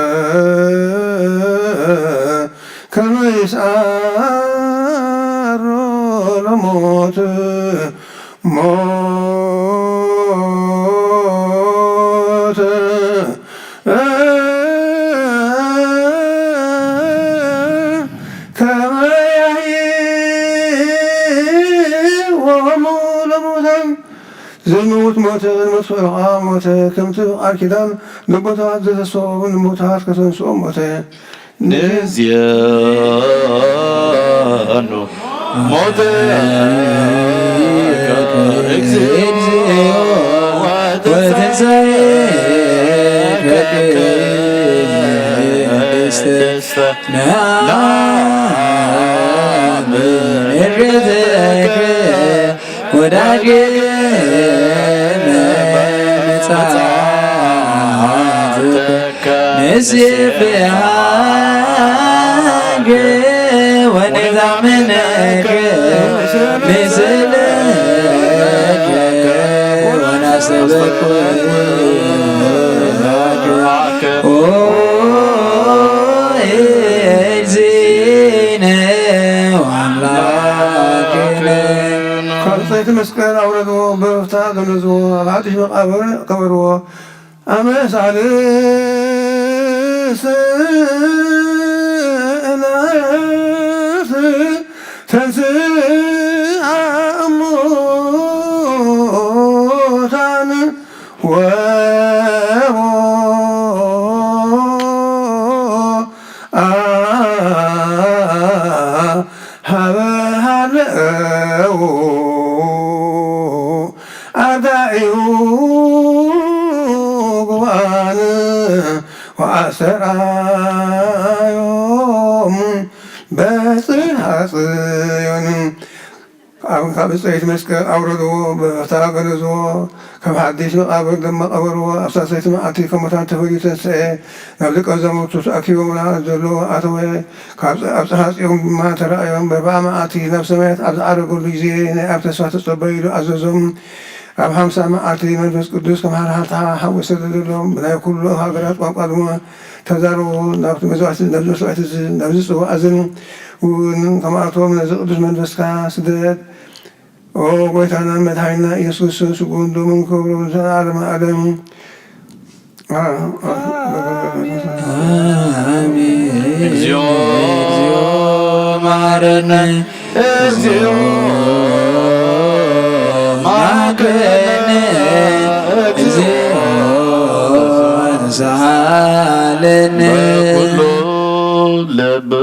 ከመ ይስኣሮ ለሞት ሞተ ከመ ያሕይዎሙ ለሙታን። ዘይመውት ሞተ፣ ንመጥፍኦ ኸኣ ሞተ፣ ከምቲ ብቃል ኪዳን ነቦታት ዘተሰወኦም ንሙታት ከተንስኦም ሞተ። ንዜኑ ሞተ እግዚኦ ወትንሳኤከ ቅድስተ። ነአምን እርገተከ ወዳግመ ምጽአትከ። ንሴብሐከ ወነዛምነከ ንስእለከ ወነስ ሰበብ ወአክል ኦ እግዚእነ ወአምላክነ። ካብ ጸይቲ መስቀል ኣውረድዎ፣ በበፍታ ገነዝዎ፣ ኣብ ሓድሽ መቃብር ቀበርዎ። ኣመ ሳልስት ዕለት ተንሥአ እሙታን ወቦአ ሀበ ሀለው አርዳኢሁ ጉባን ወአስተርአዮም በጽርሐ ጽዮን። ኣብ፣ ካብ ጸይቲ መስቀል ኣውረድዎ፣ በበፍታ ገነዝዎ፣ ካብ ሓድሽ መቃብር ድማ ቀበርዎ። ኣብ ሳልሰይቲ መዓልቲ ካብ ሙታን ተፈልዩ ተንስኤ፣ ናብ ደቀ መዛሙርቱ ተኣኪቦምላ ዘሎ ኣተወ። ካብ፣ ኣብ ጽርሐ ጽዮን ድማ ተራእዮም። በርብዓ መዓልቲ ናብ ሰማያት ኣብ ዝዓረገሉ ግዜ፣ ናይ ኣብ ተስፋ ተጸበዩሉ ኣዘዞም። ኣብ ሓምሳ መዓልቲ መንፈስ ቅዱስ ከም ሓርሃርታ ሓዊ ሰደደሎም። ብናይ ኩሉ ሃገራት ቋንቋ ድማ ተዛረቡ። ናብቲ መስዋዕቲ፣ ናብዚ መስዋዕቲ እዚ፣ ናብዚ ጽዋእ እዝን እውን ከማእቶም ነዚ ቅዱስ መንፈስካ ስደድ። ኦ ጎይታና መድሓኒና ኢየሱስ ክርስቶስ፣ ስግኡን ደሙን ክብሩን ንዘለዓለመ ዓለም። ኣሜን። እግዚኦ መሐረነ። እግዚኦ መሐረነ። እግዚኦ ተሳሃለነ። በኩሉ ልብነ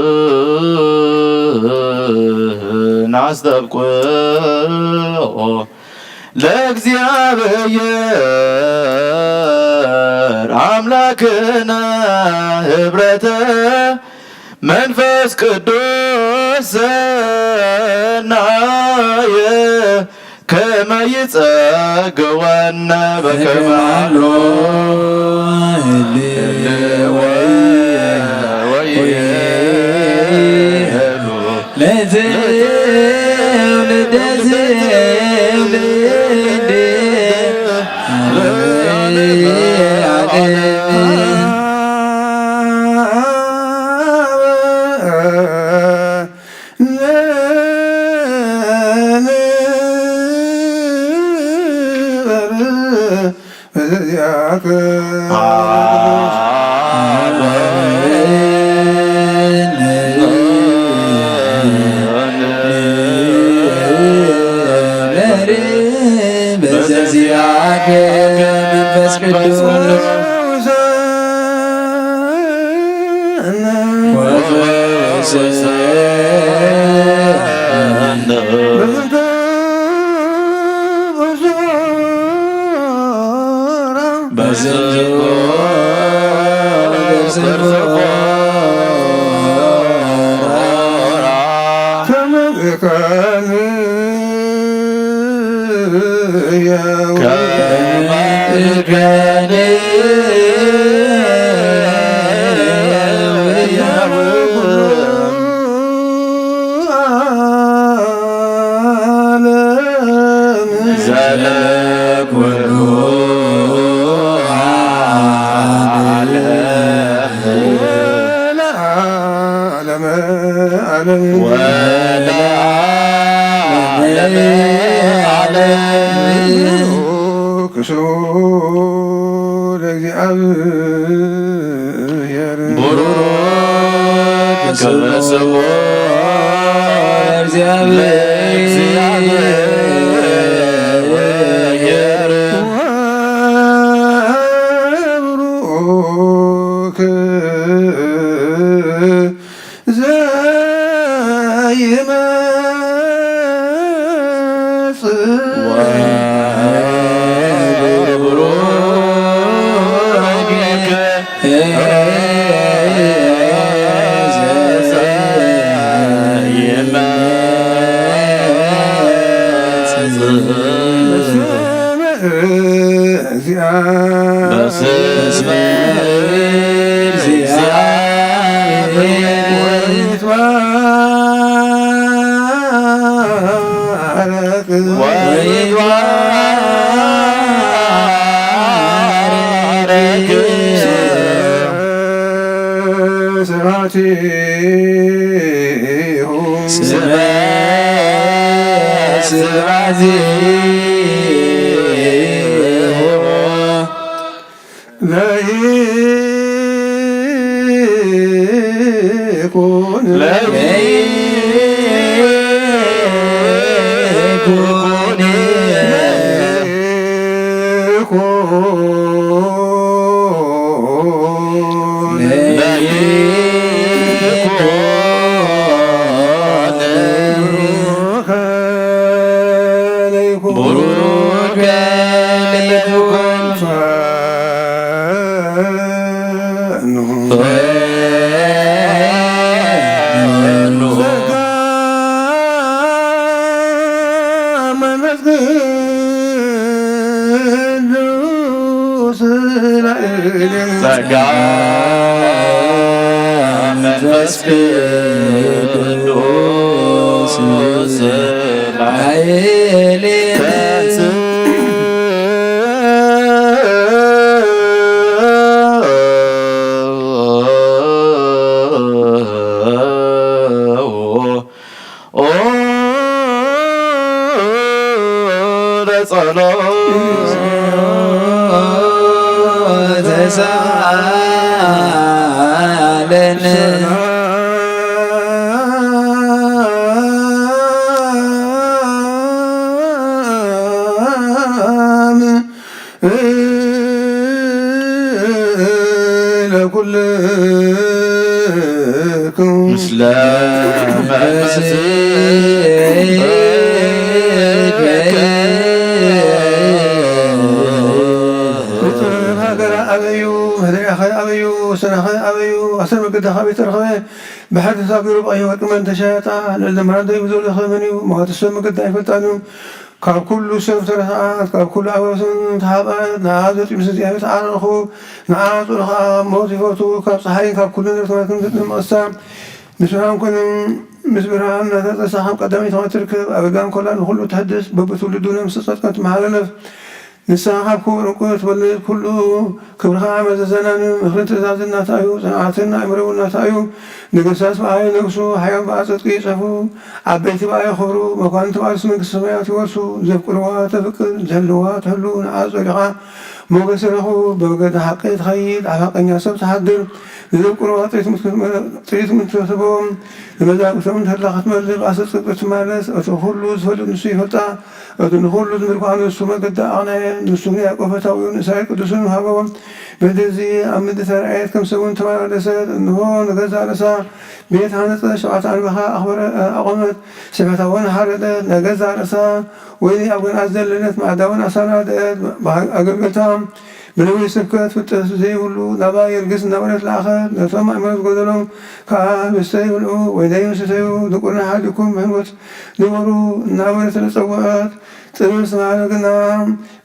አስተብቅዖ ለእግዚአብሔር አምላክነ ህብረተ መንፈስ ቅዱስ ሰናየ ከመ ይጸግወነ በከመ አሎ ህልወ ወይሄሉ ለትውልደ ትውልድ ዓለመ ዓለም። በዘዚአከ መንፈስ ቅዱስ ዓለመ ዓለም። ወለዓለመ ዓለም። ብሩክ ስሙ ለእግዚአብሔር። ብሩክ ስሙ ለእግዚአብሔር። ወብሩክ ጸጋ መንፈስ ቅዱስ ላዕሌነ። ኦ ለጸሎት ተሳለነ። ለኩልክሙ ምስለ መንፈስከ። ሀገረ አበዩ፣ መህደሪያኸ አበዩ፣ ሰናኸ አበዩ፣ አሰር መገዳኸ አበይ ተረኸበ፣ ባሕር ተሳጊሩ ብቀይ ወርቅ መን ተሻየጣ፣ ለልደመራ ደይቡ ዘውደኸ መንዩ፣ መዋትሰ መገዳ ኣይፈልጣንዩ፣ ካብ ኩሉ ሰብ ተረሰዓት፣ ካብ ኩሉ ኣበው ስም ተሃብኣት፣ ንዓ ዘጽኡ ንስያሜ ተዓረኹ፣ ንዓ ጾር ኸኣ ሞት ይፈቱ፣ ካብ ጸሓይን ካብ ኩሉ ነገር ተማልክን ዘጽም መቕሳ፣ ምስ ብርሃን ኮነ፣ ምስ ብርሃን እናተጸሳ፣ ካብ ቀዳመይቲ ከመ ትርከብ፣ ኣገልጋም ኮላ ንኹሉ ተሐድስ፣ በብትውልዱ ነፍስ ጸድቀት መሓለፍ፣ ንስኻ ካብ ክቡር ዕንቁ ትበልጽ፣ ኩሉ ክብርኻ መዘዘናን ምኽርን ትእዛዝን ናትኻ እዩ፣ ጽንዓትን ኣእምሮን ናትኻ እዩ። ነገስታት ብኣኻ ይነግሱ፣ ሓያል ብኣኻ ጽድቂ ይጽሕፉ፣ ዓበይቲ ብኣኻ ይኸብሩ፣ መኳንንቲ ብኣኻ መንግስተ ሰማያት ይወርሱ። ዘፍቅርዋ ተፍቅር፣ ዝሕልዋ ትሕሉ፣ ንዓ ጸሊኻ ሞገስ ይረኽቡ፣ ብመገዲ ሓቂ ትኸይድ፣ ኣብ ሓቀኛ ሰብ ትሓድር፣ ንዘፍቅርዋ ጥሪት ምት-፣ ጥሪት ምትህቦም፣ ንመዛግብቶም ተድላ ክትመልእ፣ ብኣሰር ጽድቂ ትማለስ፣ እቲ ኩሉ ዝፈልጥ ንሱ ይፈልጣ። እቲ ንኹሉ ዝምልኳ ንሱ መገዲ ኣቕነየ፣ ንሱ ንያዕቆብ ፈታዊኡ ንእስራኤል ቅዱስን ሃቦ። በዚ ኣብ ምድሪ ተራእየት፣ ከም ሰብ እውን ተመላለሰት። እንሆ፣ ንገዛእ ርእሳ ቤት ሃነጸት፣ ሸውዓተ ኣንበኻ ኣኽበረ-፣ ኣቖመት፣ ስብሐታ እውን ሓረደት። ንገዛእ ርእሳ ወይኒ ኣብ ገንኣት ዘለለት፣ ማዕዳ እውን ኣሰናደአት። ኣገልገልታ ብነቢይ ስብከት ፍልጠት ዘይብሉ ናባይ ርግጽ እናበለት ለኣኸት። ነቶም ኣእምሮ ዝጎደሎም ከኣ፣ ህብስተ ይብልዑ፣ ወይነይ ይስተዩ፣ ድንቁርና ሓሊኩም፣ ብሕንወት ንበሩ እናበለት ተጸውዐት። ጥበብ ዝተባህለ ግና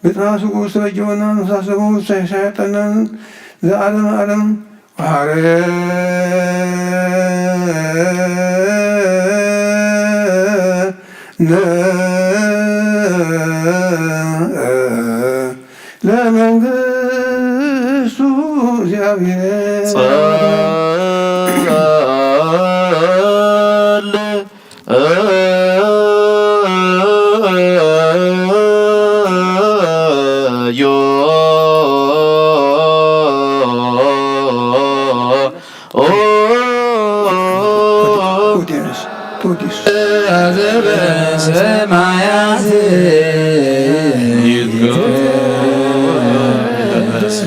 ብጥበብ ስግኡ ዝተበጀወና፣ ንፈሳት ደሙ ዝተሻየጠናን ዘኣለመ ኣለም ወሓረ ለመንግስቱ እግዚአብሔር። ጸል ዮ ኦ ቁዲስ፣ ቁዲስ። ዘበሰማያት ይትቀደስ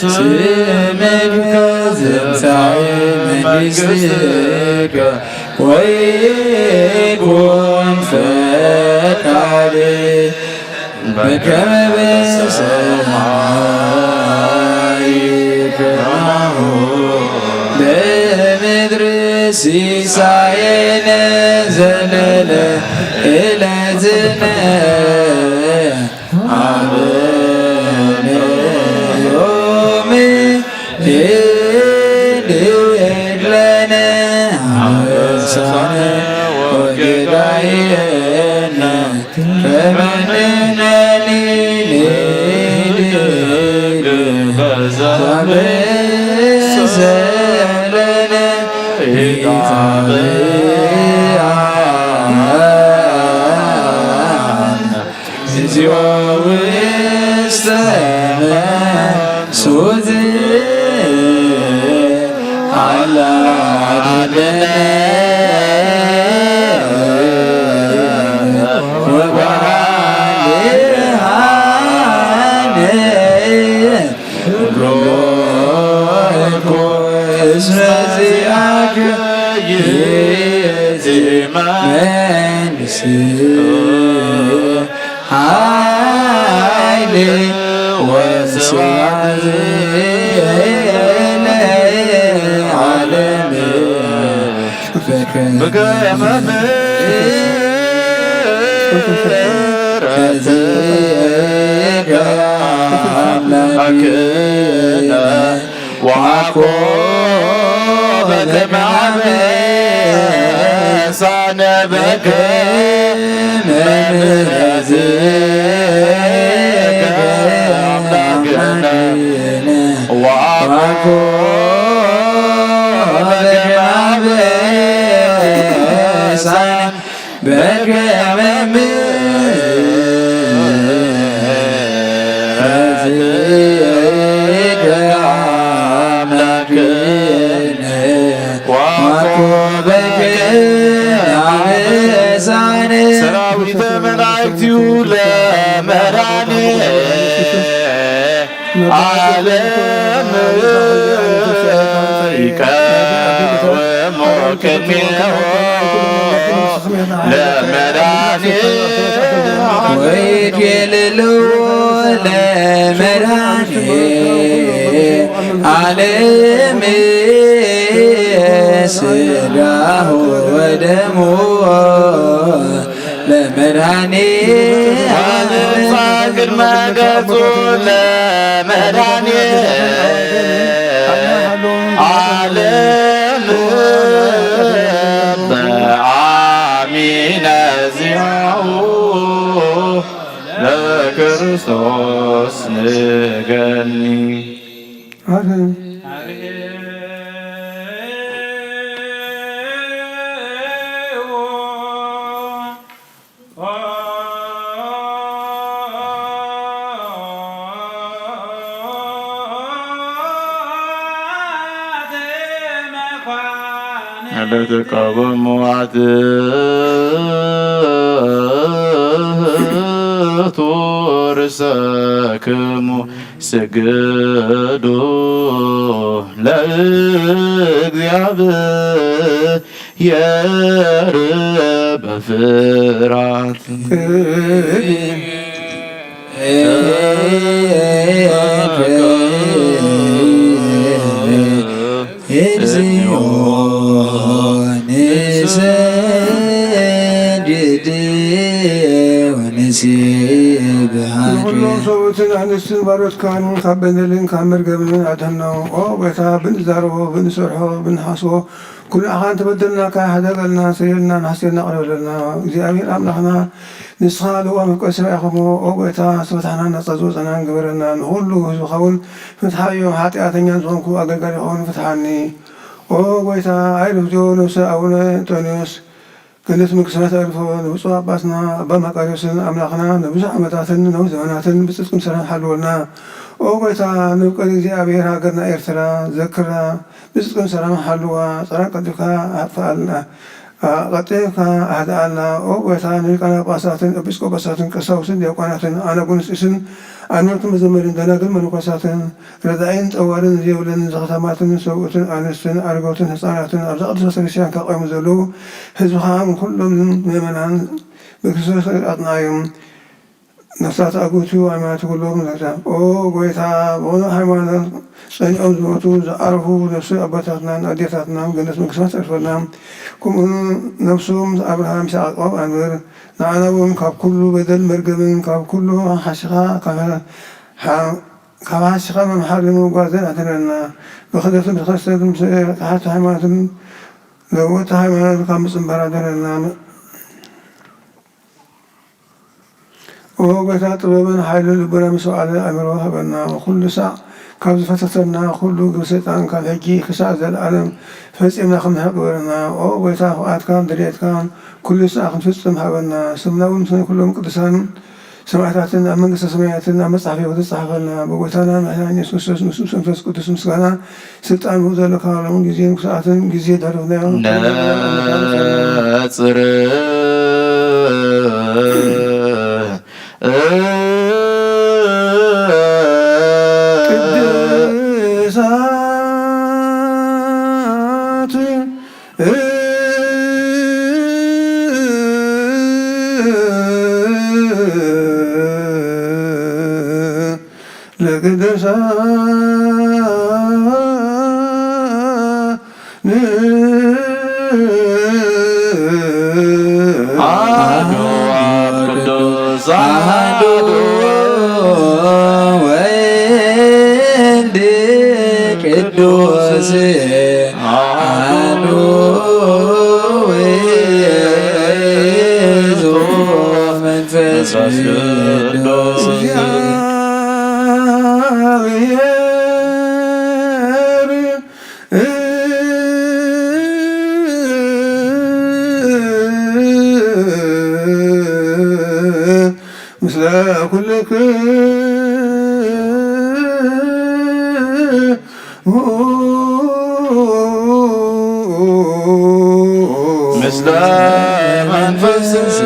ስምከ ትምጻእ መንግስትከ ወይኩን ፈቃድከ በከመ በሰማይ ከማሁ በምድር። ሲሳየነ ዘለለ ዕለትነ ሀበነ ዮም ህድግ ለነ አበሳነ ወጌጋየነ ከመ ንሕነኒ ንህድግ ለዘአበሰ ለነ ኢታብአነ ኃይል ወስብሐት ለዓለም በከመ ምሕረትከ አምላክነ ወአኮ በከመ አበሳነ በከመ ምሕረትከ አምላክነ ወአኮ በከመ አበሳነ በከመ ምሕረትከ አምላክነ ወአኮ በከመ አበሳነ ሰራዊተ መላእክቲሁ ለመድኃኔ ዓለም ይቀውሙ ቅድሜሁ ለመድኃኔ ወይቤልዎ ለመድኃኔ ዓለም ሥጋሁ ወደሙ ለመድኃኔ ዓለም ቅድመ ገጹ ለመድኃኔ ዓለም በአሚነ ዚአሁ ለክርስቶስ ንገኒ። ለትቃወሙ አትቱ ርእሰክሙ ስግዱ ለእግዚአብሔር በፍርሃት። እግዚኦ ንሰግድ ወንሴብሐከ። ንኹሎም ሰብኡትን አንስትን ባሮትካን ካብ በደልን ካብ መርገምን አድሕኖ። ኦ ጌታ፣ ብንዛረቦ፣ ብንሰርሖ፣ ብንሓስቦ ኩሉ ኣኻን ተበደልናካ፣ ሕደገልና፣ ስረየልና፣ ንሓስየትና፣ ቅረበልና። እግዚኣብሔር ኣምላኽና፣ ንስኻ ልዋም መፍቀሪ ሰብ ኢኻ እሞ፣ ኦ ጐይታ፣ ዝተፈታሕናን ናጻ ዝወጸናን ግበረና። ንኹሉ ህዝብኻ እውን ፍትሓዮ፣ ሓጢኣተኛ ዝኾንኩ ኣገልጋሊኻ እውን ፍትሓኒ። ኦ ጐይታ፣ ኣይርፍዶ ነብሰ ኣቡነ እንጦንዮስ፣ ገነት መንግስተ ሰማያት ኣዕርፎ፣ ንብፁዕ ጳጳስና ኣባ መቃርዮስን ኣምላኽና ንብዙሕ ዓመታትን ነዊሕ ዘመናትን ብጽድቅን ሰላም ሓልወልና። ኦ ጐይታ፣ ንፍቅር እግዚኣብሔር ሃገርና ኤርትራ ዘክራ፣ ብጽድቅን ሰላም ሓልዋ፣ ጸራን ቀልጢፍካ ኣጥፍኣልና፣ ኣ፣ ቀልጢፍካ ኣህድኣልና። ኦ ጐይታ፣ ንሊቃነ ጳጳሳትን ኤጲስቆጶሳትን ቀሳውስትን ዲያቆናትን ኣናጉንስጢስን ኣንበብትን መዘመርን ደናግል መነኮሳትን ረዳኢን ጠዋርን ዘይብለን ዘኽታማትን ሰብኡትን ኣንስትን ኣረገውትን ህጻናትን ኣብዛ ቅድስት ቤተክርስቲያን ካብ ቀደሙ ዘለዉ ህዝብኻ ኩሎም ምእመናን ብክርስቶስ ኣጽንዓዮም። ነፍሳት ኣጎቱ ሃይማኖት ኩሎም ነዛ። ኦ ጐይታ፣ ብቕኑዕ ሃይማኖት ጸኒዖም ዝሞቱ ዝዓረፉ ነፍሲ ኣቦታትናን ኣዴታትናን ገነት መንግስተ ሰማያት ኣዕርፈልና። ከምኡውን ነፍሶም ኣብርሃም ይስሐቅ ያዕቆብ ኣንብር። ንዓና እውን ካብ ኩሉ በደል መርገምን ካብ ኩሉ ሓሲኻ ካብ ሓ-፣ ካብ ሓሲኻ መምሓሪ ምጓዝን ኣድሕነና። ብኽህደትን ብኸሰትን ምስ ተሓተ ሃይማኖትን ለወጥቲ ሃይማኖት ካብ ምጽንባር ኣድሕነና። ኦ ጐይታ፣ ጥበብን ሓይልን ልቦና ምስትውዓልን ኣእምሮ ሃበና። ኩሉ ሳዕ ካብ ዝፈተተና ኩሉ ግብሪ ሰይጣን ካብ ሕጂ ክሳዕ ዘለኣለም ፈጺምና ክንሕቅ ግበረና። ኦ ጐይታ፣ ፍቓድካን ድልየትካን ኩሉ ሳዕ ክንፍጽም ሃበና። ስምና እውን ምስ ናይ ኩሎም ቅዱሳን ሰማዕታትን ኣብ መንግስተ ሰማያትን ኣብ መጽሓፍ ሕይወት ጻሓፈልና። ብጎይታና መድሓኒና ኢየሱስ ክርስቶስ ምስ መንፈስ ቅዱስ ምስጋና ስልጣን ብኡ ዘሎ ካብ ሎምን ግዜን ክሳዕ እቲ ግዜ ድሕሪ ፍናው ነጽር ቅድሳት ለቅዱሳን አሐዱ አብ ቅዱስ አሐዱ ወወልድ ቅዱስ አሐዱ ወመንፈስ ቅዱስ። ምስለ ኩልክሙ ምስለ መንፈስከ።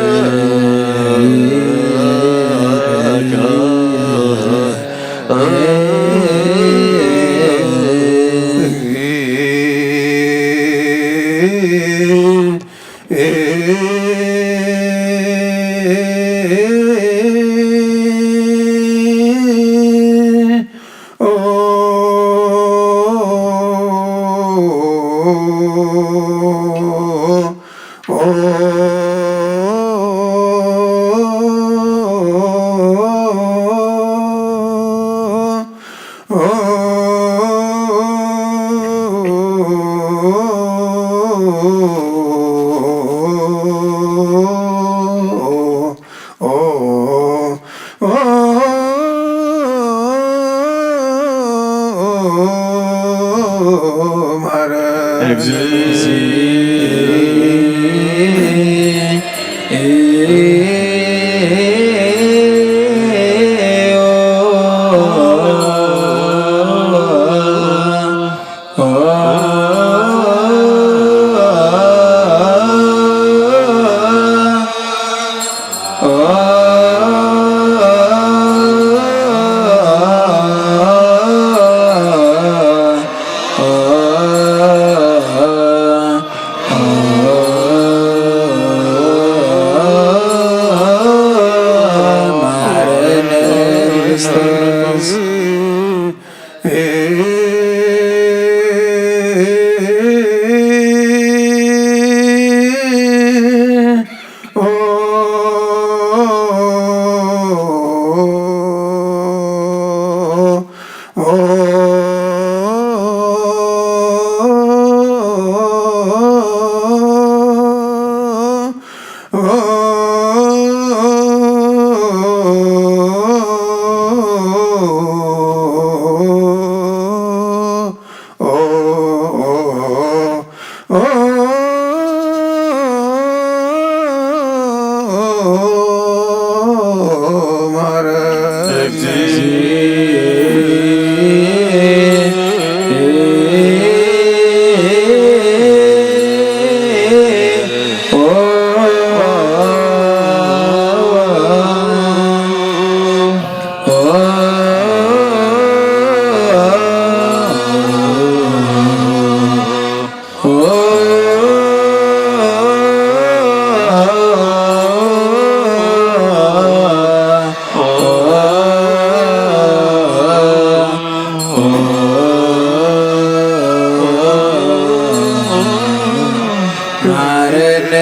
ማረነ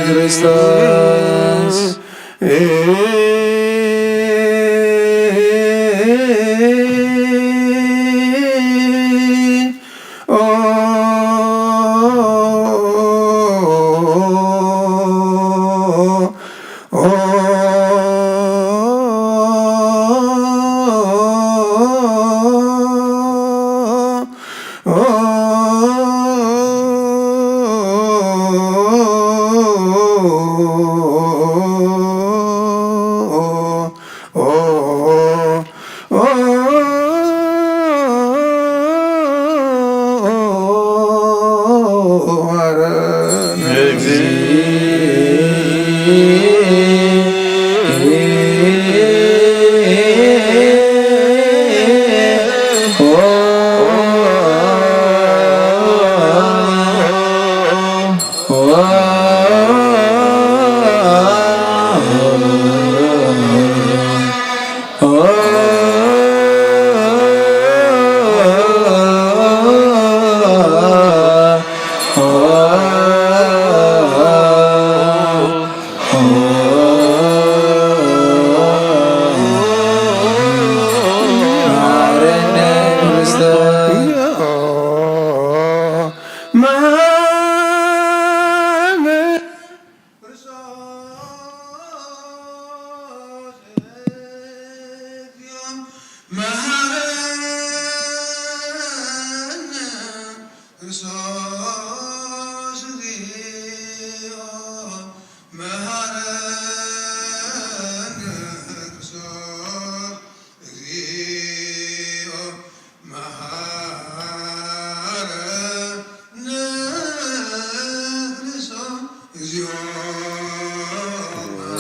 ክርስቶስ።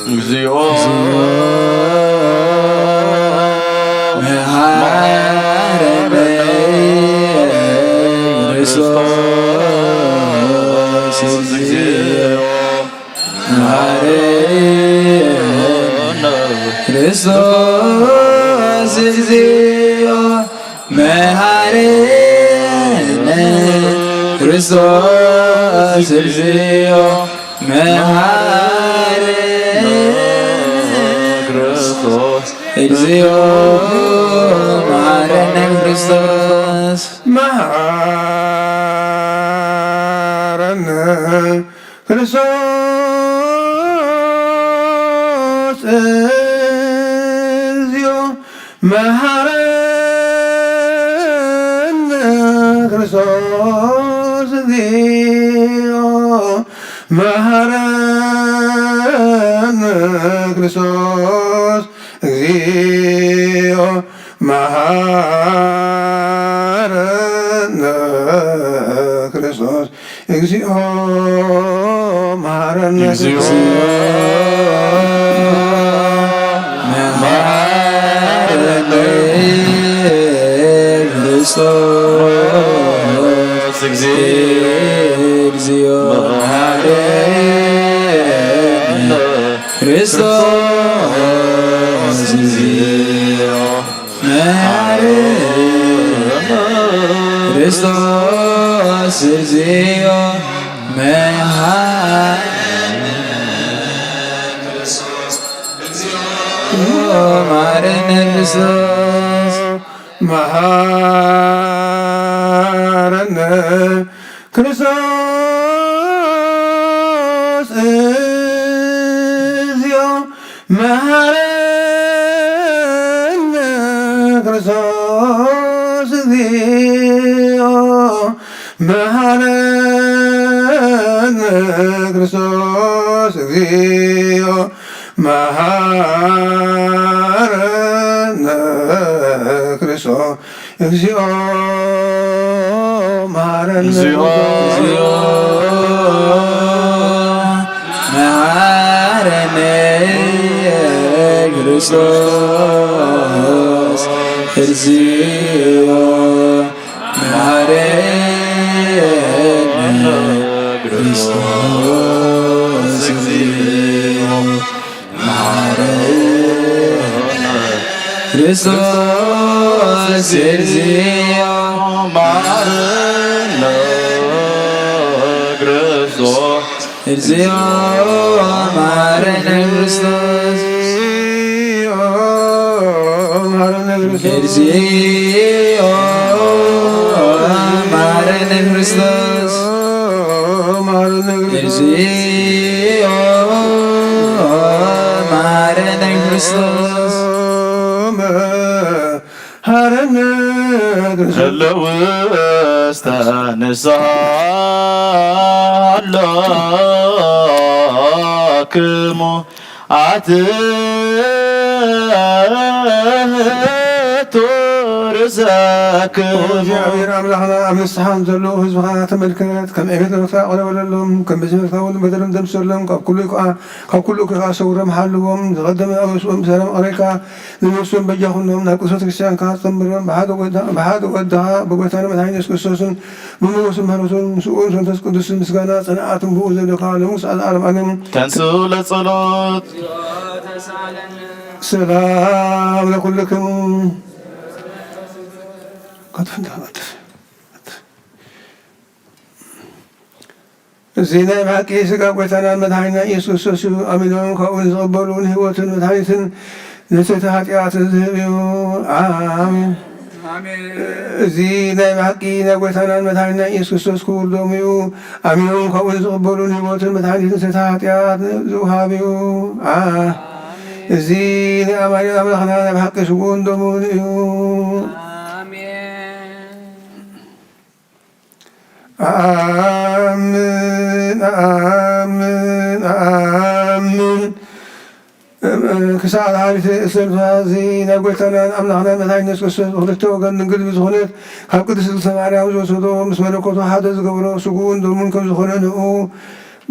እግዚኦ መሐረነ ክርስቶስ እግዚኦ መሐረነ ክርስቶስ እግዚኦ መሐረነ ክርስቶስ እግዚኦ መሐረነ ክርስቶስ እግዚኦ መሐረነ ክርስቶስ መሐረነ ክርስቶስ እግዚኦ መሐረነ ክርስቶስ እግዚኦ መሐረነ ክርስቶስ እግዚኦ መሐረነ ክርስቶስ እግዚኦ መሐረነ እግዚኦ መሐረነ ክርስቶስ እግዚኦ መሐረነ ክርስቶስ እግዚኦ መሐረነ ክርስቶስ እግዚኦ መሐረነ ክርስቶስ እግዚኦ መሐረነ ክርስቶስ መሐረነ ክርስቶስ እግዚኦ መሐረነ ክርስቶስ እግዚኦ መሐረነ ክርስቶስ እግዚኦ መሐረነ ክርስቶስ እግዚኦ መሐረነ እግዚኦ መሐረነ ክርስቶስ እግዚኦ መሐረነ ክርስቶስ እግዚኦ መሐረነ ክርስቶስ እግዚኦ መሐረነ ክርስቶስ እግዚኦ መሐረነ ክርስቶስ እግዚኦ መሐረነ ክርስቶስ እግዚኦ መሐረነ ክርስቶስ መሐረነ ክርስቶስ እግዚኦ መሐረነ ክርስቶስ መሐረነ ክርስቶስ። እለ ውስተ ንስሐ አላክሙ አትሕቱ ርእሰክሙ። ኦ እግዚአብሔር አምላኽና፣ ኣብ ንስሓ ንዘለዉ ህዝብኻ ተመልከት፣ ከም ዕቤት ምሕረትካ ይቕረ በለሎም፣ ከም ብዝሒ ምሕረትካ እውን በደሎም ደምስሰሎም፣ ካብ ኩሉ ይኩዓ፣ ካብ ኩሉ እኩይ ከኣ ሰውሮም ሓልዎም፣ ዝቐደመ ኣበስኦም ብሰላም ይቕረ ኢልካ ንነፍሶም በጃ ኩኖም፣ ናብ ቅድስት ቤተክርስትያንካ ኣጸንብሮም፣ ብሓደ ወዳ-፣ ብሓደ ወድኻ ብጎይታና መድሓኒና ኢየሱስ ክርስቶስን ብሞገሱ ምሕረቱን ምስኡ ምስ መንፈስ ቅዱስ ምስጋና ጽንዓትን ብኡ ዘሎካ ሎምስ ኣልዓለም ኣለም። ተንሥኡ ለጸሎት። ሰላም ለኩልክሙ። እዚ ናይ ብሓቂ ሥጋ ጐይታናን መድሓኒናን ኢየሱስ ክርስቶስ እዩ። ኣሚኖም ካብኡ ንዝቕበሉ ንህይወትን መድሓኒትን ንስእቲ ኃጢኣት ዝህብ እዩ። ኣሜን። ኣሜን። እዚ ናይ ብሓቂ ናይ ጐይታናን መድሓኒናን ኢየሱስ ክርስቶስ ክቡር ደሙ እዩ። ኣሚኖም ካብኡ ንዝቕበሉ ንህይወትን መድሓኒትን ንስእቲ ኃጢኣት ዝውሃብ እዩ። ኣ-፣ ኣሜን። እዚ ናይ ኣማኑኤል ኣምላኽና ናይ ብሓቂ ሥግኡን ደሙን እዩ። ኣሜን። ኣኣምን፣ ኣኣምን፣ ኣኣምን። ክሳዕ ዳሕሪት ሰልፋ እዚ ናይ ጐይታናን ኣምላኽናን መድሓኒት ኢየሱስ ክርስቶስ ብኽልተ ወገን ድንግል ብዝኾነት ካብ ቅድስት ድንግል ማርያም ዝወሰዶ ምስ መለኮቱ ሓደ ዝገበሮ ሥግኡን ደሙን ከም ዝኾነ ንኡ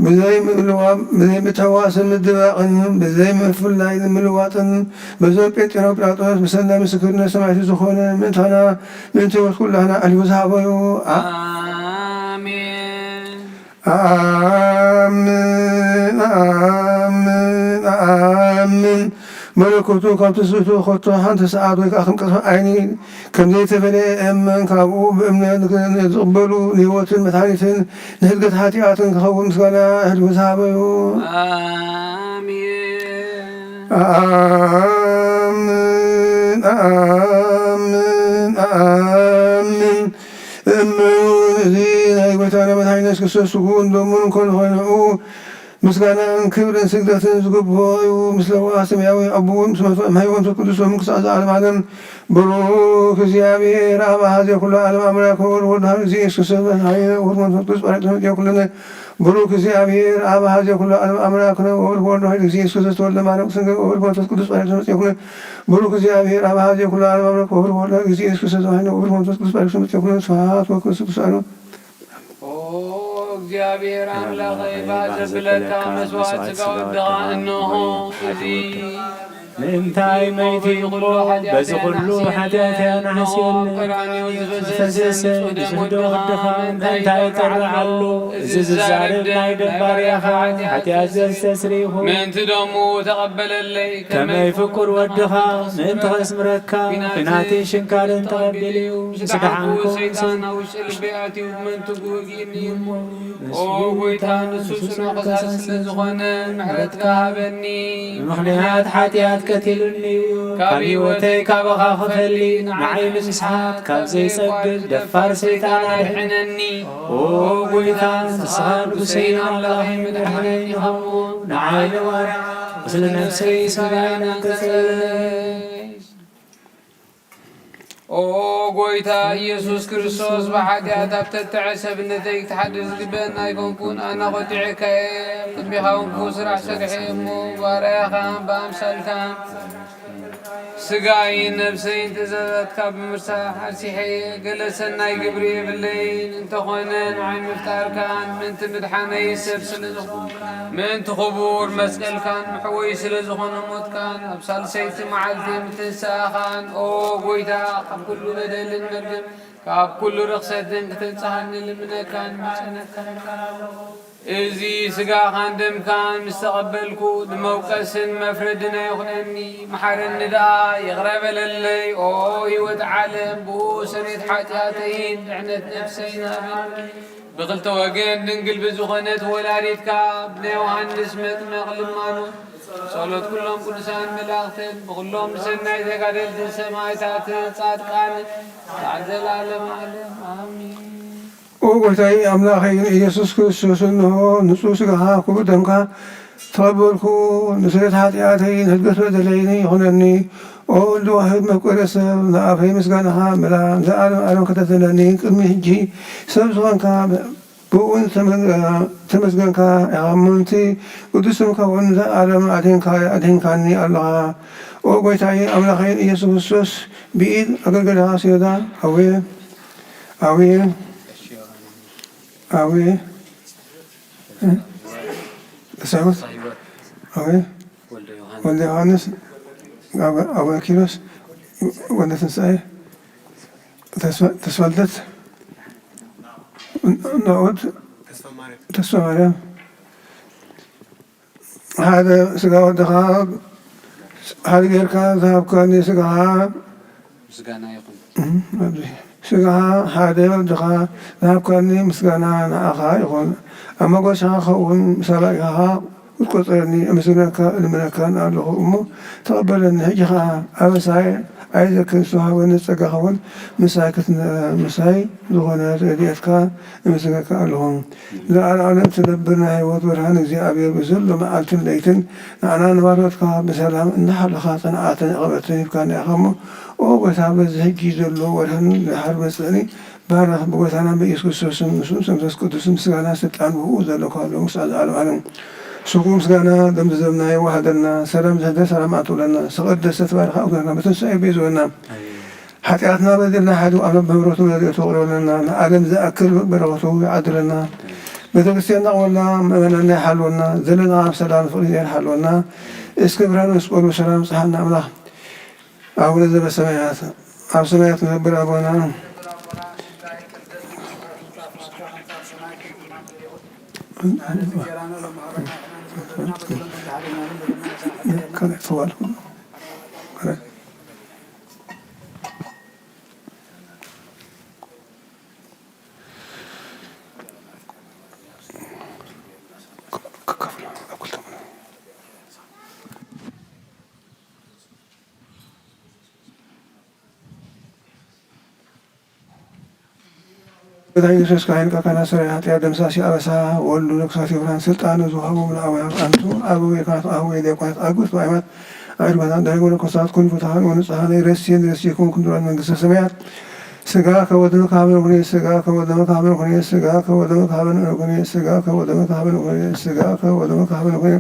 ብዘይ ምልዋጥ፣ ብዘይ ምትሕዋስን ምድባቕን፣ ብዘይ ምፍላይን ምልዋጥን፣ በዞም ጴንጤናዊ ጲላጦስ ብሰናይ ምስክርነት ሰማዕቱ ዝኾነ ምእንታና፣ ምእንተ ህይወት ኩላህና ኣሕሊፉ ዝሃበዩ። ኣ- ኣሜን። ኣኣምን፣ ኣኣምን፣ ኣኣምን። መለኮቱ ካብ ትስብእቱ ከቶ ሓንቲ ሰዓት ወይ ከኣ ከም ቀትሪ ዓይኒ ከም ዘይተፈለየ እመን። ካብኡ ብእምነት ንዝቕበሉ ንህይወትን መድሓኒትን ንህድገት ሓጢኣትን ክኸውን ምስጋና ኣሕሊፉ ዝሃበዩ። ኣሜን። ኣኣምን፣ ኣኣምን፣ ኣኣምን። እመኑ፣ እዚ ናይ ጎይታና መድሓኒና የሱስ ክርስቶስ ስግኡን ደሙን እንኮ ንኸንዑ ምስጋናን ክብርን ስግደትን ዝግብኦ እዩ። ምስ ለዋህ ሰማያዊ ኣቦኡ ምስ መ-፣ መሃይወ መንፈስ ቅዱስ ሎምን ክሳዕ ዘዓለም ዓለም። ብሩክ እግዚኣብሔር ኣብ ኣሃዜ ኩሉ ዓለም ኣምላክ ወወልድ ወወልድ ዋሕድ እግዚእ ኢየሱስ ክርስቶስ መድሓኒነ ውሁድ መንፈስ ቅዱስ ጳራቅሊጦስ መጽኦ ኩልነ። ብሩክ እግዚኣብሔር ኣብ ኣሃዜ ኩሉ ዓለም ኣምላክነ ወወልድ ወወልድ ዋሕድ እግዚእ ኢየሱስ ክርስቶስ ተወልደ ማርያም ቅድስት ድንግል ወወልድ መንፈስ ቅዱስ ጳራቅሊጦስ መጽኦ ኩልነ። ብሩክ እግዚኣብሔር ኣብ ኣሃዜ ኩሉ ዓለም ኣምላክ ወወልድ ወወልድ ዋሕድ እግዚእ ኢየሱስ ክርስቶስ መድሓኒነ ውሁድ መንፈስ ቅዱስ ጳራቅሊጦስ መጽኦ ኩልነ። ስብሐት ወክብር ስሉስ ዓለም። ኦ እግዚኣብሔር ኣምላኸይ፣ ባህ ዘብለካ መስዋዕት ስጋ ወድኻ እነሆ። እዚ ምእንታይ መይቱ እሞ በዚ ኩሉ ሓጢኣትና ሓሲየለ። ቀራንዮ ዝፈሰሰ ንጹህ ደም ወድኻ ምእንታይ ይጠርዕ ኣሎ? እዚ ዝዛረብ ናይ ደም ባርያኻ ሓጢኣት ዘስተስሪ ይኹን። ምእንቲ ደሙ ተቐበለለይ። ከመይ ፍቁር ወድኻ ምእንቲ ከስምረካ ኲናትን ሽንካርን ተቐቢሉ እዩ። ምስ ደሓንኩ ሰይጣን ኣብ ውሽጢ ልበይ ኣትዩ ምእንቲ ክወግኣኒ እሞ፣ ኦ ጎይታ፣ ንሱ ጽኑዕ ከሳሲ ስለ ዝኾነ ምሕረትካ ሃበኒ። ብምኽንያት ሓጢኣት ቀቲሉኒ እዩ። ካብ ህይወተይ ካባኻ ክፈሊ ንዓይ ንምስሓት ካብ ዘይጸግብ ደፋር ሰይጣን ኣድሕነኒ። ኦ ጎይታ፣ ንስኻ ንጉሰይን ኣምላኸይን መድሓኒየይን ኢኻ እሞ፣ ንዓይ ንባርያኻ ስለ ነፍሰይ ሰብኣይን ኣንተ ጸለይ። ኦ ጎይታ ኢየሱስ ክርስቶስ፣ ብሓጢኣት ኣብ ተጥዐ ሰብነተይ ክትሓድግ ዝግበአኒ ኣይኮንኩን። ኣነ ኸዲዐካ'የ፣ ኣብ ቅድሜኻ እውን ክፉእ ስራሕ ሰሪሐ'የ እሞ፣ ባርያኻ ብኣምሳልካ ስጋይን ነፍሰይን ትእዛዛትካ ብምርሳዕ ኣርሲሐ'የ። ገለ ሰናይ ግብሪ የብለይን፣ እንተኾነ ንዓይ ምፍጣርካን ምእንቲ ምድሓነይ ሰብ ስለ ዝኾንካ፣ ምእንቲ ክቡር መስቀልካን መሕወይ ስለ ዝኾነ ሞትካን፣ ኣብ ሳልሰይቲ መዓልቲ ምትንሳእኻን፣ ኦ ጎይታ፣ ካብ ኩሉ በደልን መርገም፣ ካብ ኩሉ ርኽሰትን ክተንጽሃኒ ልምነካን ምጸነካን ኣለኹ። እዚ ስጋኻን ደምካን ምስ ተቐበልኩ፣ ንመውቀስን መፍረድን ኣይኹነኒ። መሓረኒ ደኣ፣ ይቕረ በለለይ። ኦ ህይወት ዓለም፣ ብኡ ሰሬት ሓጢኣተይን ድሕነት ነፍሰይን ሃበኒ። ብኽልተ ወገን ድንግል ብዝኾነት ወላዲትካ፣ ብናይ ዮሃንስ መጥመቕ ልማኖ፣ ብጸሎት ኩሎም ቅዱሳን መላእኽትን፣ ብኹሎም ብሰናይ ተጋደልትን ሰማዕታትን ጻድቃንን፣ ክሳዕ ዘላለም ዓለም ኣሜን። ኦ ጎይታይ ኣምላኸይን ኢየሱስ ክርስቶስ፣ እንሆ ንጹህ ስጋኻ ክቡር ደምካ ተቐበልኩ። ንስሬት ሓጢኣተይን ህድገት በደለይን ይኹነኒ። ኦ ወልድ ዋሕድ መፍቀሬ ሰብ፣ ንኣፈይ ምስጋናኻ ምላ፣ ንዘኣለም ኣለም ከተተነኒ። ቅድሚ ሕጂ ሰብ ዝኾንካ ብእውን ተመ-፣ ተመስገንካ ኢኻ፣ ምእንቲ ቅዱስ ስምካ እውን ንዘኣለም ኣድሂንካ-፣ ኣድሂንካኒ ኣለኻ። ኦ ጎይታይ ኣምላኸይን ኢየሱስ ክርስቶስ፣ ብኢድ ኣገልገልኻ ሲወዳ ኣውየ፣ ኣውየ፣ ኣውየ፣ እ? ተስፋ ህይወት፣ ኣውየ፣ ወልደ ዮሃንስ፣ ኣውየ፣ ኣውየ ኪሮስ፣ ወልደ ትንሳኤ፣ ተስፋ፣ ተስፋ ልደት፣ ናኦድ፣ ተስፋ ማርያም። ሓደ ስጋ ወድኻ ሓደ ጌርካ ዝሃብካኒ ስጋኻ፣ ምስጋና ይኹን። እም፣ ኣብዚ ስጋኻ ሓደ ወድኻ ዝሃብካኒ ምስጋና ንዓኻ ይኹን። ኣብ መጎሻ ክኸውን ምስ ኣባጊዕኻ ክትቆጽረኒ እምስግነካ እልምነካን ኣለኹ እሞ ተቐበለኒ። ሕጂ ኸኣ ኣበሳይ ኣይዘክን፣ ዝተዋህበኒ ጸጋኻ እውን ምሳይ ክትነ-፣ ምሳይ ዝኾነ ረድኤትካ እምስግነካ ኣለኹ። ንዘኣለዓለም እትነብር ናይ ህይወት ብርሃን እግዚኣብሔር ብዘሎ መዓልትን ለይትን ንዓና ንባሮትካ ብሰላም እናሓለኻ ጽንዓትን ዕቕበትን ሂብካና ኢኻ እሞ፣ ኦ ጎይታ፣ በዚ ሕጂ ዘሎ ወርሕን ድሓር መጽእኒ ባርኽ። ብጎይታና ብኢየሱስ ክርስቶስን ምስኡን መንፈስ ቅዱስን ምስጋና ስልጣን ብኡ ዘሎ ካብ ሎሚ ክሳዕ ዘኣለም ዓለም። ስግኡ ምስጋና ደም ዘዘምና የዋህደልና፣ ሰላም ዘህደ ሰላም ኣትውለና፣ ዝተቐደሰ ተባረኸ ኣውግደና፣ ብትንሳኤ ቤዝወና። ሓጢኣትና በደልና ሓዲጉ ኣምላኽ ብምሕረቱ ረድኤቱ ይቕር በለና፣ ንዓለም ዝኣክል በረኸቱ ይዓድለና። ቤተክርስቲያንና ወላ ምእመናንና ይሓልወልና፣ ዘለና ኣብ ሰላም ፍቅሪ ይሓልወልና። እስከ ብርሃነ መስቀሉ ሰላም ጸሓና ኣምላኽ። ኣቡነ ዘበሰማያት፣ ኣብ ሰማያት ንነብር ኣቦና። ጌታ ኢየሱስ ካህን፣ ካህናት ሠራየ ኃጢአት፣ ደምሳሲ አበሳ፣ ወልዱ ነግሳሲ ብርሃን፣ ሥልጣን ዝወሃቦም ለአበው፣ አንቱ አበው የካህናት አበው የዲያቆናት አጉት በአይማት አእርጋታን ደረግ መነኮሳት፣ ኩን ፍቱሐን ወንጹሐን፣ ይረሴን ይረሴኩም ኩን ድራን መንግሥተ ሰማያት። ሥጋከ ወደምከ ሀበነ ኩኔ፣ ሥጋከ ወደምከ ሀበነ ኩኔ፣ ሥጋከ ወደምከ ሀበነ ኩኔ፣ ሥጋከ ወደምከ ሀበነ ኩኔ፣ ሥጋከ ወደምከ ሀበነ ኩኔ።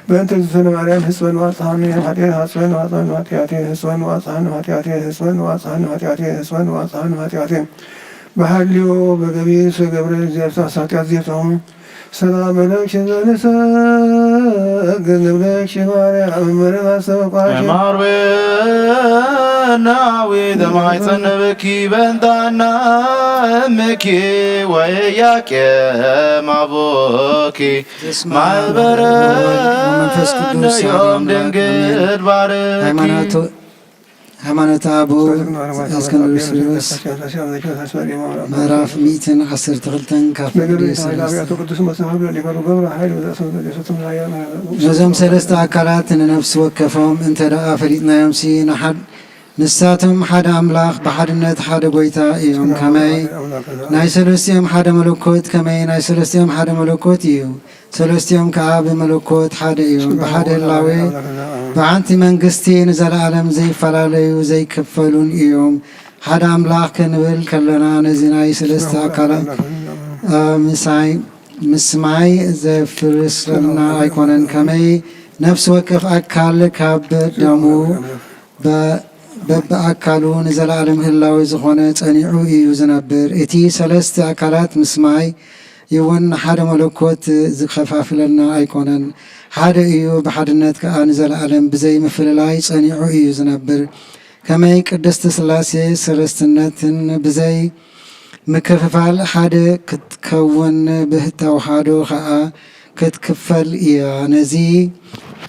በእንተ እግዝእትነ ማርያም፣ ህጽበን ወአጽሐነ እምኃጢአት፣ ህጽበን ወአጽሐነ እምኃጢአት፣ ህጽበን ወአጽሐነ እምኃጢአት፣ ህጽበን ወአጽሐነ እምኃጢአት፣ ህጽበን ወአጽሐነ እምኃጢአት። በሐልዮ በገቢር ዘገብረ እግዚአብሔር ኃጢአት ዜብተው። ሰላም ለኪ ዘንሰግድ ንብለኪ ማርያም እምነ ማስተውቃኪ። ማርዌናዊ ደማይ ጸነበኪ በንታና እምኪ ወኢያቄም አቡኪ። በስመ አብ ወወልድ ወመንፈስ ቅዱስ አሐዱ አምላክ አሜን። ሃይማኖተ አበው ዘእስክንድርዮስ ምዕራፍ ሚእትን ዓሰርተ ክልተን ካፍል ሰለስተ። ነዞም ሰለስተ ኣካላት ንነፍሲ ወከፎም እንተ ደኣ ፈሊጥናዮምሲ፣ ንሓድ ንሳቶም ሓደ ኣምላኽ፣ ብሓድነት ሓደ ጐይታ እዮም። ከመይ ናይ ሰለስቲኦም ሓደ መለኮት፣ ከመይ ናይ ሰለስቲኦም ሓደ መለኮት እዩ። ሰለስቲኦም ከኣ ብመለኮት ሓደ እዮም። ብሓደ ህላዌ፣ ብሓንቲ መንግስቲ ንዘለኣለም ዘይፈላለዩ ዘይክፈሉን እዮም። ሓደ ኣምላኽ ክንብል ከለና ነዚ ናይ ሰለስተ ኣካላት፣ እ፣ ምሳይ፣ ምስማይ ዘፍርስና ኣይኮነን። ከመይ ነፍሲ ወከፍ ኣካል ካብ ደሙ በ-፣ በብኣካሉ ንዘለኣለም ህላዌ ዝኾነ ጸኒዑ እዩ ዝነብር። እቲ ሰለስተ ኣካላት ምስማይ ይውን ንሓደ መለኮት ዝኸፋፍለና ኣይኮነን። ሓደ እዩ፣ ብሓድነት ከኣ ንዘለኣለም ብዘይ ምፍልላይ ጸኒዑ እዩ ዝነብር። ከመይ ቅድስት ሥላሴ ሰለስትነትን ብዘይ ምክፍፋል ሓደ ክትከውን፣ ብተዋህዶ ኸኣ ክትክፈል እያ። ነዚ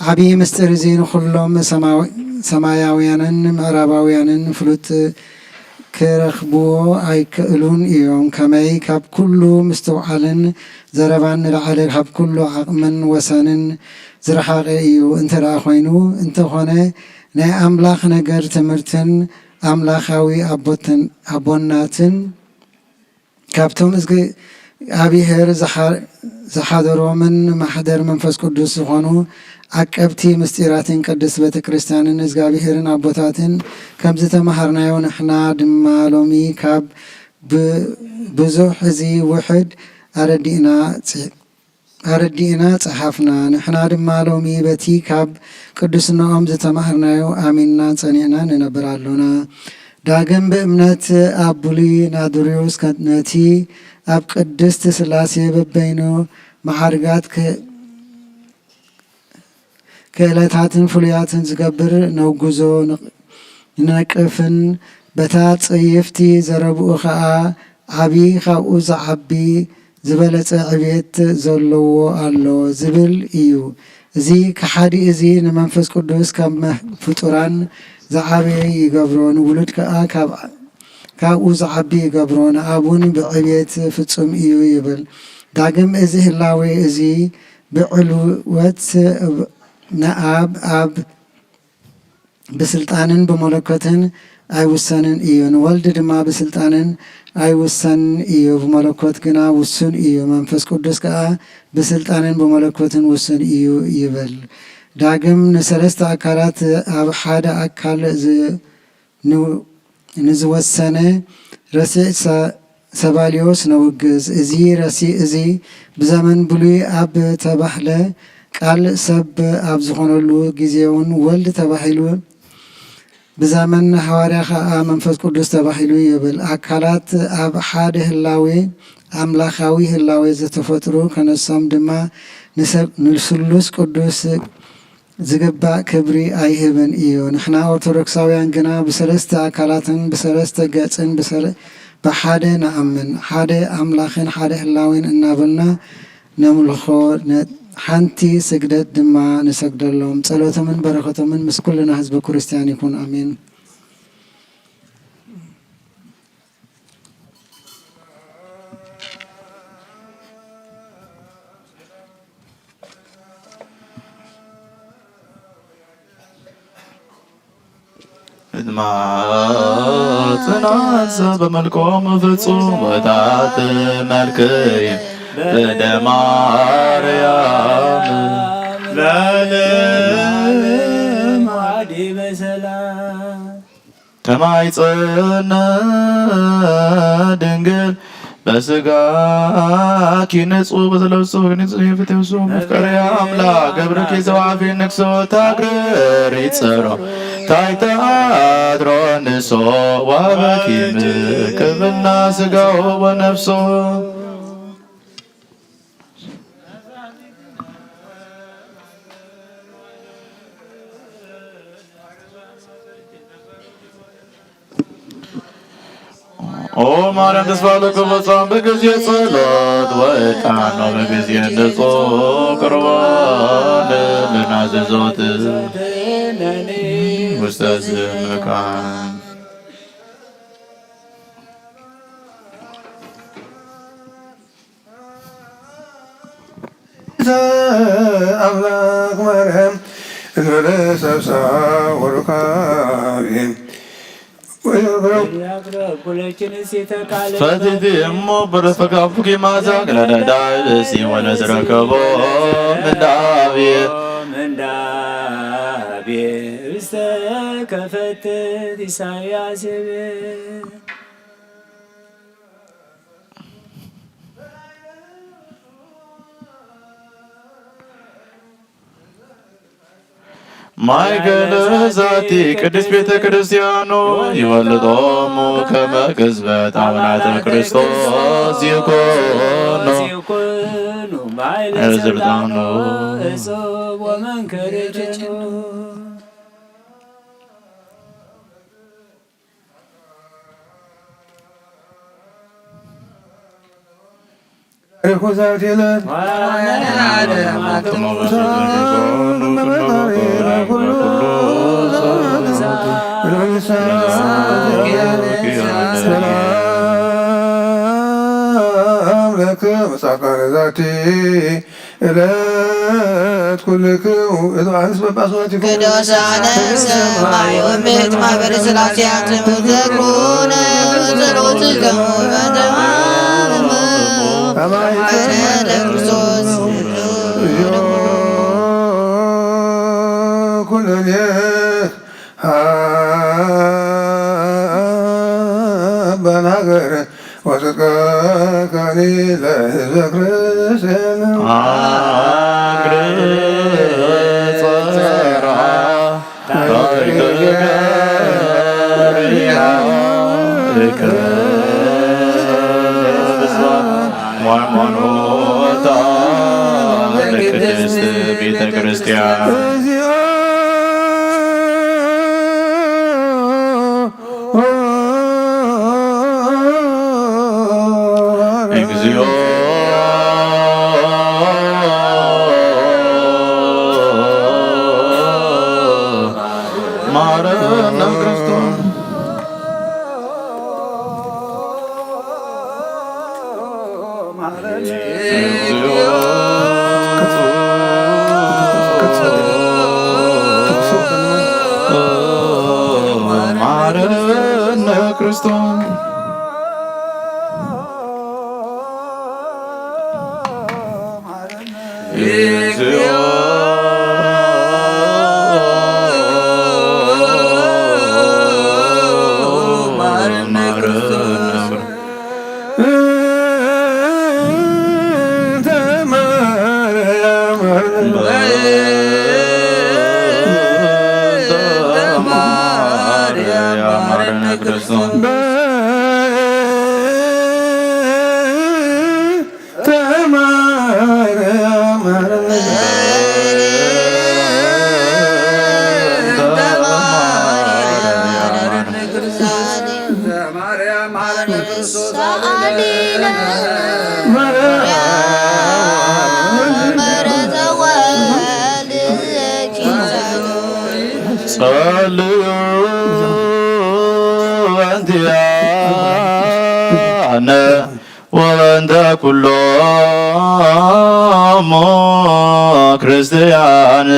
ዓቢ ምስጢር እዚ ንኹሎም ሰማዊ-፣ ሰማያውያንን ምዕራባውያንን ፍሉጥ ክረኽብዎ ኣይክእሉን እዮም። ከመይ ካብ ኩሉ ምስትውዓልን ዘረባን ንላዕሊ ካብ ኩሉ ዓቕምን ወሰንን ዝረሓቐ እዩ እንተ ደኣ ኮይኑ፣ እንተኾነ ናይ ኣምላኽ ነገር ትምህርትን ኣምላኻዊ ኣቦትን-፣ ኣቦናትን ካብቶም እዝግኣብሄር ዝሓ-፣ ዝሓደሮምን ማሕደር መንፈስ ቅዱስ ዝኾኑ ዓቀብቲ ምስጢራትን ቅድስት ቤተ ክርስቲያንን እዝግኣብሄርን ኣቦታትን ከም ዝተማሃርናዮ፣ ንሕና ድማ ሎሚ ካብ ብ-፣ ብዙሕ እዚ ውሕድ ኣረዲእና ጽ-፣ ኣረዲእና ጸሓፍና። ንሕና ድማ ሎሚ በቲ ካብ ቅዱስናኦም ዝተማሃርናዮ ኣሚንና ጸኒዕና ንነብር ኣሎና። ዳግም ብእምነት ኣብ ብሉይ ናድርዮስ ከ-፣ ነቲ ኣብ ቅድስት ሥላሴ በበይኑ መዓርጋት ከ-፣ ክእለታትን ፍሉያትን ዝገብር ነውግዞ፣ ንቕ-፣ ንነቅፍን፣ በታ ጽይፍቲ ዘረብኡ ኸኣ ዓቢ፣ ካብኡ ዝዓቢ ዝበለጸ ዕቤት ዘለዎ ኣሎ ዝብል እዩ። እዚ ከሓዲ እዚ ንመንፈስ ቅዱስ ካብ መ-፣ ፍጡራን ዝዓበየ ይገብሮ፣ ንውሉድ ከኣ ካብ፣ ካብኡ ዝዓቢ ይገብሮ፣ ንኣቡን ብዕቤት ፍጹም እዩ ይብል። ዳግም እዚ ህላዌ እዚ ብዕልወት ንኣብ፣ ኣብ ብስልጣንን ብመለኮትን ኣይውሰንን እዩ። ንወልድ ድማ ብስልጣንን ኣይውሰንን እዩ፣ ብመለኮት ግና ውሱን እዩ። መንፈስ ቅዱስ ከኣ ብስልጣንን ብመለኮትን ውሱን እዩ ይብል። ዳግም ንሰለስተ ኣካላት ኣብ ሓደ ኣካል ዝ-፣ ን-፣ ንዝወሰነ ረሲዕ ሰ-፣ ሰባልዮስ ነውግዝ። እዚ ረሲዕ እዚ ብዘመን ብሉይ ኣብ ተባህለ፣ ቃል ሰብ ኣብ ዝኾነሉ ግዜውን ወልድ ተባሂሉ፣ ብዘመን ሃዋርያ ኸኣ መንፈስ ቅዱስ ተባሂሉ ይብል። ኣካላት ኣብ ሓደ ህላዌ አምላካዊ ህላዌ ዘተፈጥሩ ከነሶም ድማ ንሰ-፣ ንስሉስ ቅዱስ ዝግባእ ክብሪ ኣይህብን እዩ። ንሕና ኦርቶዶክሳውያን ግና ብሰለስተ ኣካላትን ብሰለስተ ገጽን ብሰለ-፣ ብሓደ ነኣምን፣ ሓደ ኣምላኽን ሓደ ህላዌን እናበልና ነምልኾ፣ ነ-፣ ሓንቲ ስግደት ድማ ንሰግደሎም። ጸሎቶምን በረኸቶምን ምስ ኩልና ህዝበ ክርስቲያን ይኹን። ኣሜን። እትማጽን ሐሳብ በመልኮም ፍጹም ወታት መልክይ በደም ማርያም ለዓለም አዲ በሰላም። ከማይጸነ ድንግል በስጋኪ ንጹሕ ወዘለብሶ ንጹሕ ይፍቴ ውሱ መፍቀሪ አምላክ ገብርኪ ዘዋፊ ንግሶ ታግረሪ ጸሮ ታይተ አድሮ ንሶ ዋበኪ ምክብና ስጋው ወነፍሶ። ኦ ማርያም ተስፋ ለክፉ ጾም በጊዜ ጸሎት ወዕጣን በጊዜ ንጹሕ ቁርባን ልናዝዞት ውስተ ዝምካን። አምላክ ማርያም እንበለ ሰብሳ ወሩካቤ ፈቲቲ እሞ በረፈካፉኪ ማዛ ክለደዳይ ብሲ ወለዝረከቦ ምንዳቤ ምንዳቤ እብስተ ከፈትት ኢሳያስ ቤ ማእከለ ዛቲ ቅድስት ቤተ ክርስቲያኑ ይወልጦሙ ከመ ግዝበት አቡናተ ክርስቶስ ይኩኑ። እዝብታኑ። ሰላም ለክሙ ጻድቃነ ዛቲ እለት ኩልክሙ እት ዮሐንስ ጳጳስ ወቲኩ ቅዱሳነ ሰማይ ወምድር ማህበረ ሥላሴ አንትሙ ትዘክሩነ በጸሎትክሙ በደማሙ ከማይከነ ለክርስቶስ ኩነኔ ሀበነ ሀገር ወጽድቀከኒ ለሕዝበ ክርስቲያን። አግር ጸራ ሃይማኖታ ለቅድስት ቤተ ክርስቲያን። እግዚኦ መሐረነ ክርስቶስ። መሐረነ ክርስቶስ። እግዚኦ መሐረነ ክርስቶስ። እንተ ማርያም በእንተ ማርያም መሐረነ ክርስቶስ። ጸልዩ እንዲአነ ወእንደ ኩሎሙ ክርስቲያን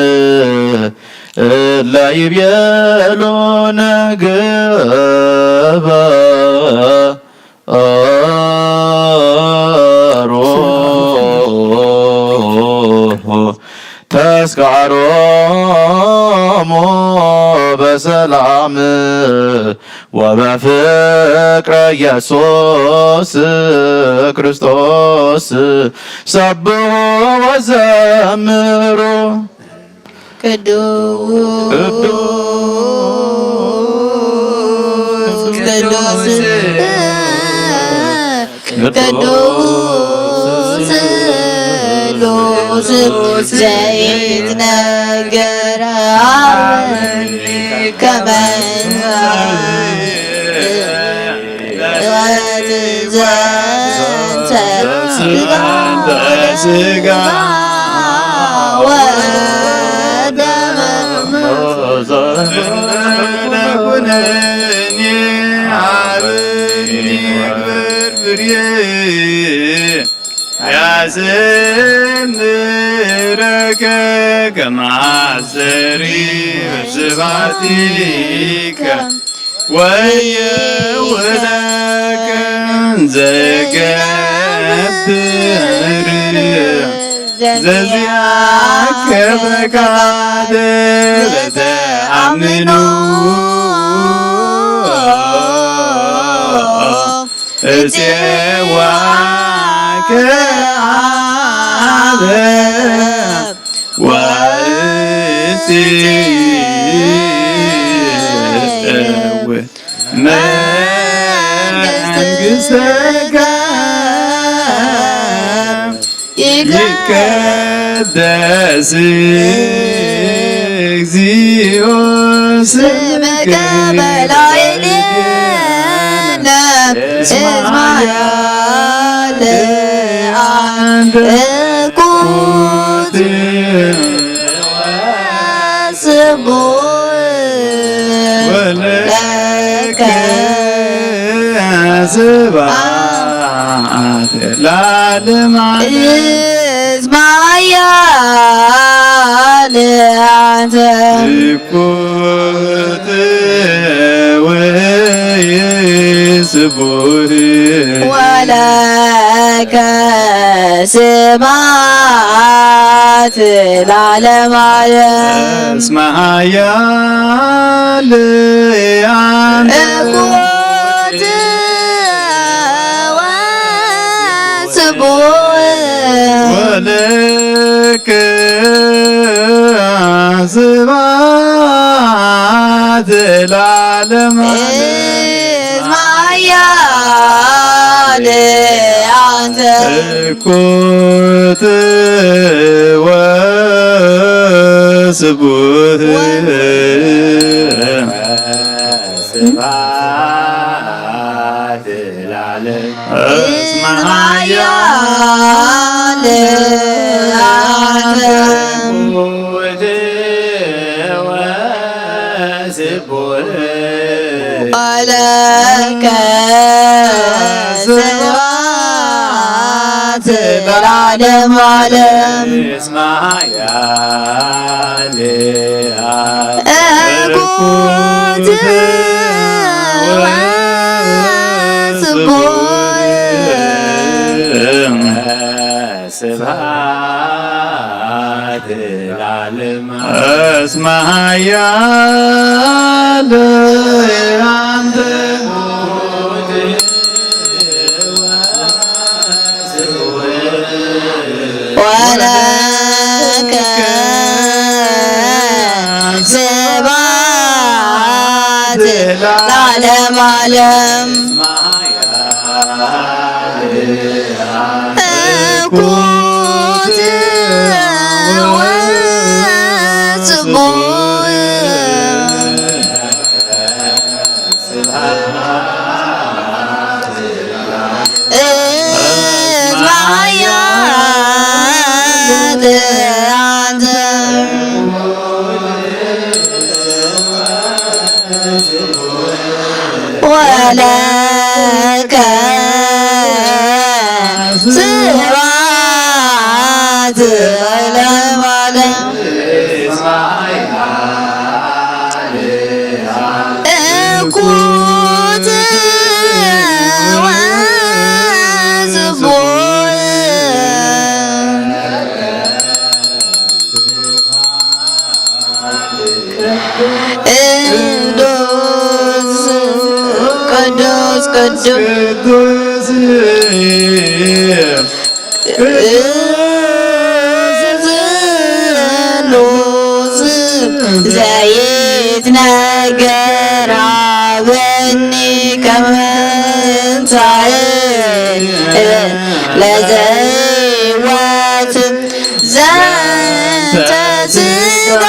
እለ ይቤሉነ ግበ ሮ ተስካሮሙ በሰላም ወበፍቅረ ኢየሱስ ክርስቶስ ሰብሑ ወዘምሩ። ቅዱስ ቅዱስ ቅዱስ ስሉስ ዘይትነገር አብ ከመ ዘንተ ስጋ ወደም ኩነኒ አብኒ ግበር ብርየ ያዘምረከ ከመ አስተርይ ስብሐቲከ ወየውህለከ ዘገብር ዘዚአከ ፈቃድ ለተአምኑ እጼዋከ አብ ወእቲ መንግሥትከ ይትቀደስ እግዚኦ ስምከ በላዕሌነ እስመ ኃያል አንተ እኩት ወስቡሕ ወለከ ስብሐት ለዓለመ ዓለም። እስመ ኃያል አንተ እኩት ወስቡሕ ወለከ ስብሐት ለዓለመ ዓለም። እስመ ኃያል አንተ እኩት ወስቡሕ ወለከ ስብሐት ለዓለመ ዓለም። እስመ ኃያል አንተ እኩት ወስቡሕ ስብሐት ለዓለም። እስመ ኃያል አንተ እኩት ወስቡሕ ወለከ ስብሐት ለዓለመ ዓለም። እስመ ኃያል እኩት ወስቡሕ ስብሐት ለዓለመ እስመ ኃያል አንተ ወለከ ስብሐት ለዓለመ ዓለም። እኩት ወስቡሕ እስመ ኃያል አንተ ለከ ስብሐት ለዓለመ ዓለም። እኩት ወስቡሕ። ቅዱስ፣ ቅዱስ፣ ቅዱስ፣ ቅዱስ ስሉስ ዘይትነገር ሀበኒ ከመ እንሳእ ለዘይወት ዘንተ ስጋ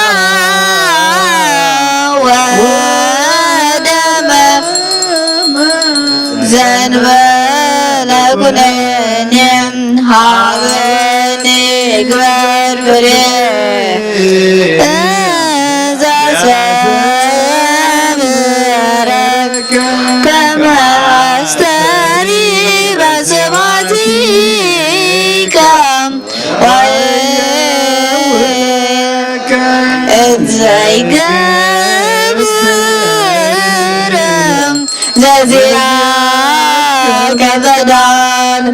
ወደመ ዘንበለ ኩነኔ ሀበኒ ግበር ፍሬ ዘሰምረከ ከመ አስተሪ በስብሐቲከ ወእንተ ዘይገብር ዘዚአከ ጸዳል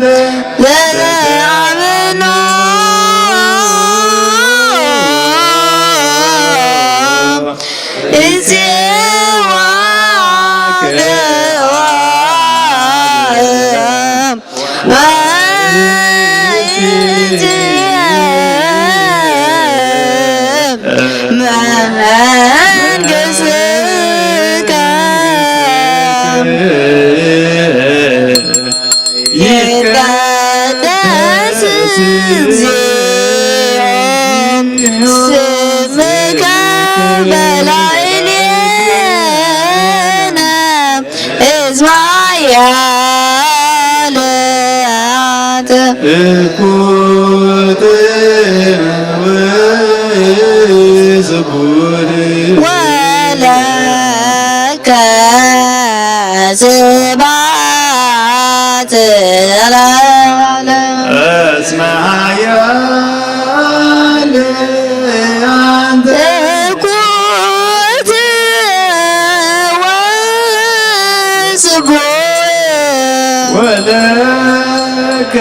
ለዘአምኖ እሴዋ መንግሥትከ ይትቀደስ እግዚኦ ስምከ በላዕሌነ እስመ ኃያል አንተ። እኩት ወስቡሕ ወለከ ስብሐት ለዓለመ ዓለም። እስመ ኃያል አንተ። እኩት ወስቡሕ ወለከ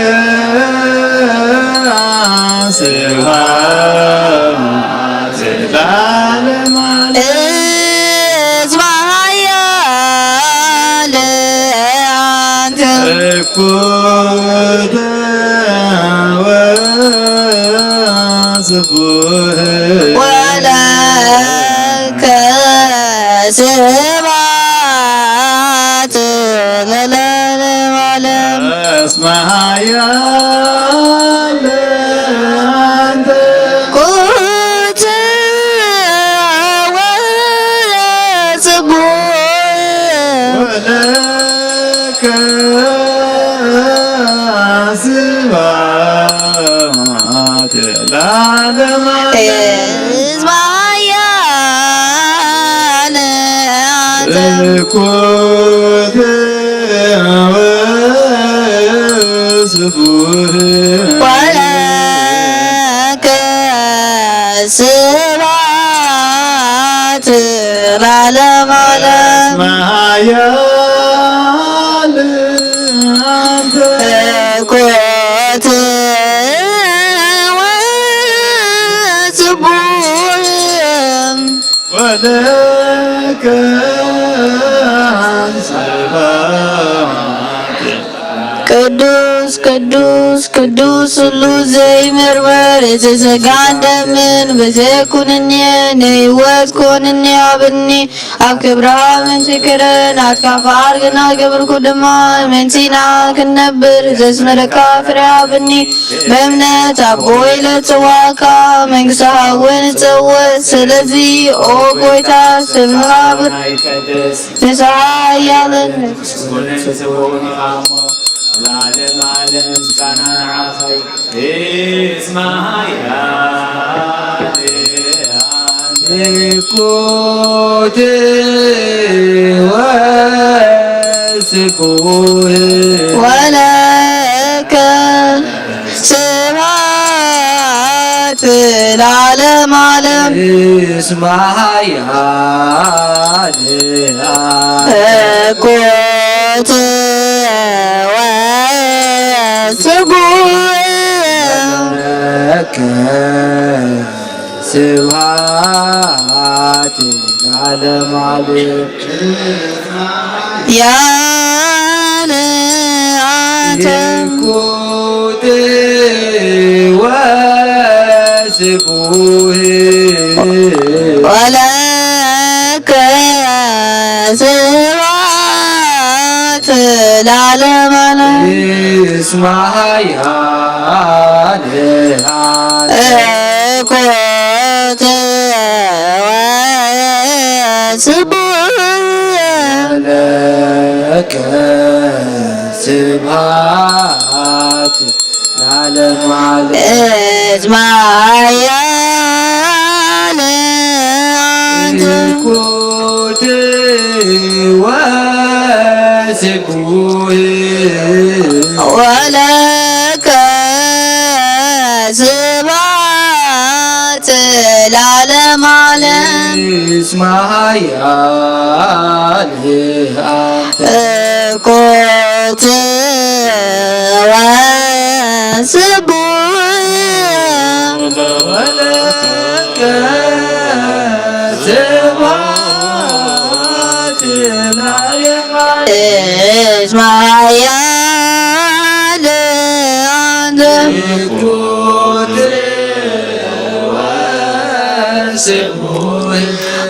ስብሐት ለዓለመ ዓለም። እስመ ኃያል አንተ። እኩት ወስቡሕ ወለከ ስብሐት ለዓለመ ዓለም። እስመ ኃያል አንተ። እኩት ወስቡሕ ወለከ ስብሐት ለዓለመ ዓለም። እስመ ኃያል አንተ። እኩት ወስቡሕ ወለከ ስብሐት ለዓለመ ዓለም። እስመ ኃያል አንተ። እኩት ወስቡሕ ወለከ ስብሐት። ቅዱስ ቅዱስ ቅዱስ ስሉስ ዘይምርመር፣ የዘጸጋ እንደምን በዘኩንኔ ንህይወት ኮንኔ አብኒ። አብ ክብራ ምንትክርን አትካፋ አርግና ገብርኩ ድማ ምንቲና ክንነብር ዘስመረካ ፍሬ አብኒ። በእምነት አቦይ ለጸዋካ መንግስት ሀውን ጸወት። ስለዚህ ኦ ጎይታ ስምህ አብር ንስሐ እያልን ለዓለም ዓለም ምስጋና ንዓኸይ። እስመ ኃያል አንተ። እኩት ወ ስቡህ ወለከ ስብሐት ለዓለመ ዓለም። እስመ ኃያል እኩት ወስቡህ ለከ ስብሐት ለዓለመ ዓለም። ያለ አንተ እኩት ወስቡህ ወለከ ስብሐት ለዓለመ ዓለም። እስመ ኃያል አንተ እኩት ወስቡህ ለከ ስብሐት ለዓለመ ዓለም። እስመ ኃያል አንተ እኩት ወስቡህ ወለከ ስብሐት ለዓለመ ዓለም። እስመ ኃያል አንተ እኩት ወስቡህ ወለከ ስብሐት ለዓለመ ዓለም። እስመ ኃያል አንተ እኩት ወስቡህ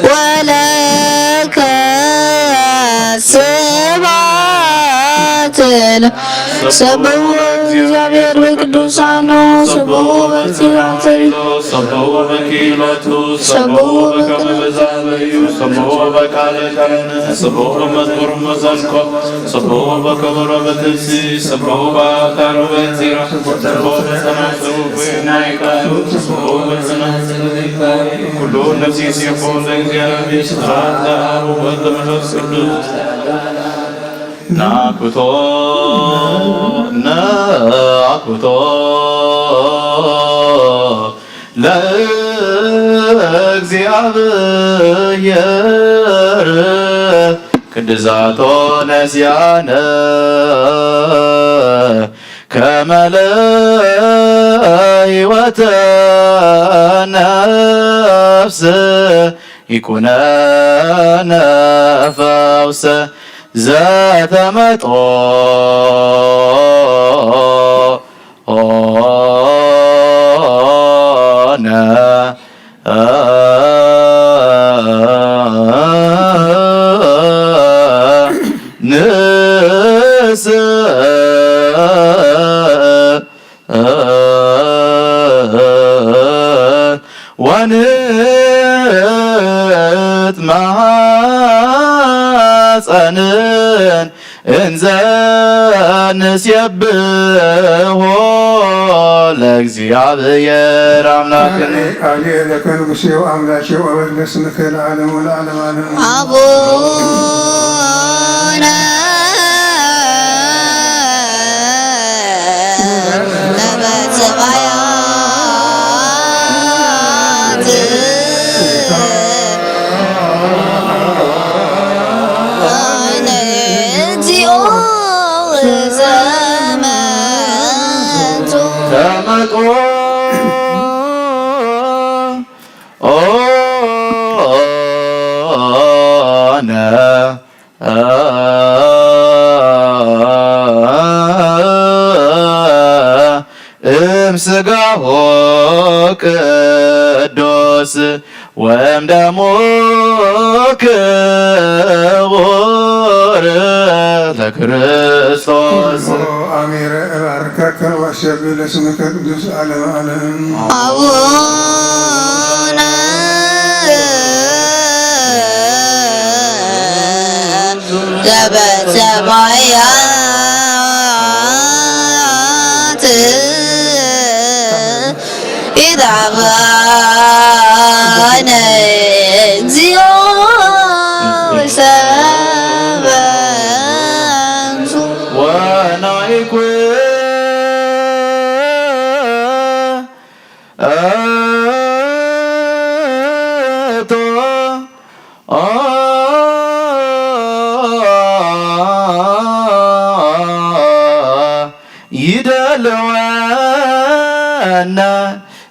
ወለከ ስብሐት። ሰብሑ ለእግዚአብሔር በቅዱሳኑ፣ ሰብሑ በትእዛዘ፣ ሰብሑ በክህነቱ፣ ሰብሑ በከመ በዛብህ፣ ሰብሑ በቃለ ቃልነ፣ ሰብሑ በመዝሙር መዘምር፣ ሰብሑ በከበሮ በትፍስሕት፣ ሰብሑ በአውታሩ በእንዚራ፣ ሰብሑ በጸናጽሉ ወናይ ቃሉ፣ ሰብሑ በጸናጽሉ ኩሉ ነፍስ ይሴብሑ ለእግዚአብሔር ስብሐት ለአብ ወወልድ ወመንፈስ ቅዱስ። ናኩቶ ናኩቶ ለእግዚአብሔር ቅድሳቶ ነሲያነ ከመ ለህይወተ ነፍስ ይኩነነ ፈውሰ ዘተመጦ ኦነ ንስ ወንትማጸንን እንዘ ንሴብሖ ለእግዚአብሔር አምላክነ። አሌ ለከ ንጉሴ ወአምላኬ ወወልድ ለስምከ ለዓለሙ ለዓለመ ዓለም። አቡነ ዘበሰማያት። እግዚኦ ዘመንቱ ተመጦ ኦነ እምስጋሁ ቅዱስ ወእምደሙ ክቡር ለክርስቶስ። አሚረ እባርከከ ወእሴብህ ለስምከ ቅዱስ ለዓለመ ዓለም። አቡነ ዘበሰማያት ይትባረክ ስምከ እግዚኦ ወሰብሐ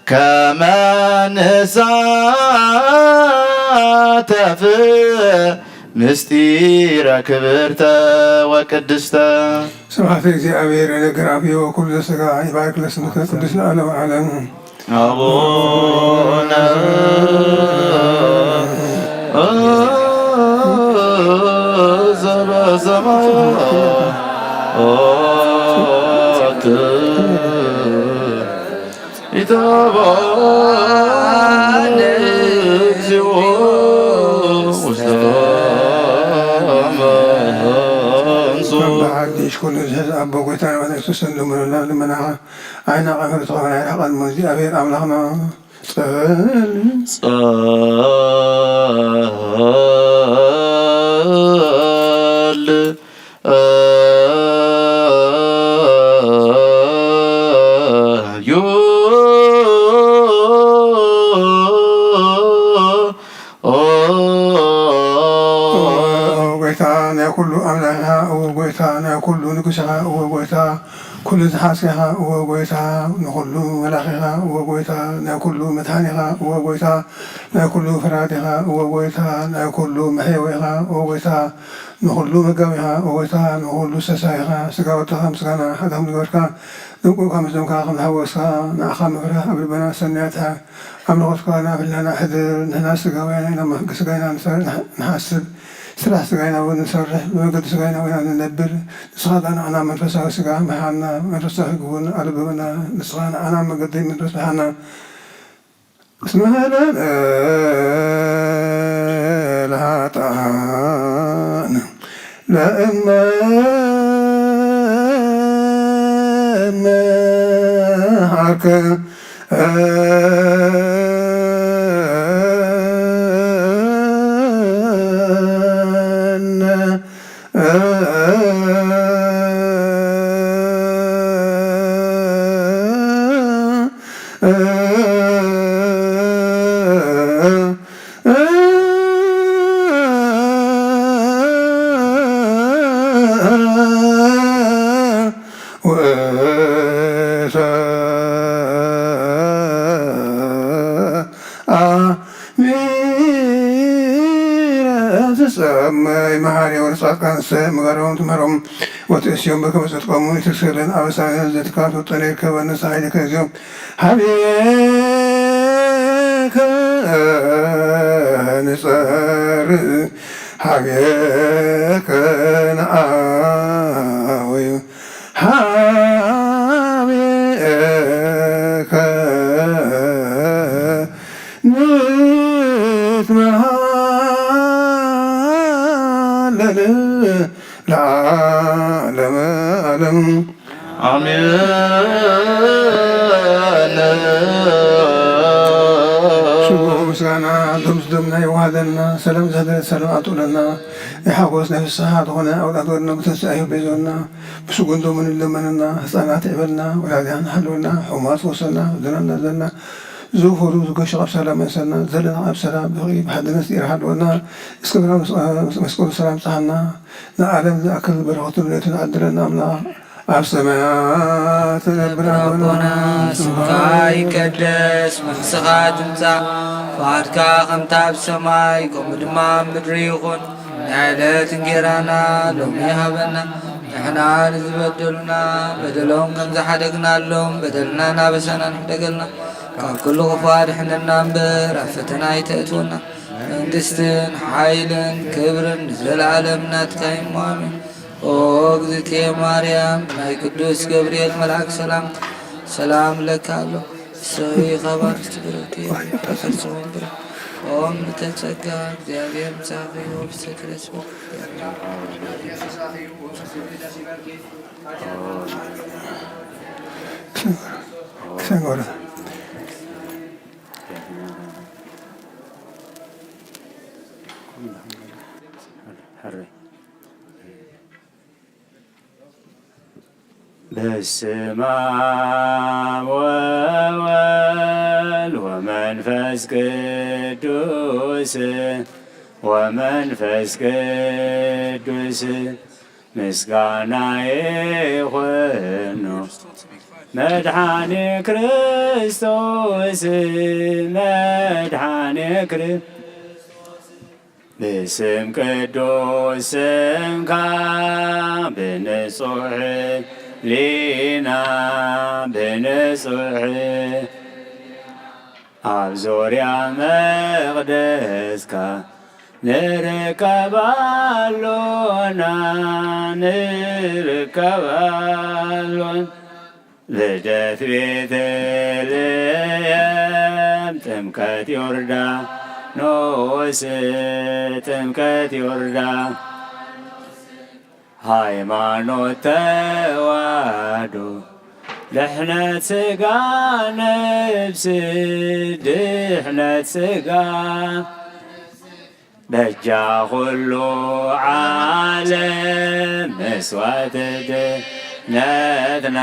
ከመ ንሳተፍ ምስጢረ ክብርተ ወቅድስተ። ስብሐት ለእግዚአብሔር ለነግር አብዮ ኩሉ ዘሥጋ ይባርክ ለስምከ ቅዱስ ለዓለመ ዓለም። አቡነ ዘበሰማያት ይትባረክ ስምከ እግዚኦ ውስተ መንሱብ። በሐዲሽ ኩሉ ዝሕዝ አቦ ጌታና መድኃኒት ተሰልሙ ለና ልመናኻ አይና ቀብር ተኸበና ይርሐቀን እሞ እግዚአብሔር አምላኽና ጸል ጸል ዩ ኦ ጌታ ናይ ኩሉ አምላኽ ኢኻ፣ ኦ ጌታ ናይ ኩሉ ንጉስ ኢኻ፣ ኦ ጌታ ኩሉ ዝሓዝካ ኢኻ፣ ኦ ጌታ ንኹሉ መላኺ ኢኻ፣ ኦ ጌታ ናይ ኩሉ መድሓኒ ኢኻ፣ ኦ ጌታ ናይ ኩሉ ፈራዲ ኢኻ፣ ኦ ጌታ ናይ ኩሉ መሕየዊ ኢኻ፣ ኦ ጌታ ንኹሉ መጋቢ ኢኻ፣ ኦ ጌታ ንኹሉ ሰሳይ ኢኻ። ስጋ ወድኻ ምስጋና ሓዳም ዝገበርካ፣ ደንቆ ካብ ምስደምካ ከም ዝሓወስካ፣ ንዓኻ ምፍራህ ኣብ ልብና ሰንያ ኣትሕዝ። ኣምልኾትካ ናብ ህልናና ኣሕድር። ንሕና ስጋውያን ኢና፣ ብመንገዲ ስጋ ኢና ንሰ-፣ ንሓስብ፣ ስራሕ ስጋ ኢና እውን ንሰርሕ፣ ብመንገዲ ስጋ ኢና እውን ንነብር። ንስኻ ከኣ ንዓና መንፈሳዊ ስጋ ምሃና፣ መንፈሳዊ ህግ እውን ኣልብበና። ንስኻ ንዓና መንገዲ መንፈስ ምሃና። እስመ ሀለነ ለኃጥኣን ለእመ መሃርከነ ወተአሚረ ትሰመይ መሐሪ ወለጻድቃን ሰ ምገሮም ትምህሮም ወትእስዮም በከመ ጽድቆሙ ኢትግሰለን አበሳነ ዘትካት ወጠኔ ከበነ ሳይል ከዚዮም ሀቤከ ንጸርእ ሀቤከ ነአዊ ሀቤከ ንትመሃለል ለዓለመ ዓለም። አሜን። ሽቡህ ምስጋና ዶም ዝዶምና ይዋሃደልና፣ ሰላም ዘህደረ ሰላም አጥኡለና፣ የሓጎስ ናይ ፍስሓ ዝኾነ ኣውዳት ወርነ ብትንሳኤሁ ቤዞና፣ ብስጉንዶ ምን ለመንና፣ ህጻናት ዕበልና፣ ወላዲያን ሓልወልና፣ ሕሙማት ፈውሰልና፣ ዘለና ዘለና፣ ዝወፈሩ ዝገሹ ኣብ ሰላም መልሰልና፣ ዘለና ኣብ ሰላም ብፍቕሪ ብሓድነት ይርሓልወና፣ እስከ ብርሃን መስቀሉ ሰላም ጸሓና፣ ንዓለም ዝኣክል በረኸቱ ረድኤቱን ዓድለና ኣምላኽ። ኣብ ሰማያት ትነብር ኣቦና፣ ስምካ ይቀደስ፣ መንግስትኻ ትምጻእ፣ ፍቓድካ ከምታ ኣብ ሰማይ ከምኡ ድማ ኣብ ምድሪ ይኹን። ናይ ዕለት እንጌራና ሎሚ ሃበና፣ ንሕና ንዝበደሉና በደሎም ከም ዝሓደግናሎም በደልናን ኣበሳናን ሕደገልና፣ ካብ ኩሉ ክፉእ ኣድሕነና እምበር ኣብ ፈተና ኣይተእትወና። መንግስትን ሓይልን ክብርን ንዘለኣለም ናትካ እዩ እሞ ኣሜን። ኦ እግዝእትየ ማርያም፣ ናይ ቅዱስ ገብርኤል መልኣክ ሰላም፣ ሰላም እለኪ ኣሎ፣ ንስኺ ካብ ኣንስቲ ብርክቲ ኢኺ፣ ኣብ ከርሥኺ እውን ብሩክ። ኦ ምልዕተ ጸጋ፣ እግዚኣብሔር ምሳኺ፣ ኦ ብስክለ ስቡሕ። ክሰንጎረ። በስመ አብ ወወልድ ወመንፈስ ቅዱስ፣ ወመንፈስ ቅዱስ ምስጋና ይኹኖ። መድኃኒ ክርስቶስ፣ መድኃኒ ክርስቶስ፣ ብስም ቅዱስ ስምካ፣ ብንጹሕ ሕሊና፣ ብንጹሕ ኣብ ዙርያ መቕደስካ ንርከብ ኣሎና፣ ንርከብ ኣሎና። ልደት ቤተልሔም፣ ጥምቀት ዮርዳኖስ፣ ጥምቀት ዮርዳኖስ፣ ሃይማኖት ተዋህዶ፣ ድሕነት ስጋ ነፍስ፣ ድሕነት ስጋ። በጃ ኩሉ ዓለም መስዋዕት ድነትና፣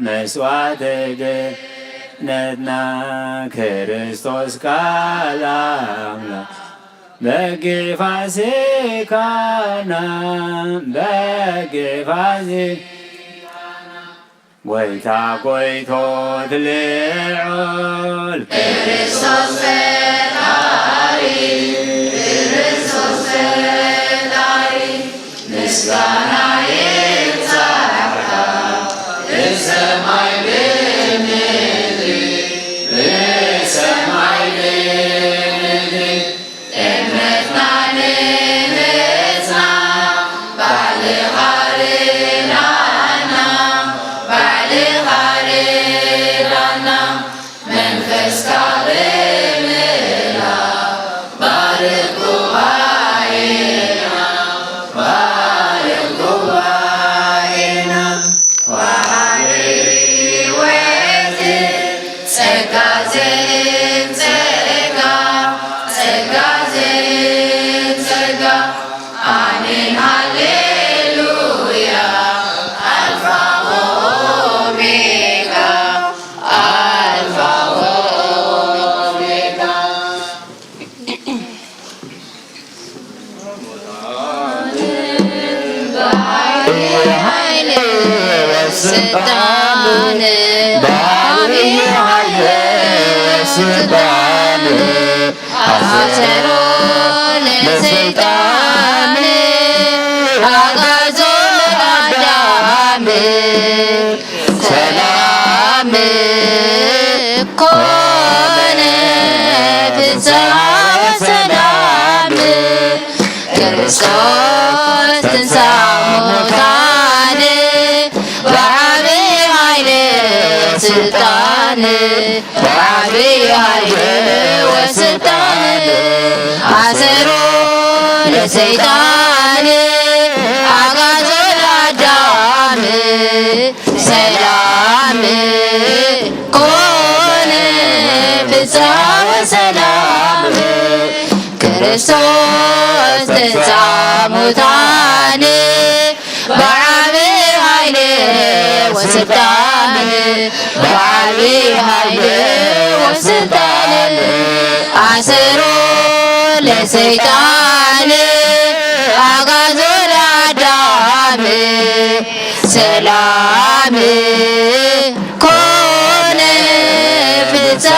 መስዋዕት ድነትና፣ ክርስቶስ ቃል ኣምላክ በጊዕ ፋሲካና፣ በጊዕ ፋሲካና። ጎይታ ጎይቶት ልዑል ክርስቶስ ፈጣሪ፣ ክርስቶስ ፈጣሪ፣ ምስጋና ይብጻሕካ ብሰማይ ብምድሪ፣ ብሰማይ ብምድሪ። እምነትና ንህነጽና ባዕልኻ ርዳና፣ ባዕልኻ ርዳና፣ መንፈስካ ብምልኣ ባርኽ ጉባኤና፣ ባርኽ ጉባኤና። ወሃቢ ሕይወት ጸጋ ዘእም ጸጋ፣ ጸጋ ዘእም ጸጋ። ኣሜን ሃሌሉያ። ኣልፋ ወኦሜጋ፣ ኣልፋ ወኦሜጋ። በኃይል ወስልጣን፣ በኃይል ወስልጣን፣ አሰሮ ለሰይጣን፣ አግዓዞ ለአዳም። ሰላም ኮነ ፍስሐ ወሰላም። ክርስቶስ ተንሥአ እሙታን በዐቢ ኃይል ወስልጣን፣ በዐቢ ኃይል ወስልጣን። አሰሮ ለሰይጣን አግዓዞ ለአዳም። ሰላም ኮነ ፍስሐ ወሰላም። ክርስቶስ ተንሥአ እሙታን በዐቢ ኃይል ወስልጣን፣ በዐቢ ኃይል ወስልጣን። አሰሮ ለሰይጣን አግዓዞ ለአዳም። ሰላም ኮነ ፍስሐ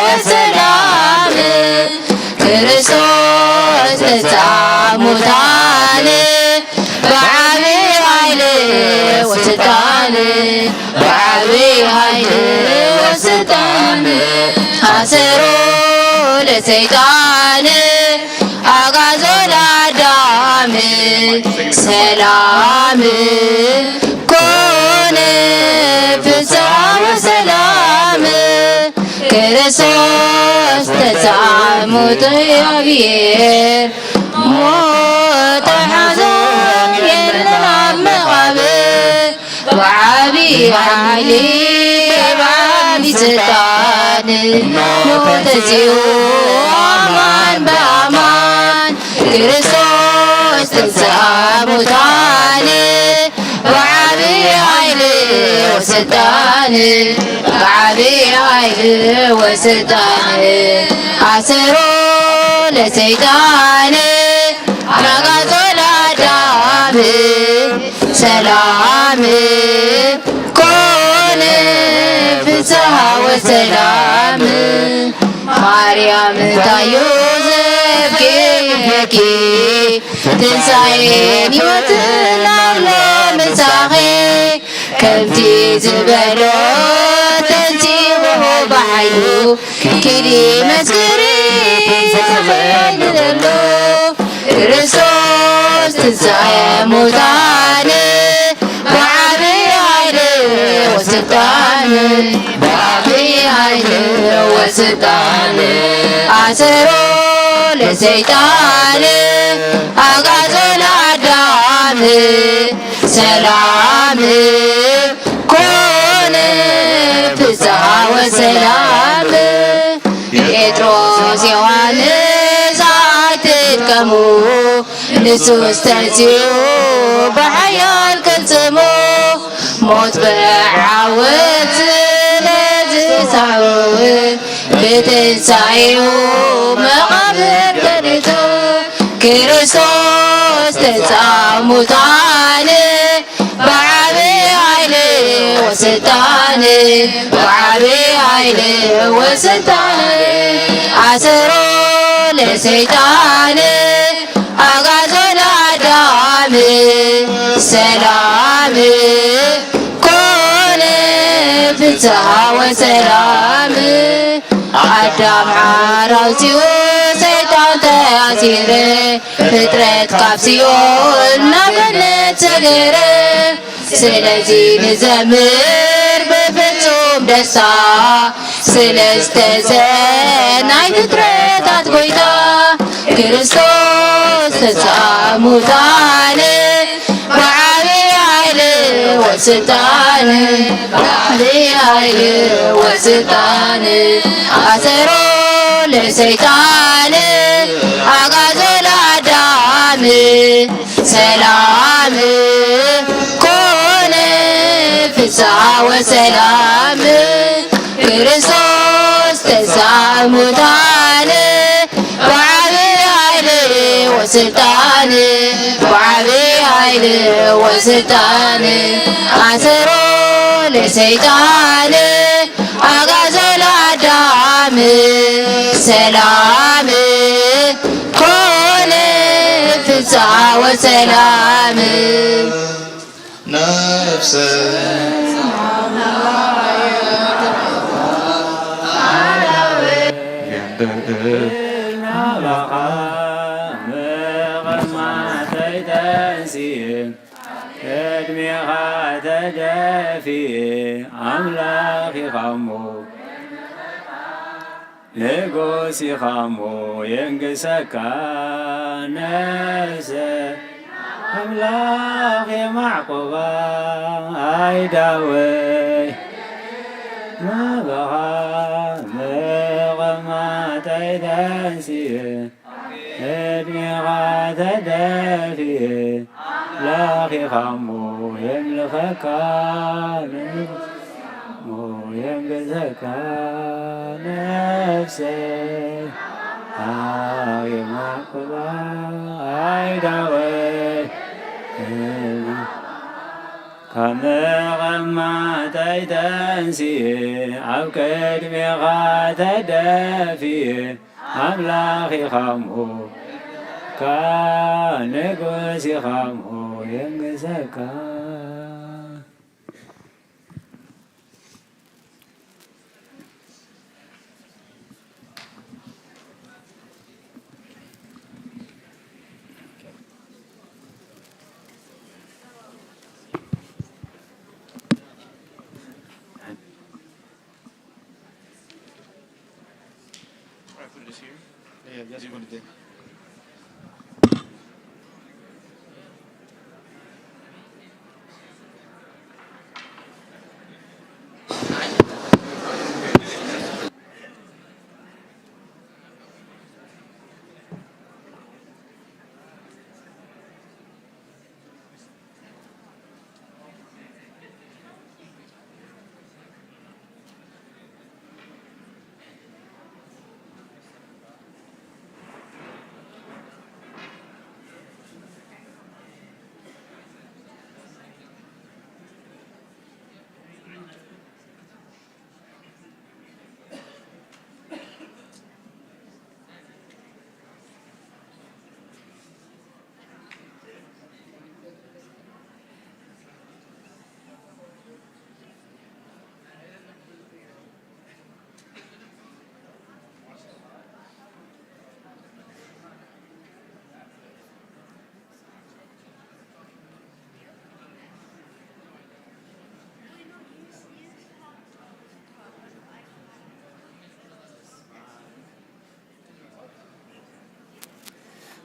ወሰላም። ክርስቶስ ተንሥአ እሙታን በዐቢ ኃይል ወስልጣን፣ በዐቢ ኃይል ወስልጣን። አሰሮ ለሰይጣን አግዓዞ ለአዳም። ሰላም ኮነ ፍስሐ ወሰላም። ክርስቶስ ተንሥአ እሙታን፣ ሞት ሐዘን የለን ኣብ መቃብር። በዐቢ ኃይል በዐቢ ስልጣን ሞተ ጽዮን አማን በአማን። ክርስቶስ ተንሥአ እሙታን በዐቢ ኃይል ወስልጣን፣ በዐቢ ኃይል ወስልጣን። አሰሮ ለሰይጣን አግዓዞ ለአዳም። ሰላም ኮነ ሰላም። ማርያም ታዩ ዘብኬ ትንሳኤን ሕይወትን አምኖ ምጻኺ፣ ከምቲ ዝበሎ ተንቲብሆ ብሓይሉ ኪዲ መስክሪ ተኸይኑ ዘሎ ክርስቶስ ትንሳኤ ሙታን ብዓቢ ኃይል ወስልጣን፣ ብዓቢ ኃይል ወስልጣን፣ አሰሮ ለሰይጣን አግዓዞ ለአዳም ሰላም ኮነ ፍስሐ ወሰላም። ጴጥሮስ ዮሐንስ ኣይትድከሙ፣ ንሱስ ተንሲኡ ብሓያል ቅልጽሙ፣ ሞት ብዓወት ስለዝሳዕር፣ ብትንሳኤኡ መቓብር ገልጹ። ክርስቶስ ተንሥአ እሙታን ብዓቢ ኃይል ወስልጣን፣ ብዓቢ ኃይል ወስልጣን፣ አሰሮ ለሰይጣን አግዓዞ ለአዳም ሰላም ኮነ ፍስሐ ወሰላም። አዳም ሓራውፂኡ ሰይጣን ተኣሲረ፣ ፍጥረት ካብ ሲኦል ናብ ገነት ሰገረ። ስለዚ ንዘምር ብፍጹም ደስታ፣ ስለዝተንሰ ናይ ፍጥረታት ጎይታ። ክርስቶስ ተንሥአ እሙታን ብዓቢ ኃይል ወስልጣን፣ ብዓቢ ኃይል ወስልጣን፣ አሰሮ ለሰይጣን አግዓዞ ለአዳም ሰላም ኮነ ፍስሐ ወሰላም። ክርስቶስ ተንሥአ እሙታን ብዓቢ ኃይል ወስልጣን፣ ብዓቢ ኃይል ወስልጣን፣ አሰሮ ለሰይጣን አግዓዞ ለአዳም ሰላም ኮነ ፍስሐ ወሰላም። ነፍሰ ቅድሜኻ ተደፊ ኣምላኽ ኢኻ እሞ ንጉስ ኢኻ እሞ የንግሰካ ነፍሰይ ኣምላኽ የማዕቁባ ኣይዳወይ ናባኻ መቐማጠይ ተንሲኤ ቅድሜኻ ተደፊኤ ኣምላኽ ኢኻ እሞ የምልኸካ ንጉስ ሞየን ገዘካ ነፍሰይ ኣየማቅባ ኣይዳወይ ካብ መቐማጠይ ተንሲኤ ኣብ ቅድሜኻ ተደፊኤ ኣምላኽ ኢኻ እሞ ንጉስ ኢኻ እሞ የንግሰካ። All right, put this here. Yeah, that's what it did.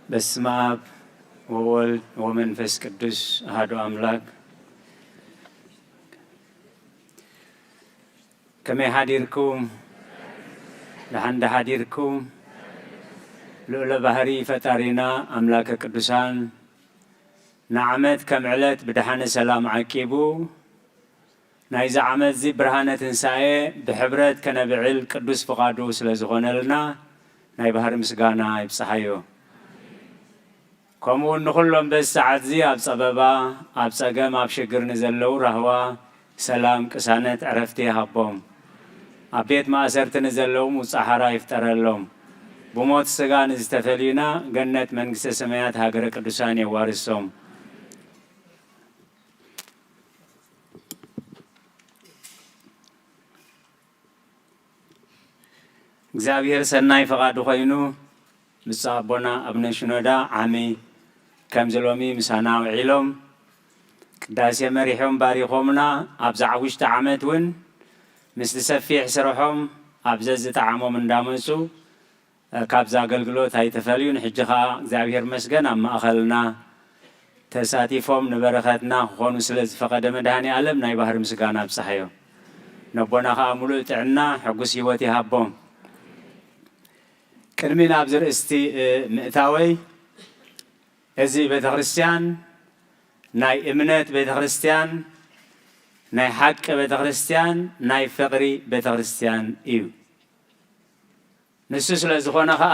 በስመ አብ ወወልድ ወመንፈስ ቅዱስ አሐዱ አምላክ። ከመይ ሐዲርኩም? ደሐን ዶ ሐዲርኩም? ልዑለ ባህሪ ፈጣሪና አምላከ ቅዱሳን ንዓመት ከም ዕለት ብደሐነ ሰላም ዓቂቡ፣ ናይዚ ዓመትዚ ብርሃነ ትንሳኤ ብሕብረት ከነብዕል ቅዱስ ፍቓዱ ስለ ዝኾነልና፣ ናይ ባህሪ ምስጋና ይብጽሓዮ። ከምኡውን ንኹሎም በዚ ሰዓትዚ ኣብ ጸበባ፣ ኣብ ጸገም፣ ኣብ ሽግር ንዘለዉ ራህዋ፣ ሰላም፣ ቅሳነት፣ ዕረፍቲ ይሃቦም። ኣብ ቤት ማእሰርቲ ንዘለዉ ውጽእ ሓራ ይፍጠረሎም። ብሞት ስጋ ንዝተፈልዩና ገነት መንግስተ ሰማያት ሃገረ ቅዱሳን የዋርሶም። እግዚኣብሔር ሰናይ ፈቓዱ ኮይኑ፣ ብፁዕ ኣቦና ኣቡነ ሽኖዳ ዓሚ ከምዚ ሎሚ ምሳና ውዒሎም፣ ቅዳሴ መሪሖም ባሪኾምና፣ ኣብ ዝሓ ውሽጢ ዓመት እውን ምስቲ ሰፊሕ ስርሖም ኣብ ዘዝጠዓሞም እንዳመጹ፣ እ፣ ካብዚ ኣገልግሎት ኣይተፈልዩን። ሕጂ ኸኣ እግዚኣብሔር ይመስገን ኣብ ማእኸልና ተሳቲፎም ንበረኸትና ክኾኑ ስለ ዝፈቐደ መድኃኔ ዓለም ናይ ባህሪ ምስጋና ኣብጽሓዮም። ነቦና ኸኣ ምሉእ ጥዕና፣ ሕጉስ ህይወት ይሃቦም። ቅድሚ ናብዚ ርእስቲ፣ እ፣ ምእታወይ፣ እዚ ቤተክርስትያን ናይ እምነት ቤተክርስትያን፣ ናይ ሓቂ ቤተክርስትያን፣ ናይ ፍቕሪ ቤተክርስትያን እዩ። ንሱ ስለ ዝኾነ ኸኣ፣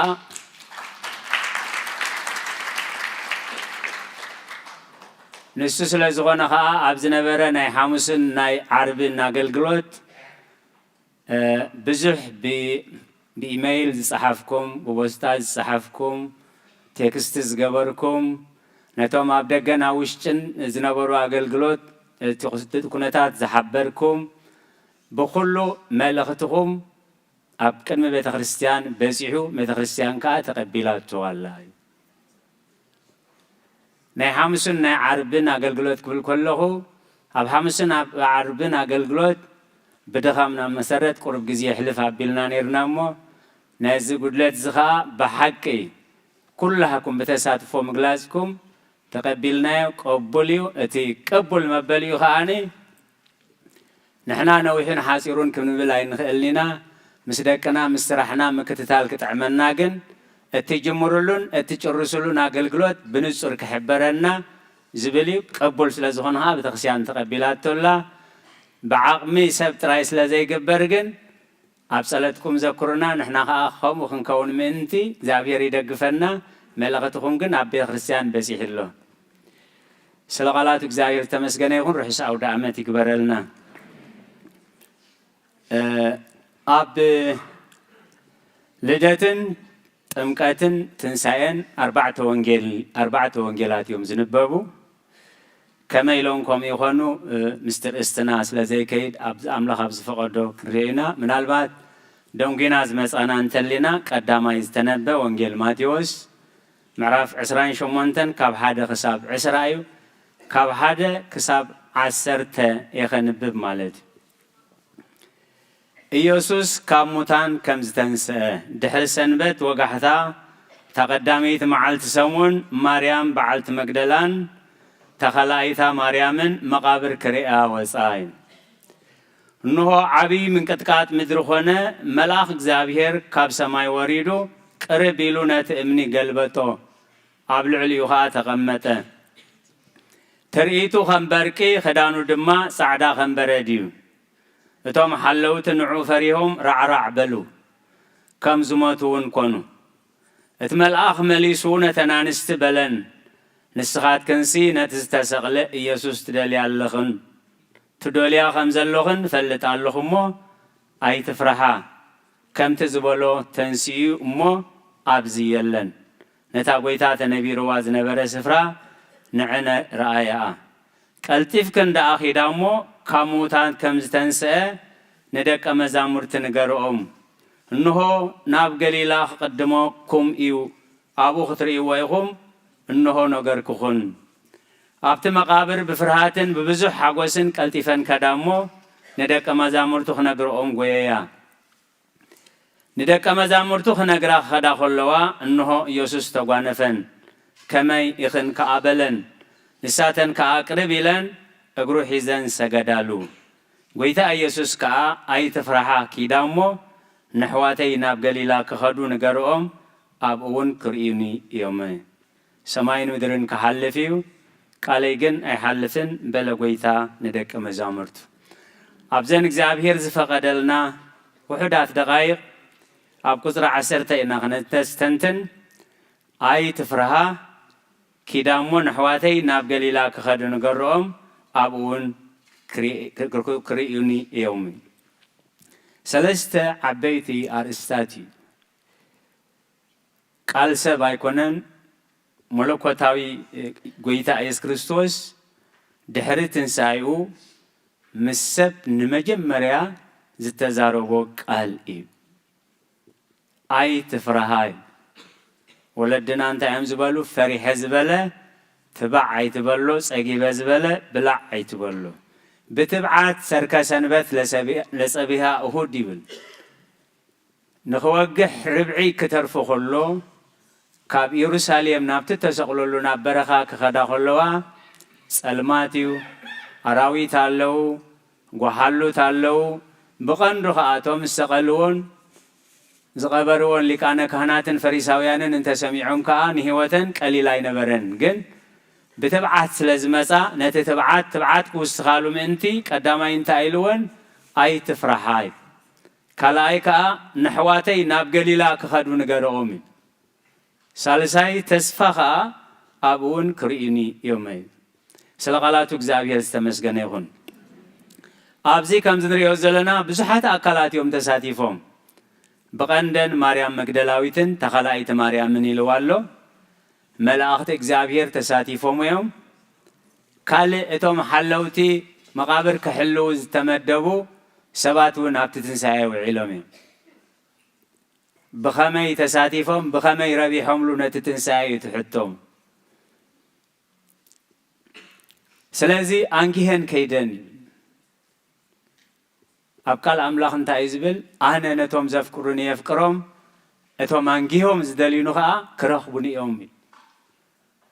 ንሱ ስለ ዝኾነ ኸኣ ኣብ ዝነበረ ናይ ሓሙስን ናይ ዓርብን ኣገልግሎት፣ እ፣ ብዙሕ ብ-፣ ብኢመይል ዝጸሓፍኩም፣ ብቦስጣ ዝጸሓፍኩም፣ ቴክስት ዝገበርኩም፣ ነቶም ኣብ ደገን ኣብ ውሽጥን ዝነበሩ ኣገልግሎት እቲ ኩነታት ዝሓበርኩም፣ ብኹሉ መልእኽትኹም ኣብ ቅድሚ ቤተክርስትያን በጺሑ፣ ቤተክርስትያን ከኣ ተቐቢላቶ ኣላ እዩ። ናይ ሓሙስን ናይ ዓርብን ኣገልግሎት ክብል ከለኹ፣ ኣብ ሓሙስን ኣብ ዓርብን ኣገልግሎት ብድኻምና መሰረት ቁሩብ ግዜ የሕልፍ ኣቢልና ነይርና እሞ፣ ነዚ ጉድለት እዚ ኸኣ ብሓቂ ኩላህኩም ብተሳትፎ ምግላጽኩም ተቐቢልናዮ፣ ቅቡል እዩ። እቲ ቅቡል መበሊኡ ኸኣኒ፣ ንሕና ነዊሑን ሓጺሩን ክንብል ኣይንኽእልን ኢና። ምስ ደቅና፣ ምስ ስራሕና ምክትታል ክጥዕመና ግን፣ እትጅምሩሉን እትጭርስሉን ኣገልግሎት ብንጹር ክሕበረና ዝብል እዩ። ቅቡል ስለ ዝኾነ ኸኣ ቤተክርስትያን ተቐቢላቶ ኣላ። ብዓቕሚ ሰብ ጥራይ ስለ ዘይግበር ግን፣ ኣብ ጸሎትኩም ዘክሩና፣ ንሕና ኸኣ ከምኡ ክንከውን ምእንቲ እግዚኣብሔር ይደግፈና። መልእኽትኹም ግን ኣብ ቤተክርስትያን በጺሑ ኣሎ። ስለ ቃላቱ እግዚኣብሔር ዝተመስገነ ይኹን። ርሑስ ኣውደ ዓመት ይግበረልና። እ፣ ኣብ ልደትን ጥምቀትን ትንሳኤን ኣርባዕተ ወንጌል፣ ኣርባዕተ ወንጌላት እዮም ዝንበቡ። ከመይ ኢሎም ከምኡ ይኾኑ፣ እ፣ ምስጢር እስትና ስለ ዘይከይድ፣ ኣብ ኣምላኽ ኣብ ዝፈቐዶ ክንሪኦ ኢና። ምናልባት ደንጒና ዝመጻና እንተሊና፣ ቀዳማይ ዝተነበ ወንጌል ማቴዎስ፣ ምዕራፍ ዕስራን ሸሞንተን ካብ ሓደ ክሳብ ዕስራ እዩ። ካብ ሓደ ክሳብ ዓሰርተ እየ ኸንብብ ማለት እዩ። ኢየሱስ ካብ ሙታን ከም ዝተንስአ። ድሕሪ ሰንበት ወጋሕታ፣ እታ ቀዳመይቲ መዓልቲ ሰሙን፣ ማርያም በዓልቲ መግደላን፣ እታ ካልኣይታ ማርያምን መቓብር ክርእያ ወጻ። እንሆ፣ ዓቢ ምንቅጥቃጥ ምድሪ ኾነ፣ መልኣኽ እግዚኣብሔር ካብ ሰማይ ወሪዱ፣ ቅርብ ኢሉ ነቲ እምኒ ገልበጦ፣ ኣብ ልዕሊኡ ኸኣ ተቐመጠ። ትርኢቱ ከም በርቂ፣ ኽዳኑ ድማ ጻዕዳ ከም በረድ እዩ። እቶም ሓለውቲ ንዑ ፈሪሆም ራዕራዕ በሉ፣ ከም ዝሞቱ እውን ኮኑ። እቲ መልኣኽ መሊሱ ነተን ኣንስቲ በለን፣ ንስኻትክንሲ ነቲ ዝተሰቕለ ኢየሱስ ትደልያ ኣለኽን፣ ትደልያ ከም ዘለኽን እፈልጥ ኣለኹ እሞ፣ ኣይትፍርሃ። ከምቲ ዝበሎ ተንሲኡ እሞ ኣብዚ የለን። ነታ ጐይታ ተነቢርዋ ዝነበረ ስፍራ ንዕነ ረኣያኣ። ቀልጢፍክን ደኣ ኺዳ እሞ፣ ካብ ምዉታት ከም ዝተንስአ ንደቀ መዛሙርቲ ንገርኦም። እንሆ፣ ናብ ገሊላ ክቕድመኩም እዩ፣ ኣብኡ ክትርእይዎ ኢኹም፣ እንሆ፣ ነገርኩኹን። ኣብቲ መቓብር ብፍርሃትን ብብዙሕ ሓጎስን ቀልጢፈን ከዳ እሞ፣ ንደቀ መዛሙርቱ ክነግርኦም ጐየያ። ንደቀ መዛሙርቱ ክነግራ ክኸዳ ከለዋ፣ እንሆ፣ ኢየሱስ ተጓነፈን። ከመይ ኢኽን ከኣ በለን። ንሳተን ከኣ ቅርብ ኢለን እግሩ ሒዘን ሰገዳሉ። ጎይታ ኢየሱስ ከኣ ኣይትፍርሃ ኪዳ እሞ ነሕዋተይ ናብ ገሊላ ክኸዱ ንገርኦም ኣብኡ እውን ክርእዩኒ እዮም። ሰማይን ምድርን ክሓልፍ እዩ፣ ቃለይ ግን ኣይሓልፍን በለ ጎይታ ንደቀ መዛሙርቱ። ኣብዘን እግዚኣብሔር ዝፈቐደልና ውሑዳት ደቓይቕ ኣብ ቁጽሪ ዓሰርተ ኢና ክነስተንትን። ኣይትፍርሃ፣ ኪዳ እሞ ነሕዋተይ ናብ ገሊላ ክኸዱ ንገርኦም ኣብኡ እውን ክርእዩኒ እዮም። ሰለስተ ዓበይቲ ኣርእስታት እዩ። ቃል ሰብ ኣይኮነን። መለኮታዊ ጎይታ ኢየሱስ ክርስቶስ ድሕሪ ትንሳኤኡ ምስ ሰብ ንመጀመርያ ዝተዛረቦ ቃል እዩ። ኣይትፍርሃ። ወለድና እንታይ እዮም ዝበሉ? ፈሪሐ ዝበለ ትባዕ ኣይትበሎ፣ ጸጊበ ዝበለ ብላዕ ኣይትበሎ። ብትብዓት ሰርካ ሰንበት ለጸቢሃ እሁድ ይብል። ንኽወግሕ ርብዒ ክተርፎ ከሎ፣ ካብ ኢየሩሳሌም ናብቲ ተሰቕለሉ ናብ በረኻ ክኸዳ ከለዋ፣ ጸልማት እዩ፣ ኣራዊት ኣለዉ፣ ጓሓሉት ኣለዉ። ብቐንዱ ኸኣ እቶም ዝሰቐልዎን ዝቐበርዎን ሊቃነ ካህናትን ፈሪሳውያንን እንተሰሚዖም ከኣ ንህይወተን ቀሊል ኣይነበረን። ግን ብትብዓት ስለ ዝመጻ፣ ነቲ ትብዓት ትብዓት ክውስኻሉ ምእንቲ ቀዳማይ እንታይ ኢልወን? ኣይትፍርሃ። ካልኣይ ከኣ ነሕዋተይ ናብ ገሊላ ክኸዱ ንገርኦም እዩ። ሳልሳይ ተስፋ ኸኣ ኣብኡ እውን ክርእዩኒ እዮም። ስለ ቃላቱ እግዚኣብሔር ዝተመስገነ ይኹን። ኣብዚ ከምዚ ንርእዮ ዘለና ብዙሓት ኣካላት እዮም ተሳቲፎም። ብቐንደን ማርያም መግደላዊትን ተኻላኢት ማርያምን ኢልዋ ኣሎ። መላእኽቲ እግዚኣብሔር ተሳቲፎም እዮም። ካልእ እቶም ሓለውቲ መቓብር ክሕልዉ ዝተመደቡ ሰባት እውን ኣብቲ ትንሳኤ ውዒሎም እዮም። ብኸመይ ተሳቲፎም፣ ብኸመይ ረቢሖምሉ ነቲ ትንሳኤ እዩ እቲ ሕቶም። ስለዚ ኣንጊሀን ከይደን እዩ። ኣብ ቃል ኣምላኽ እንታይ እዩ ዝብል? ኣነ ነቶም ዘፍቅሩኒ የፍቅሮም፣ እቶም ኣንጊሆም ዝደልዩኒ ኸኣ ክረኽቡኒ እዮም።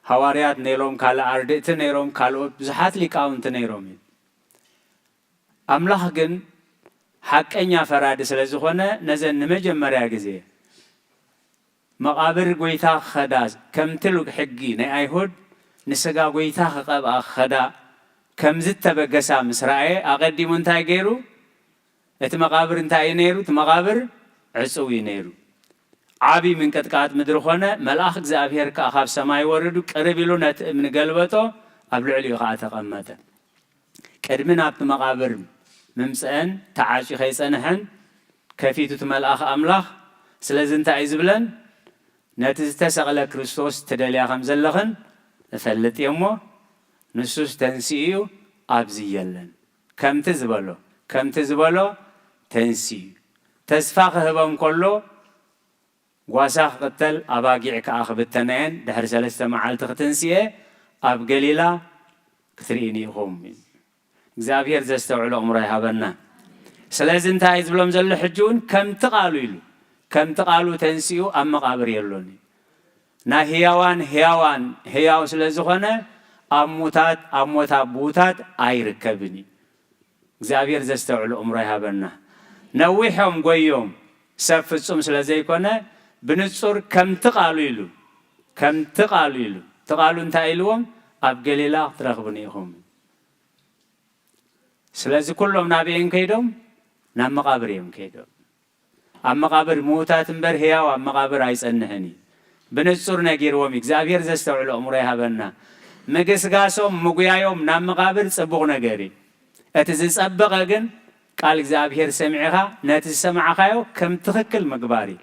ሃዋርያት ነይሮም፣ ካልእ ኣርድእቲ ነይሮም፣ ካልኦት ብዙሓት ሊቃውንቲ ነይሮም እዩ። ኣምላኽ ግን ሓቀኛ ፈራዲ ስለ ዝኾነ፣ ነዘን ንመጀመርያ ግዜ መቓብር ጐይታ ክኸዳ፣ ከምቲ ሕጊ ናይ ኣይሁድ ንስጋ ጐይታ ክቐብኣ ክኸዳ ከም ዝተበገሳ ምስ ረኣየ፣ ኣቐዲሙ እንታይ ገይሩ? እቲ መቓብር እንታይ እዩ ነይሩ? እቲ መቓብር ዕጹው እዩ ነይሩ። ዓቢ ምንቅጥቃጥ ምድሪ ኾነ፣ መልኣኽ እግዚኣብሔር ከኣ ካብ ሰማይ ወሪዱ ቅርብ ኢሉ ነቲ እምኒ ገልበጦ፣ ኣብ ልዕሊኡ ኸኣ ተቐመጠ። ቅድሚ ናብቲ መቓብር ምምጽአን ተዓጽዩ ከይጸንሐን ከፊቱ እቲ መልኣኽ ኣምላኽ። ስለዚ እንታይ እዩ ዝብለን? ነቲ ዝተሰቕለ ክርስቶስ ትደልያ ከም ዘለኽን እፈልጥ እየ እሞ፣ ንሱስ ተንሲኡ እዩ፣ ኣብዚ የለን። ከምቲ ዝበሎ፣ ከምቲ ዝበሎ ተንሲኡ እዩ። ተስፋ ክህበም ከሎ፣ ጓሳ ክቕተል፣ ኣባጊዕ ከኣ ክብተና እየን፣ ድሕሪ ሰለስተ መዓልቲ ክትንስእ እየ፣ ኣብ ገሊላ ክትርእዩኒ ኢኹም። እግዚኣብሔር ዘስተውዕሎ ኣእምሮ ይሃበና። ስለዚ እንታይ እዩ ዝብሎም ዘሎ? ሕጂ እውን ከምቲ ቃሉ ኢሉ፣ ከምቲ ቃሉ ተንሲኡ ኣብ መቓብር የሎን እዩ። ናይ ህያዋን ህያዋን ህያው ስለ ዝኾነ፣ ኣብ ሙታት፣ ኣብ ሞት ኣቦታት ኣይርከብን እዩ። እግዚኣብሔር ዘስተውዕሎ ኣእምሮ ይሃበና። ነዊሖም ጎዮም፣ ሰብ ፍጹም ስለ ዘይኮነ፣ ብንጹር ከምቲ ቃሉ ኢሉ፣ ከምቲ ቃሉ ኢሉ፣ እቲ ቃሉ እንታይ ኢልዎም? ኣብ ገሊላ ክትረኽቡኒ ኢኹም። ስለዚ ኩሎም ናበይ እዮም ከይዶም? ናብ መቓብር እዮም ከይዶም። ኣብ መቓብር ምዉታት እምበር ህያው ኣብ መቓብር ኣይጸንሕን እዩ። ብንጹር ነጊርዎም እዩ። እግዚኣብሔር ዘስተውዕሎ ኣእምሮ ይሃበና። ምግስጋሶም፣ ምጉያዮም ናብ መቓብር ጽቡቕ ነገር እዩ። እቲ ዝጸበቐ ግን ቃል እግዚኣብሔር ሰሚዕኻ ነቲ ዝሰማዕኻዮ ከም ትኽክል ምግባር እዩ።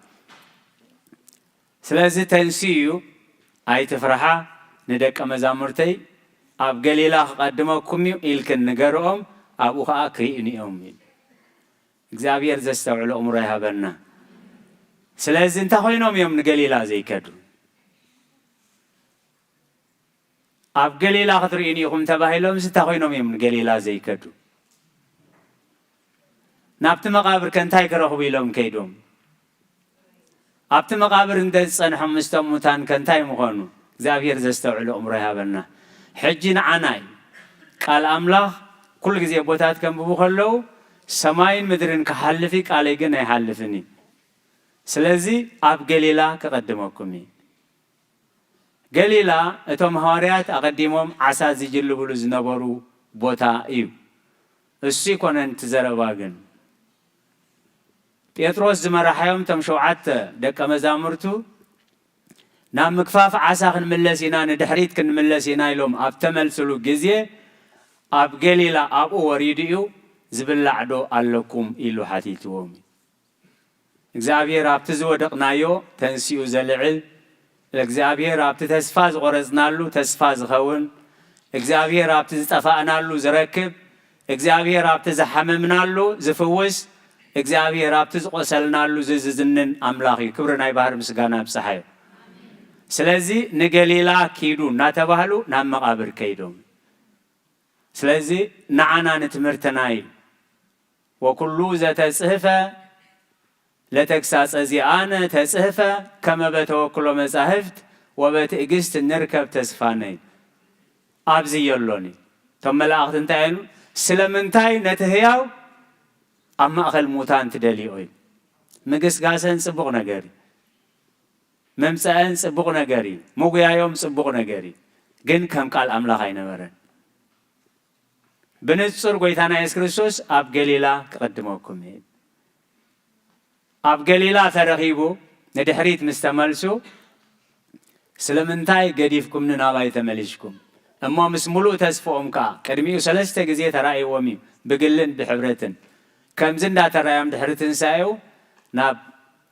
ስለዚ ተንስኡ እዩ፣ ኣይትፍርሓ፣ ንደቀ መዛሙርተይ ኣብ ገሊላ ክቐድመኩም እዩ ኢልክን ንገርኦም፣ ኣብኡ ኸኣ ክርእዩኒ እዮም ይብል። እግዚኣብሔር ዘስተውዕሎ ኣእምሮ ይሃበና። ስለዚ እንታይ ኮይኖም እዮም ንገሊላ ዘይከዱ? ኣብ ገሊላ ክትርእዩኒ ኢኹም ተባሂሎምስ እንታይ ኮይኖም እዮም ንገሊላ ዘይከዱ? ናብቲ መቓብር ከ እንታይ ክረኽቡ ኢሎም ከይዶም? ኣብቲ መቓብር እንተ ዝጸንሖም ምስቶም ሙታን ከ እንታይ ምኾኑ? እግዚኣብሔር ዘስተውዕል እእምሮ ይሃበልና። ሕጂ ንዓናይ ቃል ኣምላኽ ኩሉ ግዜ ኣቦታት ከንብቡ ከለዉ፣ ሰማይን ምድርን ክሓልፍ እዩ፣ ቃለይ ግን ኣይሓልፍን እዩ። ስለዚ ኣብ ገሊላ ክቐድመኩም እዩ። ገሊላ እቶም ሃዋርያት ኣቐዲሞም ዓሳ ዝጅልብሉ ዝነበሩ ቦታ እዩ። እሱ ኣይኮነን እቲ ዘረባ ግን። ጴጥሮስ ዝመረሓዮም እቶም ሸውዓተ ደቀ መዛሙርቱ ናብ ምግፋፍ ዓሳ ክንምለስ ኢና፣ ንድሕሪት ክንምለስ ኢና ኢሎም ኣብ ተመልስሉ ግዜ፣ ኣብ ገሊላ ኣብኡ ወሪዱ እዩ፣ ዝብላዕ ዶ ኣለኩም ኢሉ ሓቲትዎም። እግዚኣብሔር ኣብቲ ዝወደቕናዮ ተንሲኡ ዘልዕል፣ እግዚኣብሔር ኣብቲ ተስፋ ዝቖረጽናሉ ተስፋ ዝኸውን፣ እግዚኣብሔር ኣብቲ ዝጠፋእናሉ ዝረክብ፣ እግዚኣብሔር ኣብቲ ዝሓመምናሉ ዝፍውስ፣ እግዚኣብሔር ኣብቲ ዝቖሰልናሉ ዝዝንን ኣምላኽ እዩ። ክብሪ ናይ ባህር ምስጋና ይብጽሓዮ። ስለዚ ንገሊላ ኪዱ እናተባህሉ ናብ መቓብር ከይዶም። ስለዚ ንዓና ንትምህርትና እዩ። ወኩሉ ዘተጽህፈ ለተግሳጸ ዚኣነ ተጽህፈ ከመ በተወክሎ መጻሕፍት ወበትእግስት ንርከብ ተስፋነ። ኣብዚ የሎን እዩ። እቶም መላእኽቲ እንታይ ኢሉ? ስለምንታይ ነቲ ህያው ኣብ ማእከል ሙታን ትደልይኦ እዩ? ምግስጋሰን ጽቡቕ ነገር እዩ። መምጸእን ጽቡቕ ነገር እዩ። ምጉያዮም ጽቡቕ ነገር እዩ። ግን ከም ቃል ኣምላኽ ኣይነበረን። ብንጹር ጎይታና የሱስ ክርስቶስ ኣብ ገሊላ ክቕድመኩም እዩ። ኣብ ገሊላ ተረኺቡ ንድሕሪት ምስ ተመልሱ፣ ስለምንታይ ገዲፍኩምኒ ናባይ ተመሊስኩም? እሞ ምስ ምሉእ ተስፍኦም ከኣ ቅድሚኡ ሰለስተ ግዜ ተራእይዎም እዩ፣ ብግልን ብሕብረትን። ከምዚ እንዳተራእዮም ድሕሪ ትንሳኤኡ ናብ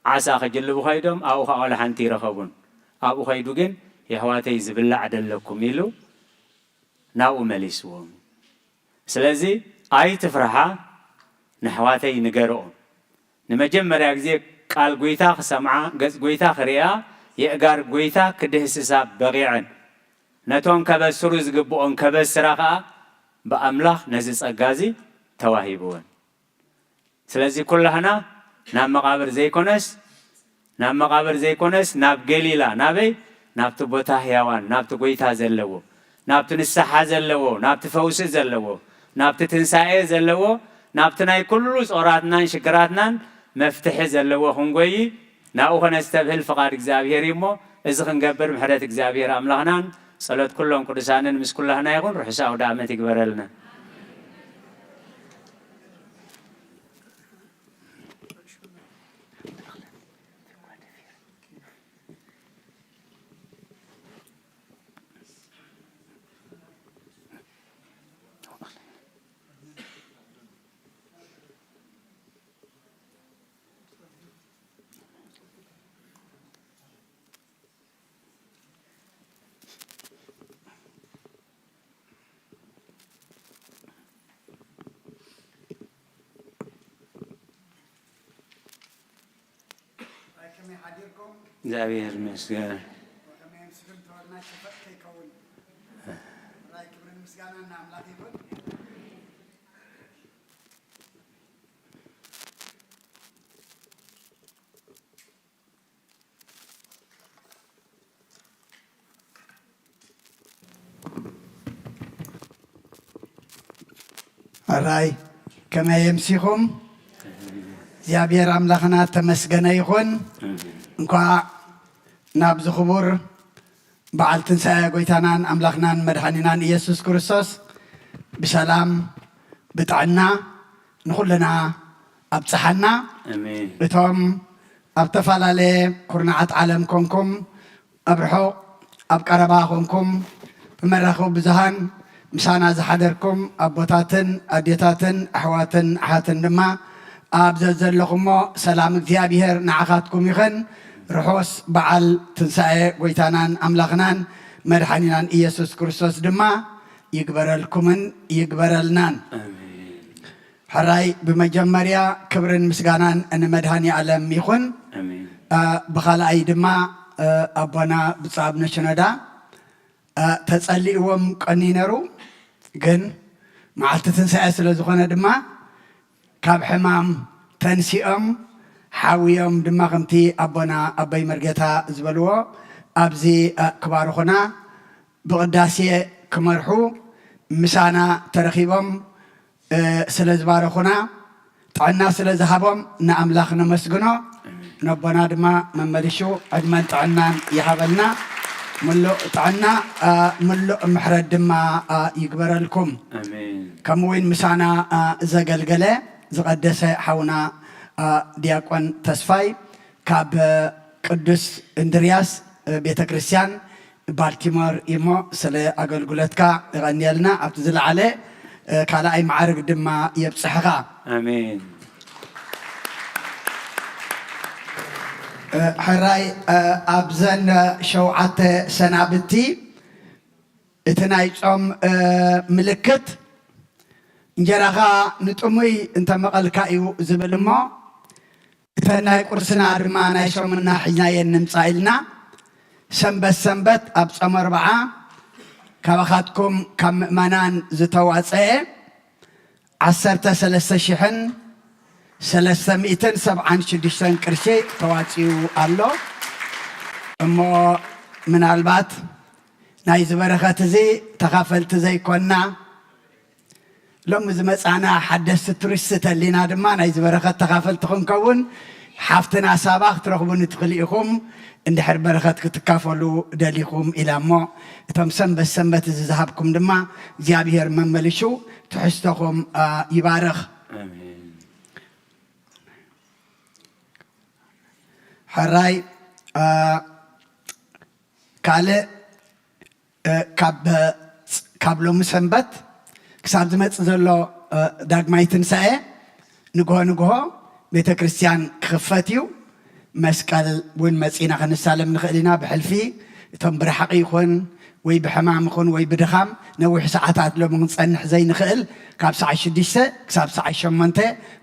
ዓሳ ክጅልቡ ኸይዶም፣ ኣብኡ ኸኣ ዋላ ሓንቲ ኣይረኸቡን። ኣብኡ ኸይዱ ግን የሕዋተይ ዝብላዕ ደለኩም ኢሉ ናብኡ መሊስዎም። ስለዚ ኣይትፍርሓ፣ ነሕዋተይ ንገርኦም። ንመጀመርያ ግዜ ቃል ጎይታ ክሰምዓ፣ ገጽ ጎይታ ክርእያ፣ የእጋር ጎይታ ክድህስሳ በቒዐን። ነቶም ከበስሩ ዝግብኦም ከበስራ ከኣ ብኣምላኽ ነዚ ጸጋ እዚ ተዋሂብወን። ስለዚ ኩላህና ናብ መቓብር ዘይኮነስ፣ ናብ መቓብር ዘይኮነስ፣ ናብ ገሊላ፣ ናበይ? ናብቲ ቦታ ህያዋን፣ ናብቲ ጎይታ ዘለዎ፣ ናብቲ ንስሓ ዘለዎ፣ ናብቲ ፈውሲ ዘለዎ፣ ናብቲ ትንሳኤ ዘለዎ፣ ናብቲ ናይ ኩሉ ጾራትናን ሽግራትናን መፍትሒ ዘለዎ ክንጎይ ናብኡ ከነስተብህል ፍቓድ እግዚኣብሔር እዩ እሞ፣ እዚ ክንገብር ምሕረት እግዚኣብሔር ኣምላኽናን ጸሎት ኩሎም ቅዱሳንን ምስ ኩላህና ይኹን። ርሑስ ኣውደ ዓመት ይግበረልና። ራይ ከመይ ሓዲርኩም? እግዚኣብሔር ይመስገን። ወከመይ ኣምሲኹም? ተወርና ሸፈጥ ከይከውን። ራይ ክብርን ምስጋናን ንኣምላኽ ይኹን። ኣራይ ከመይ ኣምሲኹም? እግዚኣብሔር ኣምላኽና ተመስገነ ይኹን። እንኳዕ ናብዚ ክቡር በዓል ትንሳኤ ጎይታናን ኣምላኽናን መድሓኒናን ኢየሱስ ክርስቶስ ብሰላም ብጥዕና ንኹልና ኣብጽሓና። ኣሜን። እቶም ኣብ ተፈላለየ ኩርናዓት ዓለም ኮንኩም፣ ኣብ ርሑቕ ኣብ ቀረባ ኮንኩም፣ ብመራኸቢ ብዙሃን ምሳና ዝሓደርኩም ኣቦታትን ኣዴታትን ኣሕዋትን ኣሓትን ድማ፣ ኣብ ዘዘለኹሞ ሰላም እግዚኣብሔር ንዓኻትኩም ይኹን። ርሑስ በዓል ትንሳኤ ጎይታናን ኣምላኽናን መድሓኒናን ኢየሱስ ክርስቶስ ድማ ይግበረልኩምን ይግበረልናን። ኣሜን። ሕራይ ብመጀመርያ ክብርን ምስጋናን ንመድሃኒኣለም ይኹን። ኣሜን። እ፣ ብኻልኣይ ድማ፣ እ፣ ኣቦና ብፁዕ ኣቡነ ሽኖዳ፣ እ፣ ተጸሊእዎም ቀንዩ ነሩ፣ ግን መዓልቲ ትንሳኤ ስለ ዝኾነ ድማ ካብ ሕማም ተንሲኦም ሓውዮም ድማ ከምቲ ኣቦና ኣቦይ መርጌታ ዝበልዎ ኣብዚ፣ እ፣ ክባርኹና፣ ብቅዳሴ ክመርሑ ምሳና ተረኺቦም፣ እ፣ ስለ ዝባረኹና፣ ጥዕና ስለ ዝሃቦም ንኣምላኽ ነመስግኖ። ኣሜን። ነቦና ድማ መመሊሹ ዕድመን ጥዕናን ይሃበልና። ምሉእ ጥዕና፣ እ፣ ምሉእ ምሕረት ድማ፣ እ፣ ይግበረልኩም። ኣሜን። ከምኡ እውን ምሳና፣ እ፣ ዘገልገለ ዝቀደሰ ሓውና፣ እ፣ ዲያቆን ተስፋይ፣ ካብ ቅዱስ እንድርያስ ቤተክርስትያን ባልቲሞር እሞ፣ ስለ ኣገልግሎትካ የቐንየልና። ኣብቲ ዝለዓለ ካልኣይ ማዕርግ ድማ የብጽሕኻ። ኣሜን። ሕራይ፣ ኣብዘን ሸውዓተ ሰናብቲ እቲ ናይ ጾም ምልክት እንጀራኻ ንጥሙይ እንተመቐልካ እዩ ዝብል እሞ፣ እተን ናይ ቁርስና ድማ ናይ ሶምና ሒዝናየን ንምጻእ ኢልና፣ ሰንበት ሰንበት ኣብ ጾመ ኣርብዓ ካባኻትኩም ካብ ምእመናን ዝተዋጸአ ዓሰርተ ሰለስተ ሽሕን ሰለስተ ሚእትን ሰብዓን ሽዱሽተን ቅርሺ ተዋጺኡ ኣሎ። እሞ ምናልባት ናይዚ በረኸት እዚ ተኻፈልቲ ዘይኮንና፣ ሎሚ ዝመጻና ሓደስቲ ቱሪስት ተሊና ድማ ናይዚ በረኸት ተኻፈልቲ ክንከውን፣ ሓፍትና ሳባ ክትረኽቡኒ ትኽእሉ ኢኹም፣ እንድሕር በረኸት ክትካፈሉ ደሊኹም ኢላ እሞ፣ እቶም ሰንበት ሰንበት እዚ ዝሃብኩም ድማ እግዚኣብሔር መመሊሹ ትሕዝቶኹም፣ አ፣ ይባርኽ። ኣሜን። ሕራይ፣ አ፣ ካልእ፣ እ፣ ካብ፣ እ፣ ካብ ሎሚ ሰንበት ክሳብ ዝመጽእ ዘሎ፣ እ፣ ዳግማይ ትንሳኤ ንግሆ ንግሆ ቤተክርስትያን ክኽፈት እዩ። መስቀል እውን መጺእና ክንሳለም ንኽእል ኢና። ብሕልፊ እቶም ብርሕቂ ይኹን ወይ ብሕማም ይኹን ወይ ብድኻም ነዊሕ ሰዓታት ሎሚ ክንጸንሕ ዘይንኽእል፣ ካብ ሰዓት ሽዱሽተ ክሳብ ሰዓት ሸሞንተ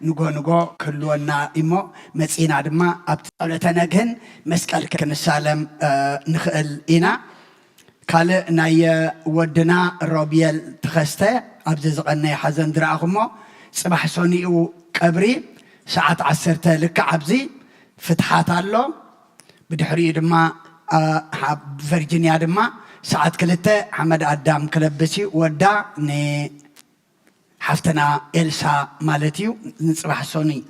ንግሆ ንግሆ ክህልወና እሞ፣ መጺእና ድማ ኣብቲ ጸሎተ ነግህን መስቀል ክንሳለም፣ እ፣ ንኽእል ኢና። ካልእ ናይ ወድና ሮብየል ተኸስተ ኣብዚ ዝቐነየ ሓዘን ዝረኣኹሞ፣ ጽባሕ ሰኑኡ ቀብሪ ሰዓት ዓሰርተ ልክዕ ኣብዚ ፍትሓት ኣሎ። ብድሕሪኡ ድማ፣ አ፣ ኣብ ቨርጂንያ ድማ ሰዓት ክልተ ሓመድ ኣዳም ክለብስ እዩ። ወዳ ንሓፍትና ኤልሳ ማለት እዩ። ንጽባሕ ሰኑይ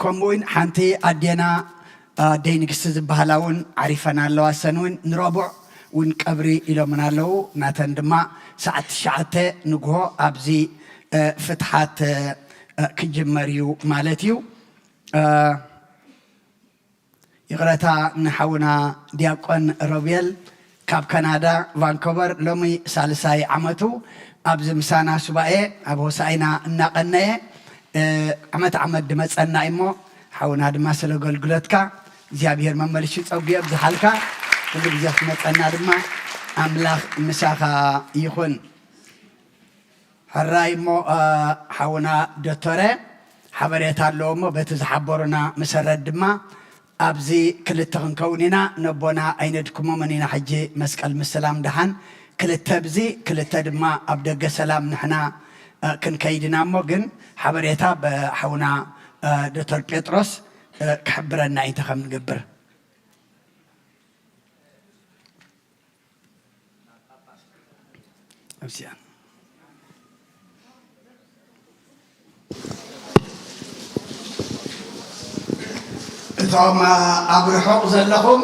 ከምኡውን ሓንቲ ኣዴና፣ አ፣ ኣደይ ንግስቲ ዝበሃላ እውን ዓሪፈን ኣለዋ። እሰን እውን ንረቡዕ እውን ቀብሪ ኢሎምን ኣለዉ። ናተን ድማ ሰዓት ትሽዓተ ንግሆ ኣብዚ፣ እ፣ ፍትሓት፣ እ፣ ክጅመር እዩ ማለት እዩ። እ፣ ይቕረታ ንሓውና ዲያቆን ሮቤል ካብ ካናዳ ቫንኮቨር ሎሚ ሳልሳይ ዓመቱ ኣብዚ ምሳና ሱባኤ ኣብ ሆሳኢና እናቐነየ፣ እ፣ ዓመት ዓመት ድመጸና እሞ፣ ሓውና ድማ ስለ ኣገልግሎትካ እግዚኣብሔር መመልሹ ጸጉ የብዝሓልካ። ኩሉ ግዜ ክትመጸና ድማ ኣምላኽ ምሳኻ ይኹን። ሕራይ እሞ፣ እ፣ ሓውና ዶቶረ ሓበሬታ ኣለዎ እሞ፣ በቲ ዝሓበሩና መሰረት ድማ ኣብዚ ክልተ ክንከውን ኢና። ነቦና ኣይነድክሞምን ኢና። ሕጂ መስቀል ምስላም ደሓን ክልተ ብዚ፣ ክልተ ድማ ኣብ ደገ ሰላም ንሕና፣ እ፣ ክንከይድ ኢና እሞ፣ ግን ሓበሬታ ብሓውና፣ እ፣ ዶቶር ጴጥሮስ፣ እ፣ ክሕብረና እዩ እንታይ ከም ንገብር። ኣብዚኣ። እቶም ኣብ ርሑቕ ዘለኹም፣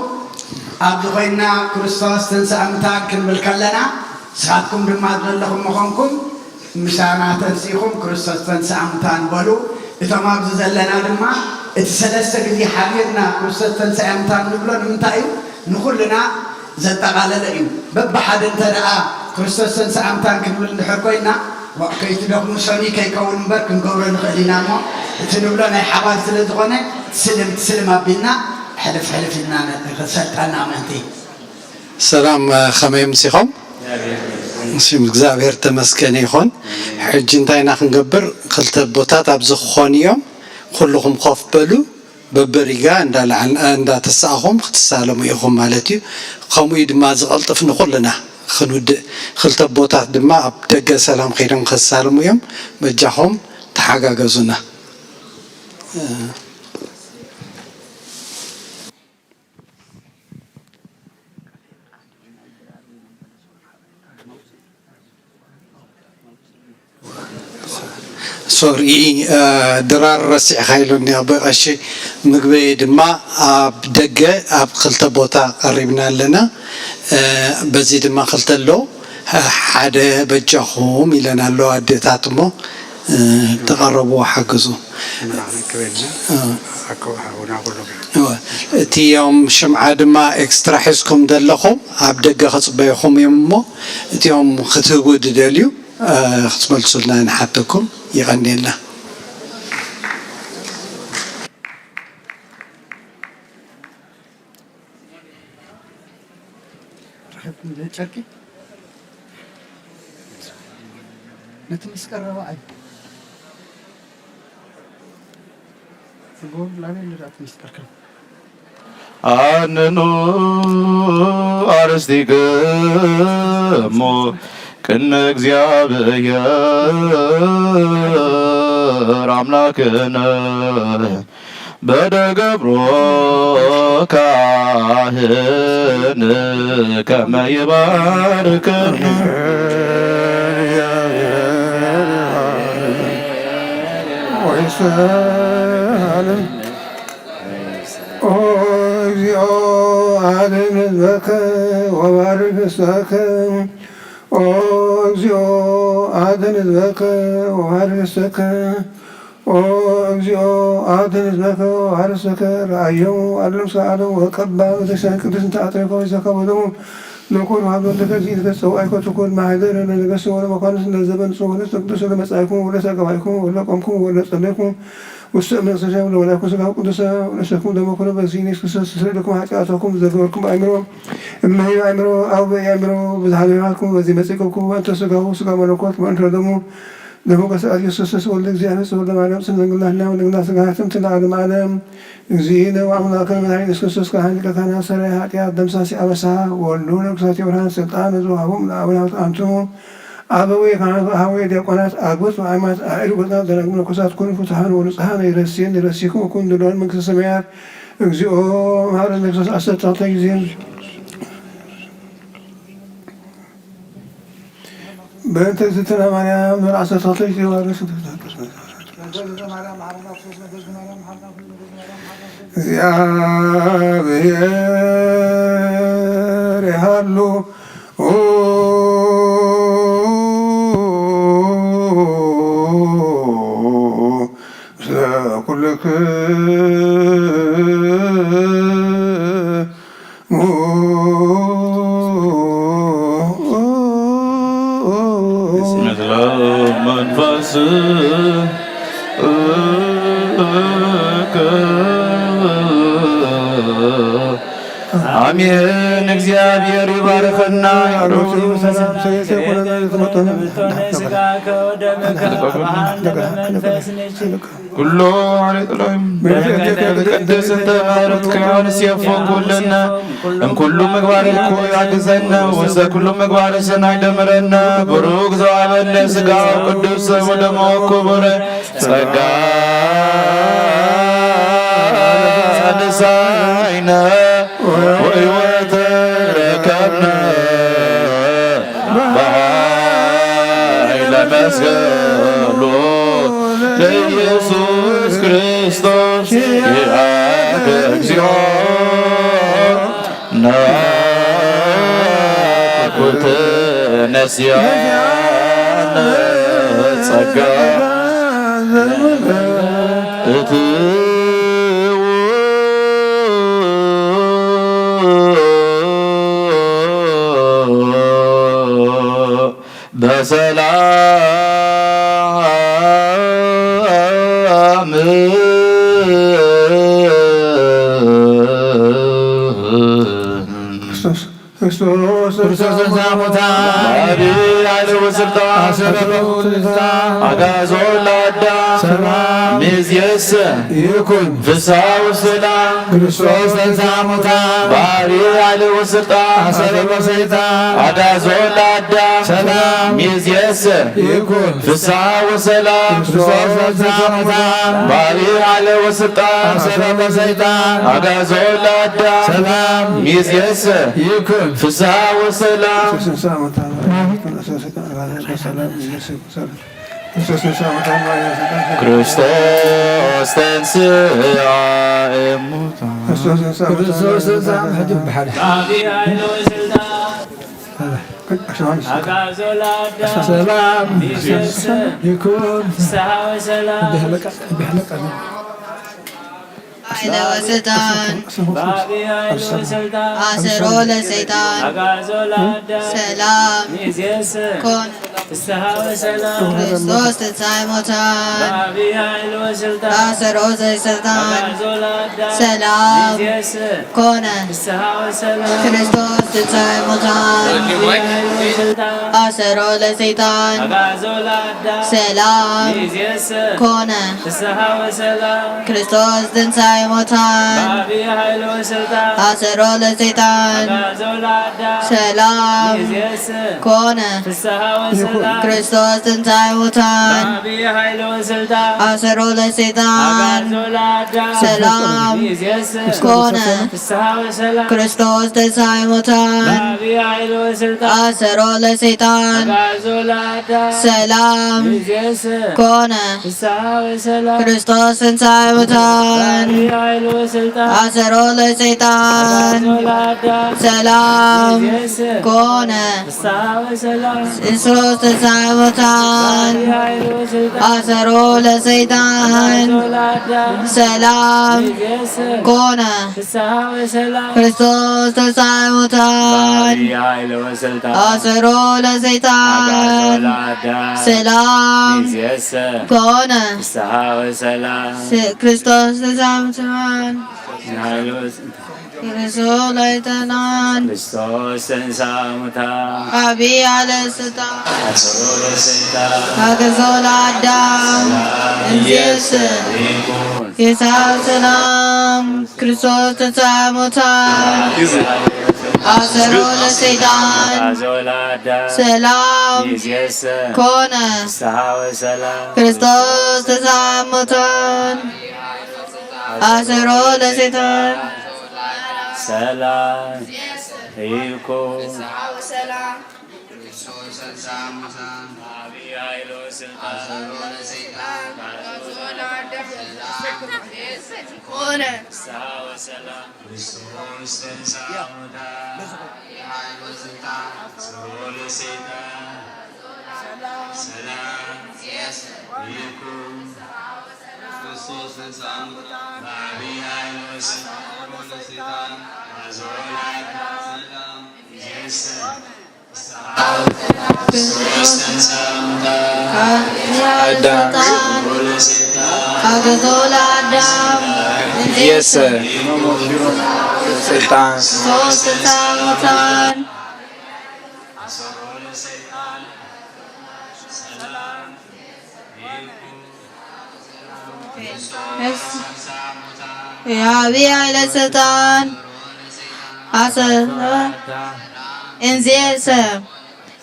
ኣብዚ ኮይንና ክርስቶስ ተንሥአ እሙታን ክንብል ከለና፣ ንስኻትኩም ድማ ኣብ ዘለኹሞ ኾንኩም ምሳና ተንሲእኹም ክርስቶስ ተንሥአ እሙታን በሉ። እቶም ኣብዚ ዘለና ድማ እቲ ሰለስተ ግዜ ሓቢርና ክርስቶስ ተንሥአ እሙታን ንብሎ ንምንታይ እዩ? ንኹልና ዘጠቓለለ እዩ። በብሓደ እንተ ደኣ ክርስቶስ ተንሥአ እሙታን ክንብል እንድሕር ኮይንና፣ ዋ፣ ከይትደኽሙ ሰኑይ ከይከውን እምበር ክንገብሮ ንኽእል ኢና እሞ፣ እቲ ንብሎ ናይ ሓባር ስለ ዝኾነ፣ ስልም ስልም ኣቢልና ሕልፍ ሕልፍ ኢልና ን-፣ ንኽሰልጠና ምእንቲ። ሰላም፣ ከመይ ኣምሲኹም? ስም እግዚኣብሔር ተመስገን ይኹን። ሕጂ እንታይ ኢና ክንገብር? ክልተ ኣቦታት ኣብዚ ክኾኑ እዮም። ኩልኹም ኮፍ በሉ። በበሪጋ እንዳለዓል-፣ እንዳተሳእኹም ክትሳለሙ ኢኹም ማለት እዩ። ከምኡ እዩ ድማ ዝቐልጥፍ ንኹልና። ክንውድእ። ክልተ ኣቦታት ድማ ኣብ ደገ ሰላም ከይዶም ከሳልሙ እዮም። በጃኹም ተሓጋገዙና። ሶሪ፣ እ፣ ድራር ረሲዕኻ ኢሉኒ ኣቦይ ቀሺ። ምግበይ ድማ ኣብ ደገ ኣብ ክልተ ቦታ ቀሪብና ኣለና። እ፣ በዚ ድማ ክልተ ኣሎ፣ እ፣ ሓደ በጃኹም ኢለን ኣሎ ኣዴታት እሞ፣ እ፣ ተቐረቡ ሓግዙ። ንዓና ክበልና፣ እ። ኣኮ ሓውና ኩሉ። እወ፣ እቲኦም ሽምዓ ድማ ኤክስትራ ሒዝኩም ዘለኹም ኣብ ደገ ክጽበዩኹም እዮም እሞ፣ እቲኦም ክትህቡ ድደልዩ እ፣ ክትመልሱልና ንሓተኩም። የቐንየልና። ጨርቂ ነቲ መስቀል ረባዓይ ስጎ ላቤ ንዳት መስቀል ከም አነኑ አርዕስቲክሙ ቅድመ እግዚአብሔር አምላክነ በደገብሮ ካህን ከመ ይባርከነ። ወይሰአል ኦ እግዚኦ አድን ህዝበከ ወባርክ ርስተከ። ኦ እግዚኦ አድን ህዝበከ ወባርክ ርስተከ። ኦ እግዚኦ አድን ህዝበከ ወባርክ ርስተከ። ረአዮሙ አለም እስከ አለም ወቀባ ቤተክርስቲያን ቅድስት እንተ አጥሬኮ ይዘከ በደሙ። ንኩር ሀብ ለከ ዚኢትከ ጸዋይኮ ትኩን ማህደረ ለነገስት ወለመኳንንት ለዘበን ጽሁን ቅዱስ ለመጻይኩም ወለተገባይኩም ወለቆምኩም ወለጸለይኩም ውስጥ መቅሰሻ ለወላኩ ስጋሁ ቅዱሰ ወነሰኩም ደሞ ኩነ በዚኒ ኢየሱስ ክርስቶስ ስለ ለኩም ኃጢአተኩም ዘገበርኩም አእምሮ እመሂ አእምሮ አው በአእምሮ ብዝሃ ለማኩም በዚ መጽእኩ በእንተ ስጋሁ ስጋ መለኮት በእንተ ደሙ ደሙ ከሰአት ኢየሱስ ክርስቶስ ወልደ እግዚአብሔር ጽቡር ለማርያም ስም ዘንግላትና ወንግላ ስጋህትም ትለ ዓለም ዓለም። እግዚእነ ወአምላክነ መድኃኒነ ኢየሱስ ክርስቶስ ካህን ሊቀ ካህናት ሰራይ ኃጢአት ደምሳሲ አበሳ ወሉ ነግሳት የብርሃን ስልጣን እዙ ሀቦም ለአቡነ ሀብተ አንትሙ አበዌ ካህናት ወአሃዌ ዲያቆናት አግብርት ወአማት አእሩ ወጣት ደናግል መነኮሳት ኩኑ ፍቱሐን ወንጹሐን ይረስየን ይረስይኩም ወኩን ድልዋን መንግስተ ሰማያት። እግዚኦ መሐረነ ክርስቶስ አሰርተ ክልተ ጊዜ። በእንተ እግዝእትነ ማርያም ኖር አሰርተ ክልተ ጊዜ ዋርስ። እግዚአብሔር ይሃሉ ምስለ ኩልክሙ። ምስለ መንፈስከ። አሜን። እግዚአብሔር ይባርክና ይባርክ። ሰላም ሰላም ሰላም ሰላም ሰላም። ኩሎ ኃጢአት ለእም በቅድስተ ማርያም ከዮሐንስ የፎ ኩልነ እምኩሉ ምግባር እኩይ አግዘነ ውስተ ኩሉ ምግባር ሰናይ ደምረነ። ቡሩክ ዘወሀበነ ሥጋሁ ቅዱስ ወደሙ ክቡር ጸጋ ነሳይነ ወሕይወት ረከብነ በኃይለ መስቀሉ ለኢየሱስ ክርስቶስ ይሃበ እግዚኦ። ናኩት ነስያነ ጸጋ እትው በሰላም ክርስቶስ ክርስቶስ ተንሥአ እሙታን። ሀይል ወስልጣን አሰሮ ለሰይጣን አግዓዞ ለአዳም ሰላም ሚእዝየሰ ይኩን ፍስሐ ወሰላም። ክርስቶስ ተንሥአ እሙታን በአቢይ ሀይል ወስልጣን አሰሮ ለሰይጣን አግዓዞ ለአዳም ሰላም ሚእዝየሰ ይኩን ፍስሐ ወሰላም። ክርስቶስ ተንሥአ እሙታን በአቢይ ሀይል ወስልጣን አሰሮ ለሰይጣን አግዓዞ ለአዳም ሰላም ሚእዝየሰ ይኩን ፍስሐ ወሰላም። ክርስቶስ ተንሥአ እሙታን። ክርስቶስ ተንሥአ እሙታን። ሰላም ይኩን። ሀይል ወስልጣን አሰሮ ለሰይጣን ሰላም ኮነ። ክርስቶስ ተንሥአ እሙታን አሰሮ ለሰይጣን ሰላም ኮነ። ክርስቶስ ተንሥአ እሙታን አሰሮ ለሰይጣን ሰላም ኮነ። ክርስቶስ ተንሥአ እሙታን አሰሮ ለሰይጣን ሰላም ኮነ። ክርስቶስ ተንሥአ እሙታን አሰሮ ለሰይጣን ሰላም ኮነ። ክርስቶስ ተንሥአ እሙታን አሰሮ ለሰይጣን ሰላም ኮነ። ክርስቶስ ተንሥአ እሙታን አሰሮ ለሰይጣን ሰላም ኮነ። ክርስቶስ ተንሥአ እሙታን አሰሮ ለሰይጣን ሰላም ኮነ። ክርስቶስ ተንሥአ እሙታን አሰሮ ለሰይጣን ሰላም ኮነ። ክርስቶስ ተንሥአ እሙታን አሰሮ ለሰይጣን ክርስቶስ ተንሥአ እሙታን አቢይ ሀይል ወስልጣን አሰሮ ለሰይጣን አግዓዞ ለአዳም እምይእዜሰ ይኩን ፍስሐ ወሰላም። ክርስቶስ ተንሥአ እሙታን አሰሮ ለሰይጣን አግዓዞ ለአዳም ሰላም እምይእዜሰ ኮነ። ፍስሐ ወሰላም። ክርስቶስ ተንሥአ እሙታን አሰሮ ለሰይጣን ሰላም ይኩን። ሰላም ይኩን። ክርስቶስ ተንሥአ እሙታን በአቢይ ኃይል ወሥልጣን አግዓዞ ለአዳም ሰላም እምይእዜሰ። ክርስቶስ ተንሥአ እሙታን አዳም አግዓዞ ለአዳም እምይእዜሰ። ሥልጣን ክርስቶስ ተንሥአ እሙታን በአቢይ ኃይል ወሥልጣን አግዓዞ ለአዳም እምይእዜሰ።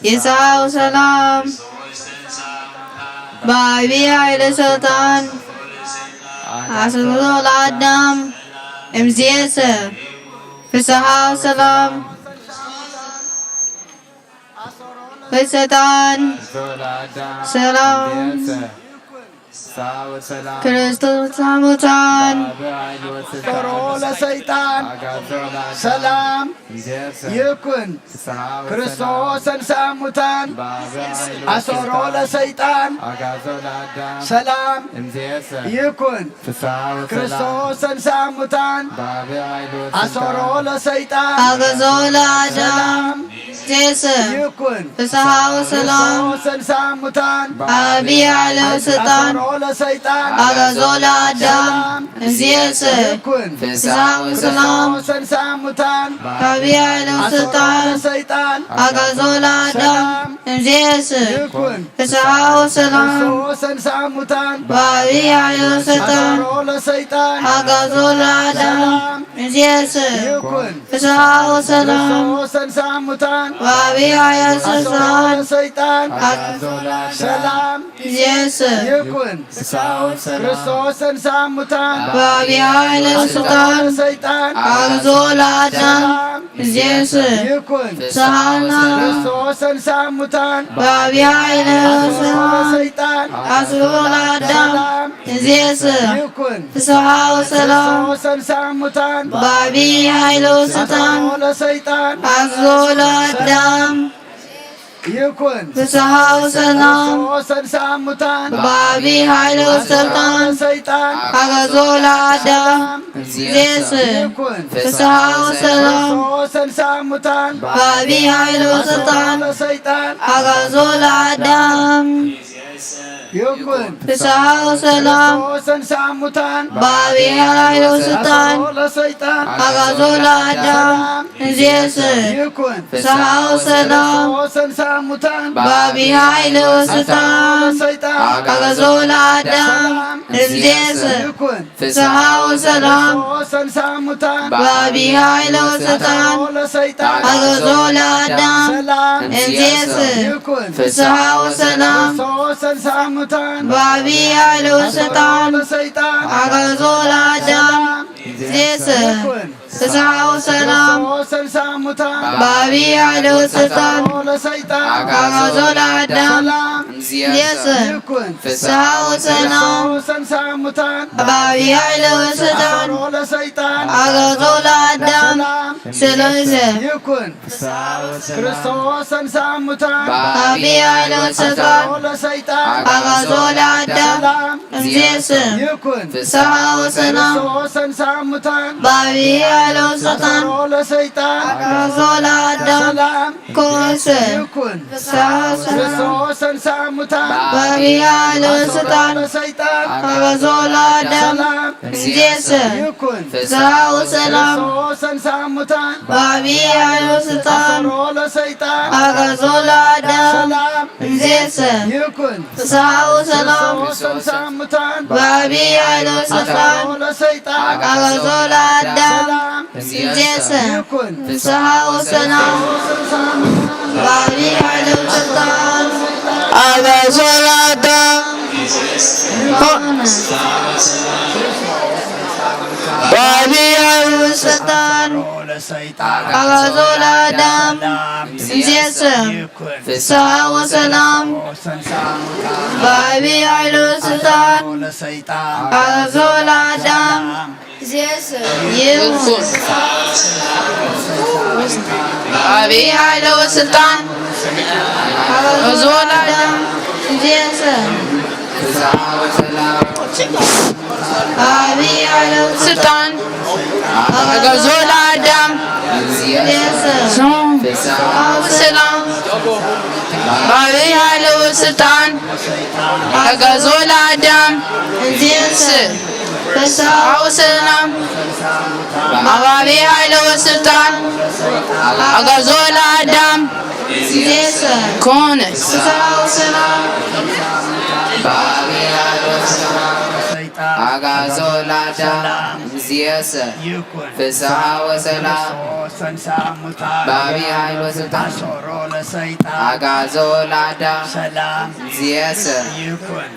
ፍስሐ ወሰላም በአቢይ ኃይል ወሥልጣን አግዓዞ ለአዳም እምይእዜሰ። ፍስሐ ወሰላም ለሰይጣን ሰላም። ክርስቶስ ተንሥአ እሙታን አሰሮ ለሰይጣን ሰላም ይኩን። ክርስቶስ ተንሥአ እሙታን አሰሮ ለሰይጣን ሰላም ይኩን። ክርስቶስ ተንሥአ እሙታን አሰሮ ለሰይጣን አግዓዞ ለአዳም እምይእዜሰ ይኩን። ፍስሐ ወሰላም። ክርስቶስ ተንሥአ እሙታን በአቢይ ኃይል ወሥልጣን ለሰይጣን አጋዞ ለአዳም እምይእዜሰ ይኩን ፍስሐ ወሰላም። ሰንሳ ሙታን በአቢይ ሀይል ወስልጣን አጋዞ ለአዳም እምይእዜሰ ይኩን ፍስሐ ወሰላም። ሰንሳ ሙታን በአቢይ ሀይል ወስልጣን አጋዞ ለአዳም እምይእዜሰ ይኩን ፍስሐ ወሰላም። ሰንሳ ሙታን በአቢይ ሀይል ወስልጣን አጋዞ ለአዳም እምይእዜሰ ይኩን። ክርስቶስ ተንሥአ እሙታን በአቢይ ኃይል ወስልጣን አግዓዞ ለአዳም እምይእዜሰ ይኩን። ፍስሐ ወሰላም። ክርስቶስ ተንሥአ እሙታን በአቢይ ኃይል ወስልጣን አሰሮ ለአዳም እምይእዜሰ ይኩን። ፍስሐ ወሰላም። ክርስቶስ ተንሥአ እሙታን በአቢይ ኃይል ወስልጣን አሰሮ ለሰይጣን አግዓዞ ለአዳም ይኩን። ፍስሐ ወሰላም። ክርስቶስ ተንሥአ እሙታን በአቢይ ኃይል ወስልጣን አግዓዞ ለአዳም እምይእዜሰ ይኩን። ፍስሐ ወሰላም። ክርስቶስ ተንሥአ እሙታን በአቢይ ኃይል ወስልጣን አግዓዞ ለሰይጣን አግዓዞ ለአዳም ይኩን። ፍስሐ ወሰላም። ክርስቶስ ተንሥአ እሙታን በአቢይ ኃይል ወስልጣን አሰሮ ለሰይጣን አግዓዞ ለአዳም እምይእዜሰ ይኩን። ፍስሐ ወሰላም። ክርስቶስ ተንሥአ እሙታን በአቢይ ኃይል ወስልጣን አሰሮ ለሰይጣን አግዓዞ ለአዳም እምይእዜሰ ይኩን። ፍስሐ ወሰላም። ክርስቶስ ተንሥአ እሙታን በአቢይ ኃይል ወስልጣን አሰሮ ለሰይጣን አግዓዞ ለአዳም እምይእዜሰ ይኩን። ፍስሐ ወሰላም። ክርስቶስ ተንሥአ እሙታን በአቢይ ኃይል ወስልጣን አሰሮ ለሰይጣን አግዓዞ ለአዳም እምይእዜሰ ይኩን። ፍስሐ ወሰላም። ክርስቶስ ተንሥአ እሙታን በአቢይ ኃይል ወስልጣን አሰሮ ለሰይጣን አግዓዞ ለአዳም እምይእዜሰ ይኩን። ፍስሐ ወሰላም። ክርስቶስ ተንሥአ እሙታን በአቢይ ኃይል ወስልጣን አሰሮ ለሰይጣን አግዓዞ ለአዳም እምይእዜሰ ይኩን። ክርስቶስ ተንሥአ እሙታን በአቢይ ኃይል ወስልጣን አሰሮ ለሰይጣን አግዓዞ ለአዳም እምይእዜሰ ይኩን። ፍስሐ ወሰላም። ክርስቶስ ተንሥአ እሙታን በአቢይ ኃይል ወስልጣን አሰሮ ለሰይጣን አግዓዞ ለአዳም እምይእዜሰ ይኩን። ፍስሐ ወሰላም። ክርስቶስ ተንሥአ እሙታን በአቢይ ኃይል ወስልጣን አሰሮ ለሰይጣን አግዓዞ ለአዳም እምይእዜሰ ይኩን። ፍስሐ ወሰላም። ክርስቶስ ተንሥአ እሙታን በአቢይ ኃይል ወስልጣን አሰሮ ለሰይጣን አግዓዞ ለአዳም እምይእዜሰ ይኩን። ፍስሐ ወሰላም። ክርስቶስ ተንሥአ እሙታን በአቢይ ኃይል ወስልጣን አሰሮ ለሰይጣን አግዓዞ ለአዳም እምይእዜሰ ይኩን። ፍስሐ ወሰላም። በአቢይ ኃይል ወስልጣን አግዓዞ ለአዳም በአቢይ ኃይል ወስልጣን አግዓዞ ለአዳም እምይእዜሰ ፍስሐ ወሰላም። በአቢይ ኃይል ወስልጣን አግዓዞ ለአዳም እምይእዜሰ ይኩን። በአቢይ ኃይል ወስልጣን አግዓዞ ለአዳም እምይእዜሰ በአቢይ ኃይል ወስልጣን አግዓዞ ለአዳም እምይእዜሰ ፍስሐ ወሰላም። በአቢይ ኃይል ወስልጣን አግዓዞ ለአዳም እምይእዜሰ ፍስሐ ወሰላም። በአቢይ ኃይል ወስልጣን አግዓዞ ለአዳም እምይእዜሰ ይኩን። ፍስሐ ወሰላም። አግዓዞ ለአዳም እምይእዜሰ ፍስሐ ወሰላም። በአቢይ ኃይል ወስልጣን አግዓዞ ለአዳም እምይእዜሰ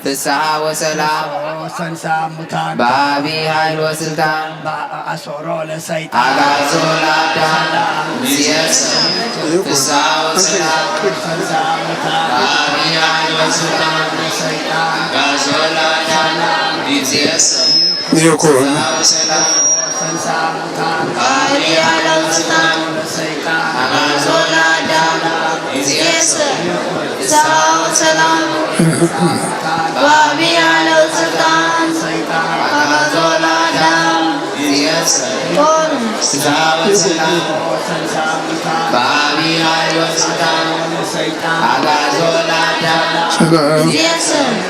ፍስሐ ወሰላም። በአቢይ ኃይል ወስልጣን አሰሮ ለሰይጣን አግዓዞ ለአዳም እምይእዜሰ ፍስሐ ወሰላም። በአቢይ ኃይል ወስልጣን አግዓዞ ለአዳም እምይእዜሰ ይኩን። በአቢይ ኃይል ወስልጣን አግዓዞ ለአዳም እምይእዜሰ ፍስሐ ወሰላም። በአቢይ ኃይል ወስልጣን አግዓዞ ለአዳም እምይእዜሰ ይኩን። ሰላም።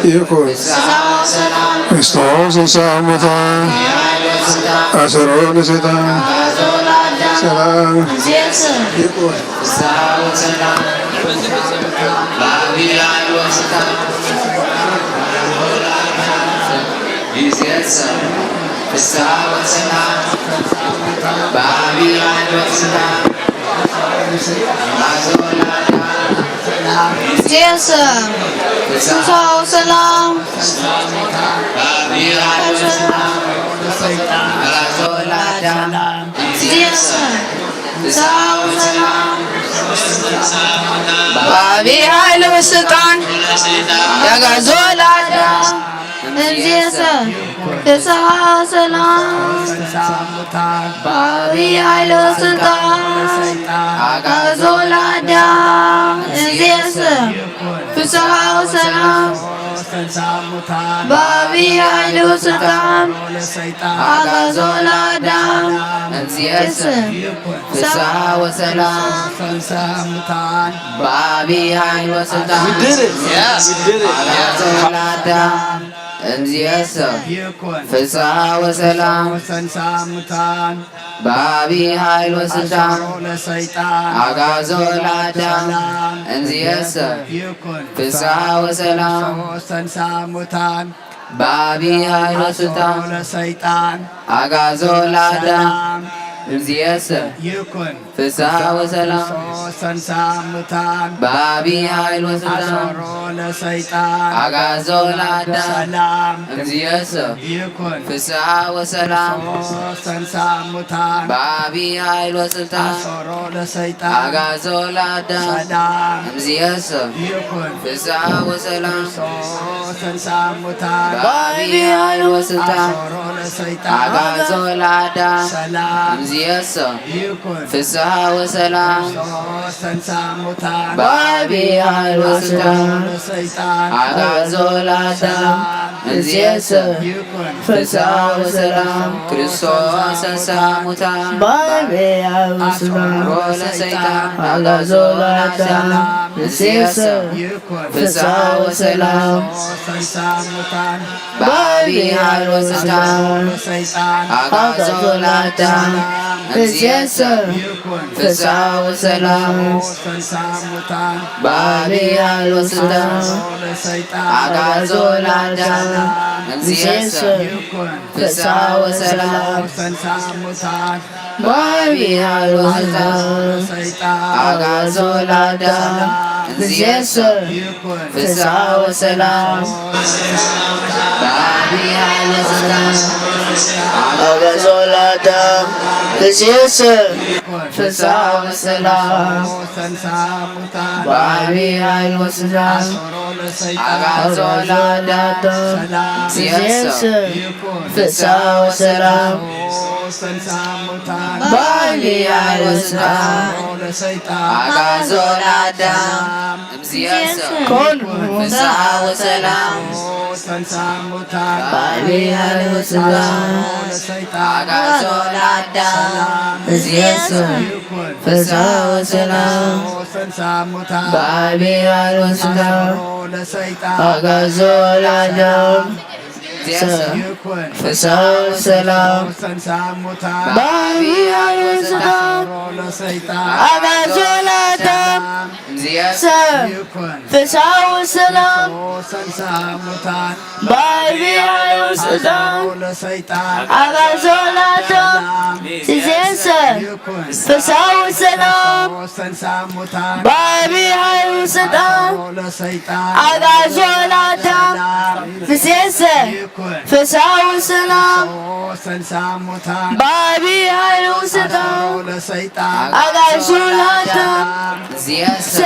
ይኩን። ፍስሐ ወሰላም። አሰሮ ለሰይጣን። ሰላም። ይኩን። ይኩን። ፍስሐ ወሰላም። ይኩን። ፍስሐ ወሰላም። በአቢ ሀይል ወስልጣን አግዓዞ ለአዳም እምይእዜሰ ፍስሐ ወሰላም። በአቢ ሀይል ወስልጣን አግዓዞ ለአዳም እምይእዜሰ ፍስሐ ወሰላም። በአቢ ሀይል ወስልጣን አግዓዞ ለአዳም እምይእዜሰ ፍስሐ ወሰላም። በአቢ ሀይል ወስልጣን አግዓዞ ለአዳም እምይእዜሰ ፍስሐ ወሰላም። በአቢ ሀይል ወስልጣን አግዓዞ ለአዳም እምይእዜሰ ፍስሐ ወሰላም። በአቢ ሀይል ወስልጣን አግዓዞ ለአዳም እምይእዜሰ ፍስሐ ወሰላም። በአቢ ሀይል ወስልጣን አግዓዞ ለአዳም እምይእዜሰ ፍስሐ ወሰላም። በአቢ ሀይል ወስልጣን አግዓዞ ለአዳም እምይእዜሰ ፍስሐ ወሰላም። በአቢ ሀይል ወስልጣን አግዓዞ ለአዳም እምይእዜሰ ፍስሐ ወሰላም። በአቢ ሀይል ወስልጣን አግዓዞ ለአዳም እምይእዜሰ ፍስሐ ወሰላም። ክርስቶስ ተንሥአ እሙታን በአቢ ሀይል ወስልጣን አግዓዞ ለአዳም እምይእዜሰ ፍስሐ ወሰላም። በአቢ ሀይል ወስልጣን አግዓዞ ለአዳም እምይእዜሰ ፍስሐ ወሰላም። በአቢ ሀይል ወስልጣን አግዓዞ ለአዳም እምይእዜሰ ፍስሐ ወሰላም። በአቢ ሀይል ወስልጣን አግዓዞ ለአዳም እምይእዜሰ ፍስሐ ወሰላም። በአቢ ሀይል ወስልጣን አግዓዞ ለአዳም እምይእዜሰ ፍስሐ ወሰላም። በአቢ ሀይል ወስልጣን አግዓዞ ለአዳም እምይእዜሰ ፍስሐ ወሰላም። በአቢ ሀይል ወስልጣን አግዓዞ ለአዳም እምይእዜሰ ፍስሐ ወሰላም። በአቢ ሀይል ወስልጣን አግዓዞ ለአዳም እምይእዜሰ ፍስሐ ወሰላም። በአቢ ሀይል ወስልጣን አግዓዞ ለአዳም እምይእዜሰ ፍስሐ ወሰላም። በአቢ ሀይል ወስልጣን አግዓዞ ለአዳም እምይእዜሰ ፍስሐ ወሰላም። በአቢ ሀይል ወስልጣን አግዓዞ ለአዳም እምይእዜሰ ፍስሐ ወሰላም። በአቢ ሀይል ወስልጣን አግዓዞ ለአዳም እምይእዜሰ ፍስሐ ወሰላም። በአቢ ሀይል ወስልጣን አግዓዞ ለአዳም እምይእዜሰ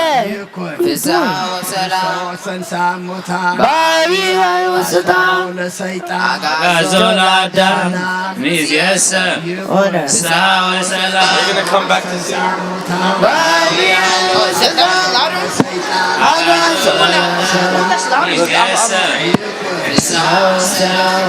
ፍስሐ ወሰላም። በአቢ ሀይል ወስልጣን አግዓዞ ለአዳም እምይእዜሰ ፍስሐ ወሰላም። በአቢ ሀይል ወስልጣን አግዓዞ ለአዳም እምይእዜሰ ፍስሐ ወሰላም።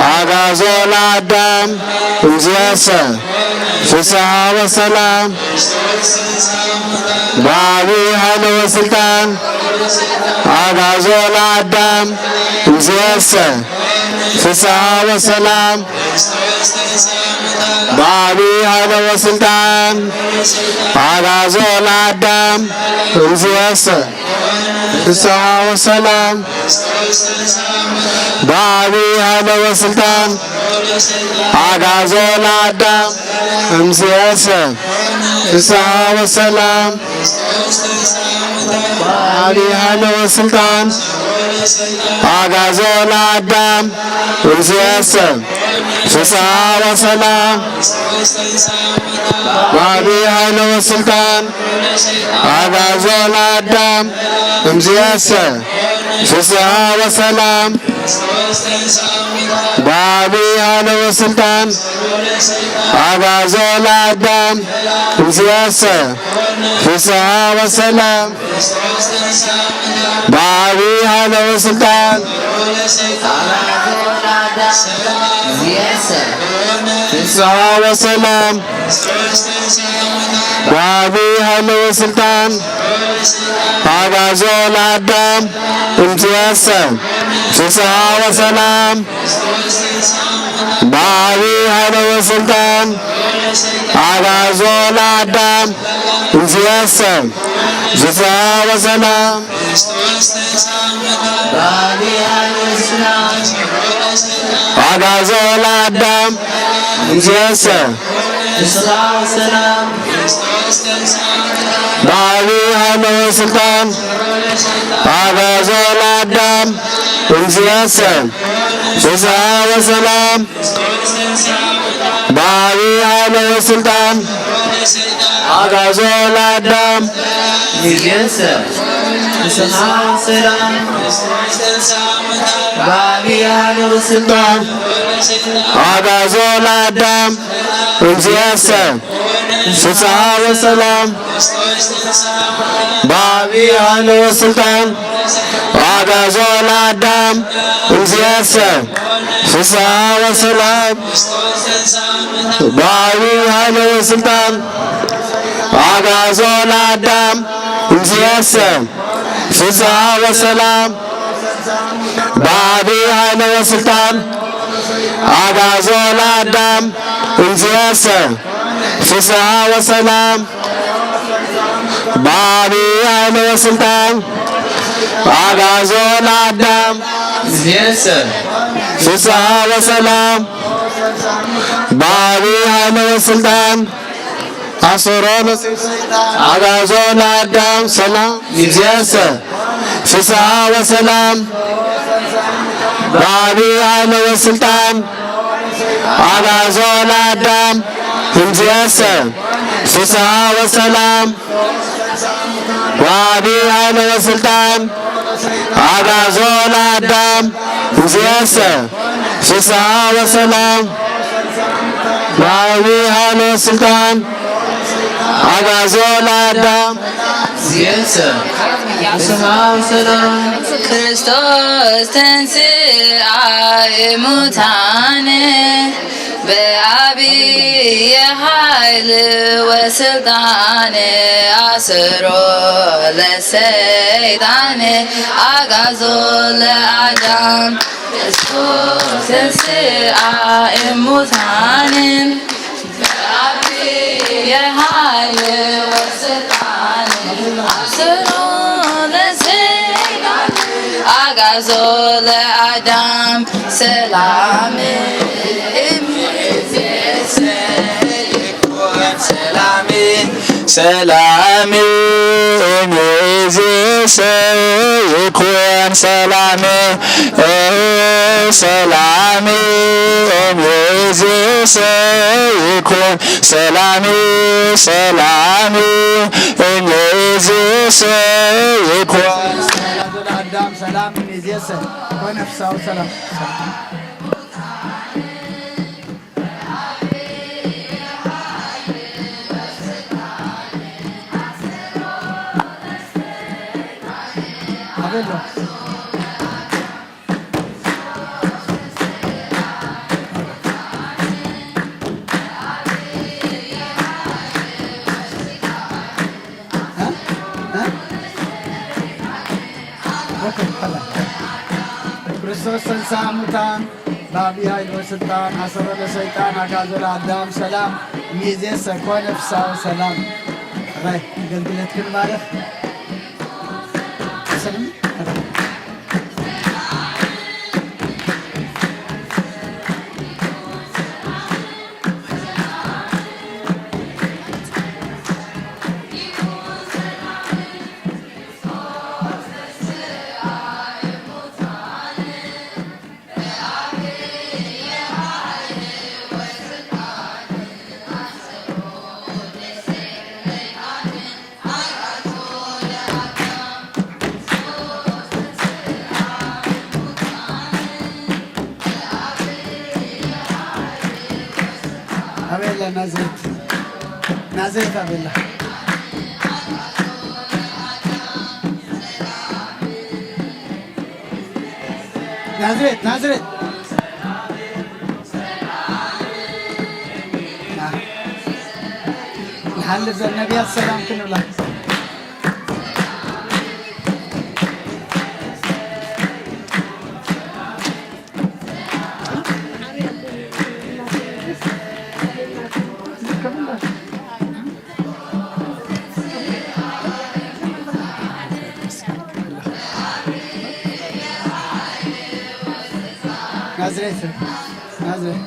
አግዓዞ ለአዳም እምዝየሰ ፍስሐ ወሰላም። በአቢ ሀይለ ወስልጣን አግዓዞ ለአዳም እምዝየሰ ፍስሐ ወሰላም። በአቢ ሀይለ ወስልጣን አግዓዞ ለአዳም እምዝየሰ ፍስሐ ወሰላም። በአቢ ሀይለ ወስልጣን አግዓዞ ለአዳም እምዝየሰ ፍስሐ ወሰላም። በአቢ ሀይለ ወስልጣን አግዓዞ ለአዳም እምዝየሰ ፍስሐ ወሰላም። በአቢ ሀይለ ወስልጣን አግዓዞ ለአዳም እምዝየሰ ፍስሐ ወሰላም። በአቢ ሀይለ ወስልጣን አግዓዞ ለአዳም እምዝየሰ ፍስሐ ወሰላም። በአቢ ሀይለ ወስልጣን ፍስሐ ወሰላም። በአቢ ሀይለ ወስልጣን አግዓዞ ለአዳም እምዝየሰ ፍስሐ ወሰላም። በአቢ ሀይለ ወስልጣን አግዓዞ ለአዳም እምዝየሰ ፍስሐ ወሰላም። አግዓዞ ለአዳም እምዝየሰ በአቢ ሀይለ ወስልጣን አግዓዞ ለአዳም እምዝየሰ ፍስሐ ወሰላም። በአቢ ሀይለ ወስልጣን አግዓዞ ለአዳም እምዝየሰ ፍስሐ ወሰላም። በአቢ ሀይለ ወስልጣን አግዓዞ ለአዳም እምዝየሰ ፍስሐ ወሰላም። በአቢ ሀይለ ወስልጣን አግዓዞ ለአዳም እምዝየሰ ፍስሐ ወሰላም። በአቢ ሀይለ ወስልጣን አግዓዞ ለአዳም እምዝየሰ ፍስሐ ወሰላም። በአቢ ሀይለ ወስልጣን አግዓዞ ለአዳም እምዝየሰ ፍስሐ ወሰላም። በአቢ ሀይለ ወስልጣን አግዓዞ ለአዳም እምዝየሰ ፍስሐ ወሰላም። በአቢ ሀይለ ወስልጣን አሰሮ ለሰይጣን አግዓዞ ለአዳም ሰላም እምዝየሰ ፍስሐ ወሰላም። በአቢ ሀይለ ወስልጣን አግዓዞ ለአዳም እምዝየሰ ፍስሐ ወሰላም። በአቢ ሀይለ ወስልጣን አግዓዞ ለአዳም እምዝየሰ ፍስሐ ወሰላም። በአቢ ሀይለ ወስልጣን አግዓዞ ለአዳም እምዝየሰ ፍስሐ ወሰላም። ክርስቶስ ተንሥአ እሙታን በአቢይ ኃይል ወስልጣን አሰሮ ለሰይጣን አግዓዞ ለአዳም። ክርስቶስ ተንሥአ እሙታን በአቢይ ኃይል ወስልጣን አሰሮ ለሰይጣን አግዓዞ ለአዳም። ሰላም እምይእዜሰ ይኩን ሰላም። ሰላም እምይእዜሰ ይኩን ሰላም። ሰላም እምይእዜሰ ይኩን ሰላም። ሰላም እምይእዜሰ ይኩን። ሰላም እምይእዜሰ ኮነ ፍስሐ ወሰላም። ሰንሳ ሙታን፣ ባቢ ሀይል ወስልጣን፣ አሰሮ ለሰይጣን፣ አጋዞ ለአዳም ሰላም፣ ሚዜ ሰኮነ ፍሳው ሰላም። ራይ፣ አገልግለትክን ባርክ። ሰላም። አቤላ ናዝሬት፣ ናዝሬት አቤላ። ናዝሬት፣ ናዝሬት። ና። ለሐል ዘነቢያት ሰላም ክንብላ። ናዝሬት፣ ናዝሬት።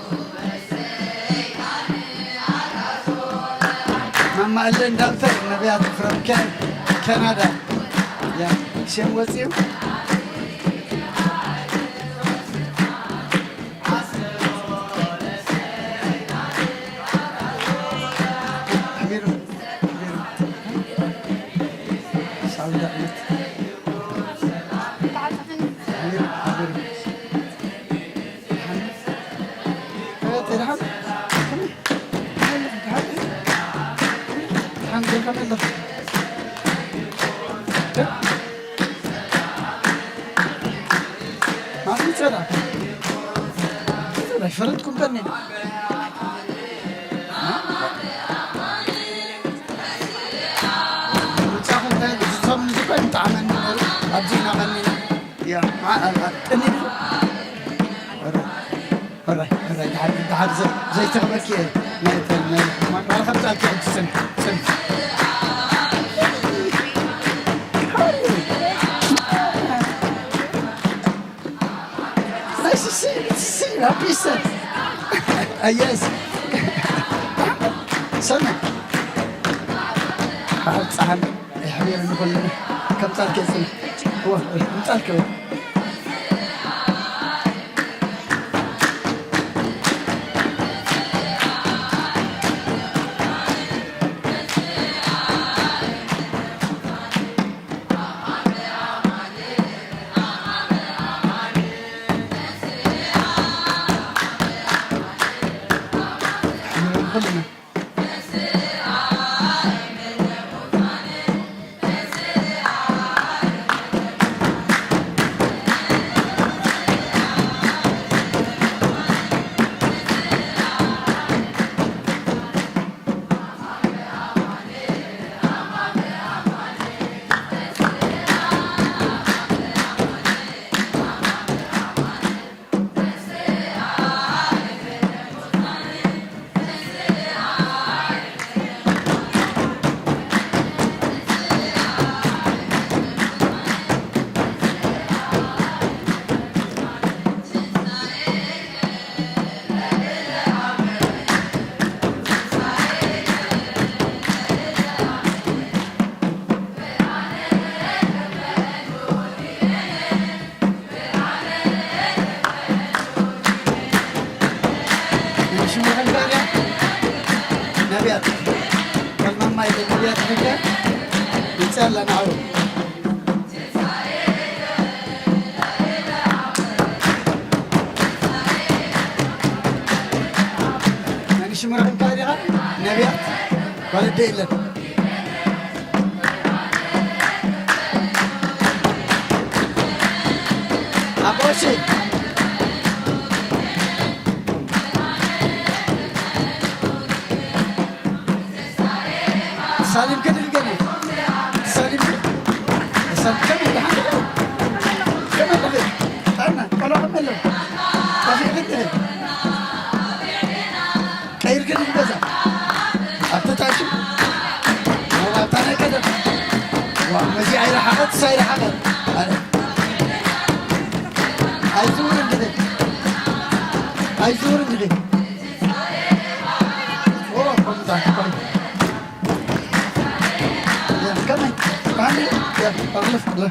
ማማ እለ እንዳልተ ነቢያት from Can-፣ ካናዳ። ያ፣ ሸም ወጺው። ማን ይጸዳ? ይጸዳ፣ ፈረድኩም በኔ። ሩጻኹም ታይ፣ ዝጾም ዝኮን ጣዕመኒ፣ ኣብዚ ናመኒ። ያ፣ አ፣ አ፣ አ፣ እኒ ዱ። ሆራይ፣ ሆራይ፣ ዳር፣ ዳር ዘ-፣ ዘይተኸበኪ፣ ናይ፣ ናይ፣ ማን፣ ማን ኸምጻልኪ፣ ጽን፣ ጽን። Nice to see you. Nice to see you. Happy Easter. Ah, yes. ሰላም። ሀብ ጸሐን። ይሕብር ንኹልና። ከምጻልከ ጽን። ወ-፣ ምጻልከ ወ-። ሽሙ ኸልባሪያ ነቢያት፣ ከልማማ ይለ ነቢያት ብቻ ይጸላ ናው። መን ሽሙ ኸልባሪያ ነቢያት ወለደ የለን። አቦሺ። ሳሊም ከድር ገኒ። ሳሊም። ሳሊም ከድር ገኒ። ከመ ለገ። አና፣ ቆሎ ከመ Ай, зур нигъи. О, комда, ком. Я, камай, камай, я, парлы, парлы.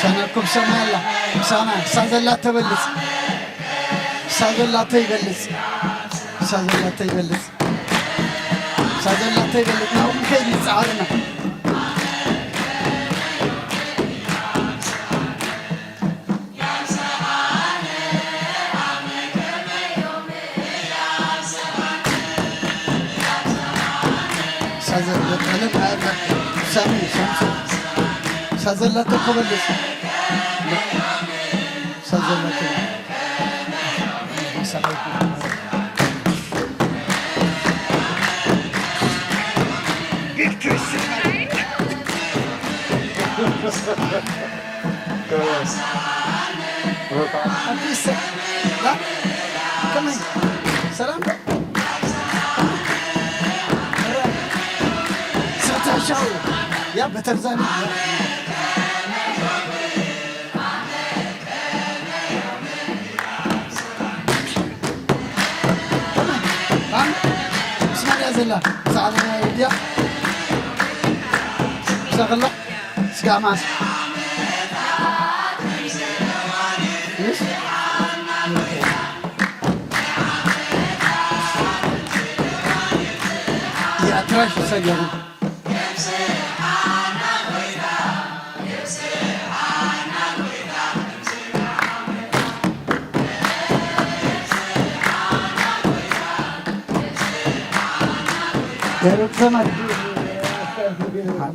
Сана кубсамайла, сана сазаллата беллиз. Сазаллата беллиз. Сазаллата беллиз. Сазаллата беллиз. Наум хейли царна. Сазаллата беллиз. Сами, сами. Сазаллата беллиз. Сазаллата. Салам. Я, бетер зани. Тамам. Бисмилла, я зелла. Сагъ бол, я. Сагъ бол. Сагъ бол. Ис? Я, траш, сагъ бол.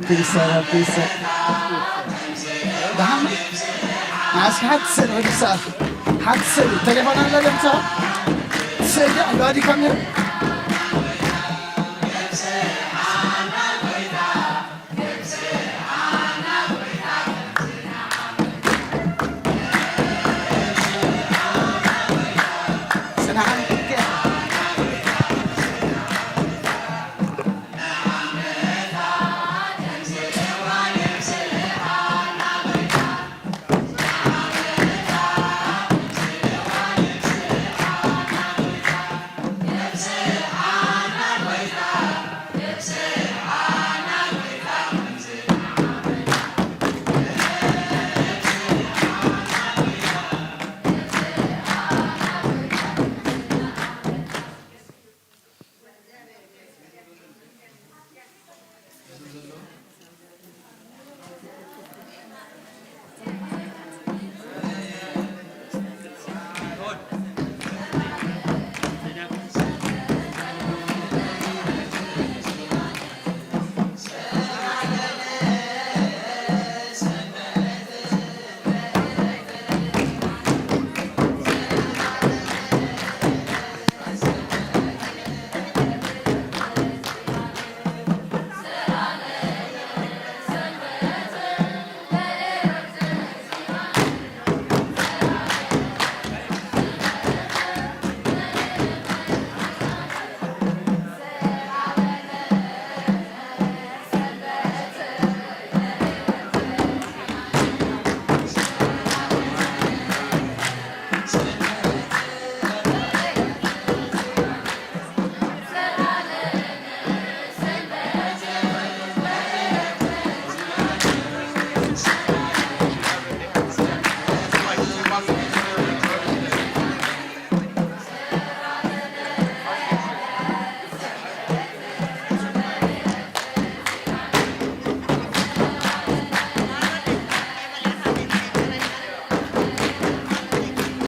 Писа, писа. Дагъы? Аски гьатсир, гьатсир. Гьатсир. Телефонар лазим са. Сир, я, гади камера.